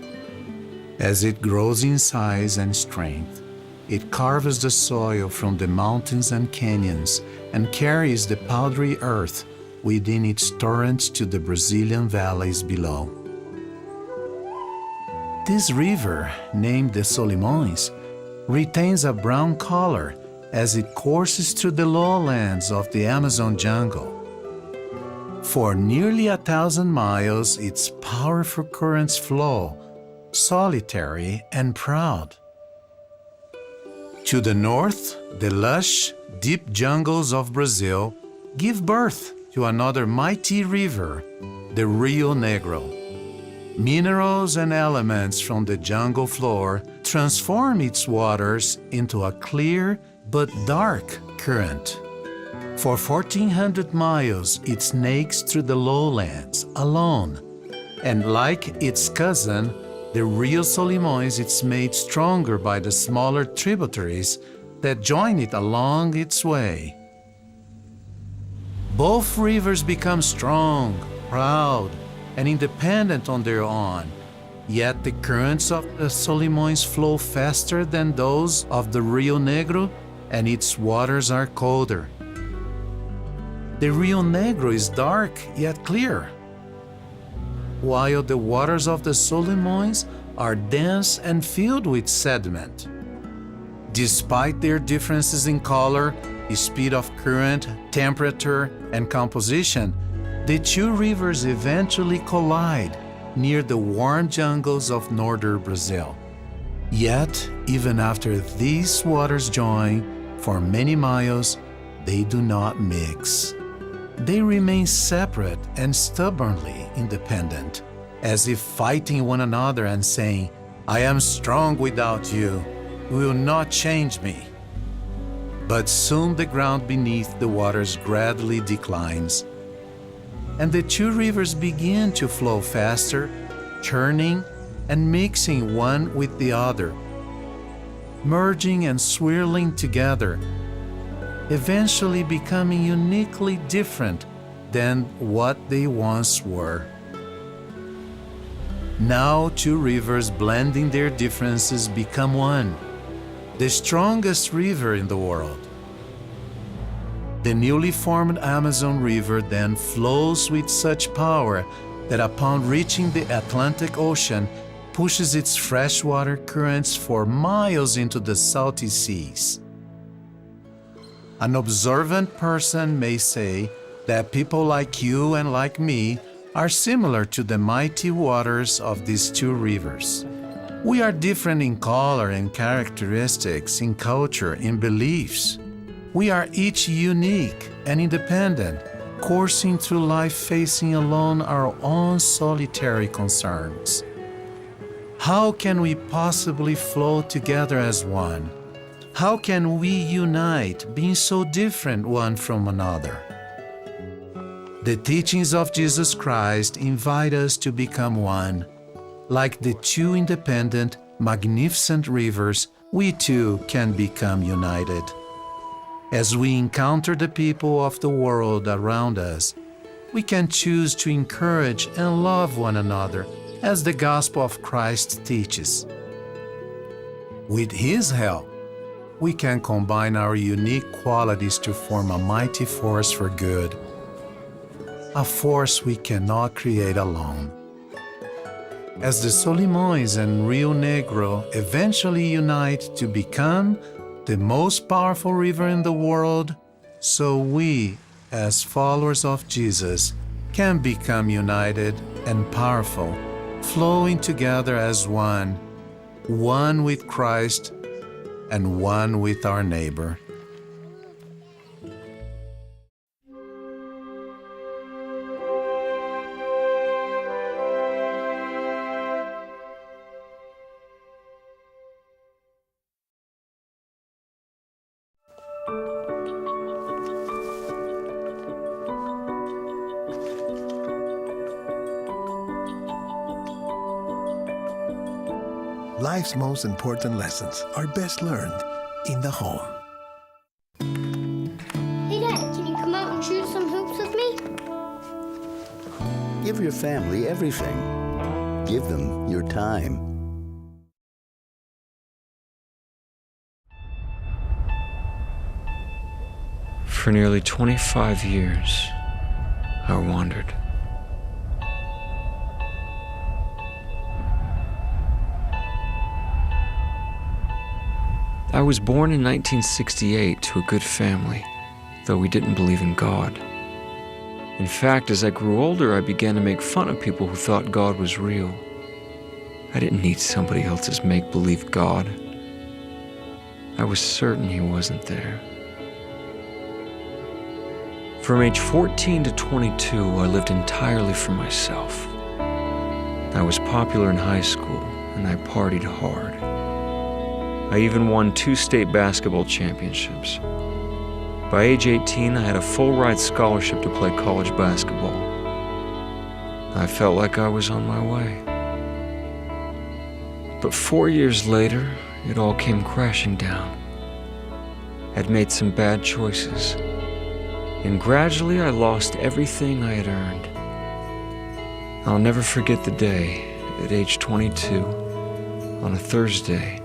As it grows in size and strength, it carves the soil from the mountains and canyons and carries the powdery earth within its torrents to the Brazilian valleys below. This river, named the Solimões, retains a brown color as it courses through the lowlands of the Amazon jungle. For nearly a thousand miles, its powerful currents flow, solitary and proud. To the north, the lush, deep jungles of Brazil give birth to another mighty river, the Rio Negro. Minerals and elements from the jungle floor transform its waters into a clear but dark current. For fourteen hundred miles, it snakes through the lowlands alone. And like its cousin, the Rio Solimões, it's made stronger by the smaller tributaries that join it along its way. Both rivers become strong, proud, and independent on their own. Yet the currents of the Solimões flow faster than those of the Rio Negro, and its waters are colder. The Rio Negro is dark yet clear, while the waters of the Solimões are dense and filled with sediment. Despite their differences in color, speed of current, temperature, and composition, the two rivers eventually collide near the warm jungles of northern Brazil. Yet, even after these waters join, for many miles, they do not mix. They remain separate and stubbornly independent, as if fighting one another and saying, "I am strong without you. You will not change me." But soon the ground beneath the waters gradually declines, and the two rivers begin to flow faster, churning and mixing one with the other, merging and swirling together. eventually becoming uniquely different than what they once were. Now, two rivers blending their differences become one, the strongest river in the world. The newly formed Amazon River then flows with such power that, upon reaching the Atlantic Ocean, pushes its freshwater currents for miles into the salty seas. An observant person may say that people like you and like me are similar to the mighty waters of these two rivers. We are different in color and characteristics, in culture, in beliefs. We are each unique and independent, coursing through life facing alone our own solitary concerns. How can we possibly flow together as one? How can we unite, being so different one from another? The teachings of Jesus Christ invite us to become one. Like the two independent, magnificent rivers, we too can become united. As we encounter the people of the world around us, we can choose to encourage and love one another as the gospel of Christ teaches. With His help, we can combine our unique qualities to form a mighty force for good, a force we cannot create alone. As the Solimões and Rio Negro eventually unite to become the most powerful river in the world, so we, as followers of Jesus, can become united and powerful, flowing together as one, one with Christ and one with our neighbor. Life's most important lessons are best learned in the home. Hey, Dad, can you come out and shoot some hoops with me? Give your family everything. Give them your time. For nearly twenty-five years, I wandered. I was born in nineteen sixty-eight to a good family, though we didn't believe in God. In fact, as I grew older, I began to make fun of people who thought God was real. I didn't need somebody else's make-believe God. I was certain He wasn't there. From age fourteen to twenty-two, I lived entirely for myself. I was popular in high school, and I partied hard. I even won two state basketball championships. By age eighteen, I had a full-ride scholarship to play college basketball. I felt like I was on my way. But four years later, it all came crashing down. I'd made some bad choices, and gradually I lost everything I had earned. I'll never forget the day, at age twenty-two, on a Thursday,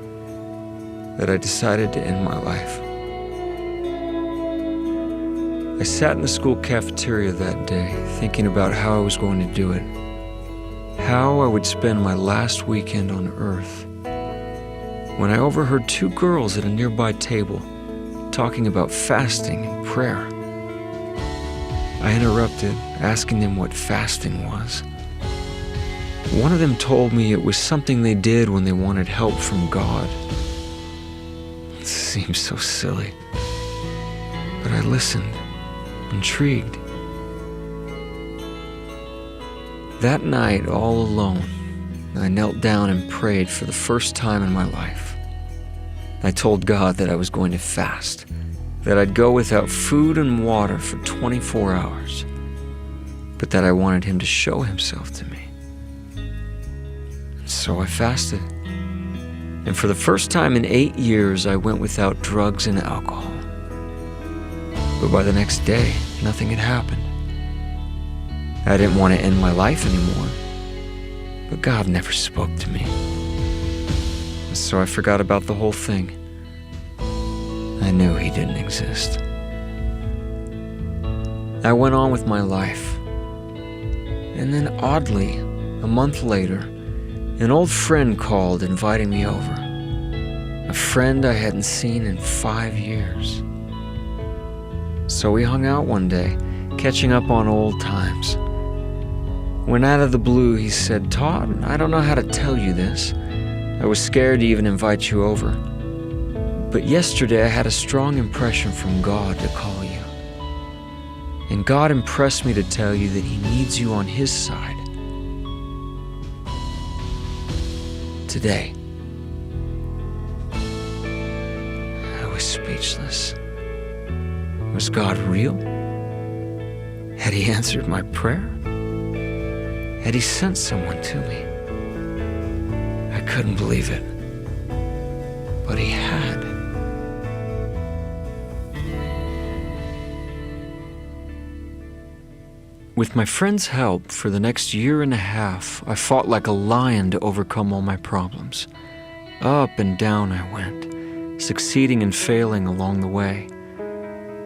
that I decided to end my life. I sat in the school cafeteria that day, thinking about how I was going to do it, how I would spend my last weekend on earth, when I overheard two girls at a nearby table talking about fasting and prayer. I interrupted, asking them what fasting was. One of them told me it was something they did when they wanted help from God. It seemed so silly, but I listened, intrigued. That night, all alone, I knelt down and prayed for the first time in my life. I told God that I was going to fast, that I'd go without food and water for twenty-four hours, but that I wanted Him to show Himself to me. So I fasted. And for the first time in eight years, I went without drugs and alcohol. But by the next day, nothing had happened. I didn't want to end my life anymore, but God never spoke to me. So I forgot about the whole thing. I knew he didn't exist. I went on with my life. And then, oddly, a month later, an old friend called inviting me over. A friend I hadn't seen in five years. So we hung out one day, catching up on old times. When, out of the blue, he said, "Todd, I don't know how to tell you this. I was scared to even invite you over. But yesterday I had a strong impression from God to call you. And God impressed me to tell you that he needs you on his side today." I was speechless. Was God real? Had he answered my prayer? Had he sent someone to me? I couldn't believe it. But he had. With my friend's help, for the next year and a half, I fought like a lion to overcome all my problems. Up and down I went, succeeding and failing along the way.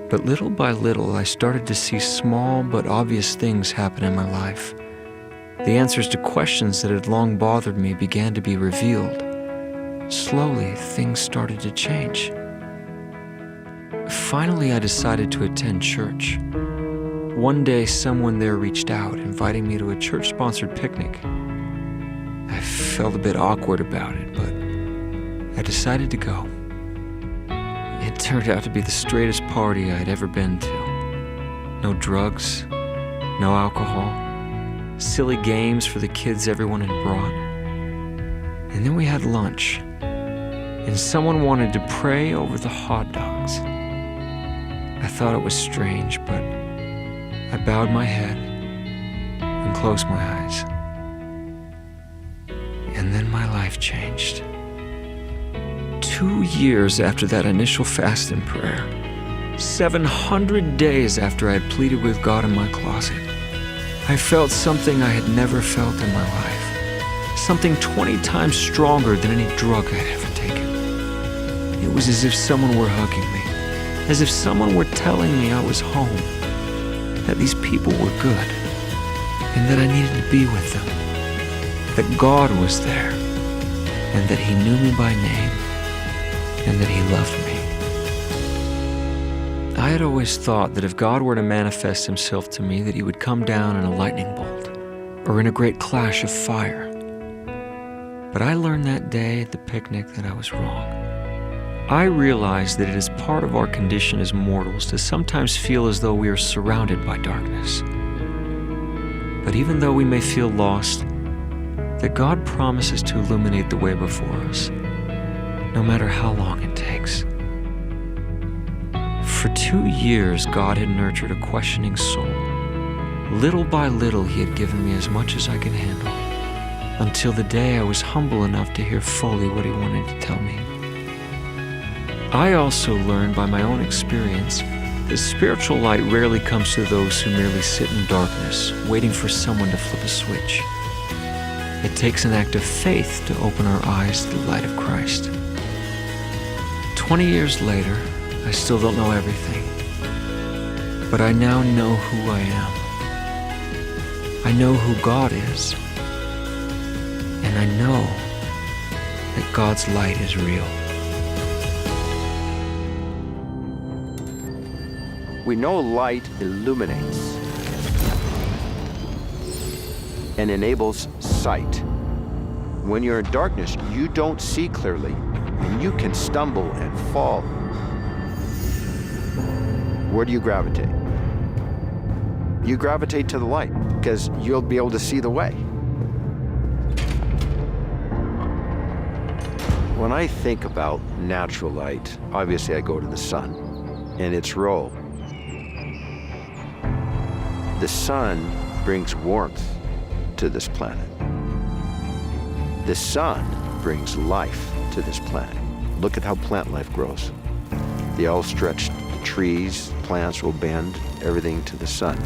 But little by little, I started to see small but obvious things happen in my life. The answers to questions that had long bothered me began to be revealed. Slowly, things started to change. Finally, I decided to attend church. One day, someone there reached out, inviting me to a church-sponsored picnic. I felt a bit awkward about it, but I decided to go. It turned out to be the straightest party I had ever been to. No drugs, no alcohol, silly games for the kids everyone had brought. And then we had lunch, and someone wanted to pray over the hot dogs. I thought it was strange, but I bowed my head and closed my eyes. And then my life changed. Two years after that initial fast and prayer, seven hundred days after I had pleaded with God in my closet, I felt something I had never felt in my life. Something twenty times stronger than any drug I had ever taken. It was as if someone were hugging me, as if someone were telling me I was home, that these people were good, and that I needed to be with them, that God was there, and that he knew me by name, and that he loved me. I had always thought that if God were to manifest himself to me, that he would come down in a lightning bolt, or in a great clash of fire. But I learned that day at the picnic that I was wrong. I realized that it is part of our condition as mortals to sometimes feel as though we are surrounded by darkness. But even though we may feel lost, that God promises to illuminate the way before us, no matter how long it takes. For two years, God had nurtured a questioning soul. Little by little, he had given me as much as I could handle, until the day I was humble enough to hear fully what he wanted to tell me. I also learned by my own experience that spiritual light rarely comes to those who merely sit in darkness, waiting for someone to flip a switch. It takes an act of faith to open our eyes to the light of Christ. Twenty years later, I still don't know everything, but I now know who I am. I know who God is, and I know that God's light is real. We know light illuminates and enables sight. When you're in darkness, you don't see clearly, and you can stumble and fall. Where do you gravitate? You gravitate to the light, 'cause you'll be able to see the way. When I think about natural light, obviously I go to the sun and its role. The sun brings warmth to this planet. The sun brings life to this planet. Look at how plant life grows. They all stretch trees, plants will bend, everything to the sun.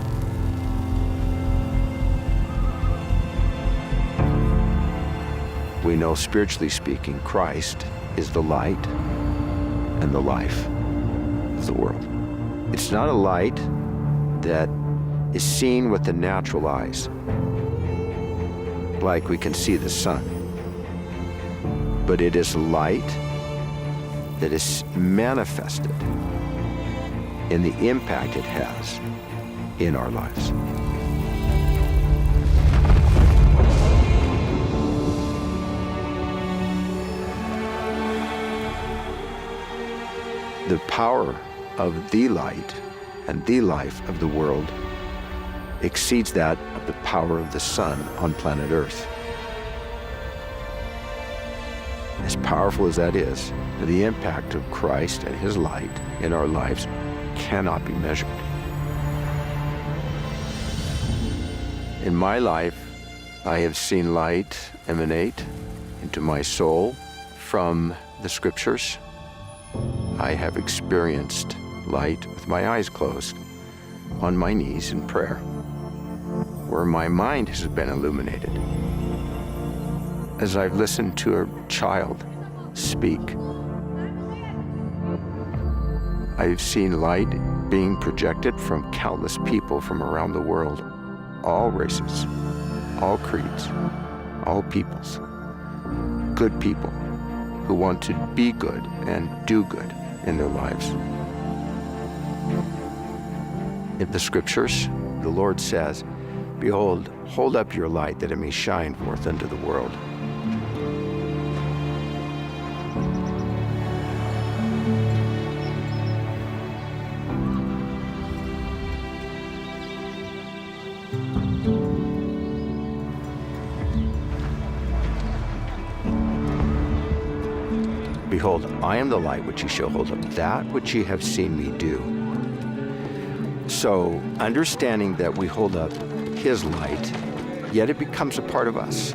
We know, spiritually speaking, Christ is the light and the life of the world. It's not a light that is seen with the natural eyes, like we can see the sun, but it is light that is manifested in the impact it has in our lives. The power of the light and the life of the world exceeds that of the power of the sun on planet Earth. As powerful as that is, the impact of Christ and his light in our lives cannot be measured. In my life, I have seen light emanate into my soul from the scriptures. I have experienced light with my eyes closed, on my knees in prayer, where my mind has been illuminated. As I've listened to a child speak, I've seen light being projected from countless people from around the world, all races, all creeds, all peoples. Good people who want to be good and do good in their lives. In the scriptures, the Lord says, "Behold, hold up your light that it may shine forth unto the world." "Behold, I am the light which ye shall hold up, that which ye have seen me do." So, understanding that we hold up his light, yet it becomes a part of us.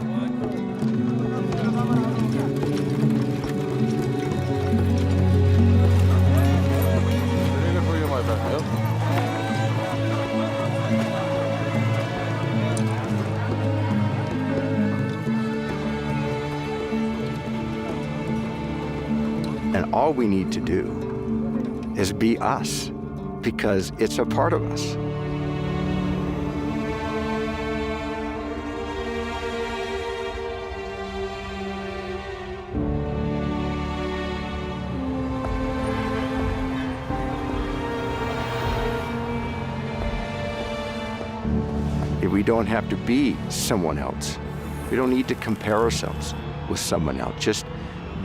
And all we need to do is be us, because it's a part of us. If we don't have to be someone else, we don't need to compare ourselves with someone else. Just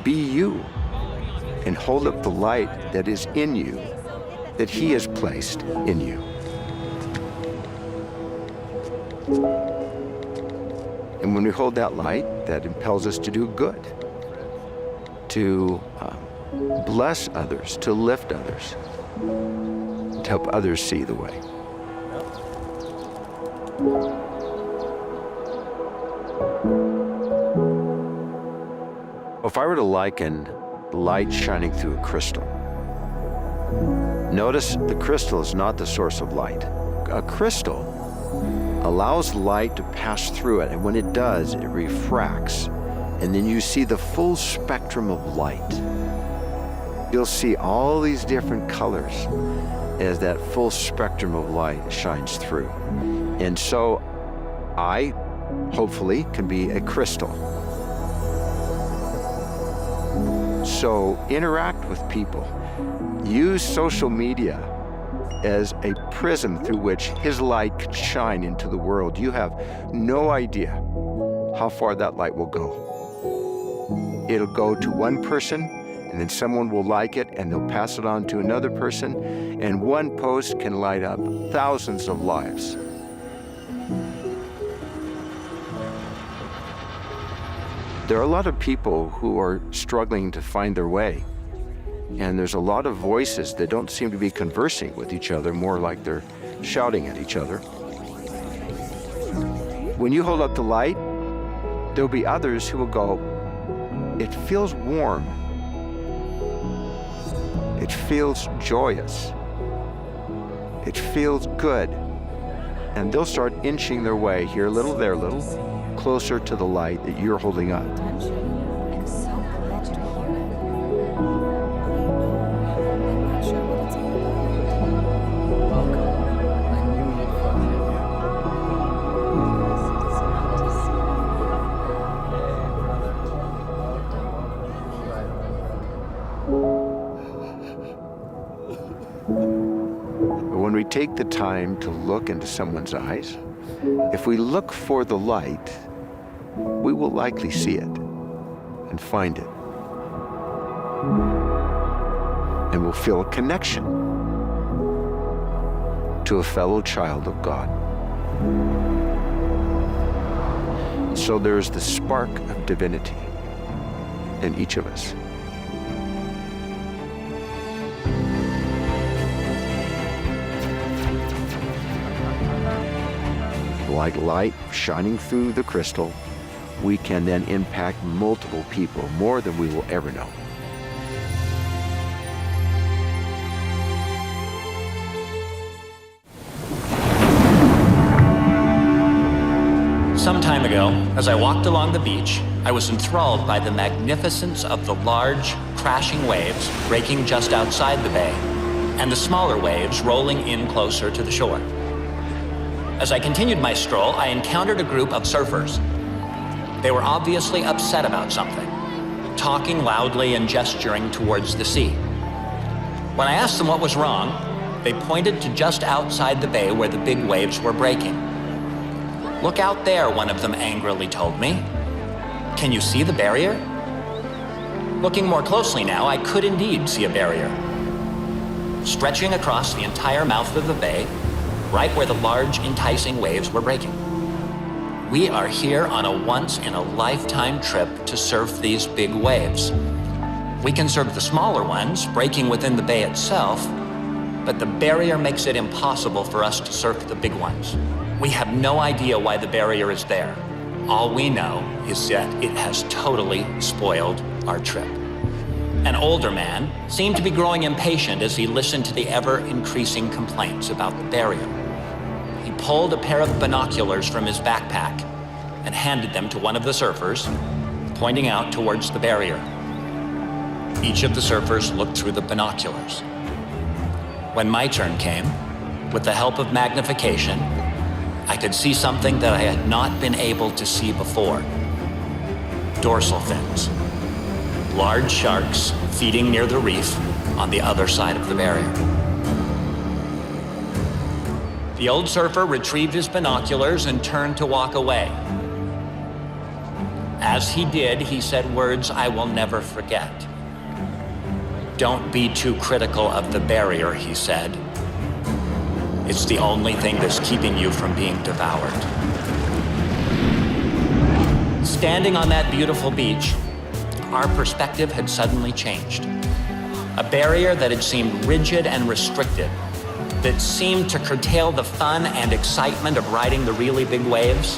be you and hold up the light that is in you, that he has placed in you. And when we hold that light, that impels us to do good, to, um, bless others, to lift others, to help others see the way. If I were to liken light shining through a crystal, notice the crystal is not the source of light. A crystal allows light to pass through it, and when it does, it refracts, and then you see the full spectrum of light. You'll see all these different colors as that full spectrum of light shines through. And so I, hopefully, can be a crystal. So interact with people. Use social media as a prism through which his light can shine into the world. You have no idea how far that light will go. It'll go to one person, and then someone will like it, and they'll pass it on to another person, and one post can light up thousands of lives. There are a lot of people who are struggling to find their way, and there's a lot of voices that don't seem to be conversing with each other, more like they're shouting at each other. When you hold up the light, there'll be others who will go, "It feels warm. It feels joyous. It feels good. And they'll start inching their way here, little, there, little, closer to the light that you're holding up. When we take the time to look into someone's eyes, if we look for the light, we will likely see it and find it. And we'll feel a connection to a fellow child of God. So there's the spark of divinity in each of us. Like light shining through the crystal, we can then impact multiple people, more than we will ever know. Some time ago, as I walked along the beach, I was enthralled by the magnificence of the large, crashing waves breaking just outside the bay, and the smaller waves rolling in closer to the shore. As I continued my stroll, I encountered a group of surfers. They were obviously upset about something, talking loudly and gesturing towards the sea. When I asked them what was wrong, they pointed to just outside the bay where the big waves were breaking. "Look out there," one of them angrily told me. "Can you see the barrier?" Looking more closely now, I could indeed see a barrier stretching across the entire mouth of the bay, right where the large, enticing waves were breaking. We are here on a once-in-a-lifetime trip to surf these big waves. We can surf the smaller ones, breaking within the bay itself, but the barrier makes it impossible for us to surf the big ones. We have no idea why the barrier is there. All we know is that it has totally spoiled our trip. An older man seemed to be growing impatient as he listened to the ever-increasing complaints about the barrier. He pulled a pair of binoculars from his backpack and handed them to one of the surfers, pointing out towards the barrier. Each of the surfers looked through the binoculars. When my turn came, with the help of magnification, I could see something that I had not been able to see before. Dorsal fins. Large sharks feeding near the reef on the other side of the barrier. The old surfer retrieved his binoculars and turned to walk away. As he did, he said words I will never forget. "Don't be too critical of the barrier," he said. "It's the only thing that's keeping you from being devoured." Standing on that beautiful beach, our perspective had suddenly changed. A barrier that had seemed rigid and restricted, that seemed to curtail the fun and excitement of riding the really big waves,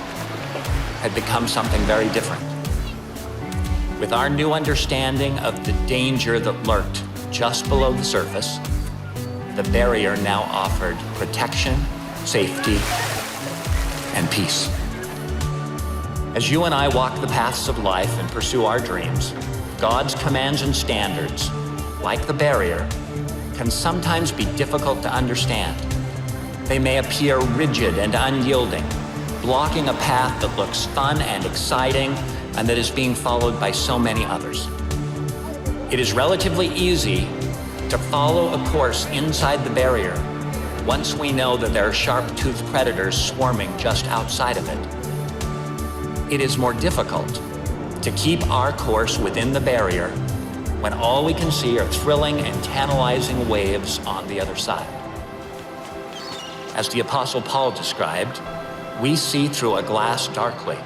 had become something very different. With our new understanding of the danger that lurked just below the surface, the barrier now offered protection, safety, and peace. As you and I walk the paths of life and pursue our dreams, God's commands and standards, like the barrier, can sometimes be difficult to understand. They may appear rigid and unyielding, blocking a path that looks fun and exciting and that is being followed by so many others. It is relatively easy to follow a course inside the barrier once we know that there are sharp-toothed predators swarming just outside of it. It is more difficult to keep our course within the barrier when all we can see are thrilling and tantalizing waves on the other side. As the Apostle Paul described, we see through a glass darkly,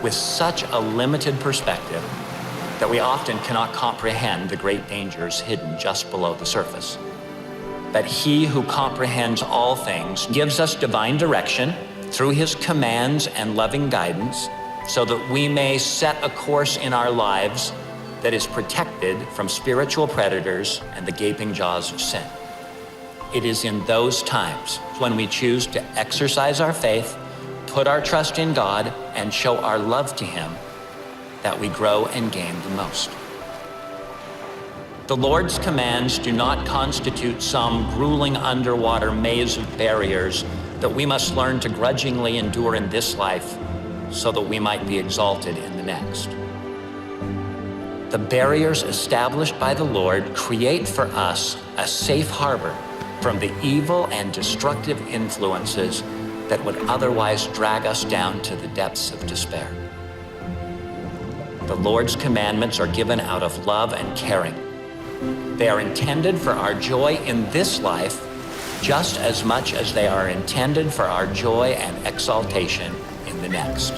with such a limited perspective that we often cannot comprehend the great dangers hidden just below the surface. But he who comprehends all things gives us divine direction through his commands and loving guidance, so that we may set a course in our lives that is protected from spiritual predators and the gaping jaws of sin. It is in those times when we choose to exercise our faith, put our trust in God, and show our love to Him that we grow and gain the most. The Lord's commands do not constitute some grueling underwater maze of barriers that we must learn to grudgingly endure in this life so that we might be exalted in the next. The barriers established by the Lord create for us a safe harbor from the evil and destructive influences that would otherwise drag us down to the depths of despair. The Lord's commandments are given out of love and caring. They are intended for our joy in this life just as much as they are intended for our joy and exaltation in the next.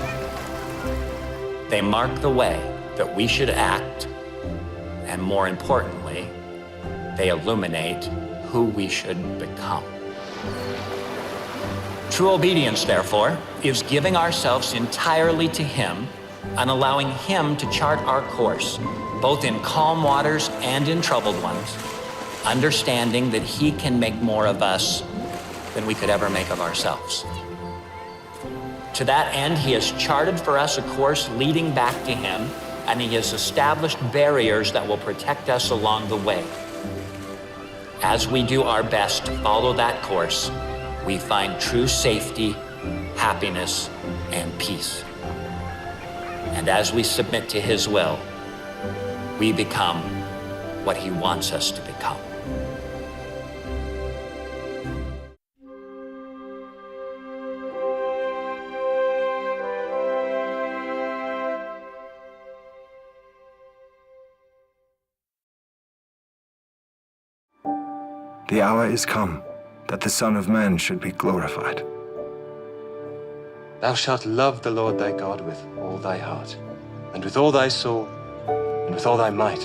They mark the way that we should act, and more importantly, they illuminate who we should become. True obedience, therefore, is giving ourselves entirely to Him and allowing Him to chart our course, both in calm waters and in troubled ones, understanding that He can make more of us than we could ever make of ourselves. To that end, He has charted for us a course leading back to Him, and He has established barriers that will protect us along the way. As we do our best to follow that course, we find true safety, happiness, and peace. And as we submit to His will, we become what He wants us to become. The hour is come that the Son of Man should be glorified. Thou shalt love the Lord thy God with all thy heart, and with all thy soul, and with all thy might.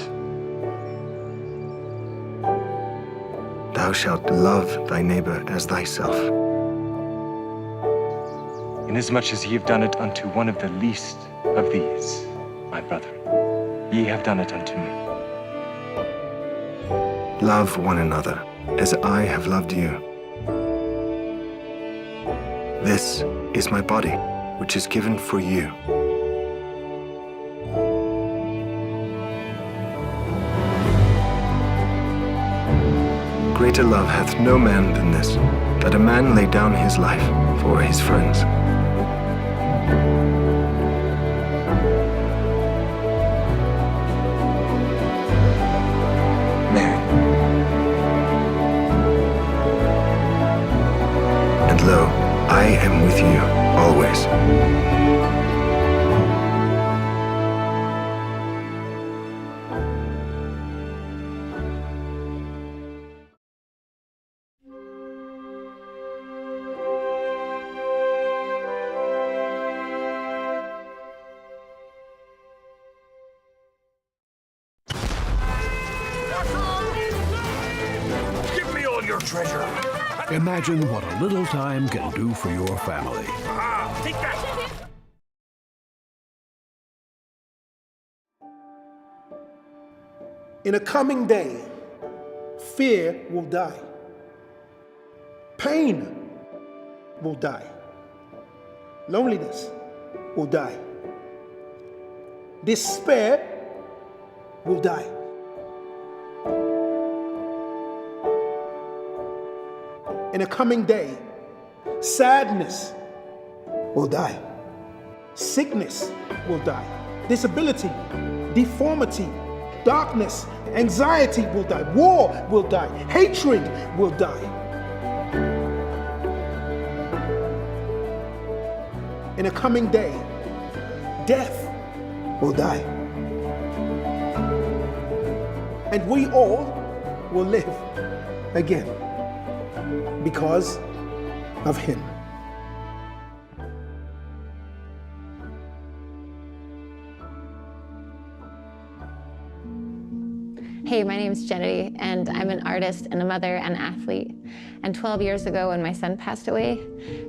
Thou shalt love thy neighbor as thyself. Inasmuch as ye have done it unto one of the least of these, my brethren, ye have done it unto me. Love one another as I have loved you. This is my body, which is given for you. Greater love hath no man than this, that a man lay down his life for his friends. Mary. And lo, I am with you always. Give me all your treasure. Imagine what a little time can do for your family. Ah, take that! In a coming day, fear will die. Pain will die. Loneliness will die. Despair will die. In a coming day, sadness will die. Sickness will die. Disability, deformity, darkness, anxiety will die. War will die. Hatred will die. In a coming day, death will die. And we all will live again because of him. Hey, my name is Jenny, and I'm an artist and a mother and athlete. And twelve years ago, when my son passed away,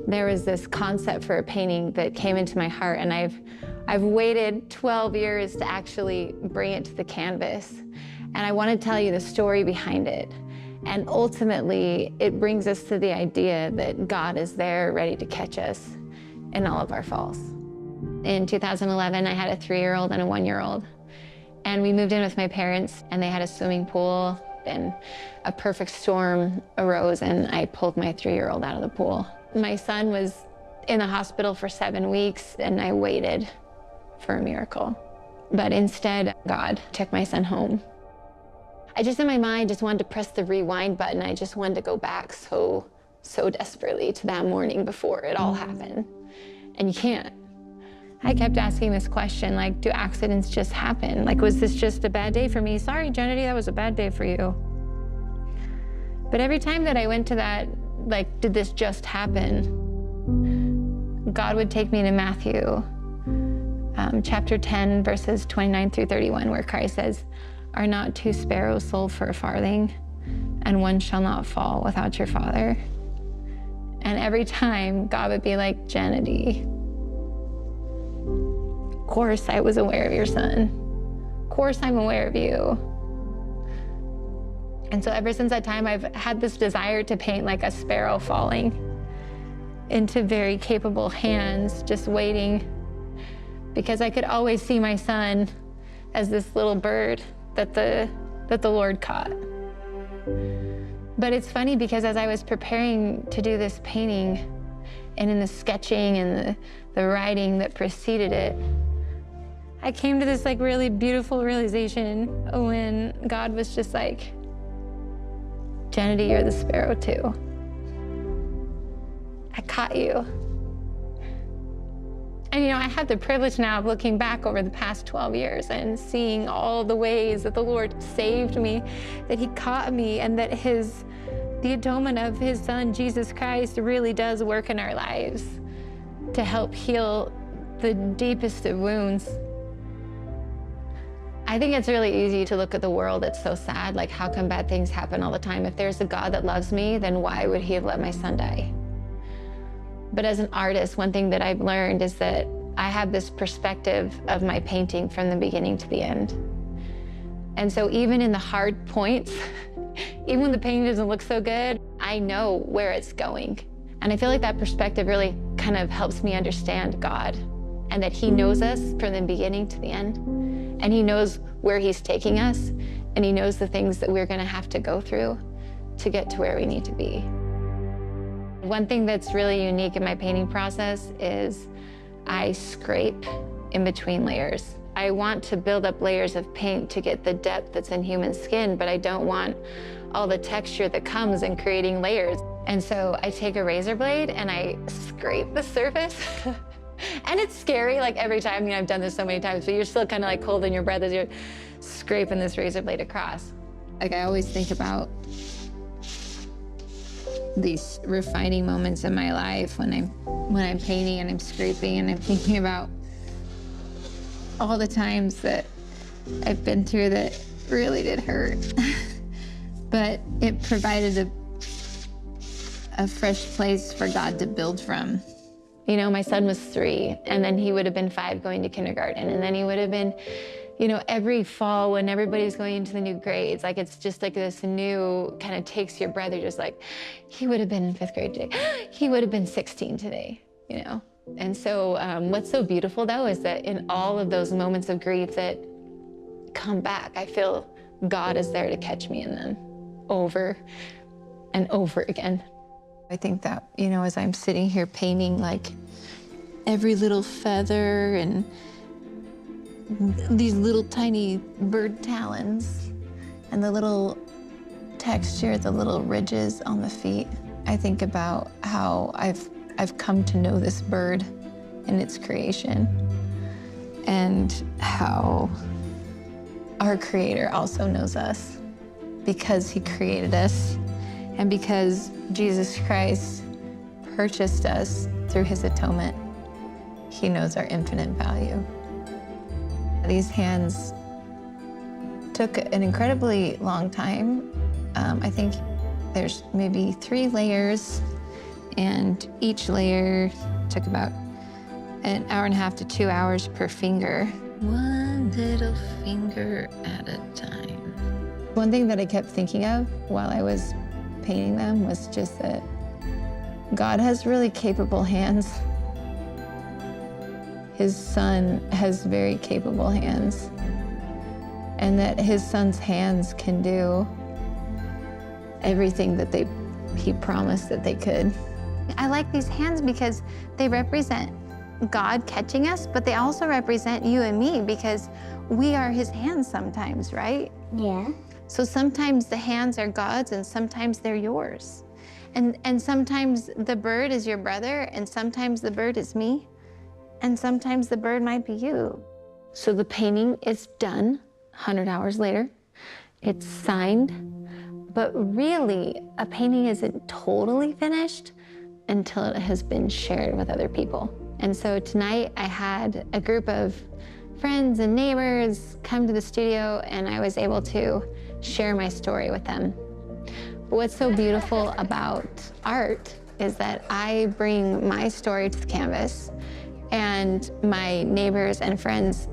there was this concept for a painting that came into my heart, and I've, I've waited twelve years to actually bring it to the canvas. And I want to tell you the story behind it. And ultimately, it brings us to the idea that God is there ready to catch us in all of our falls. In two thousand eleven, I had a three-year-old and a one-year-old. And we moved in with my parents, and they had a swimming pool, and a perfect storm arose, and I pulled my three-year-old out of the pool. My son was in the hospital for seven weeks, and I waited for a miracle. But instead, God took my son home. I just, in my mind, just wanted to press the rewind button. I just wanted to go back so, so desperately to that morning before it all happened. And you can't. I kept asking this question, like, do accidents just happen? Like, was this just a bad day for me? Sorry, Jenny, that was a bad day for you. But every time that I went to that, like, did this just happen? God would take me to Matthew, um, chapter ten, verses twenty-nine through thirty-one, where Christ says, "Are not two sparrows sold for a farthing? And one shall not fall without your father." And every time, God would be like, "Jenny, of course I was aware of your son. Of course I'm aware of you." And so ever since that time, I've had this desire to paint, like, a sparrow falling into very capable hands, just waiting, because I could always see my son as this little bird that the, that the Lord caught. But it's funny because as I was preparing to do this painting, and in the sketching and the, the writing that preceded it, I came to this, like, really beautiful realization when God was just like, "Jenny, you're the sparrow too. I caught you." And, you know, I have the privilege now of looking back over the past twelve years and seeing all the ways that the Lord saved me, that he caught me, and that his, the atonement of his son, Jesus Christ, really does work in our lives to help heal the deepest of wounds. I think it's really easy to look at the world that's so sad, like, how come bad things happen all the time? If there's a God that loves me, then why would he have let my son die? But as an artist, one thing that I've learned is that I have this perspective of my painting from the beginning to the end. And so even in the hard points, even when the painting doesn't look so good, I know where it's going. And I feel like that perspective really kind of helps me understand God, and that he knows us from the beginning to the end. And he knows where he's taking us, and he knows the things that we're gonna have to go through to get to where we need to be. One thing that's really unique in my painting process is I scrape in between layers. I want to build up layers of paint to get the depth that's in human skin, but I don't want all the texture that comes in creating layers. And so I take a razor blade and I scrape the surface. And it's scary, like, every time, you know, I've done this so many times, but you're still kinda, like, holding your breath as you're scraping this razor blade across. Like, I always think about these refining moments in my life when I'm, when I'm painting and I'm scraping, and I'm thinking about all the times that I've been through that really did hurt. But it provided a, a fresh place for God to build from. You know, my son was three, and then he would have been five going to kindergarten, and then he would have been, you know, every fall when everybody's going into the new grades, like, it's just, like, this new kind of takes your breath. You're just like, "He would have been in fifth grade today. He would have been sixteen today," you know? And so, um, what's so beautiful, though, is that in all of those moments of grief that come back, I feel God is there to catch me in them over and over again. I think that, you know, as I'm sitting here painting, like, every little feather and these little tiny bird talons and the little texture, the little ridges on the feet, I think about how I've, I've come to know this bird and its creation, and how our Creator also knows us because he created us, and because Jesus Christ purchased us through his atonement. He knows our infinite value. These hands took an incredibly long time. Um, I think there's maybe three layers, and each layer took about an hour and a half to two hours per finger. One little finger at a time. One thing that I kept thinking of while I was painting them was just that God has really capable hands. His son has very capable hands, and that his son's hands can do everything that they, he promised that they could. I like these hands because they represent God catching us, but they also represent you and me because we are his hands sometimes, right? Yeah. So sometimes the hands are God's and sometimes they're yours. And, and sometimes the bird is your brother, and sometimes the bird is me, and sometimes the bird might be you. So the painting is done, hundred hours later. It's signed, but really, a painting isn't totally finished until it has been shared with other people. And so tonight, I had a group of friends and neighbors come to the studio, and I was able to share my story with them. But what's so beautiful about art is that I bring my story to the canvas, and my neighbors and friends,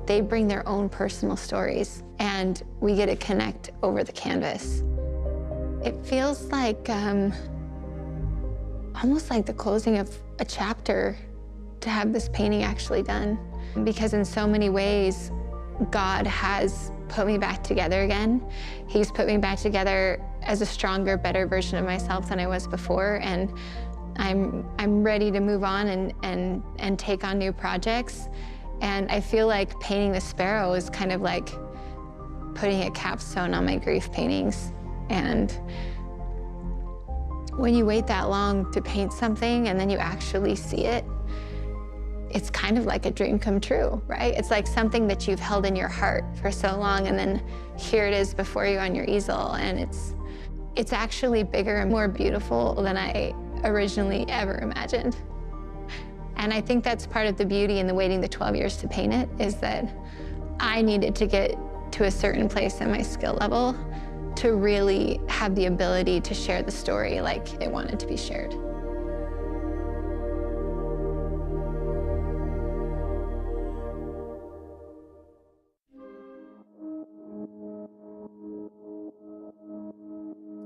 they bring their own personal stories, and we get to connect over the canvas. It feels like, um, almost like the closing of a chapter to have this painting actually done, because in so many ways, God has put me back together again. He's put me back together as a stronger, better version of myself than I was before, and I'm, I'm ready to move on and, and, and take on new projects. And I feel like painting the sparrow is kind of like putting a capstone on my grief paintings. And when you wait that long to paint something and then you actually see it, it's kind of like a dream come true, right? It's like something that you've held in your heart for so long, and then here it is before you on your easel, and it's, it's actually bigger and more beautiful than I originally ever imagined. And I think that's part of the beauty in the waiting the twelve years to paint it, is that I needed to get to a certain place in my skill level to really have the ability to share the story like it wanted to be shared.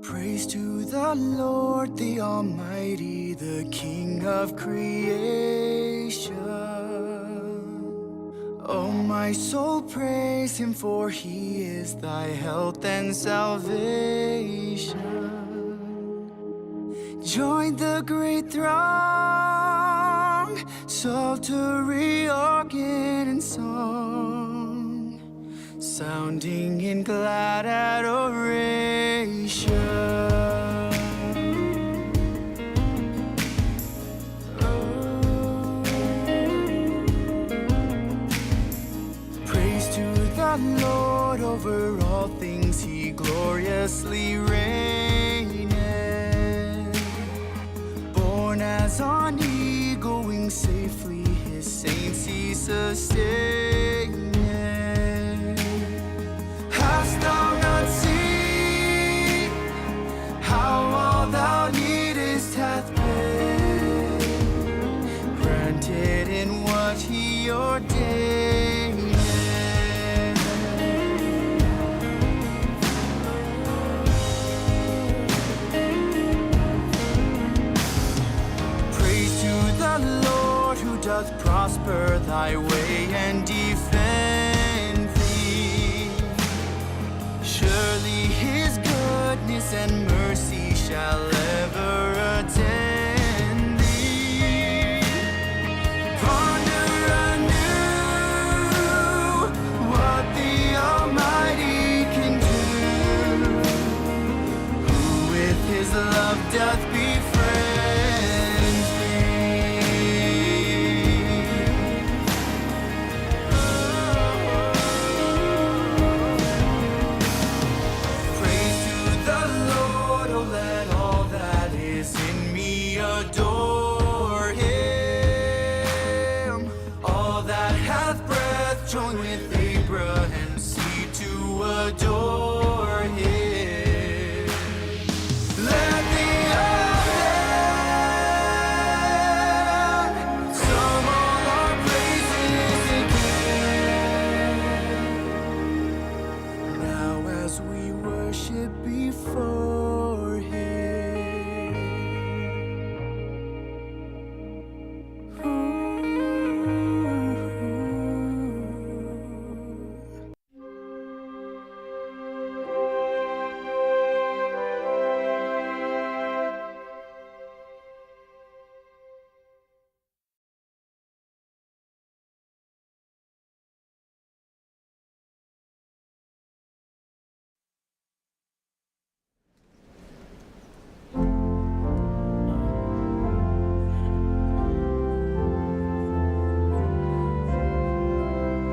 Praise to the Lord, the Almighty, the King of creation. Oh, my soul, praise him, for he is thy health and salvation. Join the great throng, psaltery, organ, and song, sounding in glad adoration. Praise to the Lord, over all things he gloriously reigneth. Borne as on eagle wings safely, his saints he sustaineth. Hast thou not seen how all thou needest hath been granted in what he ordaineth? Praise to the Lord, who doth prosper thy way and defend thee. Surely his goodness and mercy shall ever attend thee. Ponder anew what the Almighty can do, who with his love doth befriend thee. Praise to the Lord, oh, let all that is in me adore him. All that hath breath, join with Abraham, see to adore him. Let the earth and sum all our praises again. Now as we worship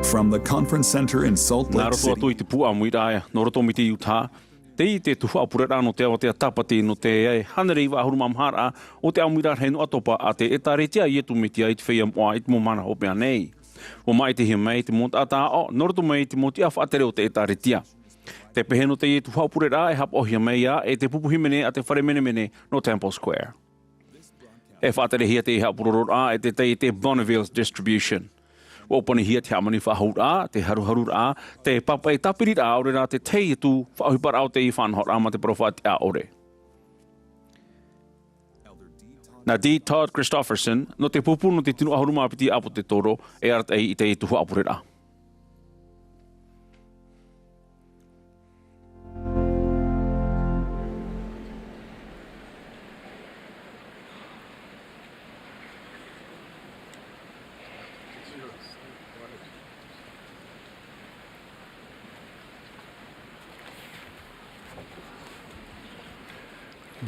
From the Conference Center in Salt Lake City. Nā roto atu i te pū ʻāmuiraʻa nō roto mai te Utah, teie te tuhaʻa pureraʻa nō te avatea tāpati nō te hānere iva ʻahuru mā maha raʻa o te ʻāmuiraʻa rahi nō ʻAtopa a te ʻĒtāretia a Ietu Metia i te Feiā Moʻa i te mau mahana hopeʻa nei. ʻUa māʻitihia mai te mau taʻata aʻo nō roto mai i te mau tiʻa faʻatere o te ʻĒtāretia. Tē pēhea nō teie tuhaʻa pureraʻa e haʻapaʻohia mai ā e te pupu hīmene a te fare menemene nō Temple Square. E faʻaterehia te haʻapurororaʻa e te taiete Bonneville's Distribution. ʻUa ʻōpanihia te hāmani faʻahouraʻa, te haruharuraʻa, te pāpaʻi tāpiriraʻa, ʻaore rā te tahi atu faʻaʻohiparaʻa o te faʻanahoraʻa mā te parau faʻatiʻa ʻore. Nā D Todd Christofferson, nō te pupu nō te tino ʻahuru mā piti ʻāpōsetolo, e arataʻi i teie tuhaʻa pureraʻa.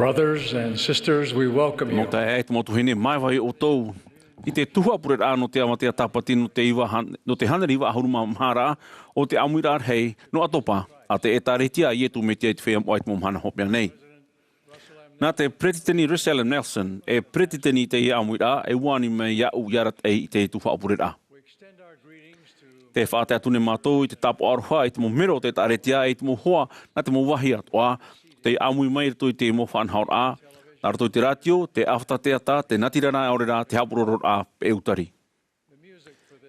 Brothers and sisters, we welcome you. Mau taeaʻe, mau tuahine, māuiui ʻoutou i te tuhaʻa pureraʻa nō te avatea tāpati nō te iva han-, nō te hānere iva ʻahuru mā maha raʻa o te ʻāmuiraʻa rahi nō ʻAtopa a te ʻĒtāretia a Ietu Metia i te Feiā Moʻa i te mau mahana hopeʻa nei. Nā te Peretiteni Russell M. Nelson, e peretiteni i teie ʻāmuiraʻa, e ani mai iāʻu i arataʻi i te tuhaʻa pureraʻa. Tē faʻatae atu nei mātou i te tāpaʻo aroha i te mau melo o te ʻĒtāretia, i te mau hoa, nā te mau vāhi atoʻa, tē ʻāmui mai i roto i te mau faʻanahoraʻa, nā roto i te rātio, te ʻāfata teata, te natirara, ʻaore rā te haʻapurororaʻa peʻe utari.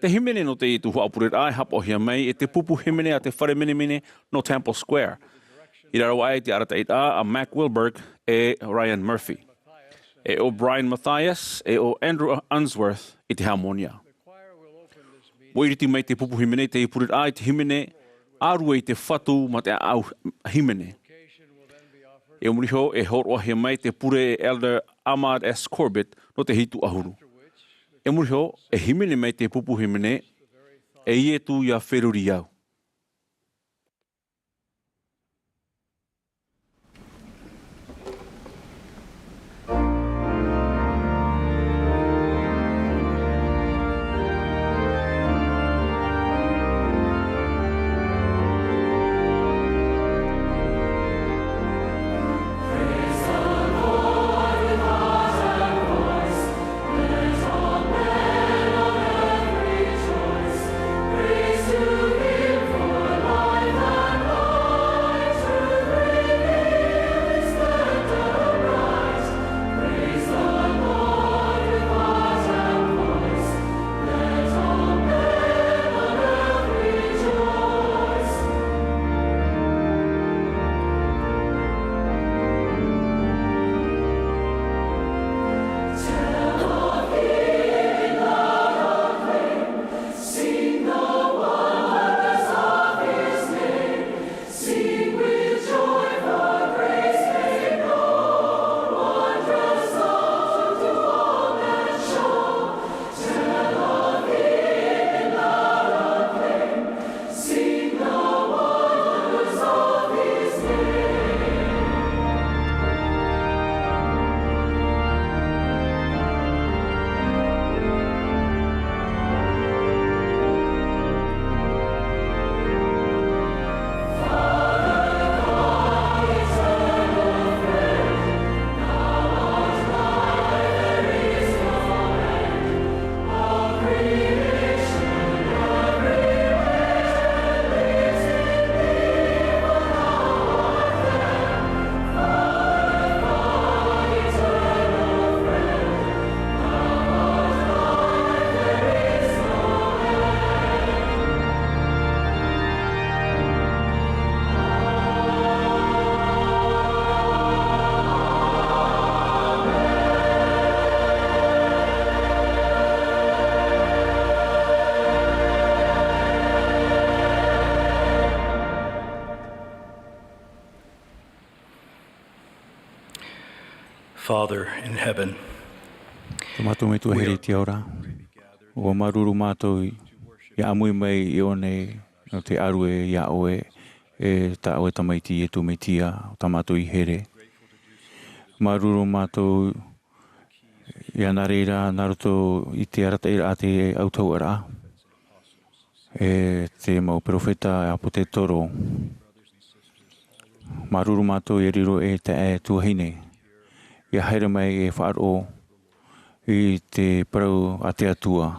Te hīmene nō teie tuhaʻa pureraʻa e haʻapaʻohia mai e te pupu hīmene a te fare menemene nō Temple Square. I raro aʻe i te arataʻiraʻa a Mac Wilberg e Ryan Murphy. E ʻo Brian Mathias, e ʻo Andrew Unsworth i te hāmōnia. ʻUa ʻiriti mai te pupu hīmene i teie pureraʻa i te hīmene ʻĀrue i te Fatu mā te ʻāʻau hīmene. I muri iho, e hōroʻahia mai te pure e Elder Ahmad S. Corbett nō te hitu ʻahuru. I muri iho, e hīmene mai te pupu hīmene, E Ietu ʻia feruri au. Father in heaven, tā mātou Metua here i te ao ra, ʻua māuruuru mātou i, ʻia ʻāmui mai i ʻō nei nō te ʻārue iā ʻoe, e tā ʻoe Tamaiti Ietu Metia, tā mātou i here. Māuruuru mātou, ʻia nā reira, nā roto i te arataʻiraʻa a te autahuʻaraʻa. E te mau peropheta, e āpōsetolo. Māuruuru mātou ia riro ei taeaʻe tuahine. Ia haere mai e faʻaroʻo i te parau a te Atua.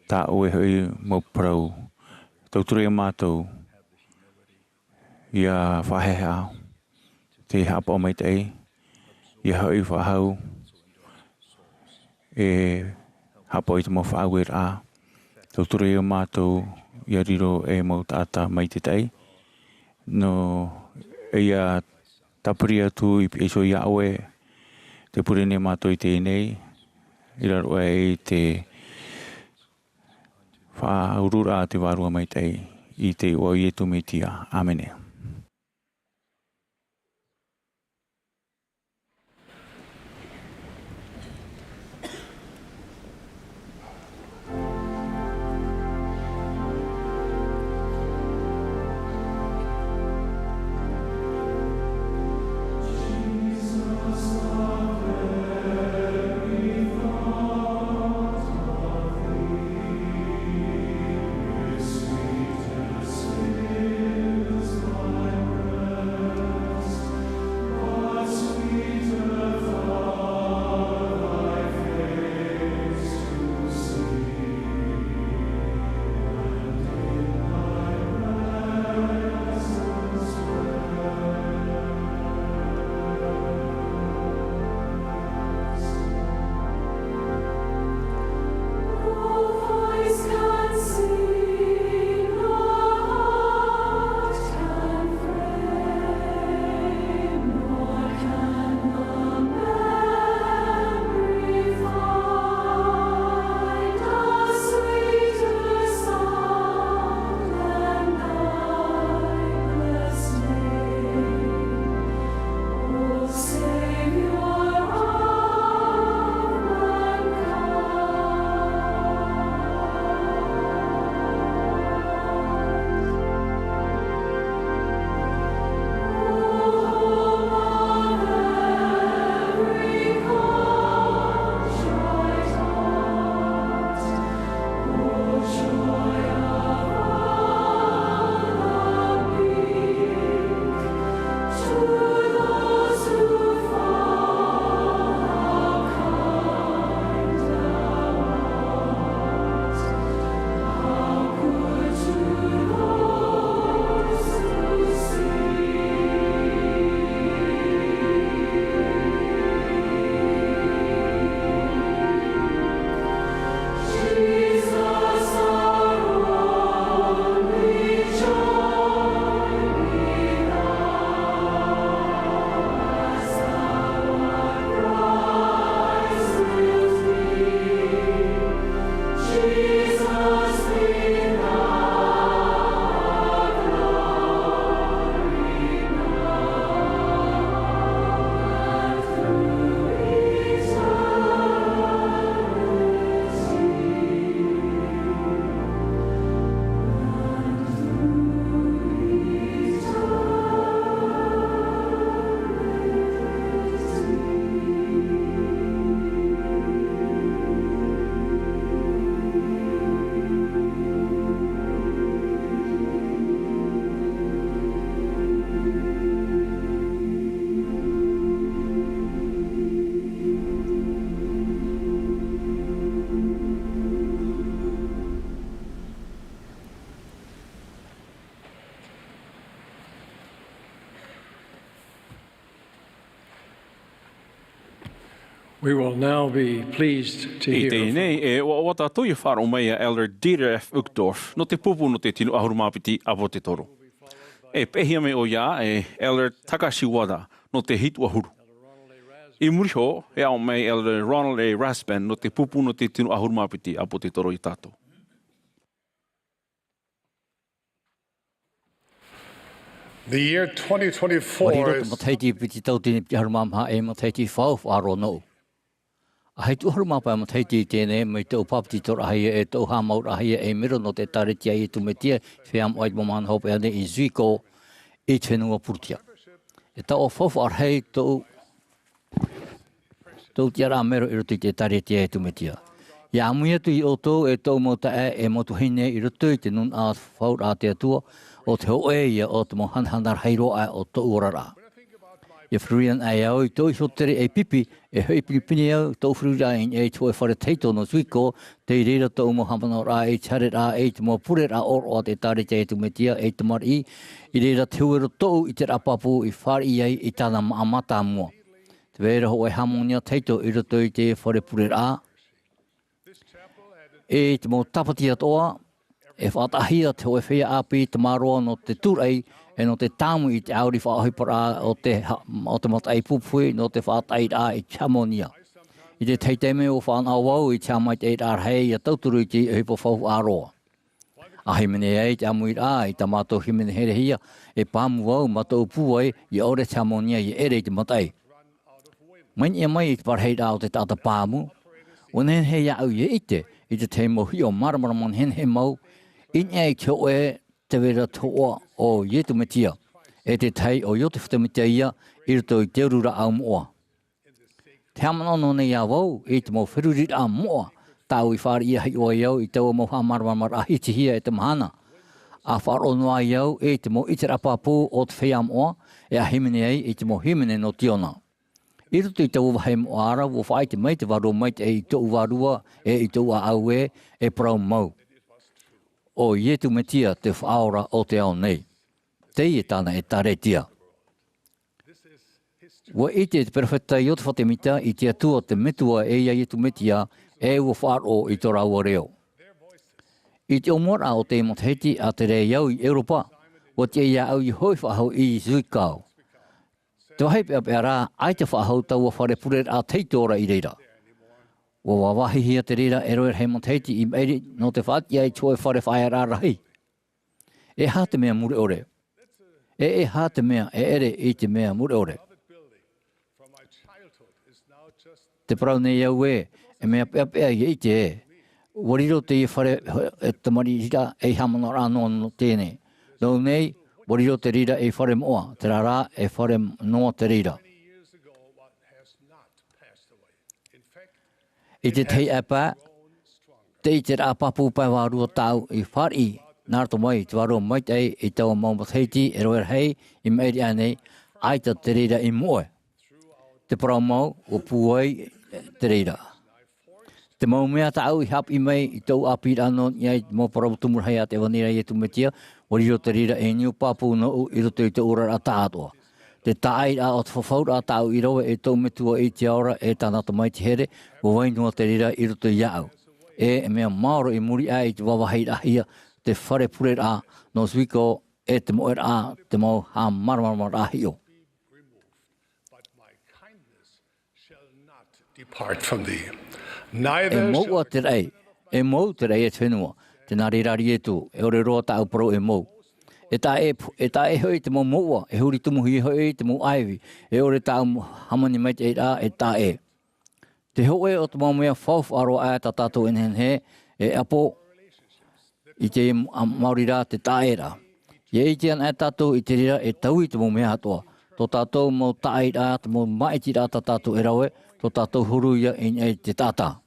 Tā ʻoe hoʻi mau parau. Tauturu ia mātou. Ia faʻaheheʻa te haʻapaʻo maitaʻi, ia hoʻi faʻahou, e haʻapaʻo i te mau faʻaueraʻa. Tauturu ia mātou, ia riro ei mau taʻata maitaʻi. Nō ia tāpiri atu i piha iho ia ʻoe, tē pure nei mātou i teie nei, i raro aʻe i te faʻauruuru a te Vārua Maitaʻi, i te iʻoa o Iesu Mesia. ʻĀmene. We will now be pleased to I hear teie nei, e ʻoaʻoa tātou ia faʻaroʻo mai ia Elder Dieter F. Uchtdorf, nō te pupu nō te tino ʻahuru mā piti ʻāpōsetolo. E peʻehia mai ʻoia e Elder Takashi Wada, nō te hitu ʻahuru. I muri iho, e aʻo mai Elder Ronald A. Rasband, nō te pupu nō te tino ʻahuru mā piti ʻāpōsetolo ia tātou. The year twenty twenty-four Ua riro te is matahiti piti tauatini piti ʻahuru mā maha e matahiti faufaʻa roa noa. ʻAhuru mā pae matahiti i teie nei, mai tōʻu bāpetizoraʻahia e tōʻu haʻamauraʻahia ei mero nō te ʻĒkālesia a Iesu Mesia i te feiā moʻa i te mau mahana hopeʻa nei i Zwickau, i te fenua Purutia. E taoʻa faufaʻa rahi tōʻu tōʻu tiʻaraʻa mero i roto i te ʻĒkālesia a Iesu Mesia. Ia ʻāmui atu iā ʻoutou e tōʻu mau taeaʻe e mau tuahine i roto i te nūnaʻa fafauraʻa a te Atua, ʻo te hōʻē ia o te mau hanahana rahi roa aʻe o tōʻu oraraʻa. Ia feruri anaʻe au i tōʻu iho tere ei pipi, e hoʻi pinepine au tōʻu feruriraʻa i niʻa i te hōʻē fare tahito nō Zuiko, tei reira tōʻu mau haʻamanaʻoraʻa i te haereraʻa i te mau pureraʻa ʻōroʻa a te ʻĒkālesia a Iesu Mesia ei tamariʻi, i reira te huero tōʻu ʻiteraʻa pāpū i fāriʻi ai i tāna māʻa mātāmua. Tē vai ra hōʻē hāmōnia tahito i roto i te fare pureraʻa. I te mau tāpati atoʻa, e faʻataʻahia te hōʻē feiā ʻāpī tamaroa nō te tūraʻi, e nō te tāmau i te ʻāuri faʻaʻohiparaʻa o te ha-, o te mataʻi pupuhi nō te faʻataʻiraʻa i te hāmōnia. I te tahi taime ʻua fānaʻo vau i te haʻamaitaʻiraʻa rahi ia tauturu i te ʻohipa faufaʻa roa. A hīmene ai te ʻāmuiraʻa i tā mātou hīmene herehia, e pāmu vau mā tōʻu pūai, ia ʻore te hāmōnia ia ʻere i te mataʻi. Mai niʻa mai i te parahiraʻa o te taʻata pāmu, ʻua nehenehe iāʻu ia ʻite i te tahi mau hiʻo māramarama nehenehe mau, i niʻa i te hōʻē tē vai ra te hōhoʻa o Iesu Mesia, e te tahi ʻo Iosepha Semita ia i roto i te uru rāʻau moʻa. Tē haʻamanaʻo noa nei ā vau i te mau feruriraʻa moʻa tāʻu i fāriʻi hiʻo ai au i taua mau haʻamāramaramaraʻa hitihia e te mahana, a faʻaroʻo noa ai au i te mau ʻiteraʻa pāpū o te feiā moʻa, e a hīmene ai i te mau hīmene nō Siona. I roto i taua vāhi moʻa ra, ʻua faʻaʻite mai te Vārua Maitaʻi i tōʻu vārua e i tōʻu ʻāʻau ē, e parau mau. ʻO Iesu Mesia te Faʻaora o te ao nei. Teie tāna ʻĒkālesia. ʻUa ʻite te perofeta Iosepha Semita i te Atua te Metua e ia Iesu Mesia, e ʻua faʻaroʻo i tō rāua reo. I te ʻōmuaraʻa o te matahiti a te reo i ʻEuropa, ʻua tiʻa iāʻu ia hoʻi faʻahou i Zwickau. Te vāhi peʻapeʻa rā, ʻaita faʻahou taua fare pureraʻa tahito ra i reira. ʻUa vāvāhihia te reira e rave rahi matahiti i maʻiri nō te faʻatiʻa i te hōʻē fare faʻaearaʻa rahi. E aha te mea mure ʻore? E, e aha te mea e ʻere i te mea mure ʻore? Tē parau nei au ē, e mea peʻapeʻa ia ʻite ē. ʻUa riro teie fare, e tamariʻi ra, ei haʻamanaʻoraʻa noa nō teie nei. Nō ʻō nei, ʻua riro te reira ei fare moʻa, terā rā, e fare noa te reira. I te tahi ʻāpī, te ʻiteraʻa pāpū pae vārua tāʻu i fāriʻi nā roto mai i te Vārua Maitaʻi i taua mau matahiti e rave rahi i maʻiri aʻe nei, ʻaita te reira i moʻe. Te parau mau, ʻua pūai te reira. Te mau mea tāʻu i haʻapiʻi mai i tōʻu ʻāpīraʻa nō niʻa i te mau parau tumu rahi a te ʻEvaneria a Iesu Mesia, ʻua riro te reira ei niu pāpū nōʻu i roto i tōʻu oraraʻa tāʻātoʻa. Te tāʻairaʻa o te fafauraʻa tāʻu i rave i tōʻu Metua i te ao ra e tāna Tamaiti here, ʻua vai noa te reira i roto iāʻu. E, e mea maoro i muri aʻe i te vāvāhiraʻahia te fare pureraʻa nō Zwickau, e te moʻeraʻa, te mau haʻamāramaramaraʻa hiʻo. Depart from thee. E mouʻa te raʻi, e mou te raʻi a te fenua, tē nā reira ra Iesu, e ʻore roa tāʻu parau e mou. E taʻe, e taʻe hoʻi te mau mouʻa, e huri tumuhia hoʻi te mau ʻāivi, e ʻore tāʻu hāmani maitaʻiraʻa e taʻe. Te hōʻē o te mau mea faufaʻa roa aʻe tā tātou e nehenehe e ʻapo i te ma-, maori rā te taʻaʻēraʻa. ʻIa ʻite anaʻe tātou i te reira e taui te mau mea atoʻa. Tō tātou mau taʻaʻēraʻa, te mau māʻitiraʻa tā tātou e rave, tō tātou huru ia i niʻa i te taʻata.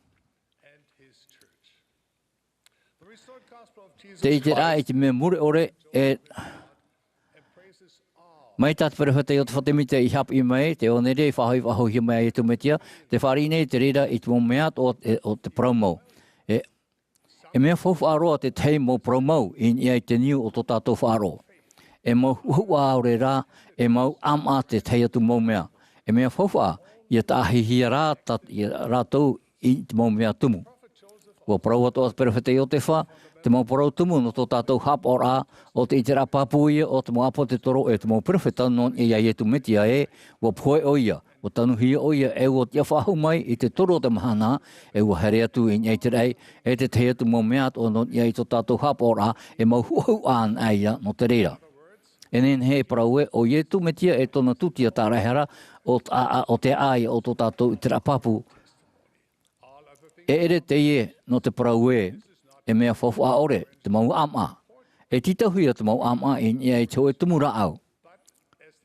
Te ʻiteraʻa i te mea mure ʻore e, mai tā te perofeta Iosepha Semita i haʻapiʻi mai, te ʻEvaneria i faʻahou, faʻahouhia mai a Iesu Mesia, tē fāriʻi nei te reira i te mau mea atoʻa o te, o te parau mau. E, e mea faufaʻa roa te tahi mau parau mau i niʻa i te niu o tō tātou faʻaroʻo. E mau huʻahuʻa ʻaore rā, e mau ʻāmaʻa te tahi atu mau mea. E mea faufaʻa, ʻia taʻahihia rā, tā, ʻia rātou i te mau mea tumu. ʻUa parau atoʻa te perofeta Iosepha, te mau parau tumu nō tō tātou haʻapaʻoraʻa, ʻo te ʻiteraʻa pāpū ia o te mau ʻāpōsetolo e te mau perofeta nō niʻa iā Iesu Mesia ē, ʻua pohe ʻoia, ʻua tanuhia ʻoia, e ʻua tiʻa faʻahou mai i te toru o te mahana, e ʻua haere atu i niʻa i te raʻi, e te tahi atu mau mea atoʻa nō niʻa i tō tātou haʻapaʻoraʻa, e mau huʻahuʻa anaʻe ia nō te reira. E nehenehe e parau ē, ʻo Iesu Mesia e tōna tūtia tāraehara, ʻo tā, ʻo te aʻa ia o tō tātou ʻiteraʻa pāpū. E ʻere teie nō te parau ē, e mea faufaʻa ʻore te mau ʻāmaʻa. E tītauhia te mau ʻāmaʻa i niʻa i te hōʻē tumu rāʻau.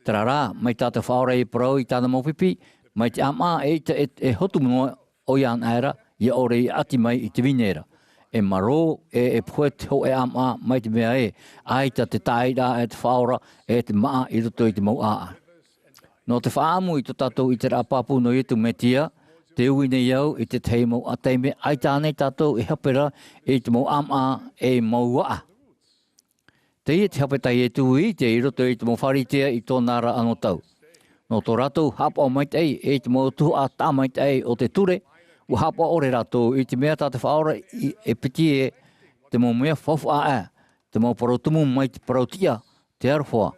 Terā rā, mai tā te Faʻaora i parau i tāna mau pipi, mai te ʻāmaʻa e ʻita e, e hotu noa ʻoia anaʻe ra, ʻia ʻore i ʻati mai i te vine ra. E marō, e, e pohe te hōʻē ʻāmaʻa, mai te mea ē, ʻaita te tāʻiraʻa e te faʻaora, e te māʻa i roto i te mau ʻāʻa. Nō te faʻaʻamu i tō tātou ʻiteraʻa pāpū nō Iesu Mesia, tē ui nei au i te tahi mau taime, ʻaita ānei tātou e hape ra i te mau ʻāmaʻa e mau ʻāʻa. Teie te hape tā Iesu i ʻite i roto i te mau Pharisea i tōna ra anotau. Nō tō rātou haʻapaʻo maitaʻi i te mau tuhaʻa tāmaitaʻi o te ture, ʻua haʻapaʻo ʻore rātou i te mea tā te Faʻaora i, e piti e te mau mea faufaʻa aʻe, te mau parau tumu mai te parau tiʻa, te aroha,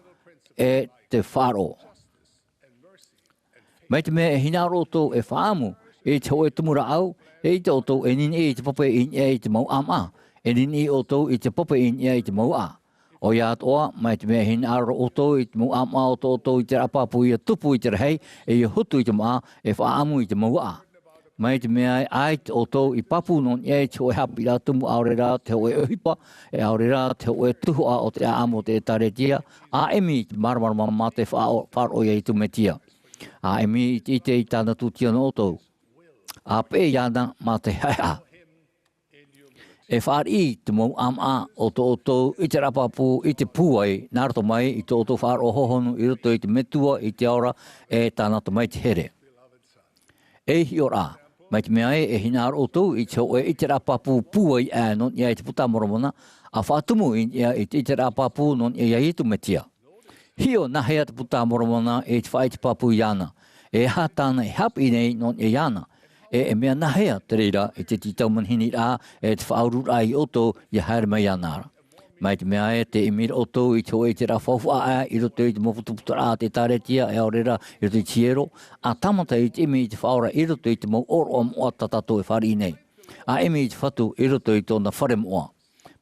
e te faʻaroʻo. Mai te mea e hinaʻaro ʻoutou e faʻaʻamu i te hōʻē tumu rāʻau, eʻita ʻoutou e niniʻi i te pape i niʻa i te mau ʻāmaʻa, e niniʻi ʻoutou i te pape i niʻa i te mau ʻāʻa. ʻOia atoʻa, mai te mea e hinaʻaro ʻoutou i te mau ʻāmaʻa o tō ʻoutou ʻiteraʻa pāpū ʻia tupu i te rahi, e ʻia hotu i te māʻa, e faʻaʻamu i te mau ʻāʻa. Mai te mea e ʻaita ʻoutou i pāpū nō niʻa i te hōʻē haʻapiʻiraʻa tumu, ʻaore rā te hōʻē ʻohipa, e ʻaore rā te hōʻē tuhaʻa o te ʻāʻamu o te ʻĒtārētia, ʻa ʻimi i te māramarama mā te faʻaʻo-, faʻaroʻo ia Iesu Mesia. ʻA ʻimi i te ʻite i tāna tūtia nō ʻoutou. ʻA peʻe iāna mā te haʻehaʻa. E fāriʻi te mau ʻāmaʻa o tō ʻoutou ʻiteraʻa pāpū i te pūai, nā roto mai i tō ʻoutou faʻaroʻo hohonu i roto i te Metua i te ao ra, e tāna Tamaiti here. E hiʻoraʻa, mai te mea ē, e hinaʻaro ʻoutou i te hōʻē ʻiteraʻa pāpū pūai aʻe nō niʻa i te Puta a Moromona, ʻa faʻatumu i niʻa i te ʻiteraʻa pāpū nō niʻa ia Iesu Mesia. Hiʻo nāhea te Puta a Moromona i te faʻaʻite pāpū iāna? E aha tāna e haʻapiʻi nei nō niʻa iāna? E, e mea nāhea te reira i te tītau manihini ra, e te faʻaururaʻa ia ʻoutou ʻia haere mai iāna ra? Mai te mea ē, tē ʻimi ra ʻoutou i te hōʻē ʻiteraʻa faufaʻa aʻe i roto i te mau putuputuraʻa a te ʻĒtārētia, e ʻaore rā i roto i te hiero, ʻa tāmata i te ʻimi i te Faʻaora i roto i te mau ʻōroʻa moʻa tā tātou e fāriʻi nei. ʻA ʻimi i te Fatu i roto i tōna fare moʻa.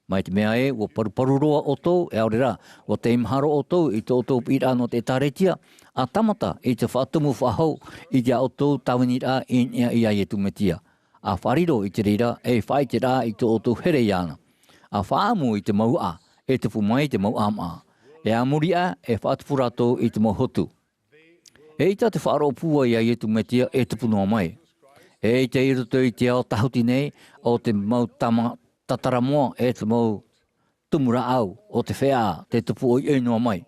Mai te mea ē, ʻua paruparu roa ʻoutou, e ʻaore rā, ʻua teimaha roa ʻoutou i tō ʻoutou piʻiraʻa nō te ʻĒtārētia, ʻa tāmata i te faʻatumu faʻahou i tā ʻoutou tāviniraʻa i niʻa ia Iesu Mesia. ʻA fārerei i te reira, e faʻaʻite ra i tō ʻoutou here iāna. ʻA faʻaʻamu i te mau ʻāʻa, e tupu mai te mau ʻāmaʻa. E a muri aʻe, e faʻatupu rātou i te mau hotu. Eʻita te faʻaroʻo pūai ia Iesu Mesia e tupu noa mai. Eʻita i roto i te ao tāhuti nei, o te mau tama tatara moa, e te mau tumu rāʻau o te feʻaʻa tē tupu ʻoiʻoi noa mai.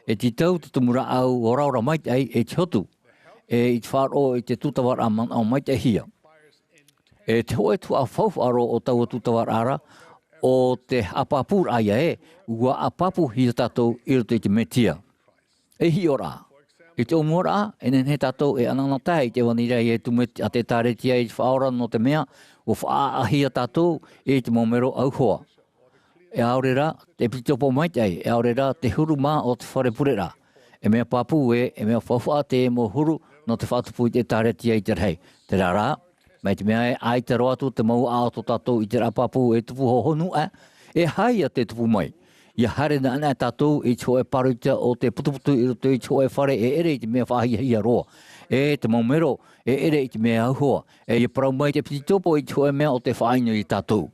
E tītau te tumu rāʻau oraora maitaʻi i te hotu, e i te faʻaroʻo i te tūtavaraʻa manaʻo maitaʻihia. E te hōʻē tuhaʻa faufaʻa roa o taua tūtavaraʻa ra, ʻo te haʻapāpūraʻa ia ē, ʻua ʻāpapūhia tātou i roto i te Mesia. E hiʻoraʻa. I te ʻōmuaraʻa, e nehenehe tātou e ʻanaʻanatae i te ʻevaneria ia Iesu Mesia, a te ʻĒtārētia i te Faʻaora, nō te mea, ʻua faʻaʻāʻāhia tātou i te mau mero ʻauhoa. E ʻaore rā, te ʻepitopo maitaʻi, e ʻaore rā, te huru mā o te fare pureraʻa. E mea pāpū ē, e mea faufaʻa te mau huru nō te faʻatupu i te ʻĒtārētia i te rahi. Terā rā, mai te mea ē, ʻaita roa atu te mau ʻāʻa o tō tātou ʻiteraʻa pāpū e tupu hohonu aʻe, e aha ia tē tupu mai? ʻIa haere naʻinaʻi tātou i te hōʻē pāroita o te putuputu i roto i te hōʻē fare e ʻere i te mea faʻahiahia roa, e te mau mero e ʻere i te mea ʻauhoa, e ʻia parau mai te ʻepitopo i te hōʻē mea ʻo tē faʻaʻino ia tātou.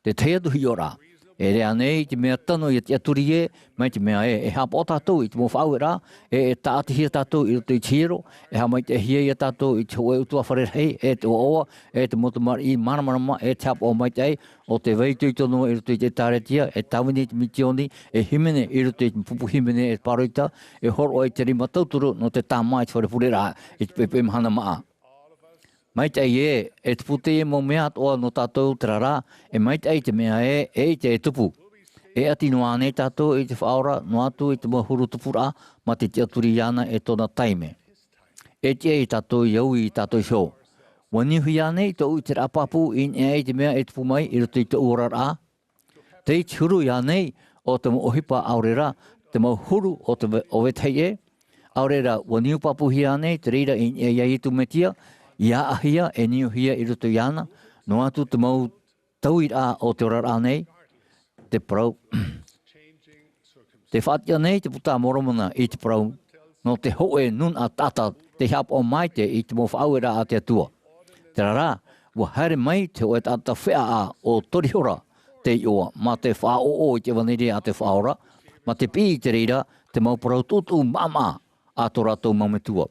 Te tahi atu hiʻoraʻa. E ʻere ānei te mea tano ʻia tiʻaturi ē, mai te mea ē, e haʻapaʻo tātou i te mau faʻaueraʻa, e, e tāʻatihia tātou i roto i te hiero, e haʻamaitaʻihia ia tātou i te hōʻē ʻutuāfare rahi, e te ʻoaʻoa, e te mau tamariʻi māramarama, e te haʻapaʻo maitaʻi, ʻo tē vai itoito noa i roto i te ʻĒtārētia, e tāvini i te misioni, e hīmene i roto i te pupu hīmene e te pāroita, e hōroʻa i te rima tauturu nō te tāmā i te fare pureraʻa, i te poʻipoʻi mahana māʻa. Maitaʻi ē, e tupu teie mau mea atoʻa nō tātou, terā rā, e maitaʻi te mea ē, eʻita e tupu. E ʻati noa ānei tātou i te Faʻaora, noa atu i te mau huru tupuraʻa, mā te tiʻaturi iāna e tōna taime. E tiʻa ia tātou ʻia ui ia tātou iho. ʻUa niuhia ānei tōʻu ʻiteraʻa pāpū i niʻa i te mea e tupu mai i roto i tōʻu oraraʻa? Tei te huru ānei o te mau ʻohipa ʻaore rā, te mau huru o te ve-, o vetahi ʻē? ʻAore rā, ʻua niu pāpūhia ānei te reira i niʻa ia Iesu Mesia, ʻia ʻāʻāhia e niuhia i roto iāna, noa atu te mau tauiraʻa o te oraraʻa nei, te parau. Tē faʻatiʻa nei te Puta a Moromona i te parau, nō te hōʻē nūnaʻa taʻata tei haʻapaʻo maitaʻi i te mau faʻaueraʻa a te Atua. Terā rā, ʻua haere mai te hōʻē taʻata feʻaʻa ʻo Torihora te iʻoa, mā te faʻaʻoʻo i te ʻevaneria a te Faʻaora, mā te piʻi i te reira te mau parau tuʻutuʻu maʻamaʻa a tō rātou mau metua.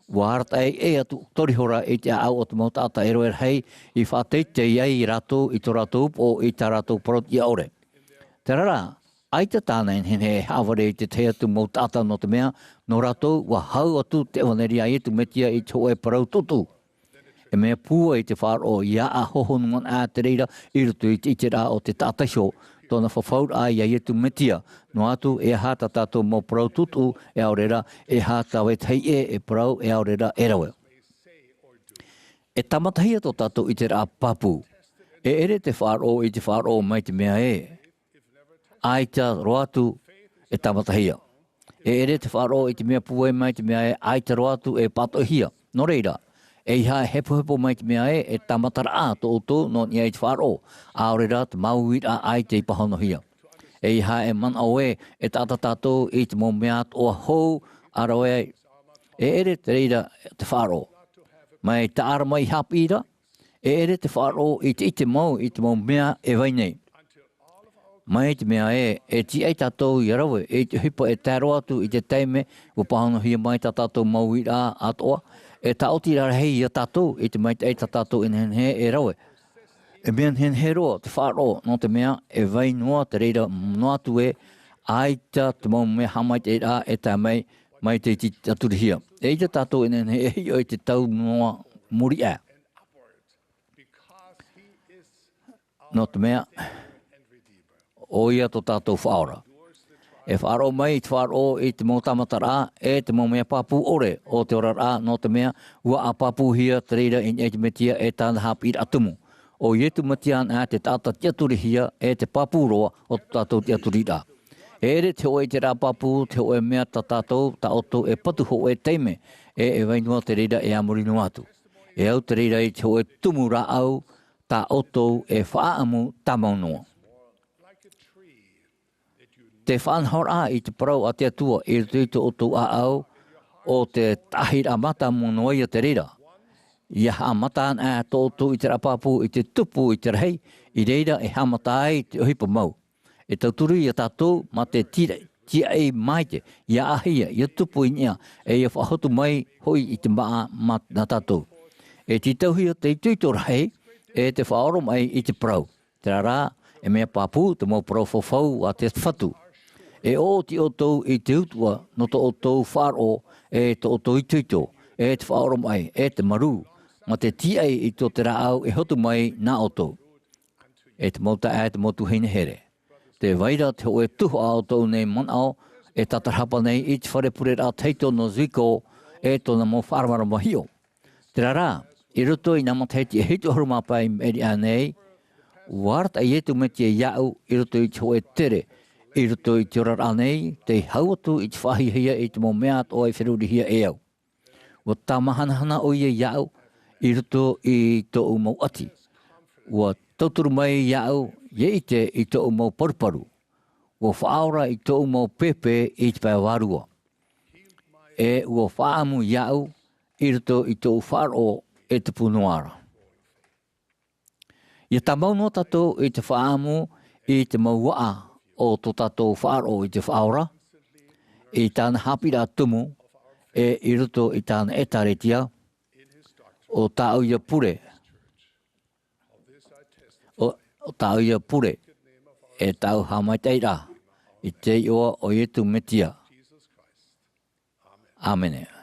ua arataʻi ʻē atu ʻo Korihora i te ʻāʻau o te mau taʻata e rave rahi i faʻateitei ai rātou i tō rātou upoʻo i tā rātou parau tiʻa ʻore. Terā rā, ʻaita tāna e nehenehe e haʻavare i te tahi atu mau taʻata, nō te mea, nō rātou, ua hau atu te ʻevaneria a Iesu Mesia i te hōʻē parau tuʻutuʻu. E mea pūai te faʻaroʻo ʻia ʻahohonu ana te reira i roto i te ʻiteraʻa o te taʻata iho, tōna fafauraʻa ia Iesu Mesia, noa atu e aha tā tātou mau parau tuʻutuʻu, e ʻaore rā, e aha tā vetahi ʻē e parau, e ʻaore rā, e rave. E tāmatahia tō tātou ʻiteraʻa pāpū. E ʻere te faʻaroʻo i te faʻaroʻo mai te mea ē, ʻaita roa atu e tāmatahia. E ʻere te faʻaroʻo i te mea pūai mai te mea ē, ʻaita roa atu e pātoʻihia. Nō reira, ʻeiaha e hepohepo mai te mea ē, e tāmataraʻa tō ʻoutou nō niʻa i te faʻaroʻo, ʻaore rā te mau uiraʻa ʻaita i pāhonohia. ʻEiaha e manaʻo ē, e taʻata tātou i te mau mea atoʻa hou, ʻa rave ai. E ʻere te reira te faʻaroʻo. Mai te ʻāramaraʻa haʻapiʻi ra, e ʻere te faʻaroʻo i te ʻite mau i te mau mea e vai nei. Mai te mea ē, e tiʻai tātou ʻia rave i te ʻohipa e tae roa atu i te taime ua pāhonohia mai tā tātou mau uiraʻa atoʻa, e tāʻoti rarahi ia tātou i te maitaʻi tā tātou e nehenehe e rave. E mea nehenehe roa te faʻaroʻo, nō te mea e vai noa te reira noa atu ē, ʻaita te mau mea haʻamaitaʻiraʻa e tae mai, mai te iti tiʻaturihia. E ʻaita tātou e nehenehe e hiʻo i te tau noa muri aʻe. Nō te mea, ʻo ia tō tātou Faʻaora. E faʻaroʻo mai i te faʻaroʻo i te mau tāmataraʻa, e te mau mea pāpū ʻore o te oraraʻa, nō te mea, ua ʻāpapūhia te reira i niʻa i te Mesia e tāna haʻapiʻiraʻa tumu. ʻO Iesu Mesia anaʻe te taʻata tiʻaturihia, e te pāpū roa o tō tātou tiʻaturiraʻa. E ʻere te hōʻē ʻiteraʻa pāpū, te hōʻē mea tā tātou, tā ʻoutou e patu hōʻē taime, e, e vai noa te reira e a muri noa atu. E au te reira i te hōʻē tumu rāʻau, tā ʻoutou e faʻaʻamu tāmau noa. Te faʻanahoraʻa i te parau a te Atua i roto i tō ʻoutou ʻāʻau, ʻo te taʻahiraʻa mātāmua noa ia te reira. ʻIa haʻamata anaʻe tō ʻoutou ʻiteraʻa pāpū i te tupu i te rahi, i reira e haʻamata ai te ʻohipa mau. E tauturu ia tātou mā te tira-, tiaʻi maite, ʻia ʻāhia, ʻia tupu i niʻa, e ʻia faʻahotu mai hoʻi i te māʻa mā, nā tātou. E tītauhia te itoito rahi, e te faʻaoromaʻi i te parau. Terā rā, e mea pāpū te mau parau fafau a te Fatu. E ʻoʻoti ʻoutou i te utuʻa nō tō ʻoutou faʻaroʻo, e tō ʻoutou itoito, e te faʻaoromaʻi, e te marū, mā te tiaʻi i tō te rāʻau e hotu mai nā ʻoutou. E te mau taeaʻe, e te mau tuahine here. Tē vai ra te hōʻē tuhaʻa o tōʻu nei manaʻo e tātarahapa nei i te fare pureraʻa tahito nō Zuiko, e tōna mau faʻaromaromahiʻo. Terā rā, i roto i nā matahiti e hitu ʻahuru mā pae i maʻiri aʻe nei, ua arataʻi Iesu Mesia iāʻu i roto i te hōʻē tere, i roto i te oraraʻa nei, tei hau atu i te faʻahiahia i te mau mea atoʻa i ferurihia e au. Ua tāmahanahana ʻoia iāʻu i roto i tōʻu mau ʻati. Ua tauturu mai iāʻu ʻia ʻite i tōʻu mau paruparu. Ua faʻaora i tōʻu mau pēpē i te pae vārua. E ua faʻaʻamu iāʻu i roto i tōʻu faʻaroʻo e tupu noa ra. ʻIa tāmau noa tātou i te faʻaʻamu i te mau vaʻa o tō tātou faʻaroʻo i te Faʻaora, i tāna haʻapiʻiraʻa tumu, e i roto i tāna ʻĒtārētia, ʻo tāʻu ia pure, ʻo, ʻo tāʻu ia pure, e tāʻu haʻamaitaʻiraʻa, i te iʻoa o Iesu Mesia. ʻĀmene.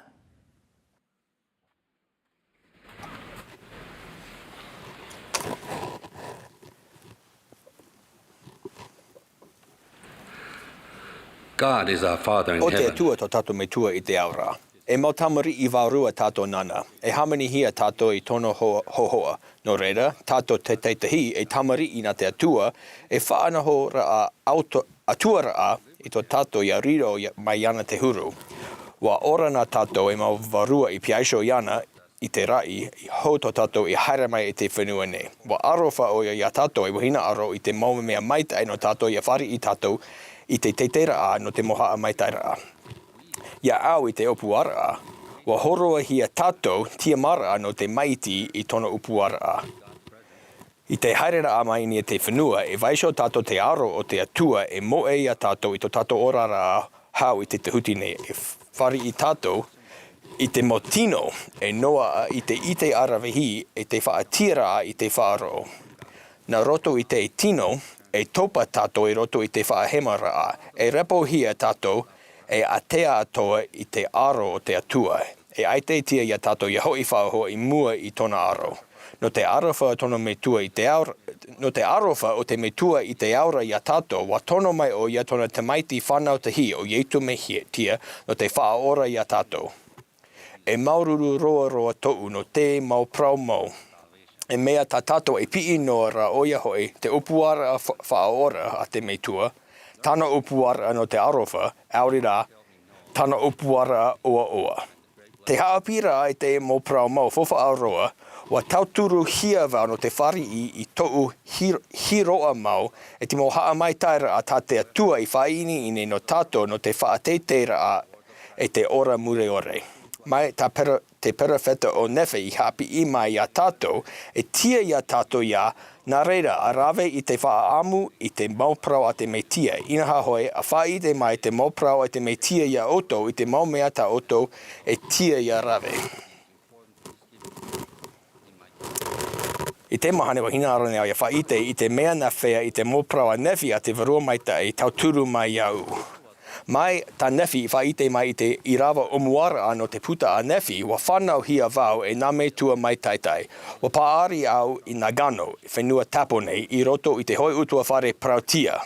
God is our Father in heaven. ʻO te Atua tō tātou Metua i te ao ra. E mau tamariʻi vārua tātou nāna. E hāmanihia tātou i tōna ho-, hōhoʻa. Nō reira, tātou te tahi e tamariʻi nā te Atua, e faʻanahoraʻa auto-, atuaraʻa i tō tātou ia riro ia, mai iāna te huru. Ua ora na tātou e mau vārua i pihaʻi iho iāna i te raʻi, i hou tō tātou i haere mai i te fenua nei. Ua aroha ʻoia iā tātou e vahine ʻaro i te mau mea maitaʻi nō tātou ia fāriʻi tātou i te teiteiraʻa nō te mau haʻamaitaʻiraʻa. Iā ʻau i te ʻōpuaraʻa, ua hōroʻahia tātou tiʻamāraʻa nō te maʻiti i tōna ʻōpuaraʻa. I te haereraʻa mai i niʻa i te fenua, e vaiiho tātou te aro o te Atua e moʻe iā tātou i tō tātou oraraʻa hau i te tahuti nei. E fāriʻi tātou I te mau tino, e noaʻa i te ʻite aravihi, e te faʻatiʻaraʻa i te faʻaroʻo. Nā roto i te tino, e topa tātou i roto i te faʻahemaraʻa, e repohia tātou, e ātea atoʻa i te aro o te Atua, e ʻaita e tiʻa ia tātou ia hoʻi faʻahou i mua i tōna aro. Nō te aroha tōna metua i te aor-, nō te aroha o te metua i te aora ia tātou, ʻua tono mai ʻoia tōna tamaiti fānau tahi ʻo Iesu Mesia, nō te faʻaora ia tātou. E māuruuru roa roa tōʻu nō te mau parau mau. E mea tā tātou e piʻi noa ra ʻoia hoʻi, te ʻōpuaraʻa fa-, faʻaora a te metua, tāna ʻōpuaraʻa nō te aroha, ʻaore rā, tāna ʻōpuaraʻa ʻoaʻoa. Te haʻapiʻiraʻa i te mau parau mau faufaʻa roa, ʻua tauturuhia vau nō te fāriʻi i tōʻu hir-, hiroʻa mau, e te mau haʻamaitaʻiraʻa tā te Atua i faʻaineine nō tātou nō te faʻateiteiraʻa e te ora mure ʻore. Mai tā pero-, te perofeta ʻo Nephi i haʻapiʻi mai ia tātou, e tiʻa ia tātou ia, nā reira, ʻa rave i te faʻaʻamu i te mau parau a te Mesia, inaha hoʻi, ʻa faʻaʻite mai te mau parau a te Mesia ia ʻoutou i te mau mea tā ʻoutou e tiʻa ia rave. I te mahana ʻua hinaʻaro nei au ia faʻaʻite i te mea nā fea i te mau parau a Nephi a te Vārua Maitaʻi tauturu mai iāʻu. Mai tā Nephi i faʻaʻite mai i te ʻīrava ʻōmuaraʻa nō te puta a Nephi, ʻua fānauhia vau e nā metua maitaʻi. ʻUa paʻari au i Nagano, fenua Tāpōnē, i roto i te hōʻē ʻutuāfare parauʻtiʻa.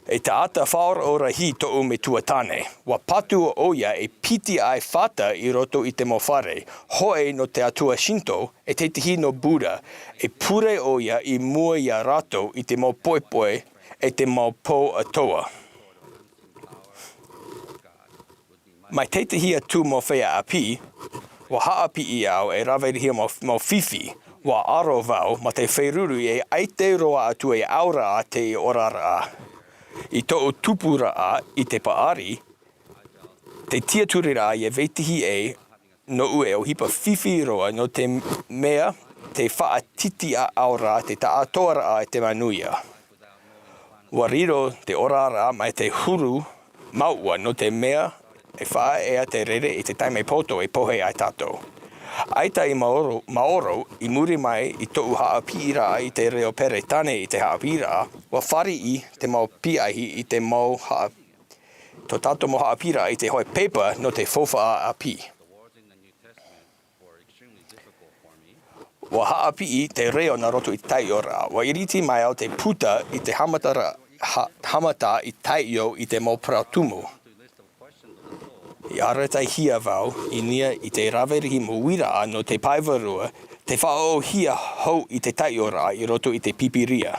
E taʻata faʻaorarahi tōʻu metua tāne, ʻua patu ʻoia e piti ʻaifata i roto i te mau fare, hōʻē nō te atua Shinto, e tētahi nō Buddha, e pure ʻoia i mua ia rātou i te mau poepoe e te mau pō atoʻa. Mai tētahi atu mau feiā ʻāpī, ʻua haʻapiʻi au e rave rahi mau, mau fifi, ʻua aro vau mā te feruri e ʻaita roa atu e ʻaore rā te oraraʻa. I tōʻu tupuraʻa i te paʻari, te tiʻaturiraʻa ia vetahi ʻē nōʻu e ʻohipa fifi roa nō te mea te faʻatitiʻa ʻaore rā te taʻatoʻaraʻa e te manuia. ʻUa riro te oraraʻa mai te huru mauʻa nō te mea e faʻaea te rere i te taime poto e pohe ai tātou. ʻAita i maoro, maoro, i muri mai i tōʻu haʻapiʻiraʻa i te reo Peretāne i te haʻapiʻiraʻa, ʻua fāriʻi te mau piahi i te mau haʻa-, tō tātou mau haʻapiʻiraʻa i te hōʻē pepa nō te faufaʻa ʻāpī. ʻUa haʻapiʻi te reo nā roto i te taiʻoraʻa. ʻUa iriti mai au te puta i te haʻamataraʻa, ha-, haʻamata i taiʻo i te mau parau tumu. I arataʻihia vau i niʻa i te rave rahi mau uiraʻa nō te pae vārua, tē faʻaʻōhia hou i te taiʻoraʻa i roto i te Pīpīria.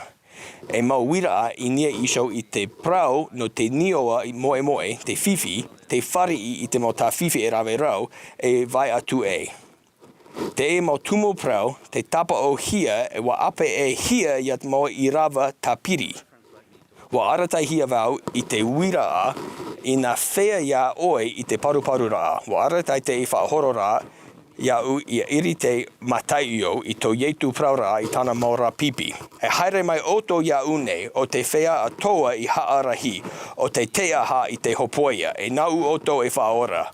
E mau uiraʻa i niʻa iho i te parau nō te niʻa i te moemoeā, te fifi, te fāriʻi i te mau tāfifi e rave rau, e vai atu ē. Te mau tumu parau, tē tāpaʻohia, e ʻua ʻāpeʻehia ia te mau ʻīrava tāpiri. ʻUa arataʻihia vau i te uiraʻa, i nā fea iā ʻoe i te paruparuraʻa. ʻUa arataʻi te faʻahoro ra, iāʻu ia iriti mā taiʻo i tō Iesu parauraʻa i tāna mau ra pipi. E haere mai ʻoutou iāʻu nei, ʻo te feiā atoʻa i haʻarahi, ʻo te taʻata i te hōpoiʻa, e nāʻu ʻoutou e faʻaora.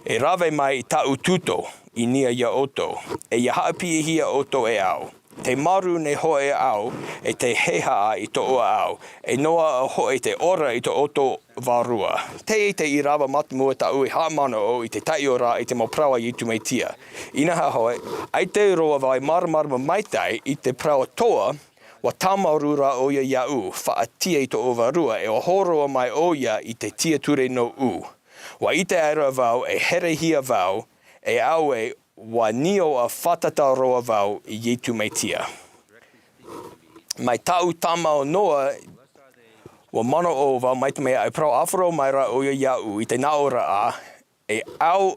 E rave mai i tāʻu tuto, i niʻa iā ʻoutou, e ia haʻapiʻihia ʻoutou e au. Te maru nei hoʻi au, e te hehaʻa i tōʻu ʻāʻau, e noaʻa hoʻi te ora i tō ʻoutou vārua. Teie te ʻīrava mātāmua tāʻu e haʻamanaʻo i te taiʻoraʻa i te mau parau a Iesu Mesia. Inaha hoʻi, ʻaita roa vau e māramarama maitaʻi i te parau atoʻa, ʻua tāmau ra ʻoia iāʻu, faʻatiʻa i tōʻu vārua, e ʻua hōroʻa mai ʻoia i te tiʻaturiraʻa nōʻu. ʻUa ʻite aʻera vau, e herehia vau, e au e ʻua niʻa fātata roa vau i Iesu Mesia. Mai tāʻu tāmau noa, ʻua manaʻo vau mai te mea e parau ʻāfaro mai ra ʻoia iāʻu i te naʻoraʻa, e au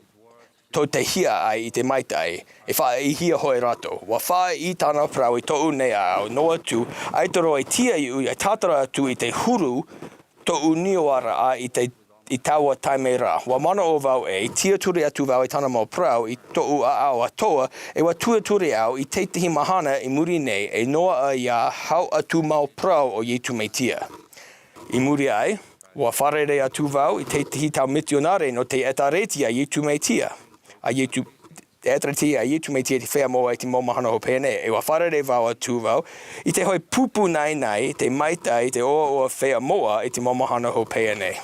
tō te hiaʻai i te maitaʻi, e faʻaʻitehia hoʻi rātou. ʻUa faʻaʻī tāna parau i tōʻu nei ʻāʻau, noa atu, ʻaita roa e tiʻa iāʻu e tātara atu i te huru tōʻu niʻa ra i te, i taua taime ra. ʻUa manaʻo vau ē, tiʻaturi atu vau i tāna mau parau i tōʻu ʻāʻau atoʻa, e ʻua tiʻaturi au i tētahi mahana i muri nei, e noaʻa ia hau atu mau parau o Iesu Mesia. I muri aʻe, Ua fārerei atu vau i te tahi tau mitionare nō te ʻĒtārētia a Iesu Mesia, a Iesu, ʻĒtārētia a Iesu Mesia i te Feiā Moʻa i te mau mahana hopeʻa nei. E ua fārerei vau atu vau i te hōʻē pupu naenae, te maitaʻi, te ʻoaʻoa Feiā Moʻa i te mau mahana hopeʻa nei.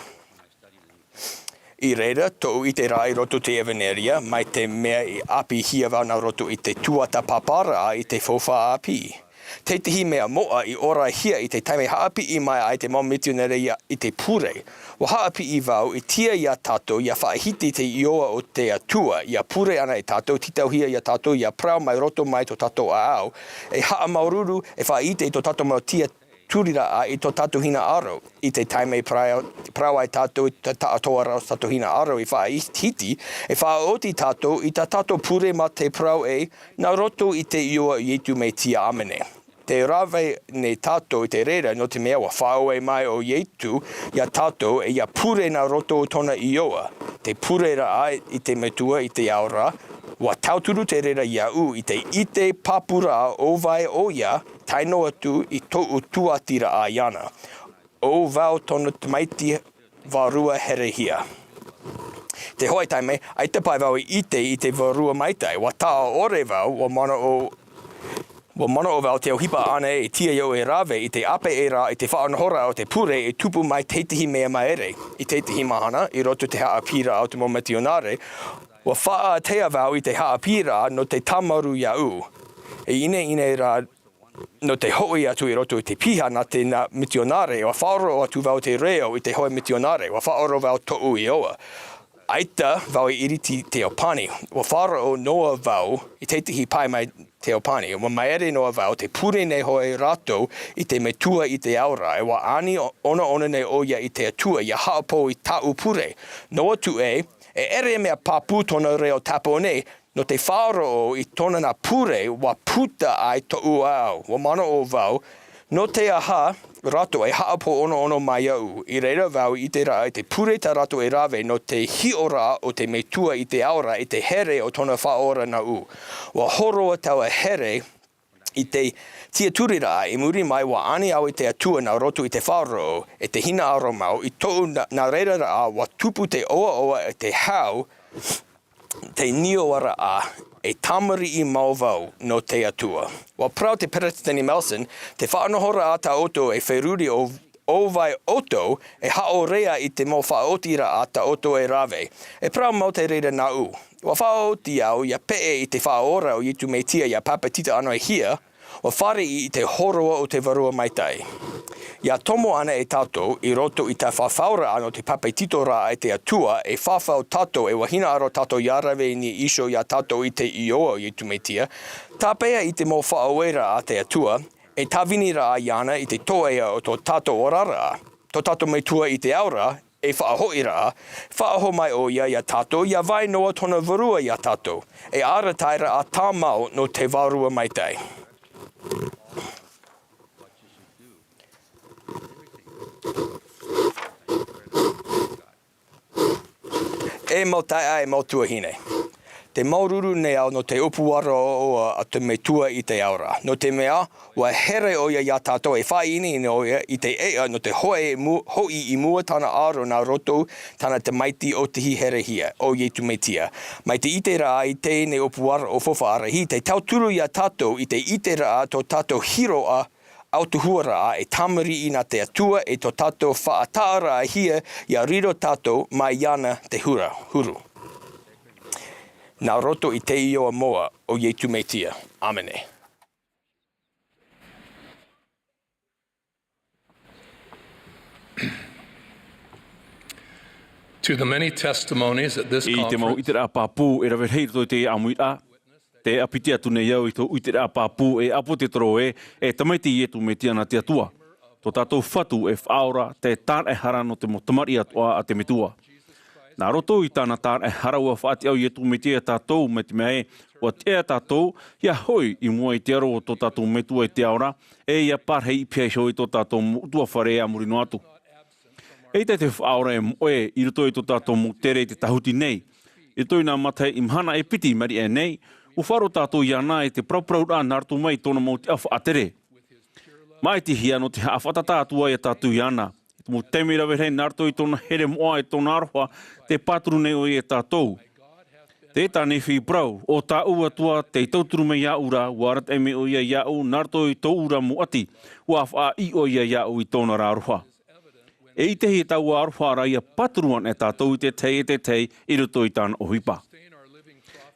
I reira tōʻu ʻite ra i roto i te ʻEvanelia, mai te mea i ʻāpīhia vau nā roto i te tuatāpaparaʻa i te faufaʻa ʻāpī. Te tahi mea moʻa i ʻorahia i te taime haʻapiʻi mai ai te mau mitionare ia i te pure. Ua haʻapiʻi vau i tia ia tātou ia faʻahiti te iʻoa o te Atua, ia pure ana e tātou, tītauhia ia tātou ia parau mai roto mai tō tātou ʻāʻau, e haʻamāuruuru, e faʻaʻite i tō tātou mau tiʻaturiraʻa i tō tātou hinaʻaro. I te taime e parau, parau ai tātou i te taʻatoʻaraʻa o tō tātou hinaʻaro i faʻahiti, e faʻaoti tātou i tā tātou pure mā te parau ē, nā roto i te iʻoa o Iesu Mesia, ʻāmene. Te rave nei tātou i te reira, nō te mea ua faʻaue mai ʻo Iesu ia tātou e ia pure nā roto i tōna iʻoa. Te pureraʻa i te Metua i te ao ra, ua tauturu te reira iāʻu i te ʻite pāpūraʻa ʻo vai ʻoia, tae noa atu i tōʻu tūʻatiraʻa iāna. ʻO vau tōna tamaiti vārua herehia. Te hōʻē taime, ʻaita paʻi vau i ʻite i te Vārua Maitaʻi, ua taʻa ʻore vau, ua manaʻo, ua manaʻo vau te ʻohipa ānei e tia iāʻu e rave i te ʻāpeʻeraʻa, i te faʻanahoraʻa o te pure e tupu mai te tahi mea māere. I te tahi mahana, i roto i te haʻapiʻiraʻa o te mau mitionare, ua faʻaʻātea vau i te haʻapiʻiraʻa nō te tāmarū iāʻu. E ineine rā, nō te hoʻi atu i roto i te piha nā te nā mitionare, ua faʻaroʻo atu vau te reo i te hōʻē mitionare, ua faʻaroʻo vau tōʻu iʻoa. ʻAita vau i ʻiriti te ao pani, ua faʻaroʻo noa vau i te tahi pae mai te ao pani, ua māere noa vau te pure nei hoʻi rātou i te Metua i te ao ra, e ua ani ʻonaʻona nei ʻoia i te Atua ia haʻapaʻo i tāʻu pure. Noa atu ē, e ʻere mea pāpū tōna reo tāpaʻo nei, nō te faʻaroʻo i tōna nā pure ua puta ai tōʻu ʻāʻau. Ua manaʻo vau, nō te aha rātou e haʻapaʻo ʻonaʻona mai iāʻu. I reira vau i ʻite ra i te pure tā rātou e rave nō te hiʻoraʻa o te Metua i te ao ra, i te here o tōna Faʻaora nāʻu. Ua hōroʻa taua here i te tiʻaturiraʻa, i muri mai ua ani au i te Atua nā roto i te faʻaroʻo, e te hinaʻaro mau, i tōʻu nā, nā reira rā, ua tupu te ʻoaʻoa e te hau, te nioaraʻa, e tamariʻi mau vau nō te Atua. Ua parau te Peretiteni Nelson, te faʻanahoraʻa tā ʻoutou e feruri ʻo, ʻo vai ʻoutou e haʻaʻorea i te mau faʻaotiraʻa tā ʻoutou e rave. E parau mau te reira nāʻu. Ua faʻaoti au ia peʻe i te Faʻaora o Iesu Mesia ia pāpetito ʻānohia, ua fāriʻi i te hōroʻa o te Vārua Maitaʻi. Ia tomo ana e tātou i roto i te fafauraʻa nō te pāpetitoraʻa e te Atua, e fafau tātou, e ua hinaʻaro tātou ia rave i niʻa iho ia tātou i te iʻoa o Iesu Mesia, tāpeʻa i te mau faʻaueraʻa a te Atua, e tāviniraʻa iāna i te toeʻa o tō tātou oraraʻa, tō tātou Metua i te ao ra, e faʻahoʻiraʻa, faʻahoʻi mai ʻoia ia tātou, ia vai noa tōna Vārua ia tātou, e arataʻiraʻa tāmau nō te Vārua Maitaʻi. E mau taeaʻe, e mau tuahine. Te māuruuru nei au nō te ʻōpuaraʻa a te Metua i te ao ra. Nō te mea, ua here ʻoia ia tātou e faʻaineine ʻoia i te ʻēʻa nō te hoʻi i mu-, hoʻi i mua tāna aro nā roto tāna tamaiti ʻōtiʻi herehia, ʻo Iesu Mesia. Mai te ʻiteraʻa i teie nei ʻōpuaraʻa faufaʻa rahi, tē tauturu ia tātou i te ʻiteraʻa tō tātou hiroʻa autahuʻaraʻa e tamariʻi nā te Atua e tō tātou faʻataʻaraʻahia ia riro tātou mai iāna te huru, huru. Nā roto i te iʻoa moʻa o Iesu Mesia. ʻĀmene. To the many testimonies at this conference, i te mau ʻiteraʻa pāpū e rave rahi i roto i teie ʻāmuiraʻa, tē ʻāpiti atu nei au i tō ʻiteraʻa pāpū e ʻāpōsetolo ē, e tamaiti Iesu Mesia nā te Atua. Tō tātou Fatu e Faʻaora, tē tāraʻehara nō te mau tamariʻi atoʻa a te Metua. Nā roto i tāna tāraʻehara ua faʻatiʻa ʻo Iesu Mesia ia tātou mai te mea ē, ua tiʻa ia tātou ia hoʻi i mua i te aro o tō tātou Metua i te ao ra, e ia parahi i pihaʻi iho i tō tātou mau ʻutuāfare a muri noa atu. ʻEita te Faʻaora e moʻe i roto i tō tātou mau tere i te tāhuti nei. I roto i nā matahiaʻi mahana e piti i maʻiri aʻe nei, ua faʻaroʻo tātou iāna i te paraparauraʻa nā roto mai i tōna mau tiʻa faʻatere. Māʻitihia nō te haʻafātata atu ai ia tātou iāna, e te mau taime rave rahi nā roto i tōna here moʻa e tōna aroha, tē pāturu nei ʻoia iā tātou. Tē tā Nephi parau, ʻo tāʻu Atua tei tauturu mai iāʻu ra, ʻua arataʻi mai ʻoia iāʻu nā roto i tōʻu ra mau ʻati, ʻua faʻaʻī ʻoia iāʻu i tōna ra aroha. E ʻitehia taua aroha ra ʻia pāturu anaʻe tātou i te tahi e te tahi i roto i tāna ʻohipa.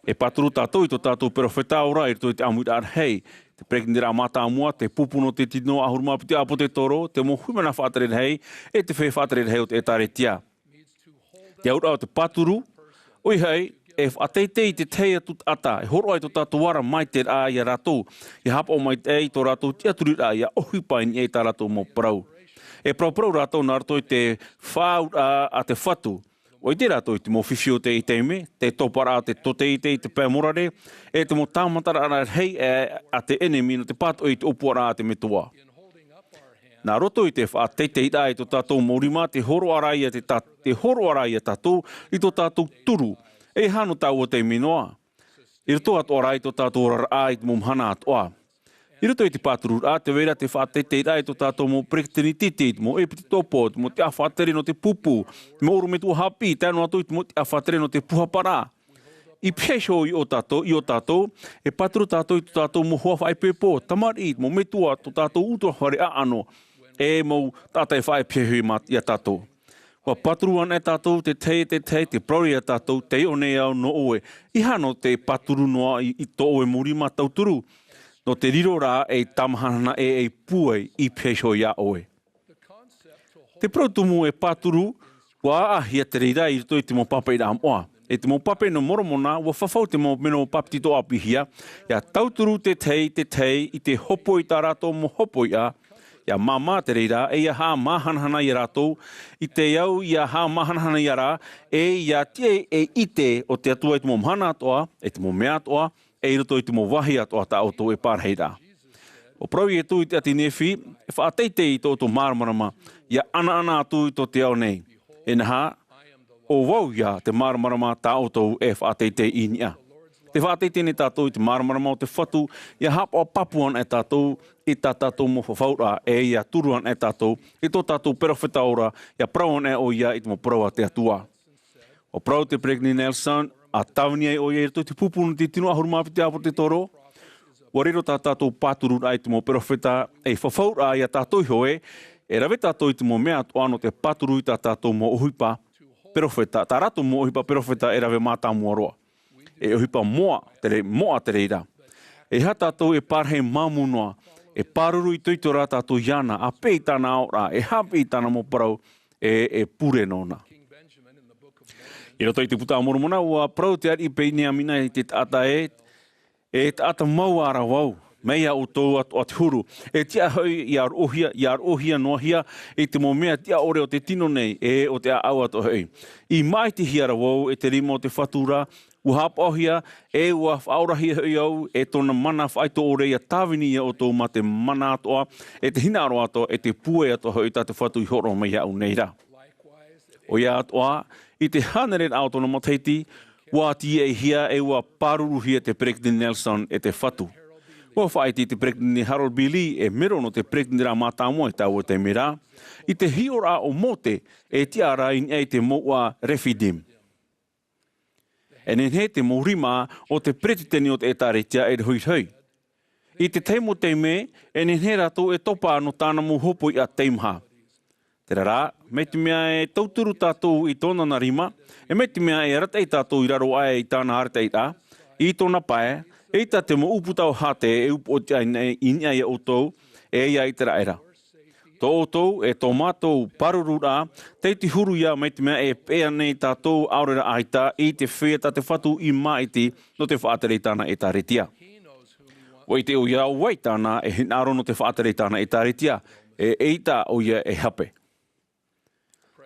E pāturu tātou i tō tātou perofeta ora i roto i te ʻāmuiraʻa rahi, te peretiteniraʻa mātāmua, te pupu nō te tino ʻahuru mā piti ʻāpōsetolo, te mau huiraʻatira faʻatere rahi, e te feiā faʻatere rahi o te ʻĒtārētia. Te auraʻa o te pāturu, ʻoia hoʻi, e faʻateitei i te tahi atu taʻata, e hōroʻa i tō tātou ara maitaʻiraʻa iā rātou, ʻia haʻapaʻo maitaʻi i tō rātou tiʻaturiraʻa ʻia ʻohipa i niʻa i tā rātou mau parau. E paraparau rātou nā roto i te faʻaauraʻa a te Fatu. ʻUa ʻite rātou i te mau fifi o teie taime, te toparaʻa o te tōtaiete i te pae morare, e te mau tāmataraʻa rahi, e, a te ʻenemi nō te pātoʻi i te ʻōpuaraʻa a te Metua. Nā roto i te faʻateiteiraʻa i tō tātou mau rima, tē hōroʻa ra ïa te tā-, tē hōroʻa ra ïa tātou i tō tātou turu, e aha nō taua taime noa. I roto atoʻa ra i tō tātou oraraʻa i te mau mahana atoʻa. I roto i te pātururaʻa, tē vai ra te faʻateiteiraʻa i tō tātou mau peretiteni tītī, te mau ʻepisekopo, te mau tiʻa faʻatere nō te pupu, te mau ʻorometua haʻapiʻi, tae noa atu i te mau tiʻa faʻatere nō te puhaparaʻa. I pihaʻi iho i ō tātou, i ō tātou, e pāturu tātou i tō tātou mau hoa faʻaipoipo, tamariʻi, mau metua, tō tātou ʻutuāfare ʻaʻano, e mau taʻata e faʻapihaʻi iho iā mā-, iā tātou. ʻUa pāturu anaʻe tātou te tahi e te tahi, tē parau ra iā tātou, tei ʻō nei au nō ʻoe. E aha nō te pāturu noa i, i tō ʻoe mau rima tauturu, nō te riro ra ei tāmahanahana e ei pūai i pihaʻi iho iā ʻoe. Te parau tumu e pāturu, ʻua ʻāʻāhia te reira i roto i te mau papaʻiraʻa moʻa. E te mau pape nō Moromona, ʻua fafau te mau melo bāpetizo ʻāpīhia, ʻia tauturu te tahi, te tahi i te hōpoi i tā rātou mau hōpoiʻa, ʻia māmā te reira, e ʻia haʻamāhanahana ia rātou, i te au ʻia haʻamāhanahana ia rā, e ʻia tiʻa ei ʻite o te Atua i te mau mahana atoʻa, e te mau mea atoʻa, e i roto i te mau vāhi atoʻa tā ʻoutou e pārahi ra. ʻUa parau Ietu i te ʻāti Nephi, e faʻateitei i tō ʻoutou māramarama, ʻia ʻanaʻana atu i tō te ao nei. E aha, ʻo vau ïa te māramarama tā ʻoutou e faʻateitei i niʻa. Tē faʻateitei nei tātou i te māramarama o te Fatu, ʻia haʻapaʻo pāpū anaʻe tātou i tā tātou mau fafauraʻa, e ʻia turu anaʻe tātou i tō tātou perofeta ora, ʻia parau anaʻe ʻoia i te mau parau a te Atua. ʻUa parau te Peretiteni Nelson, ʻa tāvini ai ʻoia i roto i te pupu nō te tino ʻahuru mā piti ʻāpōsetolo, ʻua riro tā tātou pātururaʻa i te mau perofeta, ei fafauraʻa iā tātou iho ē, e rave tātou i te mau mea atoʻa nō te pāturu i tā tātou mau ʻohipa perofeta, tā rātou mau ʻohipa perofeta e rave mātāmua roa. E ʻohipa moʻa te rei-, moʻa te reira. E aha tātou e pārahi māmū noa, e pāruru itoito rā tātou iāna, ʻa peʻe i tāna aʻoraʻa, e haʻapiʻi i tāna mau parau, e, e pure nōna. I roto i te Buka a Moromona, ʻua parau te ariʻi Peniamina i te taʻata ē, e taʻata mau ā rā vau, mai iā ʻoutou atoʻa te huru, e tiʻa hoʻi ʻia roʻohia, ʻia roʻohia noa hia i te mau mea tiʻa ʻore o te tino nei, e o te ʻāʻau atoʻa hoʻi. I māʻitihia ra vau e te rima o te Fatu ra, ʻua haʻapaʻohia, e ʻua faʻaorahia hoʻi au, e tōna mana faʻaitoito ʻore ʻia tāvini iā ʻoutou mā te mana atoʻa, e te hinaʻaro atoʻa, e te pūai atoʻa hoʻi tā te Fatu i hōroʻa mai iāʻu nei ra. ʻOia atoʻa, i te hānereraʻa o tōna matahiti, ʻua tīaʻihia e ʻua pāruruhia te Peretiteni Nelson e te Fatu. ʻUa faʻaʻite te Peretiteni Harold B. Lee, e mero nō te peretiteniraʻa mātāmua i taua taime ra, i te hiʻoraʻa o Mōte, e tiʻa ra i niʻa i te mouʻa Refidim. E nehenehe te mau rima o te peretiteni o te ʻĒtārētia e rohirohi. I te tahi mau taime, e nehenehe rātou e topa nō tāna mau hōpoiʻa teimaha. Terā rā, mai te mea e tauturu tātou i tōna nā rima, e mai te mea e arataʻi tātou i raro aʻe i tāna arataʻiraʻa, i tōna pae, eʻita te mau ʻūputa o Hāte e upoʻotiʻa i niʻa, i niʻa iā ʻoutou, e iā ʻĪteraʻera. Tō ʻoutou, e tō mātou pārururaʻa, tei te huru ïa mai te mea e peʻe nei tātou ʻaore rā ʻaita i te feiā tā te Fatu i māʻiti nō te faʻatere i tāna ʻĒtārētia. ʻUa ʻite ʻoia ʻo vai tāna e hinaʻaro nō te faʻatere i tāna ʻĒtārētia, e, eʻita ʻoia e hape.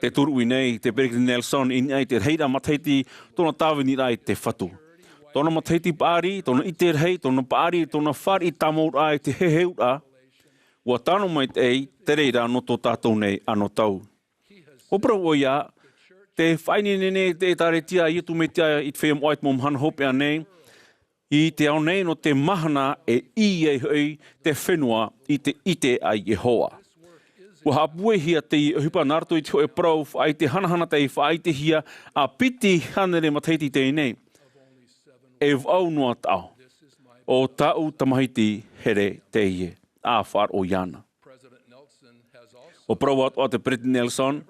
Tē turuʻi nei te Peretiteni Nelson i niʻa i te rahiraʻa matahiti tōna tāviniraʻa i te Fatu. Tōna matahiti paʻari, tōna ʻite rahi, tōna paʻari, tōna fāriʻi tāmauraʻa i te heheuraʻa, ʻua tano maitaʻi te reira nō tō tātou nei anotau. ʻUa parau ʻoia, tē faʻaineine nei te ʻĒtārētia a Iesu Mesia i te feiā moʻa i te mau mahana hopeʻa nei, i te ao nei nō te mahana e ʻī ai hoʻi te fenua i te ʻite a Iehova. Ua haʻapuehia teie ʻohipa nā roto i te hōʻē parau faʻaʻite hanahana tei faʻaʻitehia ā piti hānere matahiti teie nei. E vaʻu noa taʻo. ʻO tāʻu tamahiti here teie. ʻA faʻaroʻo iāna. Ua parau atoʻa te Peresideni Nelson,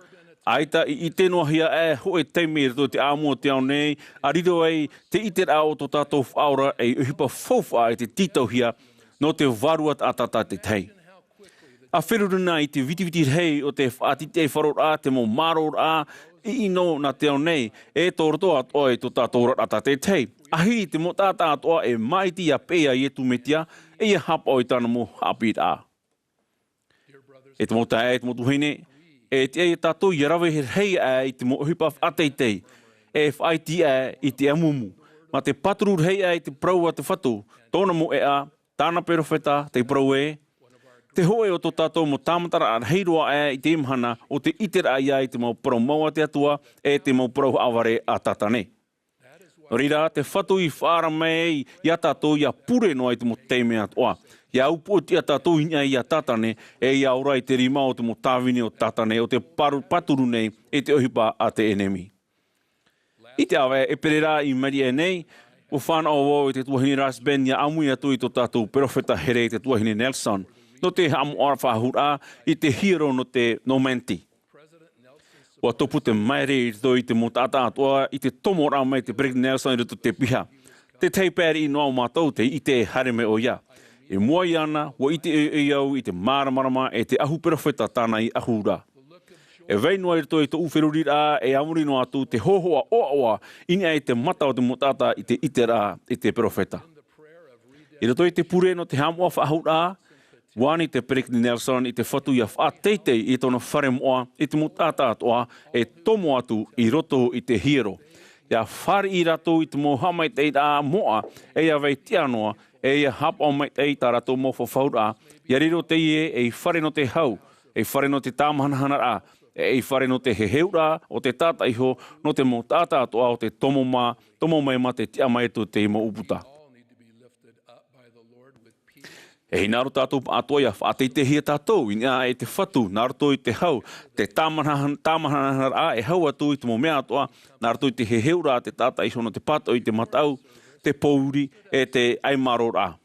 ʻaita i ʻite noa hia ʻē hōʻē taime i roto i te ʻāmui o te ao nei, ʻa riro ai te ʻiteraʻa o tō tātou Faʻaora ei ʻohipa faufaʻa e te tītauhia nō te vārua taʻata tātaʻitahi. ʻA feruri na i te vitiviti rahi o te faʻatitiʻaifaroraʻa, te mau mārōraʻa, ʻino nā te ao nei, e tō roto atoʻa i tō tātou oraraʻa tātaʻitahi. ʻA hiri te mau taʻata atoʻa e māʻiti ʻia peʻe iā Iesu Mesia, e ʻia haʻapaʻo i tāna mau haʻapiʻiraʻa. E te mau taeaʻe, e te mau tuahine, e tiʻa ia tātou ʻia rave rahi aʻe i te mau ʻohipa faʻateitei, e faʻaiti aʻe i te ʻāmumu. Mā te pāturu rahi aʻe i te parau a te Fatu, tōna mau ʻēʻa, tāna perofeta, tei parau ē, te hōʻē o tō tātou mau tāmataraʻa rahi roa aʻe i teie mahana, ʻo te ʻiteraʻa ïa i te mau parau mau a te Atua, e te mau parau haʻavare a Satane. Nō reira, te Fatu i faʻaara mai ai iā tātou ʻia pure noa i te mau taime atoʻa. ʻIa upoʻotiʻa tātou i niʻa iā Satane, e ʻia ora i te rima o te mau tāvini o Satane, ʻo tē paru-, pāturu nei i te ʻohipa a te ʻenemi. I te ʻāvaʻe ʻēperēra i maʻiri aʻe nei, ʻua fānaʻo vau i te tuahine Rasband ʻia ʻāmui atu i tō tātou perofeta here, te tuahine Nelson, nō te haʻamoʻa faʻahou raʻa i te hiero nō te, nō Manti. ʻUa tupu te māere i roto i te mau taʻata atoʻa i te tomoraʻa mai te Peresideni Nelson i roto i te piha. Te tahi pae riʻi noa o mātou tei ʻite e haere mai ʻoia. I mua iāna, ʻua ʻite ʻoiʻoi au i te māramarama e te ʻahu perofeta tāna i ʻahu ra. E vai noa i roto i tōʻu feruriraʻa, e a muri noa atu te hōhoʻa ʻoaʻoa i niʻa i te mata o te mau taʻata i te ʻiteraʻa i te perofeta. I roto i te pure nō te haʻamoʻa faʻahou raʻa, ʻua ani te Peresideni Nelson i te Fatu ʻia faʻateitei i tōna fare moʻa i te mau taʻata atoʻa e tomo atu i roto i te hiero. ʻIa fāriʻi rātou i te mau haʻamaitaʻiraʻa moʻa, e ʻia vai tiʻa noa, e ʻia haʻapaʻo maitaʻi tā rātou mau fafauraʻa, ʻia riro teie ei fare nō te hau, ei fare nō te tāmahanahanaraʻa, e ei fare nō te heheuraʻa o te taʻata iho, nō te mau taʻata atoʻa ʻo tē tomo mā, tomo mai mā te tiʻa mai atu i te mau ʻūputa. E hinaʻaro tātou pāʻatoʻa ʻia faʻateiteihia tātou i niʻa i te Fatu, nā roto i te hau, te tāmahana-, tāmahanahanaraʻa e hau atu i te mau mea atoʻa, nā roto i te heheuraʻa a te taʻata iho nō te pātoʻi i te mataʻu, te pōuri, e te ʻaimārōraʻa.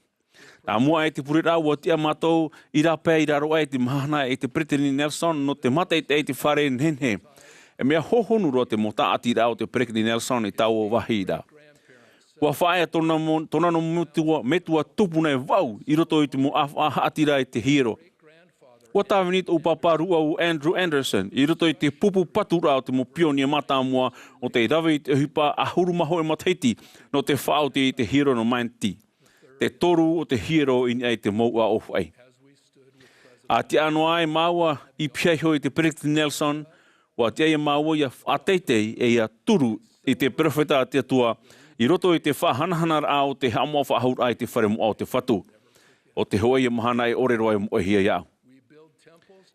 Nā mua aʻe i te pureraʻa ʻua tiʻa mātou i rāpae i raro aʻe i te mahana e te Peresideni Nelson nō te mātaʻitaʻi i te fare nehenehe. E mea hohonu roa te mau tāʻatiraʻa o te Peresideni Nelson i taua vāhi ra. ʻUa faʻaea tōna mo-, tōna nō metua, metua tupuna e vaʻu i roto i te mau ʻāfaʻa haʻatira i te hiero. ʻUa tāvini tōʻu pāpā rūʻau Andrew Anderson i roto i te pupu paturaʻa o te mau pionia mātāmua ʻo tē rave i te ʻohipa ʻahuru mā hōʻē matahiti nō te faʻaoti i te hiero nō Manti. Te toru o te hiero i niʻa i te mouʻa ʻōfaʻi. ʻA tiʻa noa ai māua i pihaʻi iho i te Peresideni Nelson, ʻua tiʻa ia māua ʻia faʻateitei e ʻia turu i te perofeta a te Atua i roto i te faʻahanahanaraʻa o te haʻamoʻa faʻahouraʻa i te fare moʻa o te Fatu. ʻO te hōʻē ia mahana e ʻore roa e moʻehia iāʻu.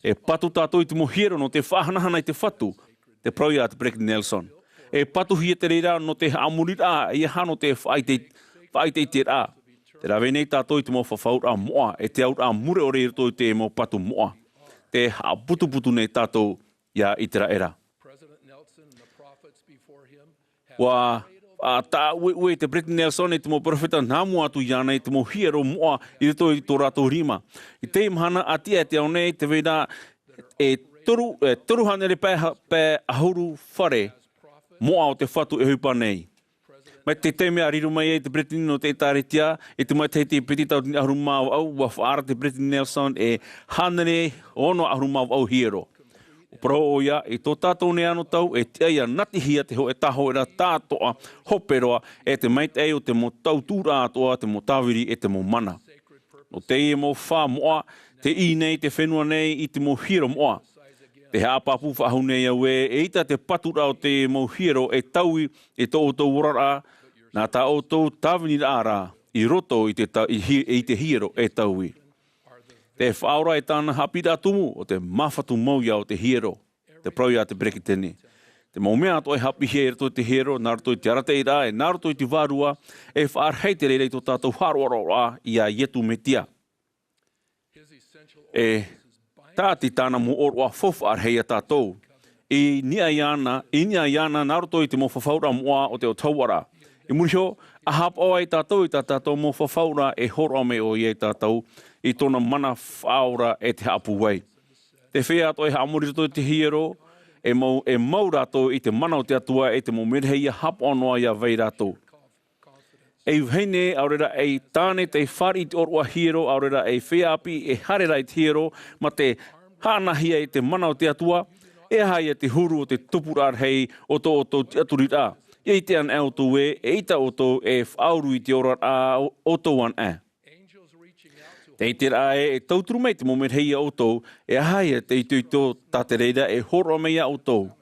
E patu tātou i te mau hiero nō te faʻahanahana i te Fatu, tē parau ia te Peresideni Nelson. E patuhia te reira nō te haʻamoriraʻa, ʻeiaha nō te faʻaʻite-, faʻaʻiteʻiteraʻa. Tē rave nei tātou i te mau fafauraʻa moʻa, e te auraʻa mure ʻore i roto i te mau patu moʻa. Tē haʻaputuputu nei tātou iā ʻĪteraʻera. ʻUa, ʻa, tāʻueʻue te Peresideni Nelson i te mau perofeta nā mua atu iāna i te mau hiero moʻa i roto i tō rātou rima. I teie mahana ʻa tiʻa e te ao nei, tē vai ra e toru, e toru hānere pae ha-, pae ʻahuru fare moʻa o te Fatu e ʻohipa nei. Mai te taime ʻa riro mai ai te Peresideni nō te ʻĒtārētia, i te matahiti piti tauatini ʻahuru mā vaʻu, ʻua faʻaara te Peresideni Nelson e hānere ono ʻahuru mā vaʻu hiero. ʻUa parau ʻoia, i tō tātou nei anotau, e tiʻa ʻia natihia te hōʻē tāhōʻēraʻa tāʻātoʻa, hope roa, e te maitaʻi o te mau tautuʻuraʻa atoʻa, te mau tāviri, e te mau mana. Nō teie mau fā moʻa, tē ʻī nei te fenua nei i te mau hiero moʻa. Tē haʻapāpū faʻahou nei au ē, eʻita te paturaʻa o te mau hiero e taui i tō ʻoutou oraraʻa, nā tā ʻoutou tāviniraʻa rā, i roto i te ta-, i hi-, i te hiero e taui. Te Faʻaora e tāna haʻapiʻiraʻa tumu, ʻo te māfatu mau ïa o te hiero, tē parau ia te Peresideni. Te mau mea atoʻa e haʻapiʻihia i roto i te hiero, nā roto i te arataʻiraʻa, e nā roto i te vārua, e faʻarahi te reira i tō tātou haʻaroaroaraʻa iā Iesu Mesia. E tāʻati tāna mau ʻōroʻa faufaʻa rahi ia tātou. I niʻa iāna, i niʻa iāna nā roto i te mau fafauraʻa moʻa o te autahuʻaraʻa. I muri iho, ʻa haʻapaʻo ai tātou i tā tātou mau fafauraʻa e hōroʻa mai ʻoia ia tātou i tōna mana faʻaora e te haʻapūai. Te feiā atoʻa e haʻamori i roto i te hiero, e mau, e mau rātou i te mana o te Atua e te mau merehei ia haʻapaʻo noa ia vai rātou. Ei vahine, ʻaore rā ei tāne tei fāriʻi i te ʻōroʻa hiero, ʻaore rā ei feiā ʻāpī e haere ra i te hiero, mā te haʻanahia i te mana o te Atua, e aha ia te huru o te tupuraʻa rahi o tō ʻoutou tiʻaturiraʻa? ʻIa ʻite anaʻe ʻoutou ē, eʻita ʻoutou e faʻauru i te oraraʻa ʻo, ʻoutou anaʻe. Tē ʻite ra ē, e tauturu mai te mau merehei ia ʻoutou, e aha ia te itoito tā te reira e hōroʻa mai ia ʻoutou.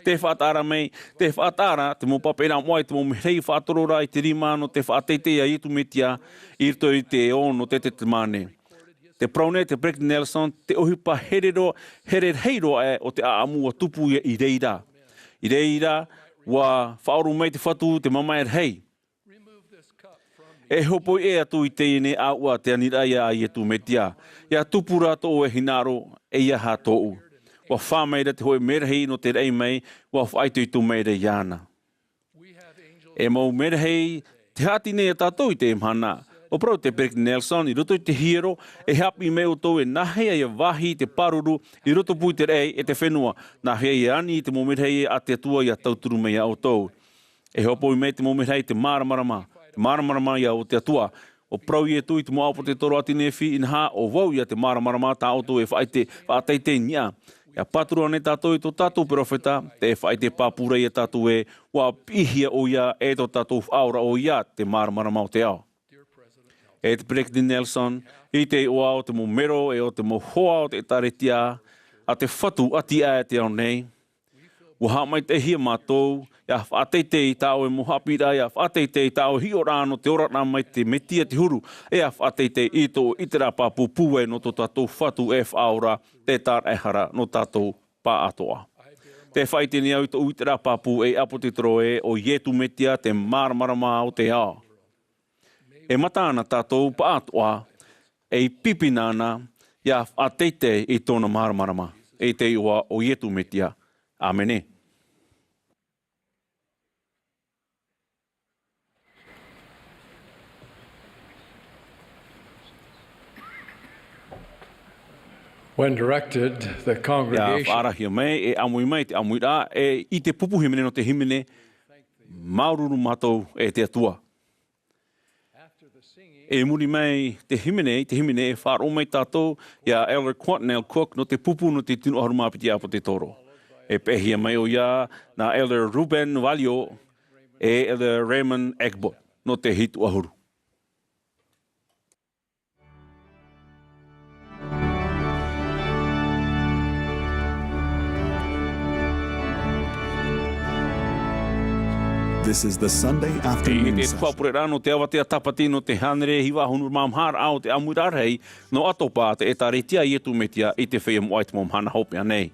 Tē faʻataʻa ra mai, tē faʻataʻa ra te mau pāpaʻiraʻa moʻa i te mau merehei faʻatorora i te rima nō te faʻateitei ia Iesu Mesia i roto i te ō nō te Tetemane. Tē parau nei te Peresideni Nelson, te ʻohipa here roa, here rahi roa aʻe o te ʻāʻamu ʻua tupu ia i reira. I reira, ʻua faʻaora mai te Fatu te mamaʻe rahi. E hōpoi ʻē atu i teie nei ʻāuʻa te aniraʻa ia Iesu Mesia. ʻIa tupu rā tō ʻoe hinaʻaro, ʻeiaha tōʻu. ʻUa fā mai ra te hōʻē merehei nō te raʻi mai, ʻua faʻaitoito mai ra iāna. E mau merehei, tē haʻati nei ia tātou i teie mahana. ʻUa parau te Peresideni Nelson, i roto i te hiero, e haʻapiʻi mai ʻoutou e nāhea ia vāhi te pāruru, i rotopū i te raʻi e te fenua. Nāhea ia ani i te mau merehei a te Atua ʻia tauturu mai ia ʻoutou. E hōpoi mai te mau merehei te māramarama, te māramarama ia o te Atua. ʻUa parau Iesu i te mau ʻāpōsetolo a te Nefi, inaha, ʻo vau ia te māramarama tā ʻoutou e faʻaʻite, faʻateitei i niʻa. ʻIa pāturu ānei tātou i tō tātou perofeta, tē faʻaʻite pāpū ra ia tātou ē, ʻua piʻihia ʻoia, e tō tātou Faʻaora ʻoia, te māramarama o te ao. E te Peresideni Nelson, i te iʻoa o te mau melo e o te mau hoa o te ʻĒtārētia a te Fatu ʻati aʻe te ao nei, ʻua haʻamaitaʻihia mātou, ʻia faʻateitei i tā ʻoe mau haʻapiʻiraʻa, ʻia faʻateitei i tā ʻoe hiʻoraʻa nō te oraraʻa mai te Mesia te huru, e ʻia faʻateitei i tō ʻiteraʻa pāpū pūai nō tō tātou Fatu e Faʻaora, te tāraʻehara nō tātou pāʻatoʻa. Tē faʻaʻite nei au i tōʻu ʻiteraʻa pāpū ei ʻāpōsetolo ē, ʻo Iesu Mesia te māramarama o te ao. E mata ana tātou pāʻatoʻa, ei pīpina ana, ʻia faʻateitei i tōna māramarama, i te iʻoa o Iesu Mesia. ʻĀmene. When directed, the congregation ʻIa faʻaarahia mai, e ʻāmui mai te ʻāmuiraʻa, e i te pupu hīmene nō te hīmene, māuruuru mātou e te Atua. I muri mai te hīmene, i te hīmene e faʻaroʻo mai tātou ia Elder Quentin L. Cook nō te pupu nō te tino ʻahuru mā piti ʻāpōsetolo. E peʻehia mai ʻoia nā Elder Ruben Valio e Elder Raymond Eggbot nō te hitu ʻahuru. This is the Sunday after Noon session. Teie te faʻaʻāpureraʻa nō te avatea tāpati nō te hānere hiva ʻahuru mā maha raʻa o te ʻāmuiraʻa rahi nō ʻAtopa, te ʻĒtārētia a Iesu Mesia i te Feiā Moʻa i te mau mahana hopeʻa nei.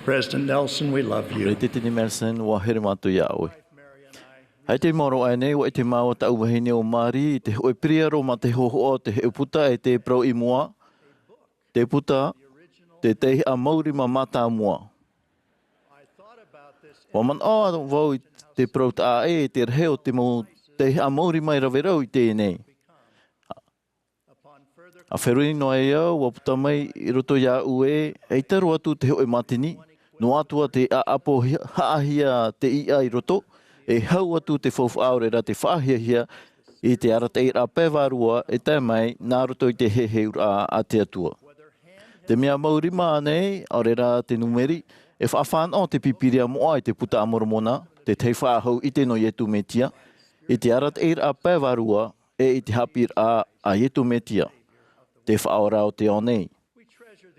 President Nelson, we love you. Peresideni Nelson, ua here mātou iā ʻoe. ʻAita i maoro aʻe nei, ua ʻite māua tāʻu vahine ʻo Mari i te hōʻē piriaro mā te hōhoʻa o te hōʻē puta e te parau i mua, te puta, te teihaʻa mauri mā mātāmua. Ua manaʻo vau i te parau taʻa ʻē, te rahi o te mau teihaʻa mauri mai rave rau i teie nei. ʻA feruri noa ai au, ua puta mai i roto iāʻu ē, ʻeita roa atu te hōʻē mātini, noa atu ā te ʻāʻapo hi-, haʻahia te iʻa i roto, e hau atu te faufaʻa ʻaore rā te faʻahiahia i te arataʻiraʻa pae vārua e tae mai nā roto i te heheuraʻa a te Atua. Te mea mau rima ānei, ʻaore rā te nūmera, e faʻafānaʻo te Pīpīria moʻa i te Puta a Moromona, te tahi faʻahou ʻite nō Iesu Mesia, i te arataʻiraʻa pae vārua, e i te haʻapiʻiraʻa a Iesu Mesia, te Faʻaora o te ao nei.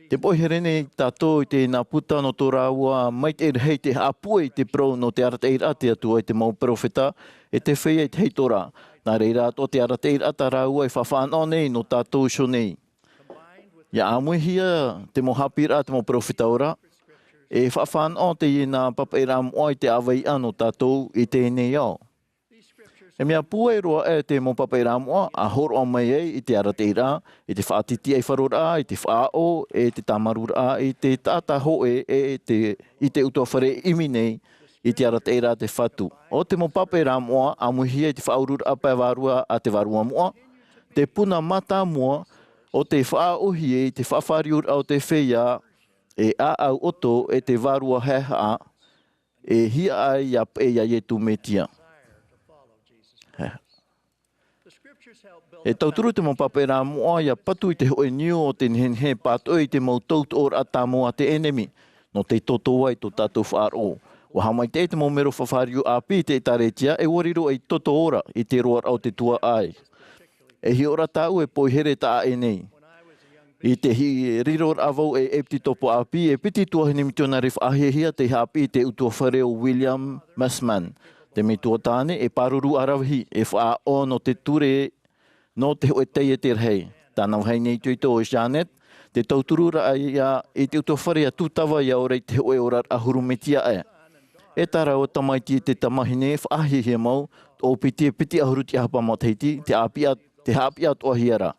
Tē poʻi here nei tātou i teie nā puta nō tō rāua maitaʻi rahi te haʻapuʻe i te parau nō te arataʻiraʻa a te Atua i te mau peropheta, e te feiā i te hei Torah. Nā reira atoʻa te arataʻiraʻa tā rāua e faʻafānaʻo nei nō tātou iho nei. ʻIa ʻāmuihia te mau haʻapiʻiraʻa a te mau peropheta ora, e faʻafānaʻo teie nā papaʻiraʻa moʻa i te ʻāvaʻe nō tātou i teie nei ao. E mea pūai roa aʻe te mau papaʻiraʻa moʻa, ʻa hōroʻa mai ai i te arataʻiraʻa, i te faʻatītīʻaifaroraʻa, i te faʻaʻō, e te tāmarūraʻa, i te taʻata hōʻē, e te, i te ʻutuāfare e ʻimi nei, i te arataʻiraʻa a te Fatu. ʻO te mau papaʻiraʻa moʻa, ʻāmuihia i te faʻaururaʻa pae vārua a te vārua moʻa, te puna mātāmua, ʻo tē faʻaʻōhie i te faʻafāriuraʻa o te feiā, e ʻāʻau ʻoto, e te vārua haʻehaʻa, e hiaʻai ʻia peʻe iā Iesu Mesia. E tauturu te mau papaʻiraʻa moʻa ʻia patu i te hōʻē niu o te nehenehe e pātoʻi i te mau tautoʻoraʻa tāmau a te ʻenemi, nō te toto ai tō tātou faʻaroʻo. ʻUa haʻamaitaʻi te mau mero faʻafāriu ʻāpī i te ʻĒtārētia, e ʻua riro ei toto ora i te roaraʻa o te tuaʻai. E hiʻo ra tāʻu e poʻi here taʻa ʻē nei. I te hi-, riroraʻa vau ei ʻepitopo ʻāpī, e piti tuahine mitionare faʻahiahia tei haʻapiʻi i te ʻutuāfare ʻo William Massman, te metua tāne, e pāruru ʻaravihi, e faʻaʻō nō te ture, nō te hōʻē taiete rahi. Tāna vahine itoito ʻo Jeanette, tē tauturu ra ïa i te ʻutuāfare ʻia tūtava ʻia ora i te hōʻē oraraʻa huru Mesia aʻe. E tā rāua tamaiti e te tamahine faʻahiahia mau, toʻopiti e piti ʻahuru tiʻahapa matahiti, te haʻapiʻi, te haʻapiʻi atoʻahia ra.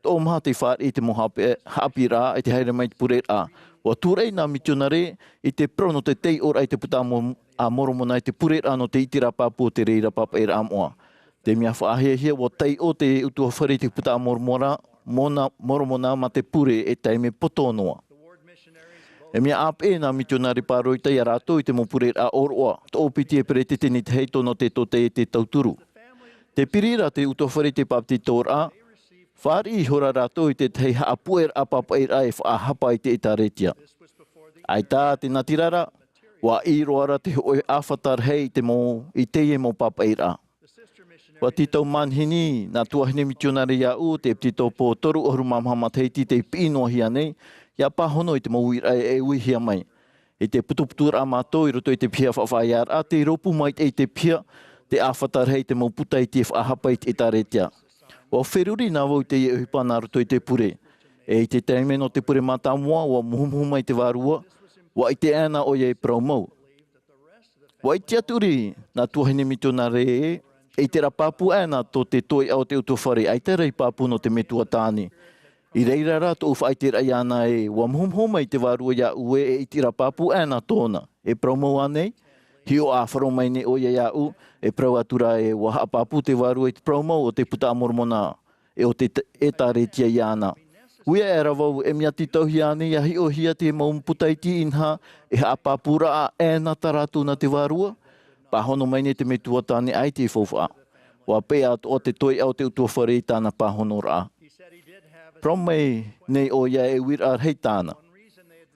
Toʻomaha tei fāriʻi i te mau haʻapiʻi, haʻapiʻiraʻa, e tē haere mai i te pureraʻa. ʻUa tūraʻi nā mitionare i te parau nō te taiʻoraʻa i te Puta a Mo-, a Moromona i te pureraʻa nō te ʻiteraʻa pāpū o te reira papaʻiraʻa moʻa. Te mea faʻahiahia, ʻua taiʻo te ʻutuāfare i te Puta a Moromona, Mona-, Moromona mā te pure e taime poto noa. E mea ʻāpeʻe nā mitionare pāroita ia rātou i te mau pureraʻa ʻōroʻa, toʻopiti e peretiteni tahito nō te tōtaiete tauturu. Tē piri ra te ʻutuāfare i te bāpetizoraʻa, fāriʻi ihora rātou i te tahi haʻapuʻeraʻa papaʻiraʻa e faʻahapa i te ʻĒtārētia. ʻAita te natirara, ʻua ʻī roa ra te hōʻē ʻāfata rahi i te mau, i teie mau papaʻiraʻa. ʻUa tītau manihini nā tuahine mitionare iāʻu, te ʻepitopo toru ʻahuru mā maha matahiti tei piʻi noa hia nei, ʻia pāhono i te mau uiraʻa e uihia mai. I te putuputuraʻa a mātou i roto i te piha faʻaʻāpī ra, tē rōpū maitaʻi te piha, te ʻāfata rahi i te mau puta iti e faʻahapa i te ʻĒtārētia. ʻUa feruri nā vau i teie ʻohipa nā roto i te pure. E i te taime nō te pure mātāmua, ʻua mohomoho mai te vārua, ʻua ʻite ʻē na ʻoia e parau mau. ʻUa ʻite atu rā nā tuahine mitionare ē, e ʻiteraʻa pāpū ʻē na tō te toeʻa o te ʻutuāfare, ʻaita rā i pāpū nō te metua tāne. I reira rā tōʻu faʻaʻiteraʻa iāna ē, ʻua mohomoho mai te vārua iāʻu ē, e ʻiteraʻa pāpū ʻē na tōna. E parau mau ānei? Hiʻo ʻāfaro mai nei ʻoia iāʻu, e parau atu ra ē, ʻua haʻapāpū te vārua i te parau mau o te Puta a Moromona, e o te t-, ʻĒtārētia iāna. ʻUa ʻite ra vau, e mea tītauhia ānei ʻia hiʻohia te mau puta iti inaha, e haʻapāpūraʻa ʻē na tā rātou nā te vārua? Pāhono mai nei te metua tāne ʻaita i faufaʻa. ʻUa peʻe atoʻa te toeʻa o te ʻutuāfare i tāna pāhonoraʻa. Parau mai nei ʻoia e uiraʻa rahi tāna.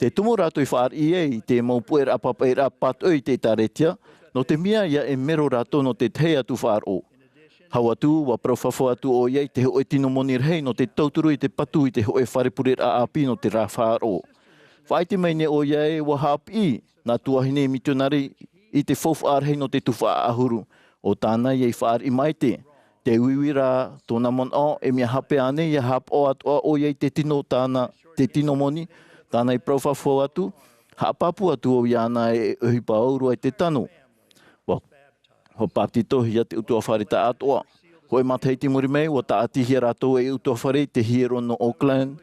Te tumu rātou i fāriʻi ai i te mau puʻeraʻa papaʻiraʻa pātoʻi i te ʻĒtārētia, nō te mea ïa e mero rātou nō te tahi atu faʻaroʻo. Hau atu, ʻua parau fafau atu ʻoia i te hōʻē tino moni rahi nō te tauturu i te patu i te hōʻē fare pureraʻa ʻāpī nō te rā faʻaroʻo. Faʻaʻite mai nei ʻoia ē, ʻua haʻapiʻi nā tuahine mitionare i te faufaʻa rahi nō te tuhaʻa ʻahuru. ʻO tāna ïa i fāriʻi maitaʻi. Tē uiui ra tōna manaʻo, e mea hape ānei ʻia haʻapaʻo atoʻa ʻoia i te tino tāna, te tino moni, tāna i parau fafau atu, Haʻapāpū atu au iāna e ʻohipa au roa i te tano. Ua, ua bāpetizohia te ʻutuāfare tāʻatoʻa. Hōʻē matahiti i muri mai, ua tāʻatihia rātou ei ʻutuāfare i te hiero nō Oakland.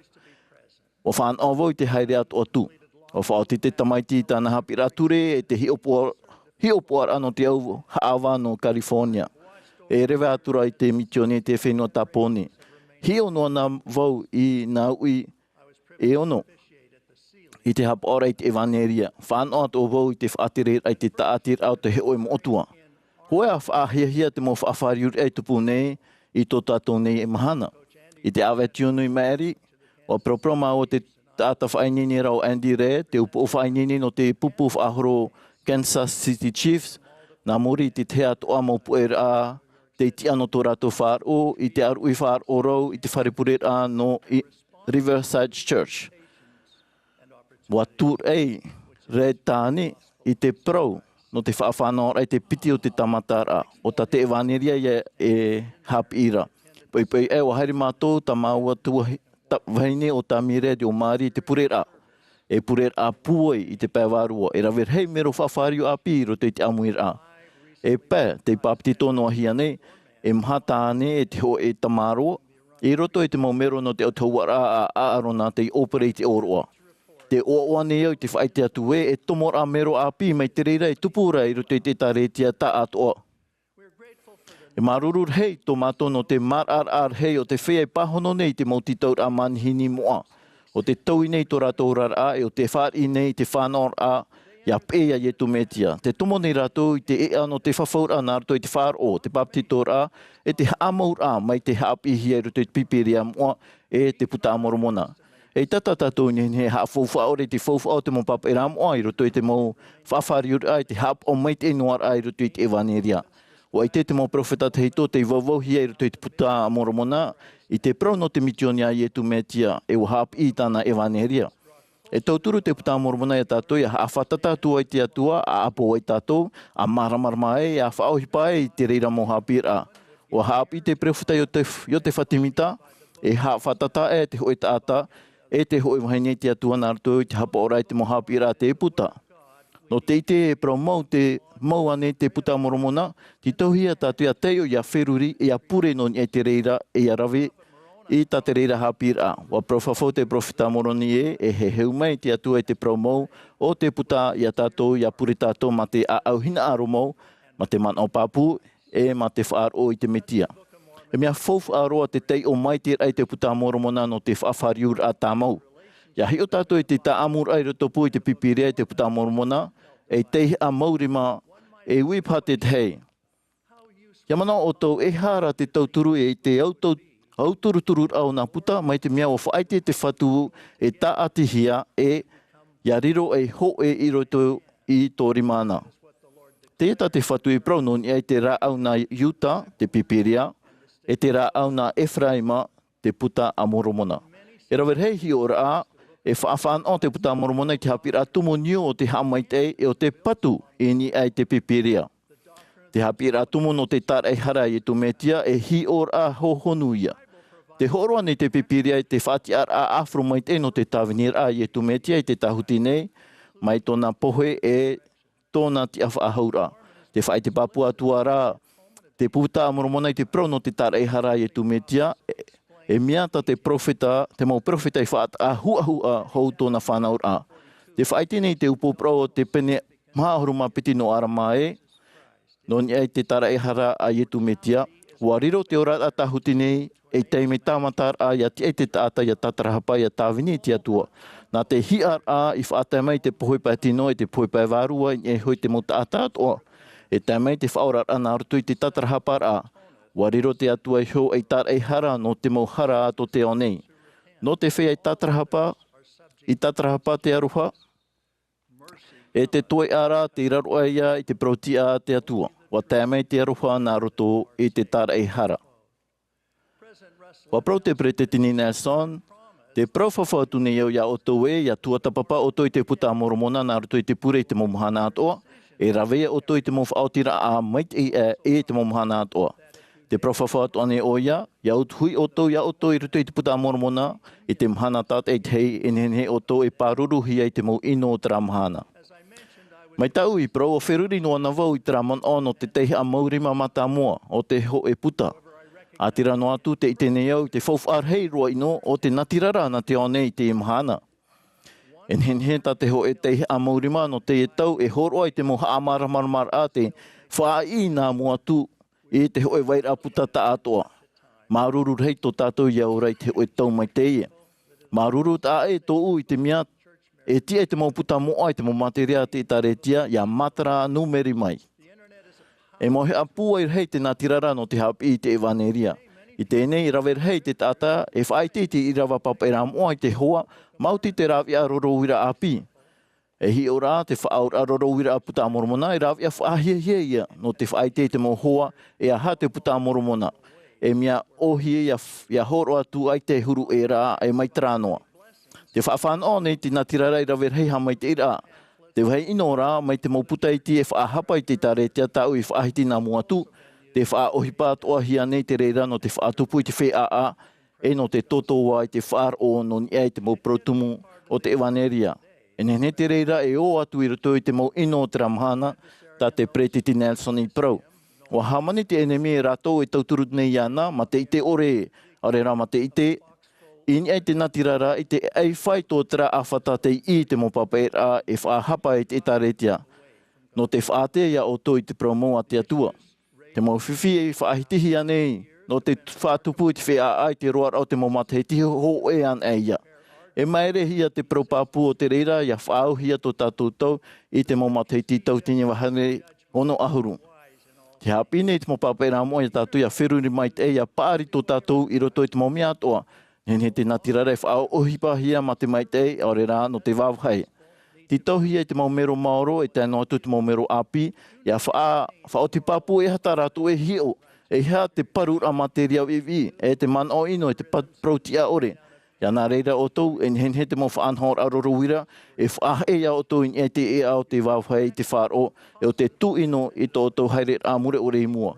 Ua fānaʻo vau i te haere atu atu. Ua faʻaoti te tamaiti i tāna haʻapiʻiraʻa ture e te hiʻopoʻa-, hiʻopoʻaraʻa nō te au haʻavā nō California. E rave atu ra i te misioni i te fenua Tāpōnē. Hiʻo noa na vau i nā uʻi e ono i te haʻapaʻoraʻa i te ʻevanelia. Fānaʻo atoʻa vau i te faʻatereraʻa i te tāʻatiraʻa o te hōʻē moʻotua. Hōʻē ā faʻahiahia te mau faʻafāriuraʻa e tupu nei i tō tātou nei mahana. I te ʻāvae Tiunu i maʻiri, ua paraparau māua te taʻata faʻaineine ra ʻo Andy Reid, te upoʻo faʻaineine nō te pupu faʻahoro Kansas City Chiefs, nā muri i te tahi atoʻa mau puʻeraʻa tei tiʻa nō tō rātou faʻaroʻo, i te ʻāruʻi faʻaroʻo rau i te fare pureraʻa nō i Riverside Church. Ua tūraʻi Reid tāne i te parau nō te faʻafānaʻoraʻa i te piti o te tāmataraʻa, ʻo tā te ʻevanelia ia e haʻapiʻi ra. Poʻipoʻi aʻe, ua haere mātou, tā māua tuahi-, ta-, vahine ʻo Tammy Reid ʻo Mary i te pureraʻa. E pureraʻa pūai i te pae vārua, e rave rahi mero faʻafāriu ʻāpī i roto i te ʻāmuiraʻa. E pae tei bāpetizo noa hia nei, e maha tāne e te hōʻē tamaroa, i roto i te mau mero nō te autahuʻaraʻa a ʻĀrona tei ʻōpere i te ʻōroʻa. Tē ʻoaʻoa nei au i te faʻaʻite atu ē, e tomoraʻa mero ʻāpī mai te reira e tupu ra i roto i te ʻĒtārētia tāʻatoʻa. E māuruuru rahi tō mātou nō te māraʻaraʻa rahi o te feiā i pāhono nei i te mau tītauraʻa manihini moʻa, ʻo tē taui nei tō rātou oraraʻa, e ʻo tē fāriʻi nei i te fānaʻoraʻa ʻia peʻe ia Iesu Mesia. Tē tomo nei rātou i te ʻēʻa nō te fafauraʻa nā roto i te faʻaroʻo, te bāpetizoraʻa, e te haʻamauraʻa mai te haʻapiʻihia i roto i te Pīpīria moʻa, e te Buka a Moromona. ʻEita tā tātou i nehenehe e haʻafaufaʻa ʻore i te faufaʻa o te mau pāpaʻiraʻa moʻa i roto i te mau faʻafāriuraʻa i te haʻapaʻo maitaʻi noa ra i roto i te ʻevanelia. ʻUa ʻite te mau perofeta tahito tei vauvauhia i roto i te Buka a Moromona, i te parau nō te misioni a Iesu Mesia, e ʻua haʻapiʻi i tāna ʻevanelia. E tauturu te Buka a Moromona ia tātou ʻia haʻafātata atu ai i te Atua, ʻa ʻapo ai tātou, ʻa māramarama ai, ʻa faʻaʻohipa ai i te reira mau haʻapiʻiraʻa. ʻUa haʻapiʻi te perofeta Iote-, Iotefa Semita, e haʻafātata aʻe te hōʻē taʻata, e te hōʻē vahine i te Atua nā roto i te haʻapaʻoraʻa i te mau haʻapiʻiraʻa a te Buka. Nō te ʻite e parau mau te, mau ānei te Buka a Moromona, tītauhia tātou ʻia taiʻo, ʻia feruri, ʻia pure nō niʻa i te reira, e ʻia rave i tā te reira haʻapiʻiraʻa. ʻUa parau fafau te perofeta a Moroni ē, e heheu mai te Atua i te parau mau o te Buka ia tātou, ʻia pure tātou mā te ʻāʻau hinaʻaro mau, mā te manaʻo pāpū, e mā te faʻaroʻo i te Mesia. E mea faufaʻa roa te taiʻo maitaʻi i te Buka a Moromona nō te faʻafāriuraʻa tāmau. ʻIa hiʻo tātou i te tāʻamuraʻa i rotopū i te Pīpīria i te Buka a Moromona, e tei haʻamau rima, e ui paha te tahi. ʻIa manaʻo ʻoutou, e aha rā te tauturu e te autau-, auturuturuʻraʻa o nā Buka, mai te mea ʻua faʻaʻite te Fatu e tāʻatihia, e ʻia riro ei hōʻē i roto i tō rima na. Teie tā te Fatu i parau nō niʻa i te rāʻau nā Iuta, te Pīpīria, e te rāʻau nā Efaraima, te Buka a Moromona. E rave rahi hiʻoraʻa, e faʻafānaʻo te Buka a Moromona i te haʻapiʻiraʻa tumu niu o te haʻamaitaʻi e o te patu i niʻa i te Pīpīria. Te haʻapiʻiraʻa tumu nō te tāraʻehara a Iesu Mesia, e hiʻoraʻa hohonu ia. Tē hōroʻa nei te Pīpīria i te faʻatiʻaraʻa ʻāfaro maitaʻi nō te tāviniraʻa a Iesu Mesia i te tāhuti nei, mai tōna pohe e tōna tiʻafaʻahouraʻa. Tē faʻaʻite pāpū atu ra te Buka a Moromona i te parau nō te tāraʻehara a Iesu Mesia, e, e mea tā te perofeta, te mau perofeta i faʻahuʻahuʻa hou tōna fānauraʻa. Tē faʻaʻite nei te upoʻo parau o te pene maha ʻahuru mā piti nō ʻArama ē, nō niʻa i te tāraʻehara a Iesu Mesia, ʻua riro te oraraʻa tāhuti nei, ei taime tāmataraʻa ʻia tiʻa i te taʻata ʻia tātarahapa ʻia tāvini i te Atua. Nā te hiʻaraʻa i faʻatae mai i te pohe pae tino e te pohe pae vārua i niʻa iho i te mau taʻata atoʻa. E tae mai te faʻaoraraʻa nā roto i te tātarahaparaʻa. ʻUa riro te Atua iho ei tāraʻehara nō te mau hara a tō te ao nei. Nō te feiā i tātarahapa, i tātarahapa te aroha, e te toeʻa ra tei raro aʻe ia i te parau-tiʻa a te Atua. ʻUa tae mai te aroha nā roto i te tāraʻehara. ʻUa parau te Peresideni Nelson, tē parau fafau atu nei au ia ʻoutou ē, ʻia tuatāpapa ʻoutou i te Buka a Moromona nā roto i te pure i te mau mahana atoʻa, e rave ia ʻoutou i te mau faʻaotiraʻa maitaʻi aʻe i te mau mahana atoʻa. Te parau fafau atoʻa nei ʻoia, ʻia utuhi ʻoutou iā ʻoutou i roto i te Puta a Moromona, i te mahana tātaʻitahi, e nehenehe ʻoutou e pāruruhia i te mau ʻino o terā mahana. Mai tāʻu i parau, ʻua feruri noa na vau i terā manaʻo nō te teihaʻa mau rima mātāmua o te hōʻē puta. ʻĀtīrā noa atu tē ʻite nei au i te faufaʻa rahi roa ʻino o te natirara nā te ao nei i teie mahana. E nehenehe tā te hōʻē teihaʻa mau rima nō teie tau e hōroʻa i te mau haʻamāramaramaraʻa tei faʻaʻī nā mua atu i te hōʻē vairaʻa puta taʻatoʻa. Māuruuru rahi tō tātou ʻia ora i te hōʻē tau mai teie. Māuruuru taʻa ʻē tōʻu i te mea e tiʻa i te mau puta moʻa i te mau materia a te ʻĒtārētia ʻia matara numeri mai. E mauhaʻa pūai rahi te natirara nō te haʻapiʻi i te ʻevaneria. I teie nei, e rave rahi te taʻata e faʻaʻite i te ʻīrava pāpaʻiraʻa moʻa i te hoa, maoti te rāveʻa roro uiraʻa ʻāpī. E hiʻo rā te faʻaauraʻa roro uiraʻa Puta a Moromona, e rāveʻa faʻahiahia ia nō te faʻaʻite i te mau hoa e aha te Puta a Moromona. E mea ʻōhie ʻia, ʻia hōroʻa atu ai te huru ʻē rā e mai terā noa. Te faʻafānaʻo nei te natirara i rave rahi haʻamaitaʻiraʻa. Te vāhi ʻino rā, mai te mau puta iti e faʻahapa i te ʻĒtārētia tāʻu i faʻahiti nā mua atu, tē faʻaʻohipa atoʻahia nei te reira nō te faʻatupu i te feiā, e nō te tōtōā i te faʻaroʻo nō niʻa i te mau parau tumu o te ʻevaneria. E nehenehe te reira e ō atu i roto i te mau ʻino o terā mahana, tā te Peretiteni Nelson i parau. ʻUa hāmani te ʻenemi e rātou e tauturu nei iāna, mā te ʻite ʻore, ʻaore rā mā te ʻite, i niʻa i te natirara i te ʻaifai tō terā ʻāfata tei ʻī i te mau pāpaʻiraʻa e faʻahapa i te ʻĒtārētia. Nō te faʻaātea iā ʻoutou i te parau mau a te Atua. Te mau fifi e faʻahitihia nei, nō te faʻatupu i te feiā i te roaraʻa o te mau matahiti hōʻē anaʻe ia. E māerehia te parau pāpū o te reira, ʻia faʻaauhia tō tātou tau i te mau matahiti tauatini vaʻu ono ʻahuru. Te haʻapiʻi nei te mau pāpaʻiraʻa moʻa iā tātou ʻia feruri maitaʻi, ʻia paʻari tō tātou i roto i te mau mea atoʻa. Nehenehe te natirara e faʻaʻohipahia mā te maitaʻi, ʻaore rā nō te vāvāhi. Tītauhia i te mau mero maoro, e tae noa atu te mau mero ʻāpī, ʻia faʻa-, faʻaoti pāpū e aha tā rātou e hiʻo, e aha te paruraʻa materia ʻiʻiʻi, e te manaʻo ʻino, e te pa-, parau tiʻa ʻore. ʻIa nā reira ʻoutou, e nehenehe te mau faʻanahoraʻa roro uira, e faʻaheʻe iā ʻoutou i niʻa i te ʻēʻa o te vāvāhi i te faʻaroʻo, e ʻo te tūʻino i tō ʻoutou haereraʻa mure ʻore i mua.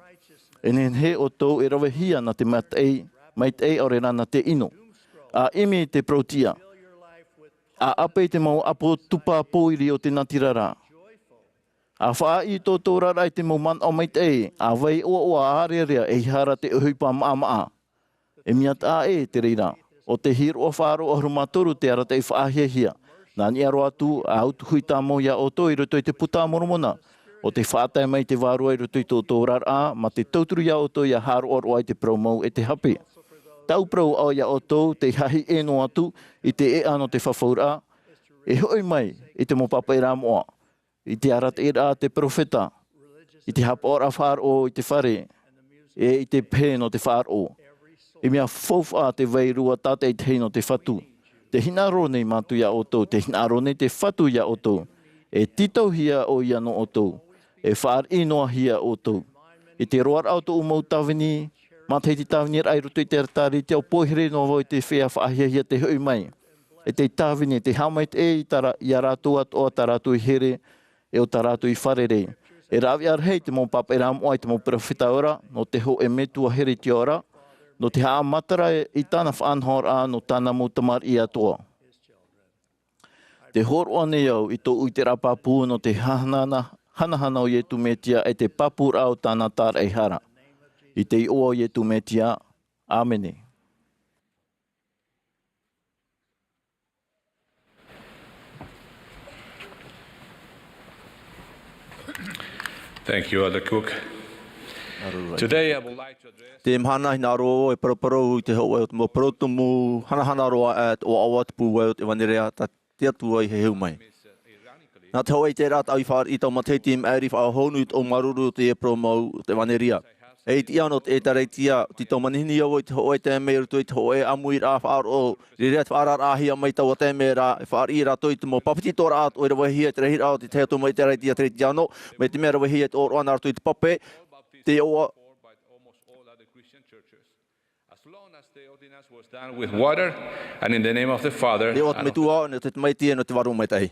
E nehenehe ʻoutou e ravehia nā te maitaʻi, maitaʻi ʻaore rā nā te ʻino. ʻA ʻimi i te parau tiʻa. ʻA ʻape i te mau ʻapo tupa pōiri o te natirara. ʻA faʻaʻī tō ʻoutou oraraʻa i te mau manaʻo maitaʻi, ʻa vai ʻoaʻoa ʻārearea, e ʻeiaha te ʻohipa maʻamaʻa. E mea taʻa ʻē te reira, ʻo te hīroʻa faʻaroʻo ʻahuru mā toru te arataʻi faʻahiahia. Nā niʻa roa atu, ʻa utuhi tāmau iā ʻoutou i roto i te Puta a Moromona, ʻo te faʻatae mai i te Vārua i roto i tō ʻoutou oraraʻa, mā te tauturu iā ʻoutou ʻia haʻaroʻaroʻa i te parau mau e te hape. Tāʻu parau aʻo iā ʻoutou, tei haʻahiʻe noa atu i te ʻēʻa nō te fafauraʻa, e hoʻi mai i te mau pāpaʻiraʻa moʻa, i te arataʻiraʻa a te perofeta, i te haʻapaʻoraʻa faʻaroʻo i te fare, e i te pehe nō te faʻaroʻo. E mea faufaʻa te vairua tātaʻitahi nō te fatu. Tē hinaʻaro nei mātou iā ʻoutou, tē hinaʻaro nei te fatu iā ʻoutou. E tītauhia ʻoia nō ʻoutou. E fāriʻi noa hia ʻoutou. I te roaraʻa o tōʻu mau tāvini, matahiti tāviniraʻa i roto i te ʻĒtārētia, ʻua pōʻihere noa vau i te feiā faʻahiahia tei hoʻi mai. E tei tāvini, tei haʻamaitaʻi i tā rā-, iā rātou atoʻa tā rātou i here, e ʻo tā rātou i fārerei. E rāveʻa rahi te mau pāpaʻiraʻa moʻa i te mau perofeta ora, nō te hōʻē metua here i te ora, nō te haʻamatara i tāna faʻanahoraʻa, nō tāna mau tamariʻi atoʻa. Tē hōroʻa nei au i tōʻu ʻiteraʻa pāpū nō te hanahana, hanahana o Iesu Mesia e te pāpūraʻa o tāna tāraʻehara. I te iʻoa o Iesu Mesia, ʻāmene. Thank you, Elder Cook. Today I would like to address Teie mahana, hinaʻaro au e paraparau i te hōʻē o te mau parau tumu hanahana roa, e te ʻoaʻoa, te pūai o te ʻevaneria tā te Atua i heheu mai. Nā te hōʻē ʻiteraʻa tāʻu i fāriʻi i taua matahiti i maʻiri, faʻahou nui tōʻu māuruuru i teie parau mau o te ʻevaneria. E ʻite ʻia nō te ʻĒtārētia, tītau manihini au i te hōʻē taime i roto i te hōʻē ʻāmuiraʻa faʻaroʻo, reira te faʻaararaʻahia mai taua taime ra, e fāriʻi rātou i te mau pāpetitoraʻa atoʻa i ravehia i te rahiraʻa o te tahi atu mau ʻĒtārētia Teretiano, mai te mea ravehia i te ʻōroʻa nā roto i te pape, te ʻoaʻoa. As long as the ordinance was done with water and in the name of the Father, Te ʻoaʻoa te Metua, nō te Tamaiti, e nō te Vārua Maitaʻi.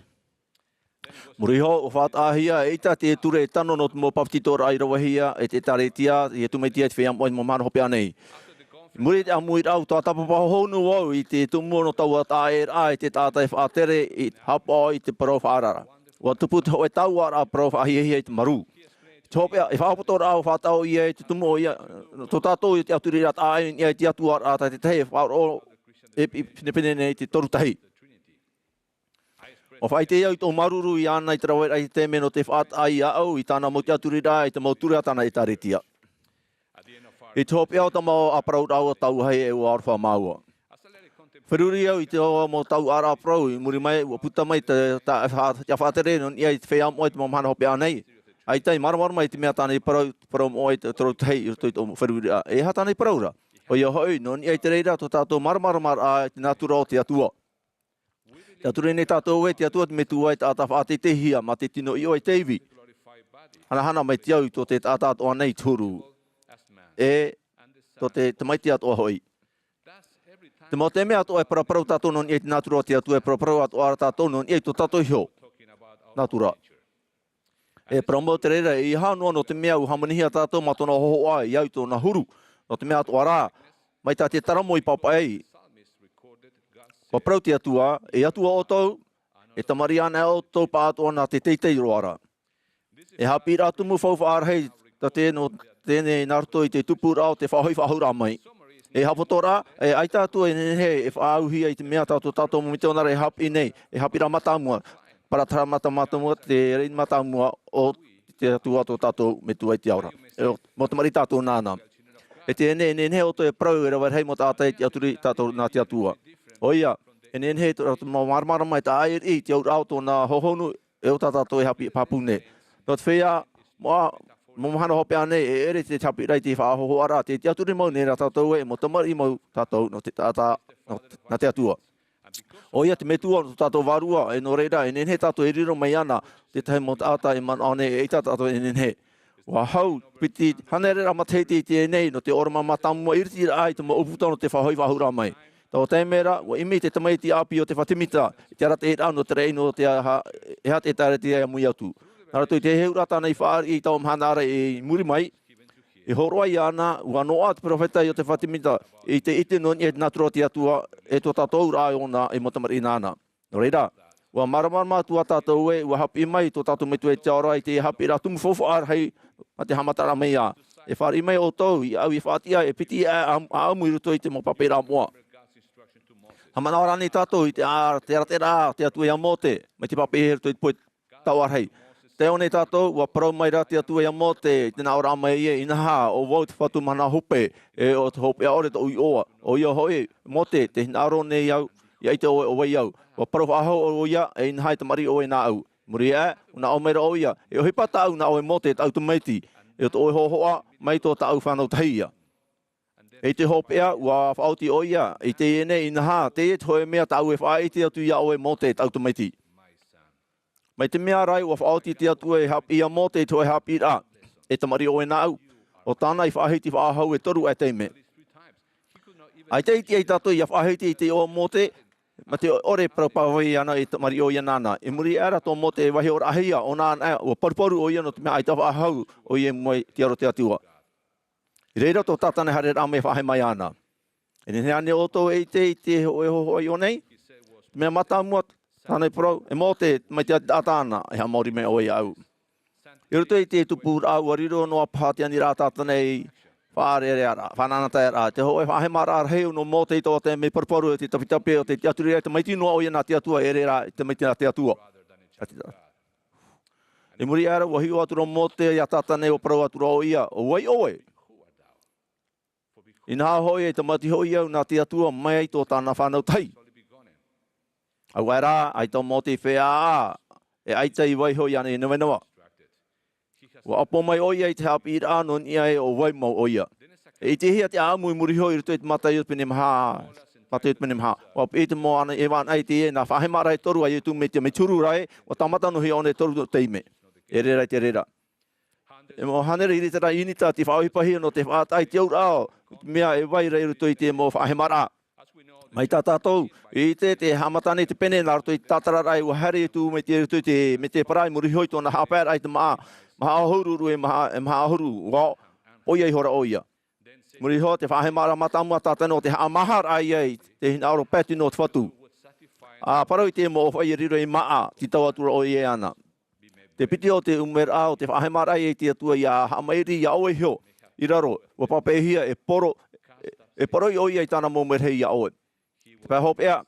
Muri iho, ʻua faʻataʻahia eʻita te ture e tano nō te mau papetitoraʻa i ravehia e te ʻĒtārētia, ʻia tūmaitia i te feiā moʻa i te mau mahana hopeʻa nei. I muri i te ʻāmuiraʻa, ʻua tāpapa hōhonu au i te tumu nō taua taʻaʻēraʻa e te taʻata e faʻatere i haʻapaʻo i te parau faʻaararaʻa. ʻUa tupu te hōʻē tauʻaraʻa parau faʻahiahia i te marū. Te hopeʻa, e faʻapotoraʻa ʻua faʻataʻo ʻoia i te tumu ʻoia, tō tātou i te ʻaturiraʻa taʻa ʻē i niʻa i te Atua, ʻaita te tahi e faʻaroʻo e pi-, pinepine nei te toru tahi. ʻUa faʻaʻite au i tōʻu māuruuru iāna i te raveraʻa i te taime nō te faʻataʻa iāʻu i tāna mau tiʻaturiraʻa i te mau ture a tāna ʻĒtārētia. I te hopeʻa o tā mau ʻāparauraʻa ʻua tauahi e ʻua aroha māua. Feruri au i te mau tauʻaraʻa parau i muri mai, ʻua puta mai te, tā, tā, te faʻatere nō niʻa i te feiā moʻa i te mau mahana hopeʻa nei. ʻAita i māramarama i te mea tāna i parau, parau moʻa i te toru tahi i roto i tōʻu feruriraʻa. E aha tāna i parau ra? ʻOia hoʻi, nō niʻa i te reira tō tātou māramaramaraʻa i te nātura o te Atua. Te ʻaturiraʻa nei tātou ē, te Atua te metua e taʻata faʻateiteihia mā te tino ʻiʻo e te ivi. Hanahana mai te au i tō te taʻata atoʻa nei te huru. E tō te tamaiti atoʻa hoʻi. Te mau taime atoʻa e paraparau tātou nō niʻa i te nātura o te Atua, e paraparau atoʻa rā tātou nō niʻa i tō tātou iho nātura. E parau mau te reira, ʻeiaha noa nō te mea ʻua hāmanihia tātou mā tōna hōhoʻa i au i tōna huru, nō te mea atoʻa rā, mai tā te taramo i pāpaʻi. ʻUa parau te Atua, e Atua ʻoutou, e tamariʻi anaʻe ʻoutou pāʻatoʻa nā te teitei roa ra. E haʻapiʻiraʻa tumu faufaʻa rahi tā te nō teie nā roto i te tupuraʻa o te faʻahoʻi faʻahou mai. E haʻapotoraʻa, e ʻaita atu e nehenehe e faʻaauhia i te mea tā tō tātou mau mitionare e haʻapiʻi nei, e haʻapiʻiraʻa mātāmua, parau tāmata mātāmua, te reira mātāmua o te Atua tō tātou metua i te ao ra. E, mau tamariʻi tātou nāna. E teie nei, e nehenehe ʻoutou e parau e rave rahi mau taʻata i te ʻaturi tātou nā te Atua. ʻOia, e nehenehe tō rātou mau māramarama e taʻa ʻē i te auraʻa o tōna hōhonu, e ʻo tā tātou e haʻapiʻi pāpū nei. Nō te feiā moʻa, mau mahana hopeʻa nei, e ʻere te haʻapiʻiraʻa i te faʻahōhoʻaraʻa, te, te ʻaturi mau nei rā tātou ē, mau tamariʻi mau tātou, nō te taʻata, nō, nā te Atua. ʻOia te metua o tō tātou vārua, e nō reira, e nehenehe tātou e riro mai ana, te tahi mau taʻata e manaʻo nei, eʻita tātou e nehenehe. ʻUa hau, piti hānere rā matahiti i teie nei, nō te ʻōrama mātāmua iritiraʻa i te mau ʻūputa nō te faʻahoʻi faʻahou mai. Taua taime ra, ʻua ʻimi te tamaiti ʻāpī o te Fatimita, i te arataʻiraʻa nō te raʻi nō te aha, e aha te ʻĒtārētia e ʻāmui atu. Nā roto i te heheuraʻa tāna i fāriʻi i taua mahana ra i muri mai, i hōroʻa iāna, ʻua noaʻa te peropheta Iotefa Semita, i te ʻite nō niʻa i te nātura o te Atua, e tō tātou auraʻa ʻōna, e mau tamariʻi nāna. Nō reira, ʻua māramarama atu ā tātou ē, ʻua haʻapiʻi mai tō tātou Metua i te Ao ra i te haʻapiʻiraʻa tumu faufaʻa rahi, mā te haʻamataraʻa mai ā. E fāriʻi mai ʻoutou, iāʻu e faʻatiʻa, e piti ā, ā, ʻāʻamu i roto i te mau pape ra moʻa. Haʻamanaʻo rānei tātou i te, ā, te arataʻiraʻa a te Atua ia Mōte, mai te pape i roto i te poʻe tauʻarahi. Taiʻo nei tātou, ʻua parau mai rā te Atua ia Mōte, i te nā ʻō ra mai ē, inaha, ʻo vau te Fatu Mahana Hope, e ʻo te hopeʻa ʻore tōʻu iʻoa. ʻOia hoʻi, Mōte, tē hinaʻaro nei au, ʻia ʻite ʻoe ʻo vai au. ʻUa parau faʻahou ʻoia, e inaha e tamariʻi ʻoe nāʻu. Muri aʻe, ʻua nā ʻō mai ra ʻoia, e ʻohipa tāʻu nā ʻoe Mōte, tāʻu tamaiti, e ʻo tō ʻoe hōhoʻa, mai tō tāʻu fānau tahi ia. E i te hopeʻa, ʻua faʻaoti ʻoia, i teie nei, inaha, teie te hōʻē mea tāʻu e faʻaʻite atu ia ʻoe Mōte, tāʻu tamaiti. Mai te mea ra, ʻua faʻaoti te Atua e haʻapiʻi ia Mōte i te hōʻē haʻapiʻiraʻa, e tamariʻi ʻoe nāʻu, ʻo tāna i faʻahiti faʻahou e toru ʻae taime. ʻAita i tiʻa ia tātou ʻia faʻahiti i te iʻoa o Mōte, mā te ʻore parau pāhono ana e tamariʻi ʻoia nāna. I muri aʻe ra tō Mōte e vaiiho rahi ia, ʻo nāna, ʻua paruparu ʻoia nō te mea ʻaita faʻahou ʻoia i mua i te aro o te Atua. I reira tō Tātana e haere ra mai e faʻaʻohipa mai ana. E nehenehe ānei ʻoutou e ʻite i te hōʻē hōhoʻa i ʻō nei? Te mea mātāmua, tāna i parau, e Mōte, mai te taʻata ana, e haʻamaori mai ʻoe iāʻu. I roto i te tupuraʻa, ʻua riro noa paha te aniraʻa a Tātana i faʻarerearaʻa, faʻanahoraʻa, te hōʻē faʻahemaraʻa rahi nō Mōte i taua taime i paruparu i te tapitapi o te tiʻaturiraʻa, e tamaiti noa ʻoia nā te Atua, e ʻere rā, e tamaiti nā te Atua. I muri aʻe ra, ʻua hiʻo atu ra Mōte ia Tātana, ʻua parau atu ra ʻoia, ʻo vai ʻoe? Inaha hoʻi, e tamaiti hoʻi au nā te Atua mai tō tāna fānau tahi. ʻAuaʻe rā, ʻaita ʻo Mōte i feiā ā, e ʻaita i vaiiho iāna i nehenehe. ʻUa ʻapo mai ʻoia i te haʻapiʻiraʻa nō niʻa ē ʻo vai mau ʻoia. E ʻitehia te ʻāʻamu i muri iho i roto i te Mātaio pene maha, Mātaio pene maha. ʻUa piʻi te mau ʻānaʻi, e vānaʻa i teie nā faʻahemaraʻa e toru a Iesu Mesia, mai te huru ra ē, ʻua tāmata noa hoʻi ʻōna e toru taime. E ʻere rā, e ʻere rā. E mau hānere ʻiritaraʻa ʻinita tei faʻaʻohipahia nō te faʻataʻa i te auraʻa o te mea e vai ra i roto i te mau faʻahemaraʻa. Mai tā tātou i ʻite, te haʻamata nei te pene nā roto i te tātararaʻa ua haere Iesu Mesia i roto i te mētēpara, i muri iho i tōna haʻapaeraʻa i te maha, maha ʻahuru, e maha, e maha ʻahuru, ua poʻia ihora ʻoia. Muri iho, te faʻahemaraʻa mātāmua a Tātane ʻo te haʻamāharaʻa ia i te hinaʻaro pae tino o te Fatu. ʻA parau i te mau ʻōfaʻi e riro ei māʻa, tītau atu ra ʻoia iāna. Te piti o te ʻumeraʻa o te faʻahemaraʻa ia i te Atua ʻia haʻamairi ia ʻoe iho i raro, ua pāpaʻihia e poro, e, e poroʻi ʻoia i tāna mau merahi ia ʻoe. Te pae hopeʻa.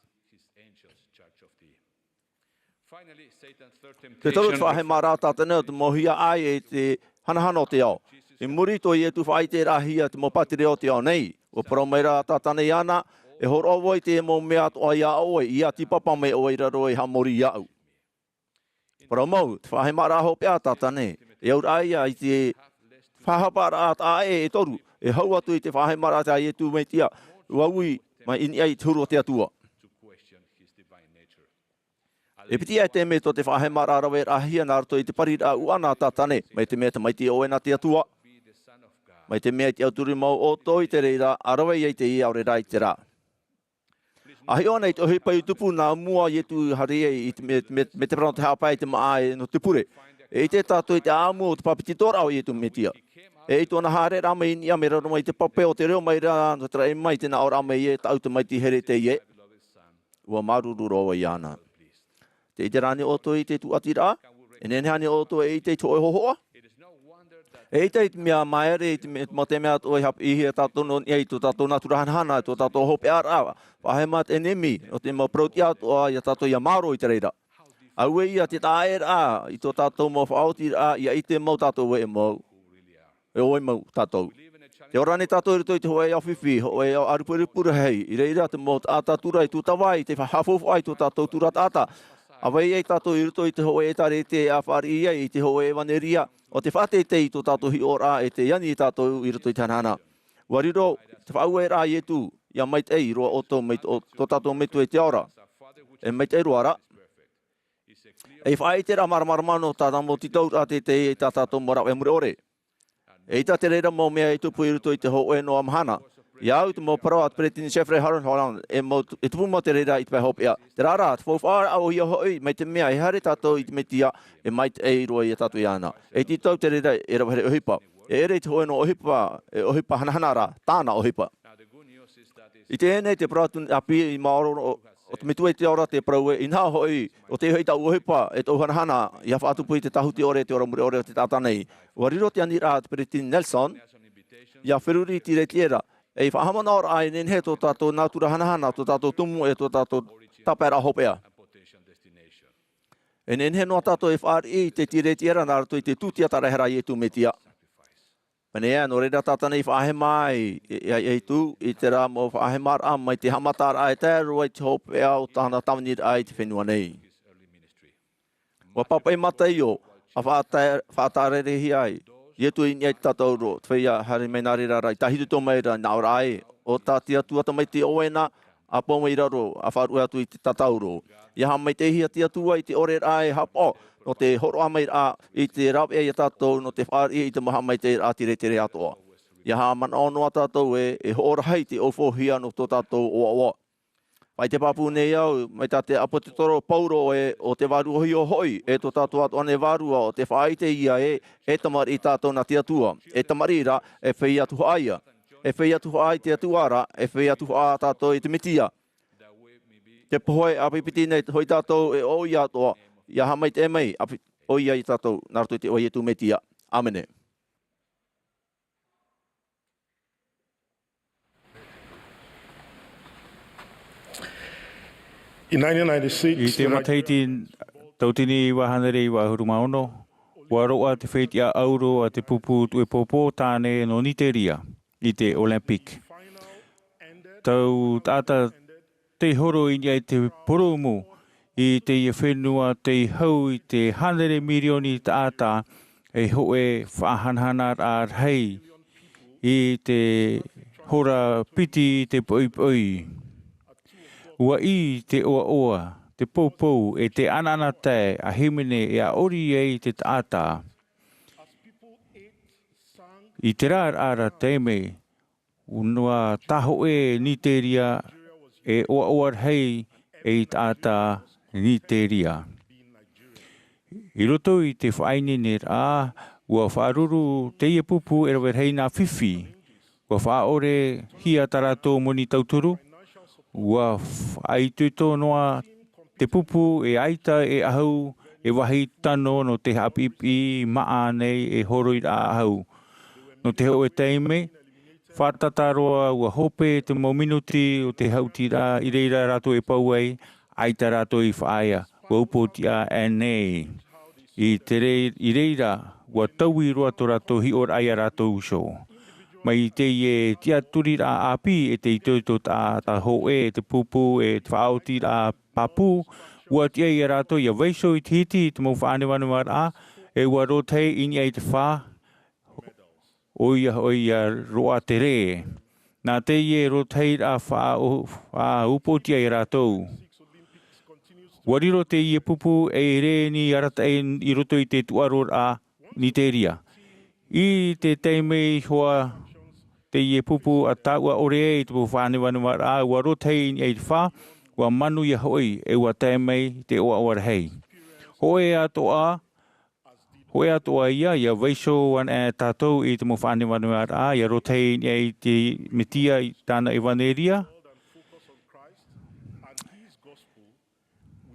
Te toru te faʻahemaraʻa a Tātane ʻo te mau hiaʻai e te hanahana o te ao. I muri tō Iesu faʻaʻiteraʻahia te mau pātireia o te ao nei, ua parau mai ra Tātane iāna, e hōroʻa vau i te mau mea atoʻa ia ʻoe, ʻia tīpapa mai ʻoe i raro e haʻamori iāʻu. Parau mau, te faʻahemaraʻa hopeʻa a Tātane, e auraʻa ia i te faʻahaparaʻa taʻa ʻē e toru, e hau atu i te faʻahemaraʻa a Iesu Mesia, ua ui mai i niʻa i te huru o te Atua. E piti ʻaita e mea tō te faʻahemaraʻa raveraʻahia nā roto i te pariraʻa ʻuʻana a Tātane, mai te mea tamaiti ʻoe nā te Atua, mai te mea i te auturu mau ʻoutou i te reira, ʻa rave ia i teie ʻaore rā i te rā. ʻA hiʻo ʻana i te ʻohipa i tupu nā mua Iesu i haere ai i te mē-, mē-, mētēpara nō te haʻapae i te māʻa e nō te pure. E ʻite tātou i te ʻāʻamu o te pāpetitoraʻa o Iesu Mesia. E i tōna haereraʻa mai i niʻa mai raro mai i te pape o te reo mai ra, nō te raʻi mai i te nāʻōraʻa mai e tāʻu tamaiti here teie. Ua māuruuru roa vau iāna. Tē ʻite ra ānei ʻoutou i te tūʻatiraʻa? E nehenehe ānei ʻoutou e ʻite i te hōʻē hōhoʻa? E ʻita i te mea māere i te mea, mā te mea atoʻa i haʻapiʻihia tātou nō niʻa i tō tātou nātura hanahana, tō tātou hopeʻaraʻa, faʻahema te ʻenemi, nō te mau parauʻtiʻa atoʻa ia tātou ʻia mārō i te reira. Auē ia te taʻaʻēraʻa i tō tātou mau faʻaotiraʻa, ʻia ʻite mau tātou ē mau, e ʻo vai mau tātou. Tē ora nei tātou i roto i te hōʻē ao fifi, hōʻē ao ʻāruperupe rahi, i reira te mau taʻata tura e tūtava i te faʻahāfaufaʻa i tō tātou tura taʻata. ʻA vai ai tātou i roto i te hōʻē ʻēkālesia e fāriʻi ai i te hōʻē ʻevanelia, ʻo tē faʻateitei i tō tātou hiʻoraʻa e tē ani ia tātou i roto i te hanahana. ʻUa riro te faʻaueraʻa a Iesu, ʻia maitaʻi roa ʻoutou mai tō, tō tātou Metua i te ao ra. E maitaʻi roa ra. E faʻaʻiteraʻa māramarama nō tāna mau tītauraʻa teitei i tā tātou mau rāveʻa mure ʻore. E ʻita te reira mau mea i tupu i roto i te hōʻē noa mahana. ʻIa au te mau parau a te Peresideni Jeffrey R. Holland, e mau, e tupu mau te reira i te pae hopeʻa. Terā rā, te faufaʻaraʻa ʻoia hoʻi, mai te mea e haere tātou i te Mesia, e maitaʻi roa ia tātou iāna. E tītau te reira e rave here ʻohipa. E ʻere i te hōʻē noa ʻohipa, e ʻohipa hanahana ra, tāna ʻohipa. I teie nei te parau atu ʻāpī i maoro o, o te Metua i te ao ra tē parau ē, inaha hoʻi, ʻo tei hoʻi tāʻu ʻohipa, e tōʻu hanahana, ʻia faʻatupu i te tāhuti ʻore, te ora mure ʻore o te taʻata nei. ʻUa riro te aniraʻa a te Peresideni Nelson, ʻia feruri i te tīretiʻera, e faʻahaʻamanaʻoraʻa e nehenehe tō tātou nātura hanahana, tō tātou tumu, e tō tātou tāpaeraʻa hopeʻa. E nehenehe noa tātou e fāriʻi i te tīretiʻera nā roto i te tūtia tarahera a Iesu Mesia. Pēnei ā, nō reira Tātane i faʻahema ai, e, e, e tū, i terā mau faʻahemaraʻa mai te haʻamataraʻa e tae roa i te hopeʻa o tāna tāviniraʻa i te fenua nei. ʻUa pāpaʻi Mataio, ʻa faʻata-, faʻatarerehia ai, Iesu i niʻa i te tātauro, te feiā haere mai nā reira ra, i tāhitohito mai ra, nā ʻō ra ē, ʻo tā te Atua Tamaiti ʻoe na, ʻa pau mai i raro, ʻa faʻaruʻe atu i te tātauro. ʻIa haʻamaitaʻihia te Atua i te ʻoreraʻa e haʻapaʻo, nō te hōroʻa mai ra i te rāveʻa ia tātou, nō te fāriʻi i te mau haʻamaitaʻiraʻa tīretiʻera atoʻa. ʻIa haʻamanaʻo noa tātou ē, e hoʻo rahi te ʻōfaʻohia nō tō tātou ʻoaʻoa. Faʻaʻite pāpū nei au, mai tā te ʻāpōsetolo Paulo ē, ʻo te vārua ʻōhie hoʻi, e tō tātou atoʻa nei vārua, ʻo tē faʻaʻite ïa ē, e tamariʻi tātou nā te Atua, e tamariʻi ra, e feiā tuhaʻa ïa. E feiā tuhaʻa i te Atua ra, e feiā tuhaʻa tātou i te Mesia. Te pohe ʻāpipiti nei hoʻi tātou e ʻo ʻoia atoʻa, ʻia haʻamaitaʻi mai, ʻāpi-, ʻoia ia tātou, nā roto i te iʻoa o Iesu Mesia. ʻĀmene. In nineteen ninety-six, I te matahiti tauatini iva hānere iva ʻahuru mā ono, ʻua roaʻa te fetiʻa ʻauro a te pupu tuʻepopo tāne nō Niteria i te Olympic. Tau taʻata tei horo i niʻa i te porōmu i teie fenua tei hau i te hānere mirioni taʻata, e hōʻē faʻahanahanaraʻa rahi i te hora piti i te poʻipoʻi. ʻUa ʻī te ʻoaʻoa, te poupou, e te ʻanaʻanatae a hīmene e ʻaʻori ai te taʻata. I terā ra taime, ʻua tāhōʻē Niteria e ʻoaʻoa rahi ei taʻata Niteria. I roto i te faʻaineineraʻa, ua faʻaruru teie pupu e rave rahi nā fifi. Ua faʻaʻorehia tā rātou moni tauturu. Ua faʻaitoito noa te pupu e ʻaita e ʻahu, e vāhi tano nō te haʻapiʻipiʻi māʻa nei e horoiraʻa ʻahu. Nō te hōʻē taime, fātata roa ua hope te mau minuti o te haʻutiraʻa i reira rātou e pau ai, ʻaita rātou i faʻaea, ua upoʻotiʻa ānei. I te rei-, i reira, ua taui roa tō rātou hiʻoraʻa iā rātou iho. Mai teie tiʻaturiraʻa ʻāpī e te itoito taʻata hōʻē, e te pupu, e te faʻaotiraʻa pāpū, ua tiʻa iā rātou ʻia vaiiho i te hiti i te mau faʻanevanevaraʻa, e ua rōtahi i niʻa i te fā, ʻoia hoʻi ʻia roaʻa te rē. Nā teie rōtahiraʻa faʻa-, faʻaupoʻotiʻa iā rātou. Ua riro teie pupu ei rē nei arataʻi i roto i te tūʻaroraʻa Niteria. I te taime i hoa teie pupu ʻa tāuʻa ʻore ai i te mau faʻanevanevaraʻa, ua rōtahi i niʻa i te fā, ua manuia hoʻi, e ua tae mai te ʻoaʻoa rahi. Hōʻē atoʻa, hōʻē atoʻa ia, ʻia vaiiho ana e tātou i te mau faʻanevanevaraʻa, ʻia rōtahi i niʻa i te Metia i tāna ʻevaneria.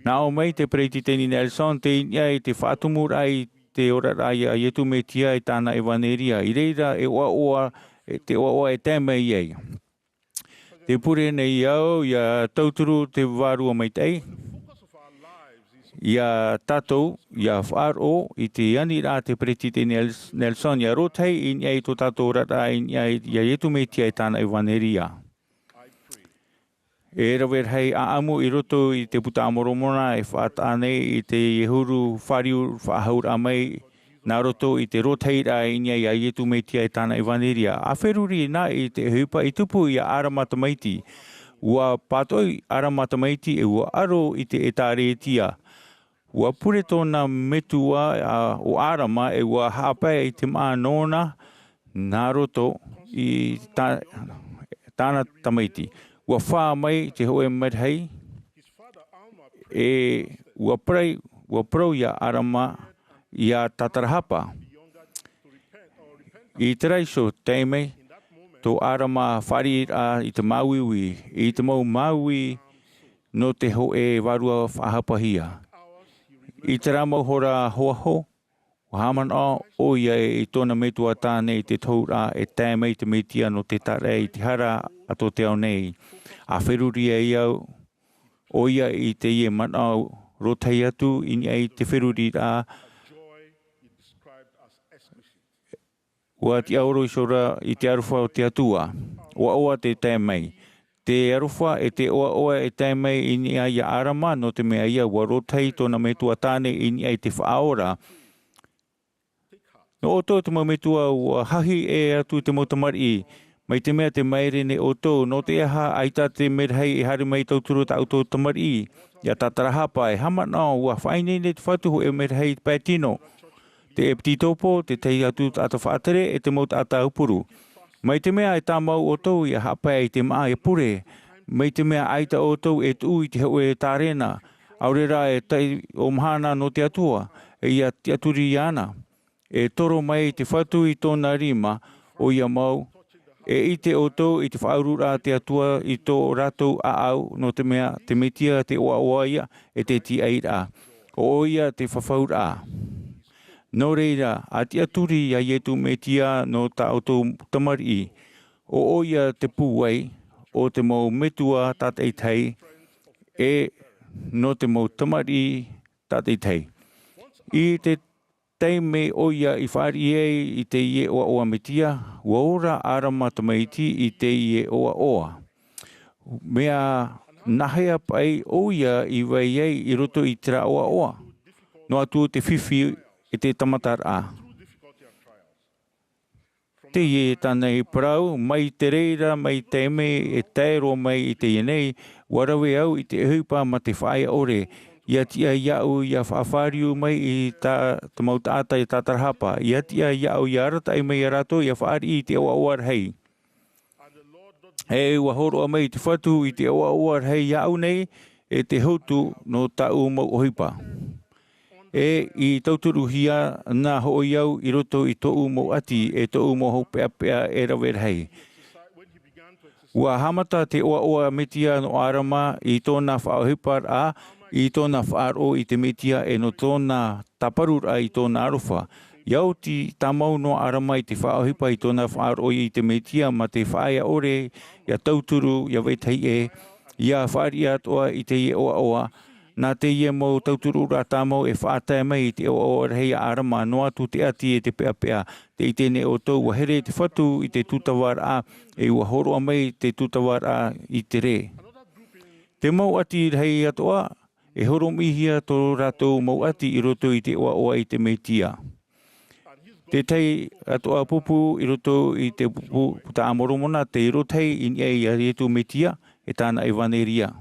Nā ʻō mai te Peretiteni Nelson, tei niʻa i te faʻatumuraʻa i te oraraʻa iā Iesu Mesia i tāna ʻevaneria. I reira e ʻoaʻoa, e te ʻoaʻoa e tae mai ai. Tē pure nei au ʻia tauturu te Vārua Maitaʻi iā tātou, ʻia faʻaroʻo i te aniraʻa a te Peretiteni Nels-, Nelson, ʻia rōtahi i niʻa i tō tātou oraraʻa i niʻa iā Iesu Mesia i tāna ʻevaneria. E rave rahi ʻāʻamu i roto i te Buka a Moromona e faʻataʻa nei i te huru fāriu faʻahauraʻa mai nā roto i te rōtahiraʻa i niʻa iā Iesu Mesia i tāna ʻevaneria. ʻA feruri na i te ʻohipa i tupu iā ʻĀrama tamaiti. Ua pātoʻi ʻĀrama tamaiti e ua ʻaro i te ʻĒtārētia. Ua pure tōna metua, ā, ʻo ʻĀrama, e ua haʻapae i te māʻa nōna nā roto i tā-, tāna tamaiti. Ua fā mai te hōʻē maitaʻi, e ua parau, ua parau iā ʻĀrama ʻia tātarahapa. I terā iho taime, tō ʻĀrama fāriʻiraʻa i te māuiui, i te mau māuiui nō te hōʻē vārua faʻahapahia. I terā mau hora ahoaho, ua haʻamanaʻo ʻoia i tōna metua tāne i te tohuraʻa e tae mai te Mesia nō te tāraʻe i te hara a tō te ao nei. ʻA feruri ai au, ʻoia i teie manaʻo rōtahi atu i niʻa i te feruriraʻa. Ua tiʻaoro iho ra i te aroha o te Atua. ʻOaʻoa te tae mai. Te aroha e te ʻoaʻoa e tae mai i niʻa iā ʻĀrama, nō te mea ïa ua rōtahi tōna metua tāne i niʻa i te Faʻaora. Nō ʻoutou te mau metua, ua hahi ʻē atu te mau tamariʻi. Mai te mea tē māere nei ʻoutou, nō te aha ʻaita te merahi e haere mai tauturu tā ʻoutou tamariʻi? ʻIa tātarahapa, e haʻamanaʻo, ua faʻaineine te Fatu hōʻē merahi pae tino. Te ʻepitopo, te tahi atu taʻata faʻatere, e te mau taʻata aupuru. Mai te mea e tāmau ʻoutou ʻia haʻapae i te māʻa e pure. Mai te mea ʻaita ʻoutou e tuʻu i te hōʻē tārena. ʻAore rā e tahi ʻo mahana nō te Atua, e ʻia tiʻaturi iāna. E toro mai te Fatu i tōna rima, ʻoia mau, e ʻite ʻoutou i te faʻaururaʻa a te Atua i tō rātou ʻāʻau, nō te mea te Mesia te ʻoaʻoa ïa e te tiaʻiraʻa. ʻO ʻoia te fafauraʻa. Nō reira, ʻa tiʻaturi iā Iesu Mesia nō tā ʻoutou tamariʻi. ʻO ʻoia te pūai o te mau metua tātaʻitahi, e nō te mau tamariʻi tātaʻitahi. I te taime ʻoia i fāriʻi ai i teie ʻoaʻoa Mesia, ua ora ʻĀrama tamaiti i teie ʻoaʻoa. Mea nāhea paʻi ʻoia i vai ai i roto i terā ʻoaʻoa? Noa atu te fifi e te tamataraʻa. Teie tāna i parau, mai te reira, mai te taime e tae roa mai i teie nei, ua rave au i te ʻohipa mā te faʻaea ʻore, ʻia tiʻa iāʻu ʻia faʻafāriu mai i tā, te mau taʻata ʻia tātarahapa, ʻia tiʻa iāʻu ʻia arataʻi mai iā rātou ʻia fāriʻi i te ʻoaʻoa rahi. E ua hōroʻa mai te Fatu i te ʻoaʻoa rahi iāʻu nei, e te hotu nō tāʻu mau ʻohipa. E i tauturuhia nā hoʻi au i roto i tōʻu mau ʻati, e tōʻu mau hopeʻapeʻa e rave rahi. Ua haʻamata te ʻoaʻoa Metia nō ʻĀrama i tōna faʻaʻohiparaʻa, i tōna faʻaroʻo i te Metia, e nō tōna tāparuraʻa i tōna aroha. ʻIa oti tāmau noa ʻĀrama i te faʻaʻohipa i tōna faʻaroʻo i te Metia, mā te faʻaea ʻore, ʻia tauturu, ʻia vetahi ʻē, ʻia fāriʻi atoʻa i teie ʻoaʻoa. Nā teie mau tautururaʻa tāmau e faʻatae mai i te ʻoaʻoa rahi a ʻĀrama, noa atu te ʻati e te peʻapeʻa. Tē ʻite nei ʻoutou, ua here te Fatu i te tūtavaraʻa, e ua hōroʻa mai te tūtavaraʻa i te rē. Te mau ʻati rahi atoʻa, e horomiʻihia tō rātou mau ʻati i roto i te ʻoaʻoa i te Metia. Te tahi atoʻa pupu i roto i te pupu, Puta a Moromona, te rotahi i niʻa ia Ietu Metia, e tāna ʻevaneria.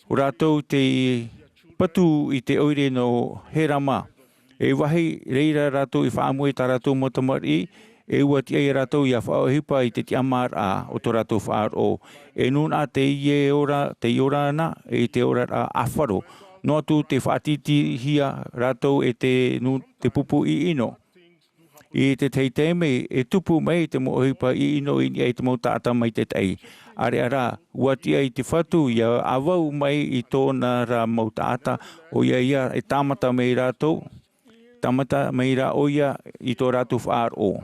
ʻO rātou tei patu i te ʻoire nō Herama. E vāhi reira rātou i faʻaʻamu ai tā rātou mau tamariʻi, e ua tiʻa ia rātou ʻia faʻaʻohipa i te tiʻamāraʻa o tō rātou faʻaroʻo. E nūnaʻa teie ora, teie ora na, i te oraraʻa ʻāfaro. Noa atu tē faʻatītīhia rātou e te nū-, te pupu ʻiʻino. I te tahi taime, e tupu mai te mau ʻohipa ʻiʻino i niʻa i te mau taʻata maitaʻi. ʻĀreʻa rā, ua tiʻa i te Fatu ʻia ʻāvau mai i tōna ra mau taʻata, ʻoia ia e tāmata mai rātou, tāmata mai rā ʻoia i tō rātou faʻaroʻo.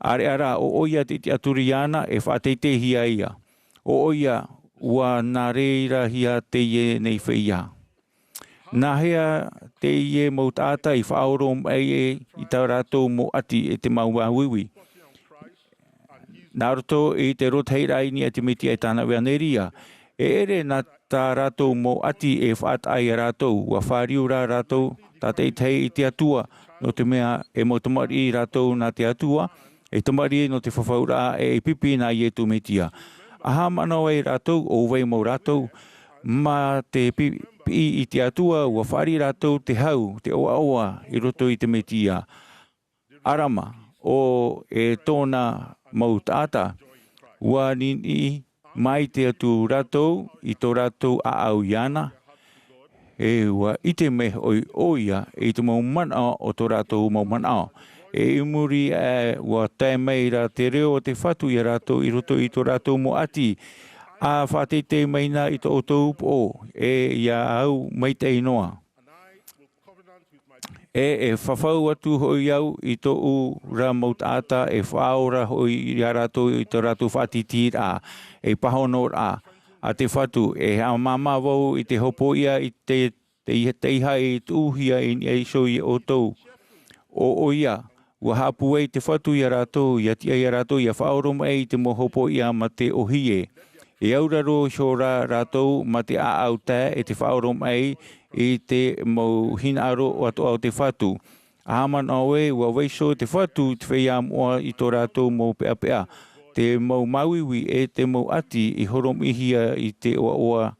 ʻĀreʻa rā, ʻo ʻoia te tiʻaturi iāna, e faʻateiteihia ia. ʻO ʻoia, ua nā reira hia teie nei feiā. Nā hea teie mau taʻata i faʻaoromaʻi i tā rātou mau ʻati e te mau māuiui? Nā roto i te rotahiraʻa i niʻa i te Metia e tāna ʻevaneria. E ʻere nā tā rātou mau ʻati e faʻataʻa ia rātou, ua fāriu rā rātou tātaʻitahi i te Atua, nō te mea e mau tamariʻi rātou nā te Atua, e tamariʻi nō te fafauraʻa e e pipi nā Ietu Metia. ʻA haʻamanaʻo ai rātou ʻo vai mau rātou, mā te pi-, piʻi i te Atua, ua fāriʻi rātou te hau, te ʻoaʻoa i roto i te Metia. ʻĀrama, ʻo e tōna mau taʻata, ua niniʻi maitaʻi atu rātou i tō rātou ʻāʻau iāna, e ua ʻite mai hoʻi ʻoia i te mau manaʻo o tō rātou mau manaʻo. E i muri aʻe, ua tae mai rā te reo o te Fatu ia rātou i roto i tō rātou mau ʻati, ʻa faʻateitei mai na i tō ʻoutou upoʻo, e ia au maitaʻi noa. E, e fafau atu hoʻi au i tōʻu ra mau taʻata, e faʻaora hoʻi ia rātou i tō rātou faʻatītīraʻa, e pāhonoraʻa a te Fatu, e haʻamāmā vau i te hopoiʻa i te, te, te, te iho i tuʻuhia i niʻa iho ia ʻoutou. ʻO, ʻoia, ua haʻapūai te Fatu ia rātou, ʻia tiʻa ia rātou, ʻia faʻaoromaʻi i te mau hopoiʻa mā te ʻōhie. E auraro iho rā rātou mā te ʻāʻau tae e te faʻaoromaʻi i te mau hinaʻaro atoʻa o te Fatu. ʻA haʻamanaʻo ē, ua vaiiho te Fatu i te feiā moʻa i tō rātou mau peʻapeʻa, te mau māuiui e te mau ʻati i horomiʻihia i te ʻoaʻoa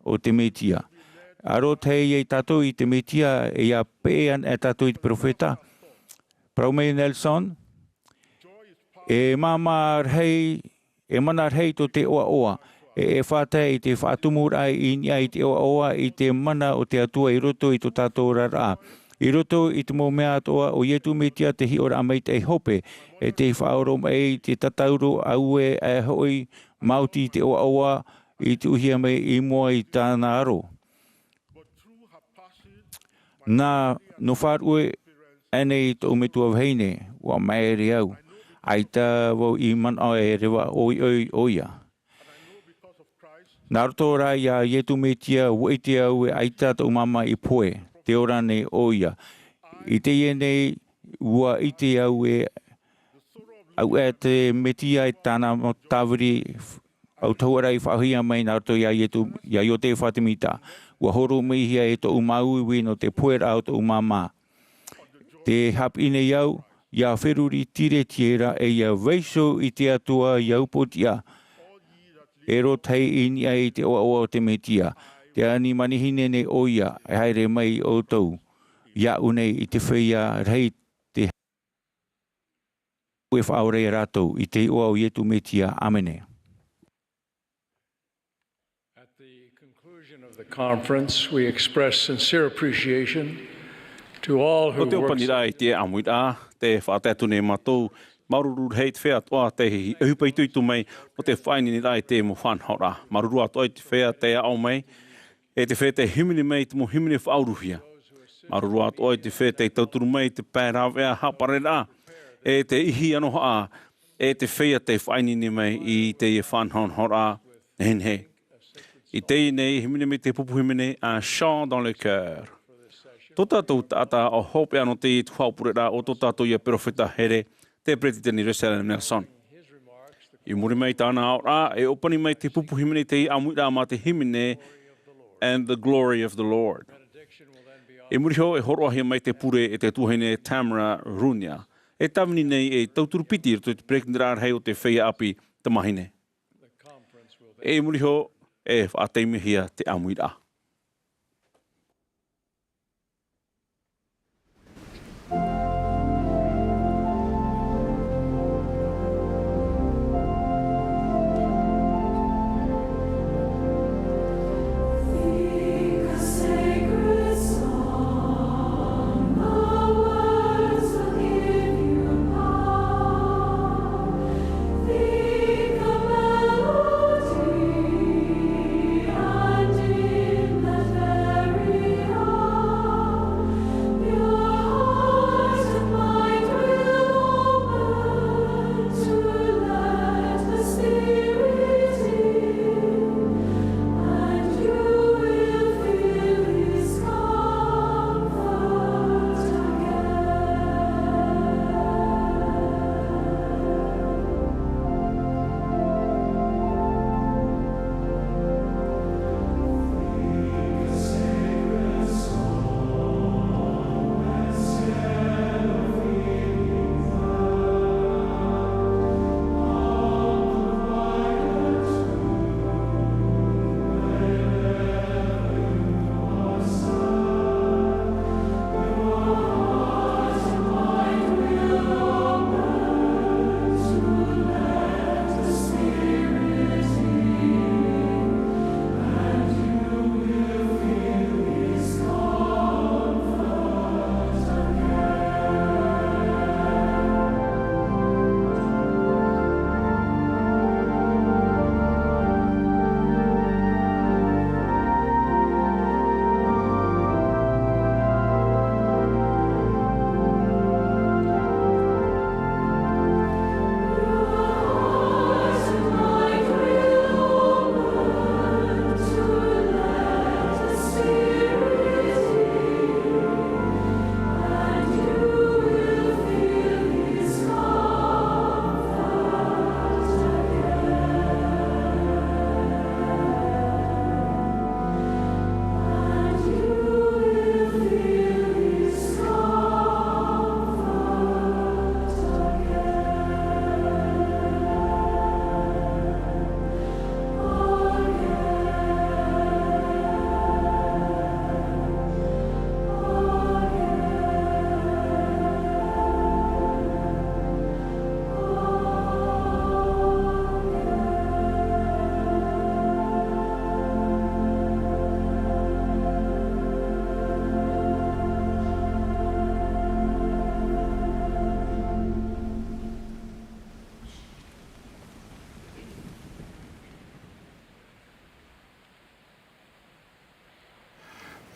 o te Metia. ʻA rotahi ai tātou i te Metia, e ʻia peʻe ana e tātou i te peropheta. Parau mai Nelson, e māmā rahi, e mana rahi tō te ʻoaʻoa, e, e faʻatae i te faʻatumuraʻa i niʻa i te ʻoaʻoa i te mana o te Atua i roto i tō tātou oraraʻa. I roto i te mau mea atoʻa, ʻo Ietu Metia te hiʻoraʻa maitaʻi hope, e te faʻaoromaʻi i te tatauro auē aʻe hoʻi, maoti i te ʻoaʻoa i tuʻuhia mai i mua i tāna aro. Nā, nō faʻaruʻe aʻenei tōʻu metua vahine, ua māere au, ʻaita vau i manaʻo e reva ʻoiʻoi ʻoia. Nā roto rā ia Ietu Metia, ua ʻite au e ʻaita tōʻu māmā i pohe, tē ora nei ʻoia. I teie nei, ua ʻite au e, au e te Metia i tāna mau tāviri autahuʻaraʻa i faʻahoʻihia mai nā roto ia Ietu, ia Iotefa Temita. Ua horomiʻihia e tōʻu māuiui nō te poheraʻa o tōʻu māmā. Tē haʻapiʻi nei au, ʻia feruri tīretiera e ʻia vaiiho i te Atua ʻia upoʻotiʻa. E rotahi i niʻa i te ʻoaʻoa o te Metia. Te ani manihini nei ʻoia, e haere mai ʻoutou. Iāʻu nei i te feiā rahi te ʻUa faʻaora ia rātou i te iʻoa o Iesu Mesia. ʻĀmene. At the conclusion of the conference, we express sincere appreciation to all who worked. Nō te ʻōpaniraʻa i te ʻāmuiraʻa, tē faʻatae atu nei mātou, māuruuru rahi i te feiā atoʻa tei ʻohipa itoito mai nō te faʻaineineraʻa i te mau faʻanahoraʻa. Māuruuru atoʻa i te feiā tei aʻo mai, e te feiā tei hīmene mai i te mau hīmene faʻauruhia. Māuruuru atoʻa i te feiā tei tauturu mai i te pae rāveʻa haʻapareraʻa, e te ʻihi ʻanohaʻa, e te feiā tei faʻaineine mai i teie faʻanahonahoraʻa nehenehe. I teie nei, e hīmene mai te pupu hīmene a Chants dans le cœur. Tō tātou taʻata ʻo hopeʻa nō teie tuhaʻa pureraʻa ʻo tō tātou ia perofeta here, te Peretiteni Russell M. Nelson. I muri mai i tāna aʻoraʻa, e ʻōpani mai te pupu hīmene i teie ʻāmuiraʻa mā te hīmene And the Glory of the Lord. I muri iho, e hōroʻahia mai te pure e te tuahine Tamara Runia, e tāvini nei ei tauturu piti i roto i te peretiteniraʻa rahi o te feiā ʻāpī tamāhine. E i muri iho, e faʻataimihia te ʻāmuiraʻa.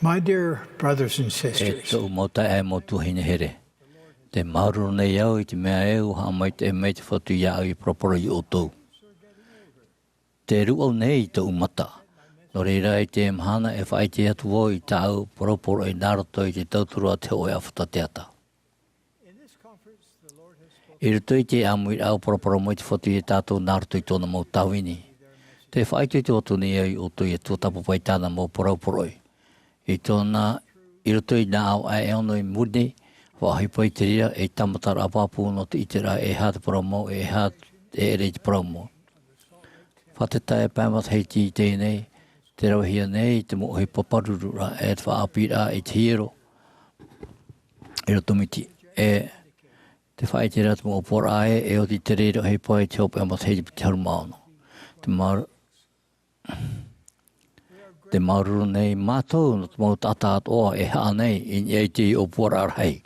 My dear brothers and sisters, e tōʻu mau taeaʻe e mau tuahine here, tē māuruuru nei au i te mea ē ʻua haʻamaitaʻi mai te Fatu iāʻu i poroporo iā ʻoutou. Tē rūʻau nei i tōʻu mata. Nō reira, i teie mahana e faʻaʻite atu vau i tāʻu poroporoʻi nā roto i te tauturu a te hōʻē ʻāfata teata. I roto i te ʻāmuiraʻa ʻua poroporo mai te Fatu iā tātou nā roto i tōna mau tāvini, tē faʻaitoito atu nei au iā ʻoutou ʻia tuatāpapa i tāna mau poroporoʻi. I tōna, i roto i nā ʻāvaʻe e ono i muri nei, faʻaʻohipa i te reira ei tāmataraʻa pāpū nō te ʻiteraʻa e aha te parau mau, e aha e ʻere i te parau mau. Fātata e pae matahiti i teie nei, tē ravehia nei te mau ʻohipa pārururaʻa e te faʻaʻāpīraʻa i te hiero i roto miti, e Te faʻaʻite ra te mau ʻōpuaraʻa ē, e oti te reira ʻohipa i te hopeʻa matahiti piti ʻahuru mā ono. Te mau, te māuruuru nei mātou nō te mau taʻata atoʻa e haʻa nei i niʻa i te ʻōpuaraʻa rahi.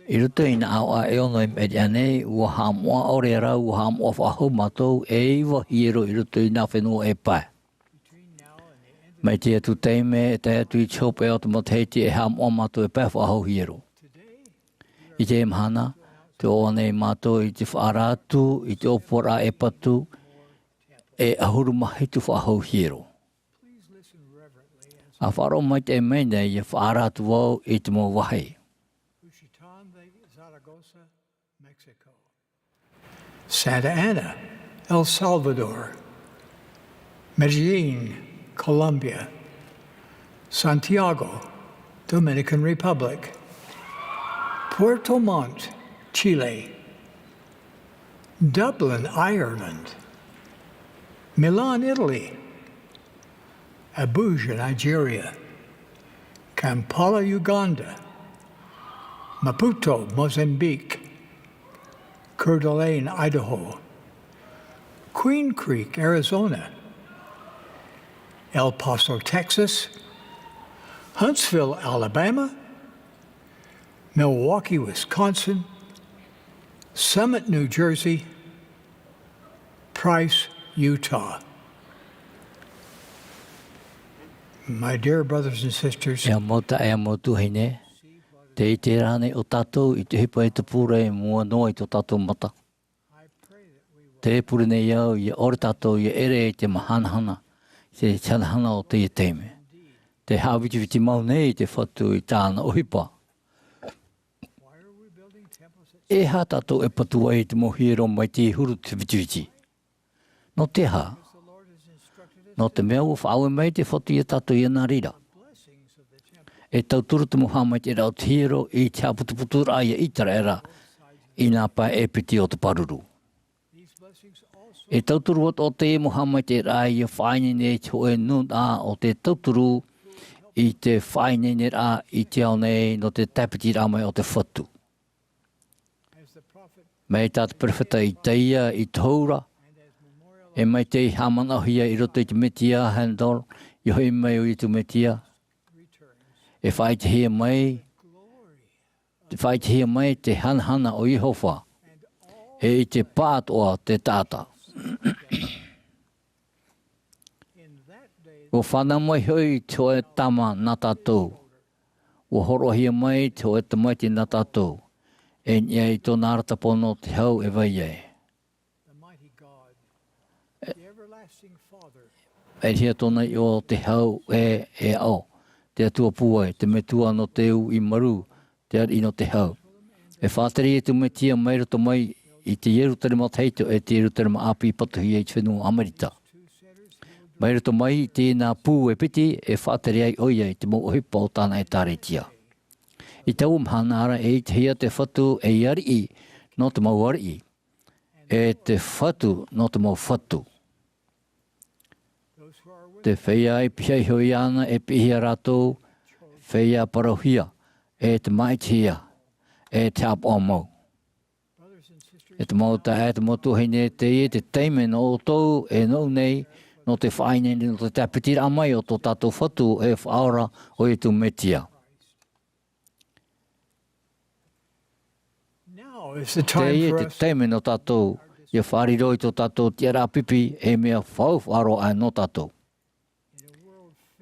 I roto i nā ʻāvaʻe e ono i maʻiri aʻe nei, ua haʻamoʻa ʻore rā, ua haʻamoʻa faʻahou mātou e iva hiero i roto i nā fenua e pae. Mai te atu taime e tae atu i te hopeʻa o te matahiti e haʻamoʻa mātou e pae faʻahou hiero. I teie mahana, tē ʻoaʻoa nei mātou i te faʻaara atu i te ʻōpuaraʻa e patu, e ʻahuru mā hitu faʻahou hiero. ʻA faʻaroʻo maitaʻi mai nei ʻia faʻaara atu vau i te mau vāhi. Santa Ana, El Salvador. Medellín, Colombia. Santiago, Dominican Republic. Puerto Montt, Chile. Dublin, Ireland. Milan, Italy. Abuja, Nigeria. Kampala, Uganda. Maputo, Mozambique. Coeur d'Alene, Idaho. Queen Creek, Arizona. El Paso, Texas. Huntsville, Alabama. Milwaukee, Wisconsin. Summit, New Jersey. Price, Utah. My dear brothers and sisters, E mau taeaʻe, e mau tuahine, tē ʻite ra ānei ʻo tātou i te ʻohipa e tupu ra i mua noa i tō tātou mata? Tē pure nei au ʻia ʻore tātou ʻia ʻere i te māhanahana, i te hanahana o teie taime. Tē haʻavitiviti mau nei te Fatu i tāna ʻohipa. E aha tātou e patu ai i te mau hiero mai te huru te vitiviti? Nō te aha? Nō te mea ua faʻaue mai te Fatu ia tātou ia nā reira. E tauturu te mau haʻamaitaʻiraʻa o te hiero i te haʻaputuputuraʻa ia ʻĪteraʻera i nā pae e piti o te pāruru. E tauturu atoʻa teie mau haʻamaitaʻiraʻa ʻia faʻaineine i te hōʻē nūnaʻa o te tauturu i te faʻaineineraʻa i te ao nei nō te tāpitiraʻa mai o te Fatu. Mai tā te perofeta Isaia i tohu ra, e mai tei haʻamanaʻohia i roto i te Metia Handel, i hoʻi mai o Iesu Metia, e faʻaʻitehia mai, te faʻaʻitehia mai te hanahana o Iehova, e i te pāʻatoʻa te taʻata. Ua fānau mai hoʻi te hōʻē tama nā tātou. Ua hōroʻahia mai te hōʻē tamaiti nā tātou. E niʻa i tōna aratapono te hau e vai ai. E, e hia tōna iʻoa te hau e, e aʻo. Te Atua pūai, te Metua nō te ū i marū, te ariʻi nō te hau. E faʻatere Iesu Mesia mai roto mai i te Ierusalema Tahito e te Ierusalema ʻāpī patuhia i te fenua Amerika. Mai roto mai i tēnā pū e piti e faʻatere ai ʻoia i te mau ʻohipa o tāna ʻēkālesia. I taua mahana ra e ʻitehia te Fatu ei ariʻi nō te mau ariʻi, e te Fatu nō te mau fatu. Te feiā e pihaʻi iho iāna e piʻihia rātou, feiā parauhia, e te māʻitihia, e te haʻapaʻo mau. E te mau taeaʻe, e te mau tuahine, teie te taime nō ʻoutou e nōʻu nei, nō te faʻaineine, nō te tāpitiraʻa mai o tō tātou Fatu e Faʻaora ʻo Iesu Mesia. Teie te taime nō tātou ʻia fārerei i tō tātou tiʻaraʻa pipi, ei mea faufaʻa roa aʻe nō tātou.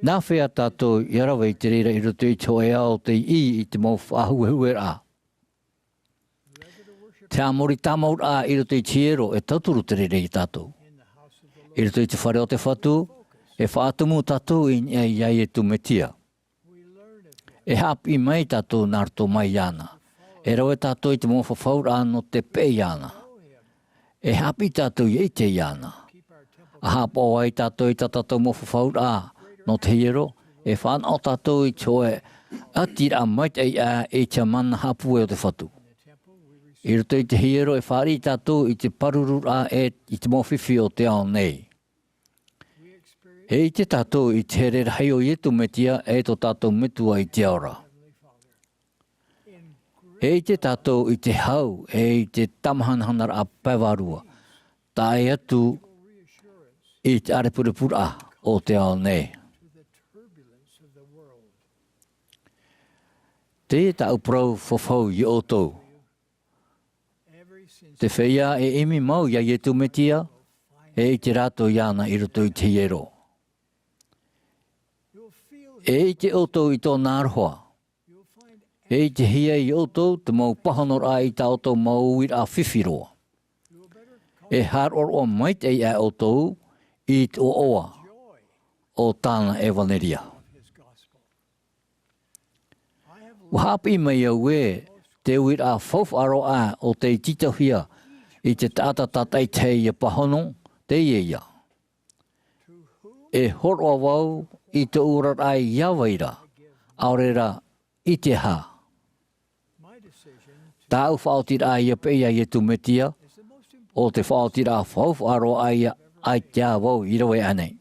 Nā hea tātou ʻia rave i te reira i roto i te hōʻē ao tei ʻī i te mau faʻahuehueraʻa? Te haʻamori tāmauraʻa i roto i te hiero e tauturu te reira ia tātou. I roto i te fare o te Fatu, e faʻatumu tātou i niʻa iā Iesu Mesia. E haʻapiʻi mai tātou nā roto mai iāna. E rave tātou i te mau fafauraʻa nō te peʻe iāna. E haʻapiʻi tātou ʻia ʻite iāna. ʻA haʻapaʻo ai tātou i tā tātou mau fafauraʻa nō te hiero, e fānaʻo tātou i te hōʻē ʻatiraʻa maitaʻi aʻe i te mana haʻapūai o te Fatu. I roto i te hiero e fāriʻi tātou i te pārururaʻa e i te mau fifi o te ao nei. E ʻite tātou i te here rahi o Iesu Mesia e tō tātou Metua i te ao ra. E ʻite tātou i te hau, e i te tāmahanahanaraʻa pae vārua, tae atu i te ʻārepurepuraʻa o te ao nei. Teie tāʻu parau fafau iā ʻoutou. Te feiā e ʻimi mau iā Iesu Mesia, e ʻite rātou iāna i roto i te hiero. E ʻite ʻoutou i tōna aroha. E ʻitehia iā ʻoutou te mau pāhonoraʻa i tā ʻoutou mau uiraʻa fifi roa. E haʻaroʻaroʻa maitaʻi ā ʻoutou i te ʻoaʻoa o tāna ʻevanelia. Ua haʻapiʻi mai au ē, te uiraʻa faufaʻa roa ā o tei tītauhia i te taʻata tātaʻitahi ia pāhono, teie ïa. E hōroʻa vau i tōʻu oraraʻa iā vai ra, ʻaore rā i te aha. Tāʻu faʻaotiraʻa ia peʻe iā Iesu Mesia, ʻo te faʻaotiraʻa faufaʻa roa ïa ʻaita vau i rave aʻenei.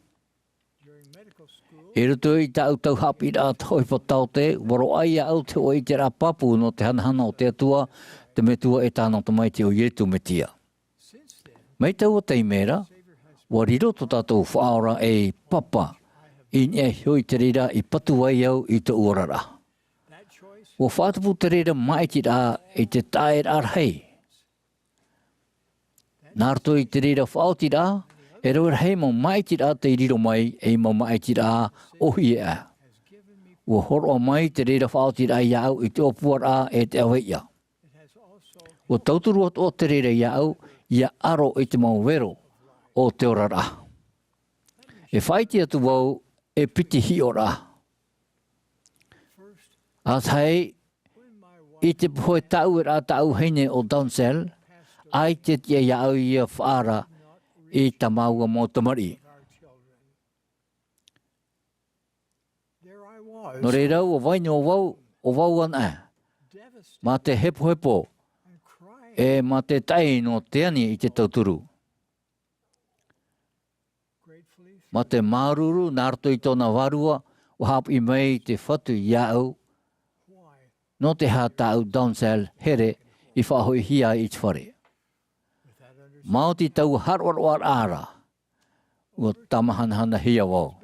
I roto i tāʻu tau haʻapiʻiraʻa ʻohipa taote, ua roaʻa iāʻu te hōʻē ʻiteraʻa pāpū nō te hanahana o te Atua, te Metua e tāna Tamaiti ʻo Iesu Mesia. Mai taua taime ra, ua riro tō tātou Faʻaora ei papa, i niʻa iho i te reira i patu ai au i tōʻu oraraʻa. Ua faʻatupu te reira māʻitiraʻa i te taʻaʻēraʻa rahi. Nā roto i te reira faʻaotiraʻa, e rave rahi mau māʻitiraʻa tei riro mai, ei mau māʻitiraʻa ʻōhie ā. Ua hōroʻa mai te reira faʻaotiraʻa iāʻu i te ʻōpuaraʻa e te ʻaveiʻa. Ua tauturu atoʻa te reira iāʻu, ia aro i te mau vero o te oraraʻa. E faʻaʻite atu vau, e piti hiʻoraʻa. ʻA tahi, i te pohe tāʻueraʻa tāʻu vahine ʻo Downsell, ʻaita e tiʻa iāʻu ia faʻaara i tā māua mau tamariʻi. Nō reira, ua vai noa vau, ʻo vau anaʻe, mā te hepohepo, e mā te taʻi nō te ani i te tauturu. Mā te māuruuru, nā roto i tōna vārua, ua haʻapiʻi mai te Fatu iāʻu, nō te aha tāʻu Downsell here i faʻahoʻihia ai i te fare. Maoti taua haʻaroʻaroʻaraʻa ra, ua tāmahanahanahia vau.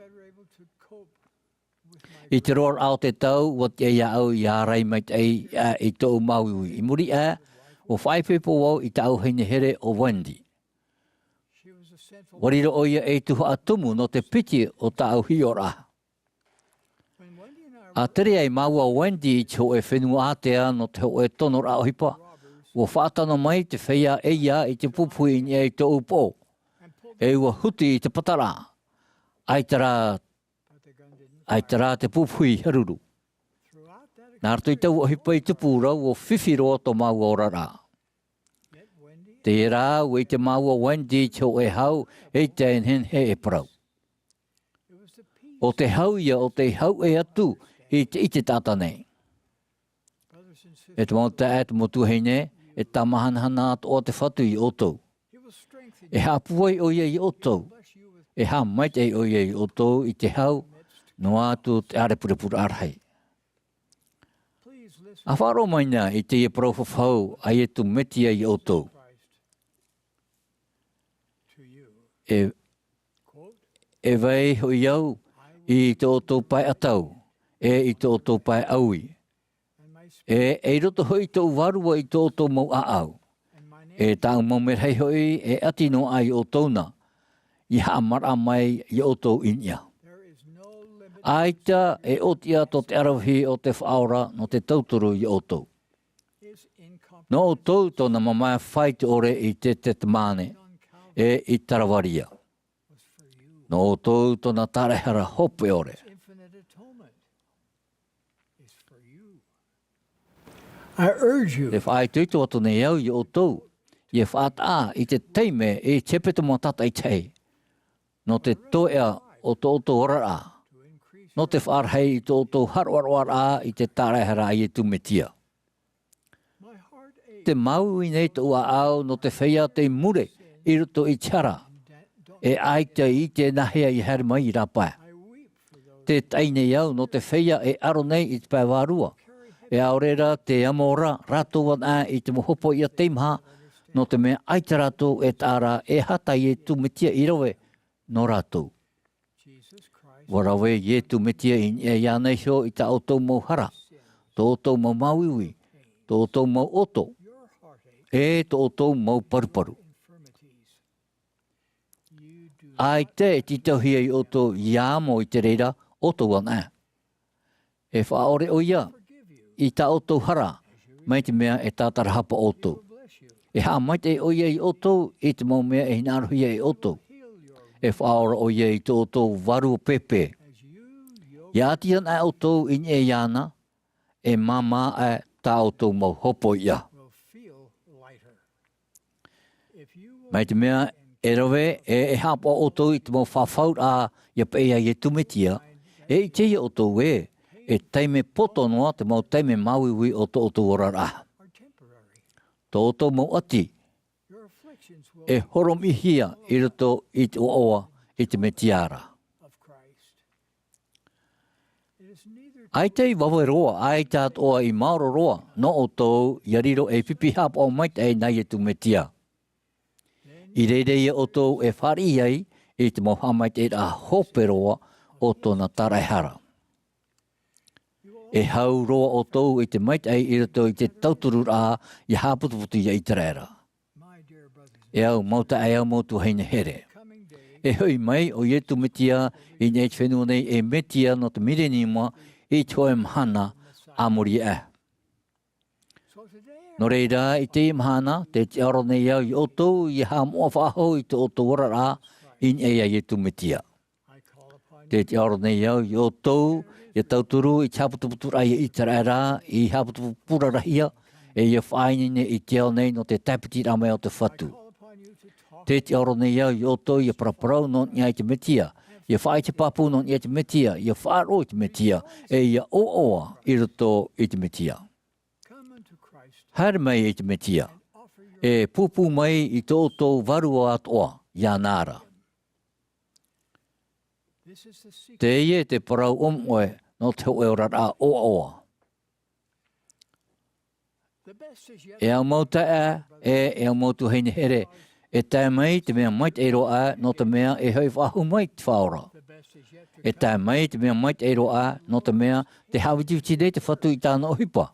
I te roaraʻa o te tau, ua tiʻa iāʻu ia ārai maitaʻi i tōʻu māuiui. I muri aʻe, ua faʻaipoipo vau i tāʻu vahine here ʻo Wendy. Ua riro ʻoia ei tuhaʻa tumu nō te piti o tāʻu hiʻoraʻa. ʻA tere ai māua ʻo Wendy i te hōʻē fenua ātea nō te hōʻē tonoraʻa ʻohipa, ua faʻatano mai te feiā ʻeiā i te pupuhi i niʻa i tōʻu poʻo, e ua huti i te pataraʻa. ʻAita rā, ʻaita rā te pupuhi i haruru. Nā roto i taua ʻohipa i tupu ra, ua fifi roa tō māua oraraʻa. Teie rā, ua ʻite māua ʻo Wendy i te hōʻē hau, ʻeita e nehenehe e parau. ʻO te hau ïa o tei hau ʻē atu i te, i te taʻata nei. E te mau taeaʻe, e te mau tuahine, e tāmahanahana atoʻa te Fatu iā ʻoutou. E haʻapūai ʻoia iā ʻoutou. E haʻamaitaʻi ʻoia iā ʻoutou i te hau, noa atu te ʻārepurepuraʻa rahi. ʻA faʻaroʻo mai na i teie parau fafau a Iesu Mesia iā ʻoutou. E, e vai hoʻi au i tō ʻoutou pae ʻatau, e i tō ʻoutou pae ʻaui. E, e i roto hoʻi tōʻu Vārua i tō ʻoutou mau ʻāʻau. E tāʻu mau merahi hoʻi, e ʻati noa aʻe iā ʻoutou na, i haʻamaraʻa mai iā ʻoutou i niʻa. ʻAita e ʻōtiʻa tō te ʻaravihi o te Faʻaora nō te tauturu iā ʻoutou. Nō ʻoutou tōna mamae faʻaitoito i te, te Tamāne, e i Kalavaria. Nō ʻoutou tōna tāraʻehara hopeʻa ʻore. I urge you. E faʻaitoito atu nei au iā ʻoutou, ʻia faʻataʻa i te taime i te hepetoma tātaʻitahi, nō te toeʻa o tō ʻoutou oraraʻa, nō te faʻarahi i tō ʻoutou haʻaroʻaroʻaraʻa i te tāraʻehara a Iesu Mesia. Tē māuiui nei tōʻu ʻāʻau nō te feiā tei mure i roto i te hara, e ʻaita i ʻite nāhea i haere mai i rāpae. Tē taʻi nei au nō te feiā e aro nei i te pae vārua, E ʻaore rā te amo ra rātou ana i te mau hopoiʻa teimaha, nō te mea ʻaita rātou e taʻa ra e aha tā Iesu Mesia i rave nō rātou. ʻUa rave Iesu Mesia i niʻa iāna iho i tā ʻoutou mau hara, tō ʻoutou mau māuiui, tō ʻoutou mau ʻoto, e tō ʻoutou mau paruparu. ʻAita e tītauhia iā ʻoutou ia amo i te reira ʻoutou ana. E faʻaʻore ʻoia i tā ʻoutou hara, mai te mea e tātarahapa ʻoutou. E haʻamaitaʻi ʻoia iā ʻoutou i te mau mea e hinaʻarohia e ʻoutou. E faʻaora ʻoia i tō ʻoutou vārua pēpē. Ia ʻati ana ʻoutou i niʻa iāna, e māmā aʻe tā ʻoutou mau hopoiʻa. Mai te mea e rave e, e haʻapaʻo ʻoutou i te mau fafauraʻa ia peʻe iā Iesu Mesia, e ʻite ʻoutou ē, e taime poto noa te mau taime māuiui o tō ʻoutou oraraʻa. Tō ʻoutou mau ʻati, e horomiʻihia i roto i te ʻoaʻoa i te Mesia ra. ʻAita i vave roa, ʻaita atoʻa i maoro roa, nō ʻoutou, ia riro ei pipi haʻapaʻo maitaʻi nā Iesu Mesia. I reira ia ʻoutou e fāriʻi ai, i te mau haʻamaitaʻiraʻa hope roa o tōna tāraʻehara. E hau roa ʻoutou i te maitaʻi i roto i te tauturu ra, ia haʻaputuputu ia Iteraera. E au mau taeaʻe, e au mau tuahine here. E hoʻi mai ʻo Iesu Mesia i niʻa i te fenua nei ei Mesia nō te mileniuma i te hōʻē mahana a muri aʻe. Nō reira, i teie mahana, tē tiʻaoro nei au iā ʻoutou ia haʻamoʻa faʻahou i tō ʻoutou oraraʻa i niʻa iā Iesu Mesia. Tē tiʻaoro nei au iā ʻoutou ia tauturu i te haʻaputuputuraʻa ia Iteraera, i haʻaputupurarahia, e ia faʻaineine i te ao nei nō te tāpitiraʻa mai o te Fatu. Tē tiʻaoro nei au iā ʻoutou ia paraparau nō niʻa i te Mesia, ia faʻaʻite pāpū nō niʻa i te Mesia, ia faʻaroʻo i te Mesia, e ia ʻoaʻoa i roto i te Mesia. Haere mai i te Mesia, e pūpū mai i tō ʻoutou vārua atoʻa iāna ra. Teie te parau ʻōmoʻe nō te hōʻē oraraʻa ʻoaʻoa. E au mau taeaʻe, e, e au mau tuahine here, e tae mai te mea maitaʻi roa aʻe, nō te mea e hoʻi faʻahou mai te Faʻaora. E tae mai te mea maitaʻi roa aʻe, nō te mea tē haʻavitiviti nei te Fatu i tāna ʻohipa.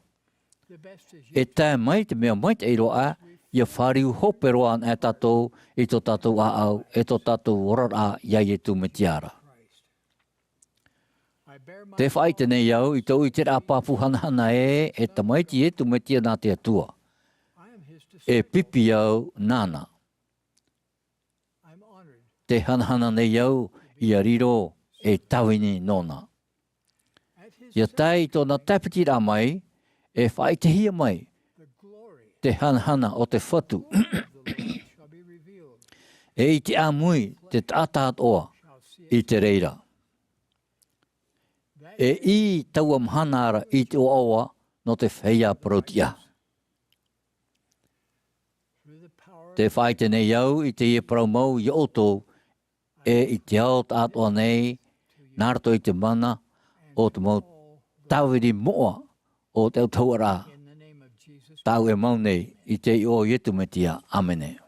E tae mai te mea maitaʻi roa aʻe, ia fāriu hope roa ana tātou i tō tātou ʻāʻau, e tō tātou oraraʻa iā Iesu Mesia ra. Tē faʻaʻite nei au i tōʻu ʻiteraʻa pāpū hanahana ē, e Tamaiti Iesu Mesia nā te Atua. E pipi au nāna. Tē hanahana nei au ia riro ei tāvini nōna. Ia tae i tōna tāpitiraʻa mai, e faʻaʻitehia mai te hanahana o te Fatu. E ʻite ʻāmui te taʻata atoʻa i te reira. E ʻī taua mahana ra i te ʻoaʻoa nō te feiā parautiʻa. Tē faʻaʻite nei au i teie parau mau iā ʻoutou, e i te ao taʻatoʻa nei, nā roto i te mana o te mau tāviri moʻa o te autahuʻaraʻa, tāʻu e mau nei i te iʻoa o Iesu Mesia. ʻĀmene.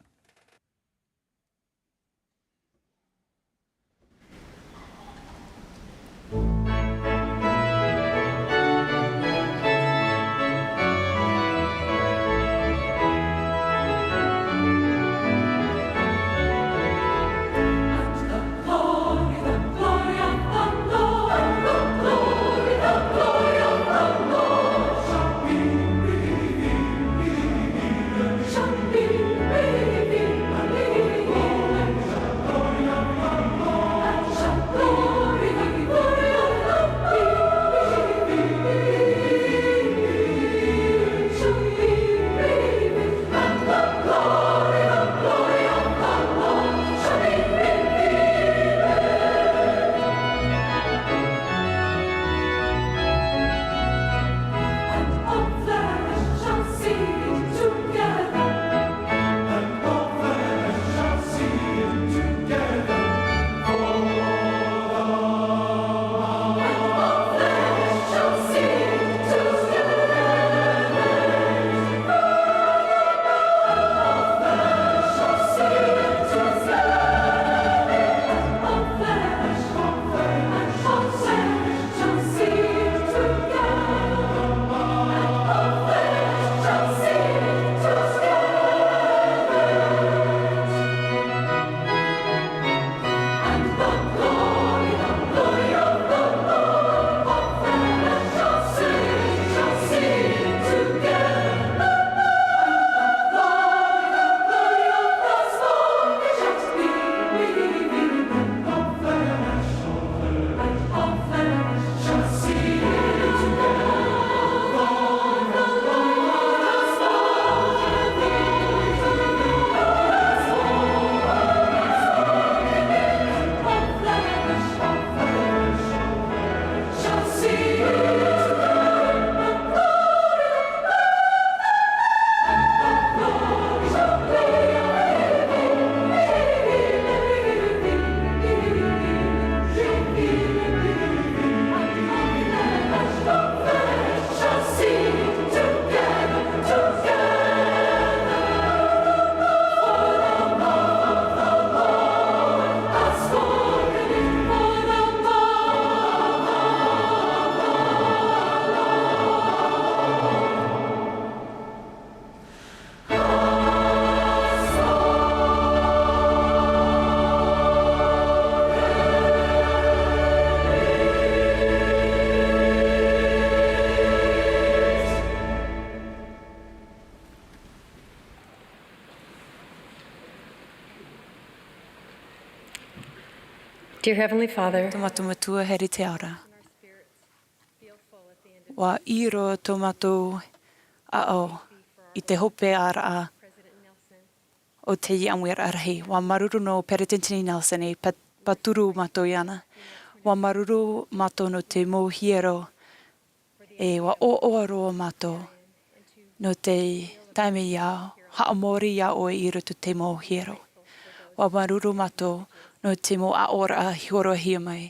Dear Heavenly Father, tō mātou Metua haere i te ao ra. ʻUa ʻī roa tō mātou ʻāʻau i te hopeʻaraʻa o teie ʻāmuiraʻa rahi. ʻUa māuruuru nō Peretiteni Nelson e pa-, pāturu mātou iāna. ʻUa māuruuru mātou nō te mau hiero e ʻua ʻoaʻoa roa mātou nō te taime ʻia haʻamori iā ʻoe i roto i te mau hiero. ʻUa māuruuru mātou nō te mau ʻāʻoraʻa i hōroʻahia mai.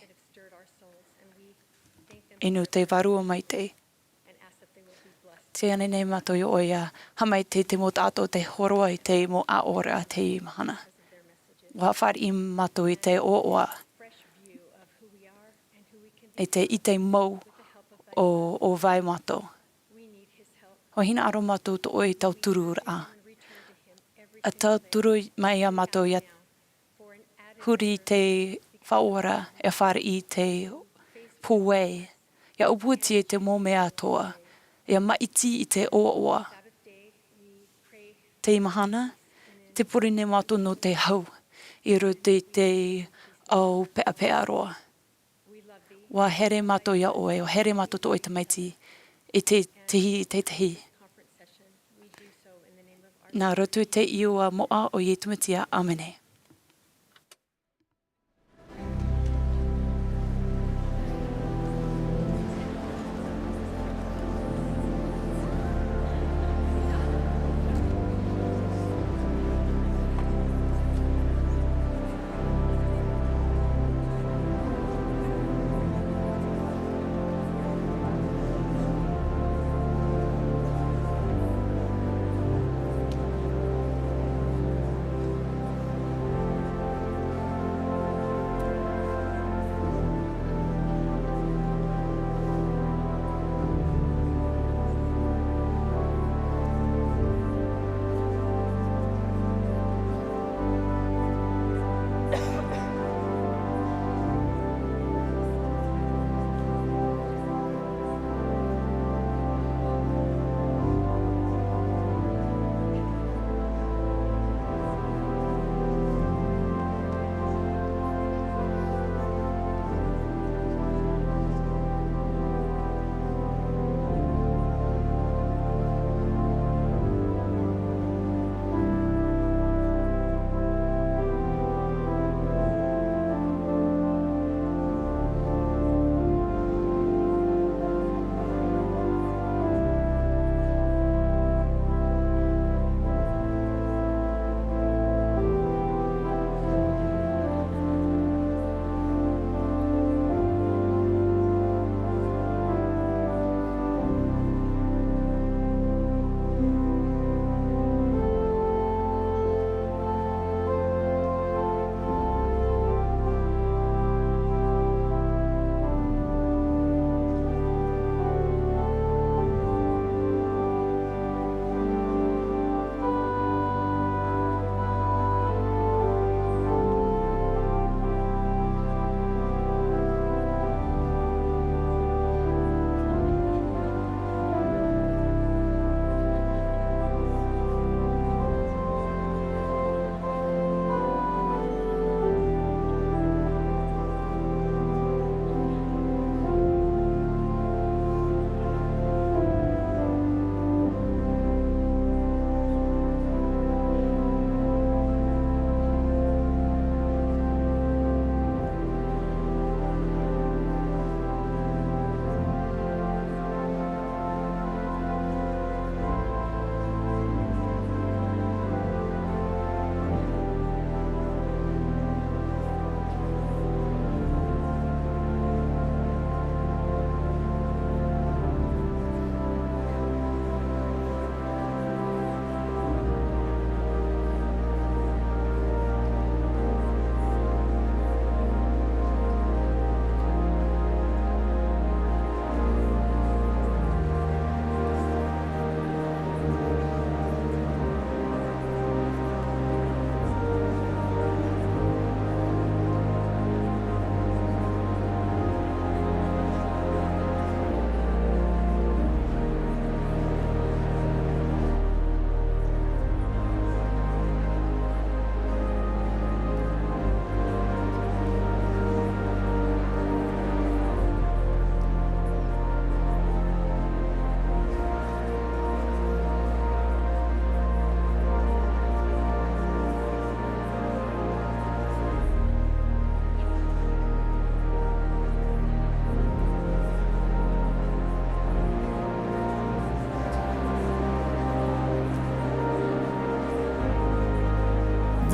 E nō te Vārua Maitaʻi. Tē ani nei mātou iā ʻoe ʻia haʻamaitaʻi i te mau taʻata o tē hōroʻa i te mau ʻāʻoraʻa i teie mahana. ʻUa fāriʻi mātou i te ʻoaʻoa, i te ʻite mau o, o vai mātou. ʻUa hinaʻaro mātou tō ʻoe tautururaʻa. ʻA tauturu mai iā mātou ʻia huri i te Faʻaora, ʻia fāriʻi i te pūai, ʻia ʻōpuahia i te mau mea atoʻa, ʻia maʻiti i te ʻoaʻoa. Teie mahana, tē pure nei mātou nō te hau, i roto i te ao peʻapeʻa roa. ʻUa here mātou iā ʻoe, ʻua here mātou tō ʻoe tamaiti, i te tahi, i te tahi. Nā roto i te iʻoa moʻa o Iesu Mesia, ʻāmene.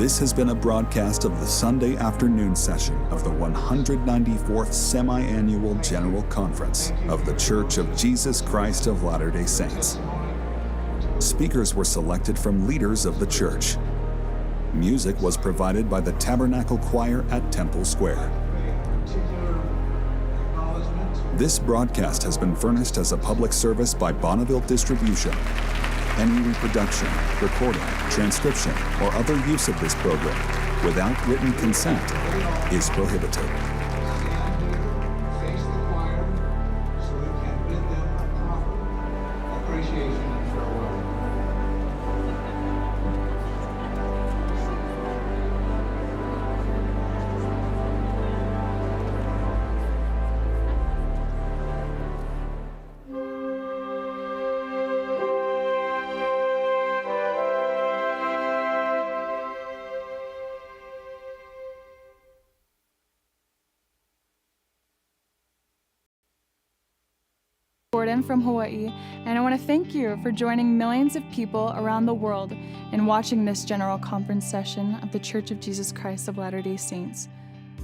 This has been a broadcast of the Sunday afternoon session of the one hundred ninety-fourth Semi-Annual General Conference of The Church of Jesus Christ of Latter-day Saints. Speakers were selected from leaders of the church. Music was provided by the Tabernacle Choir at Temple Square. This broadcast has been furnished as a public service by Bonneville Distribution. Any reproduction, recording, transcription, or other use of this program without written consent is prohibited. Gordon from Hawaii, and I want to thank you for joining millions of people around the world in watching this general conference session of The Church of Jesus Christ of Latter-day Saints.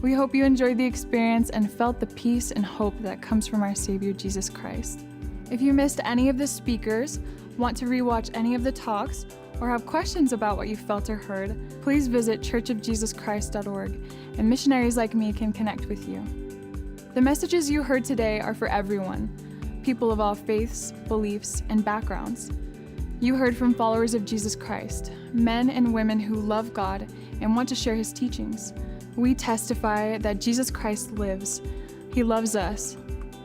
We hope you enjoyed the experience and felt the peace and hope that comes from our Savior Jesus Christ. If you missed any of the speakers, want to rewatch any of the talks, or have questions about what you felt or heard, please visit church of jesus christ dot org, and missionaries like me can connect with you. The messages you heard today are for everyone, people of all faiths, beliefs, and backgrounds. You heard from followers of Jesus Christ, men and women who love God and want to share his teachings. We testify that Jesus Christ lives. He loves us.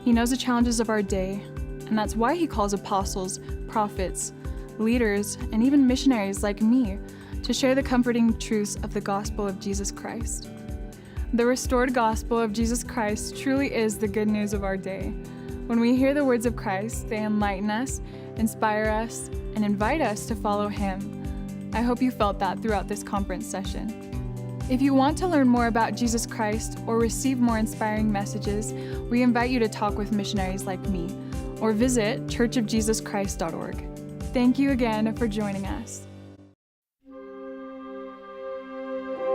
He knows the challenges of our day, and that's why he calls apostles, prophets, leaders, and even missionaries like me to share the comforting truths of the gospel of Jesus Christ. The restored gospel of Jesus Christ truly is the good news of our day. When we hear the words of Christ, they enlighten us, inspire us, and invite us to follow him. I hope you felt that throughout this conference session. If you want to learn more about Jesus Christ or receive more inspiring messages, we invite you to talk with missionaries like me or visit church of jesus christ dot org. Thank you again for joining us.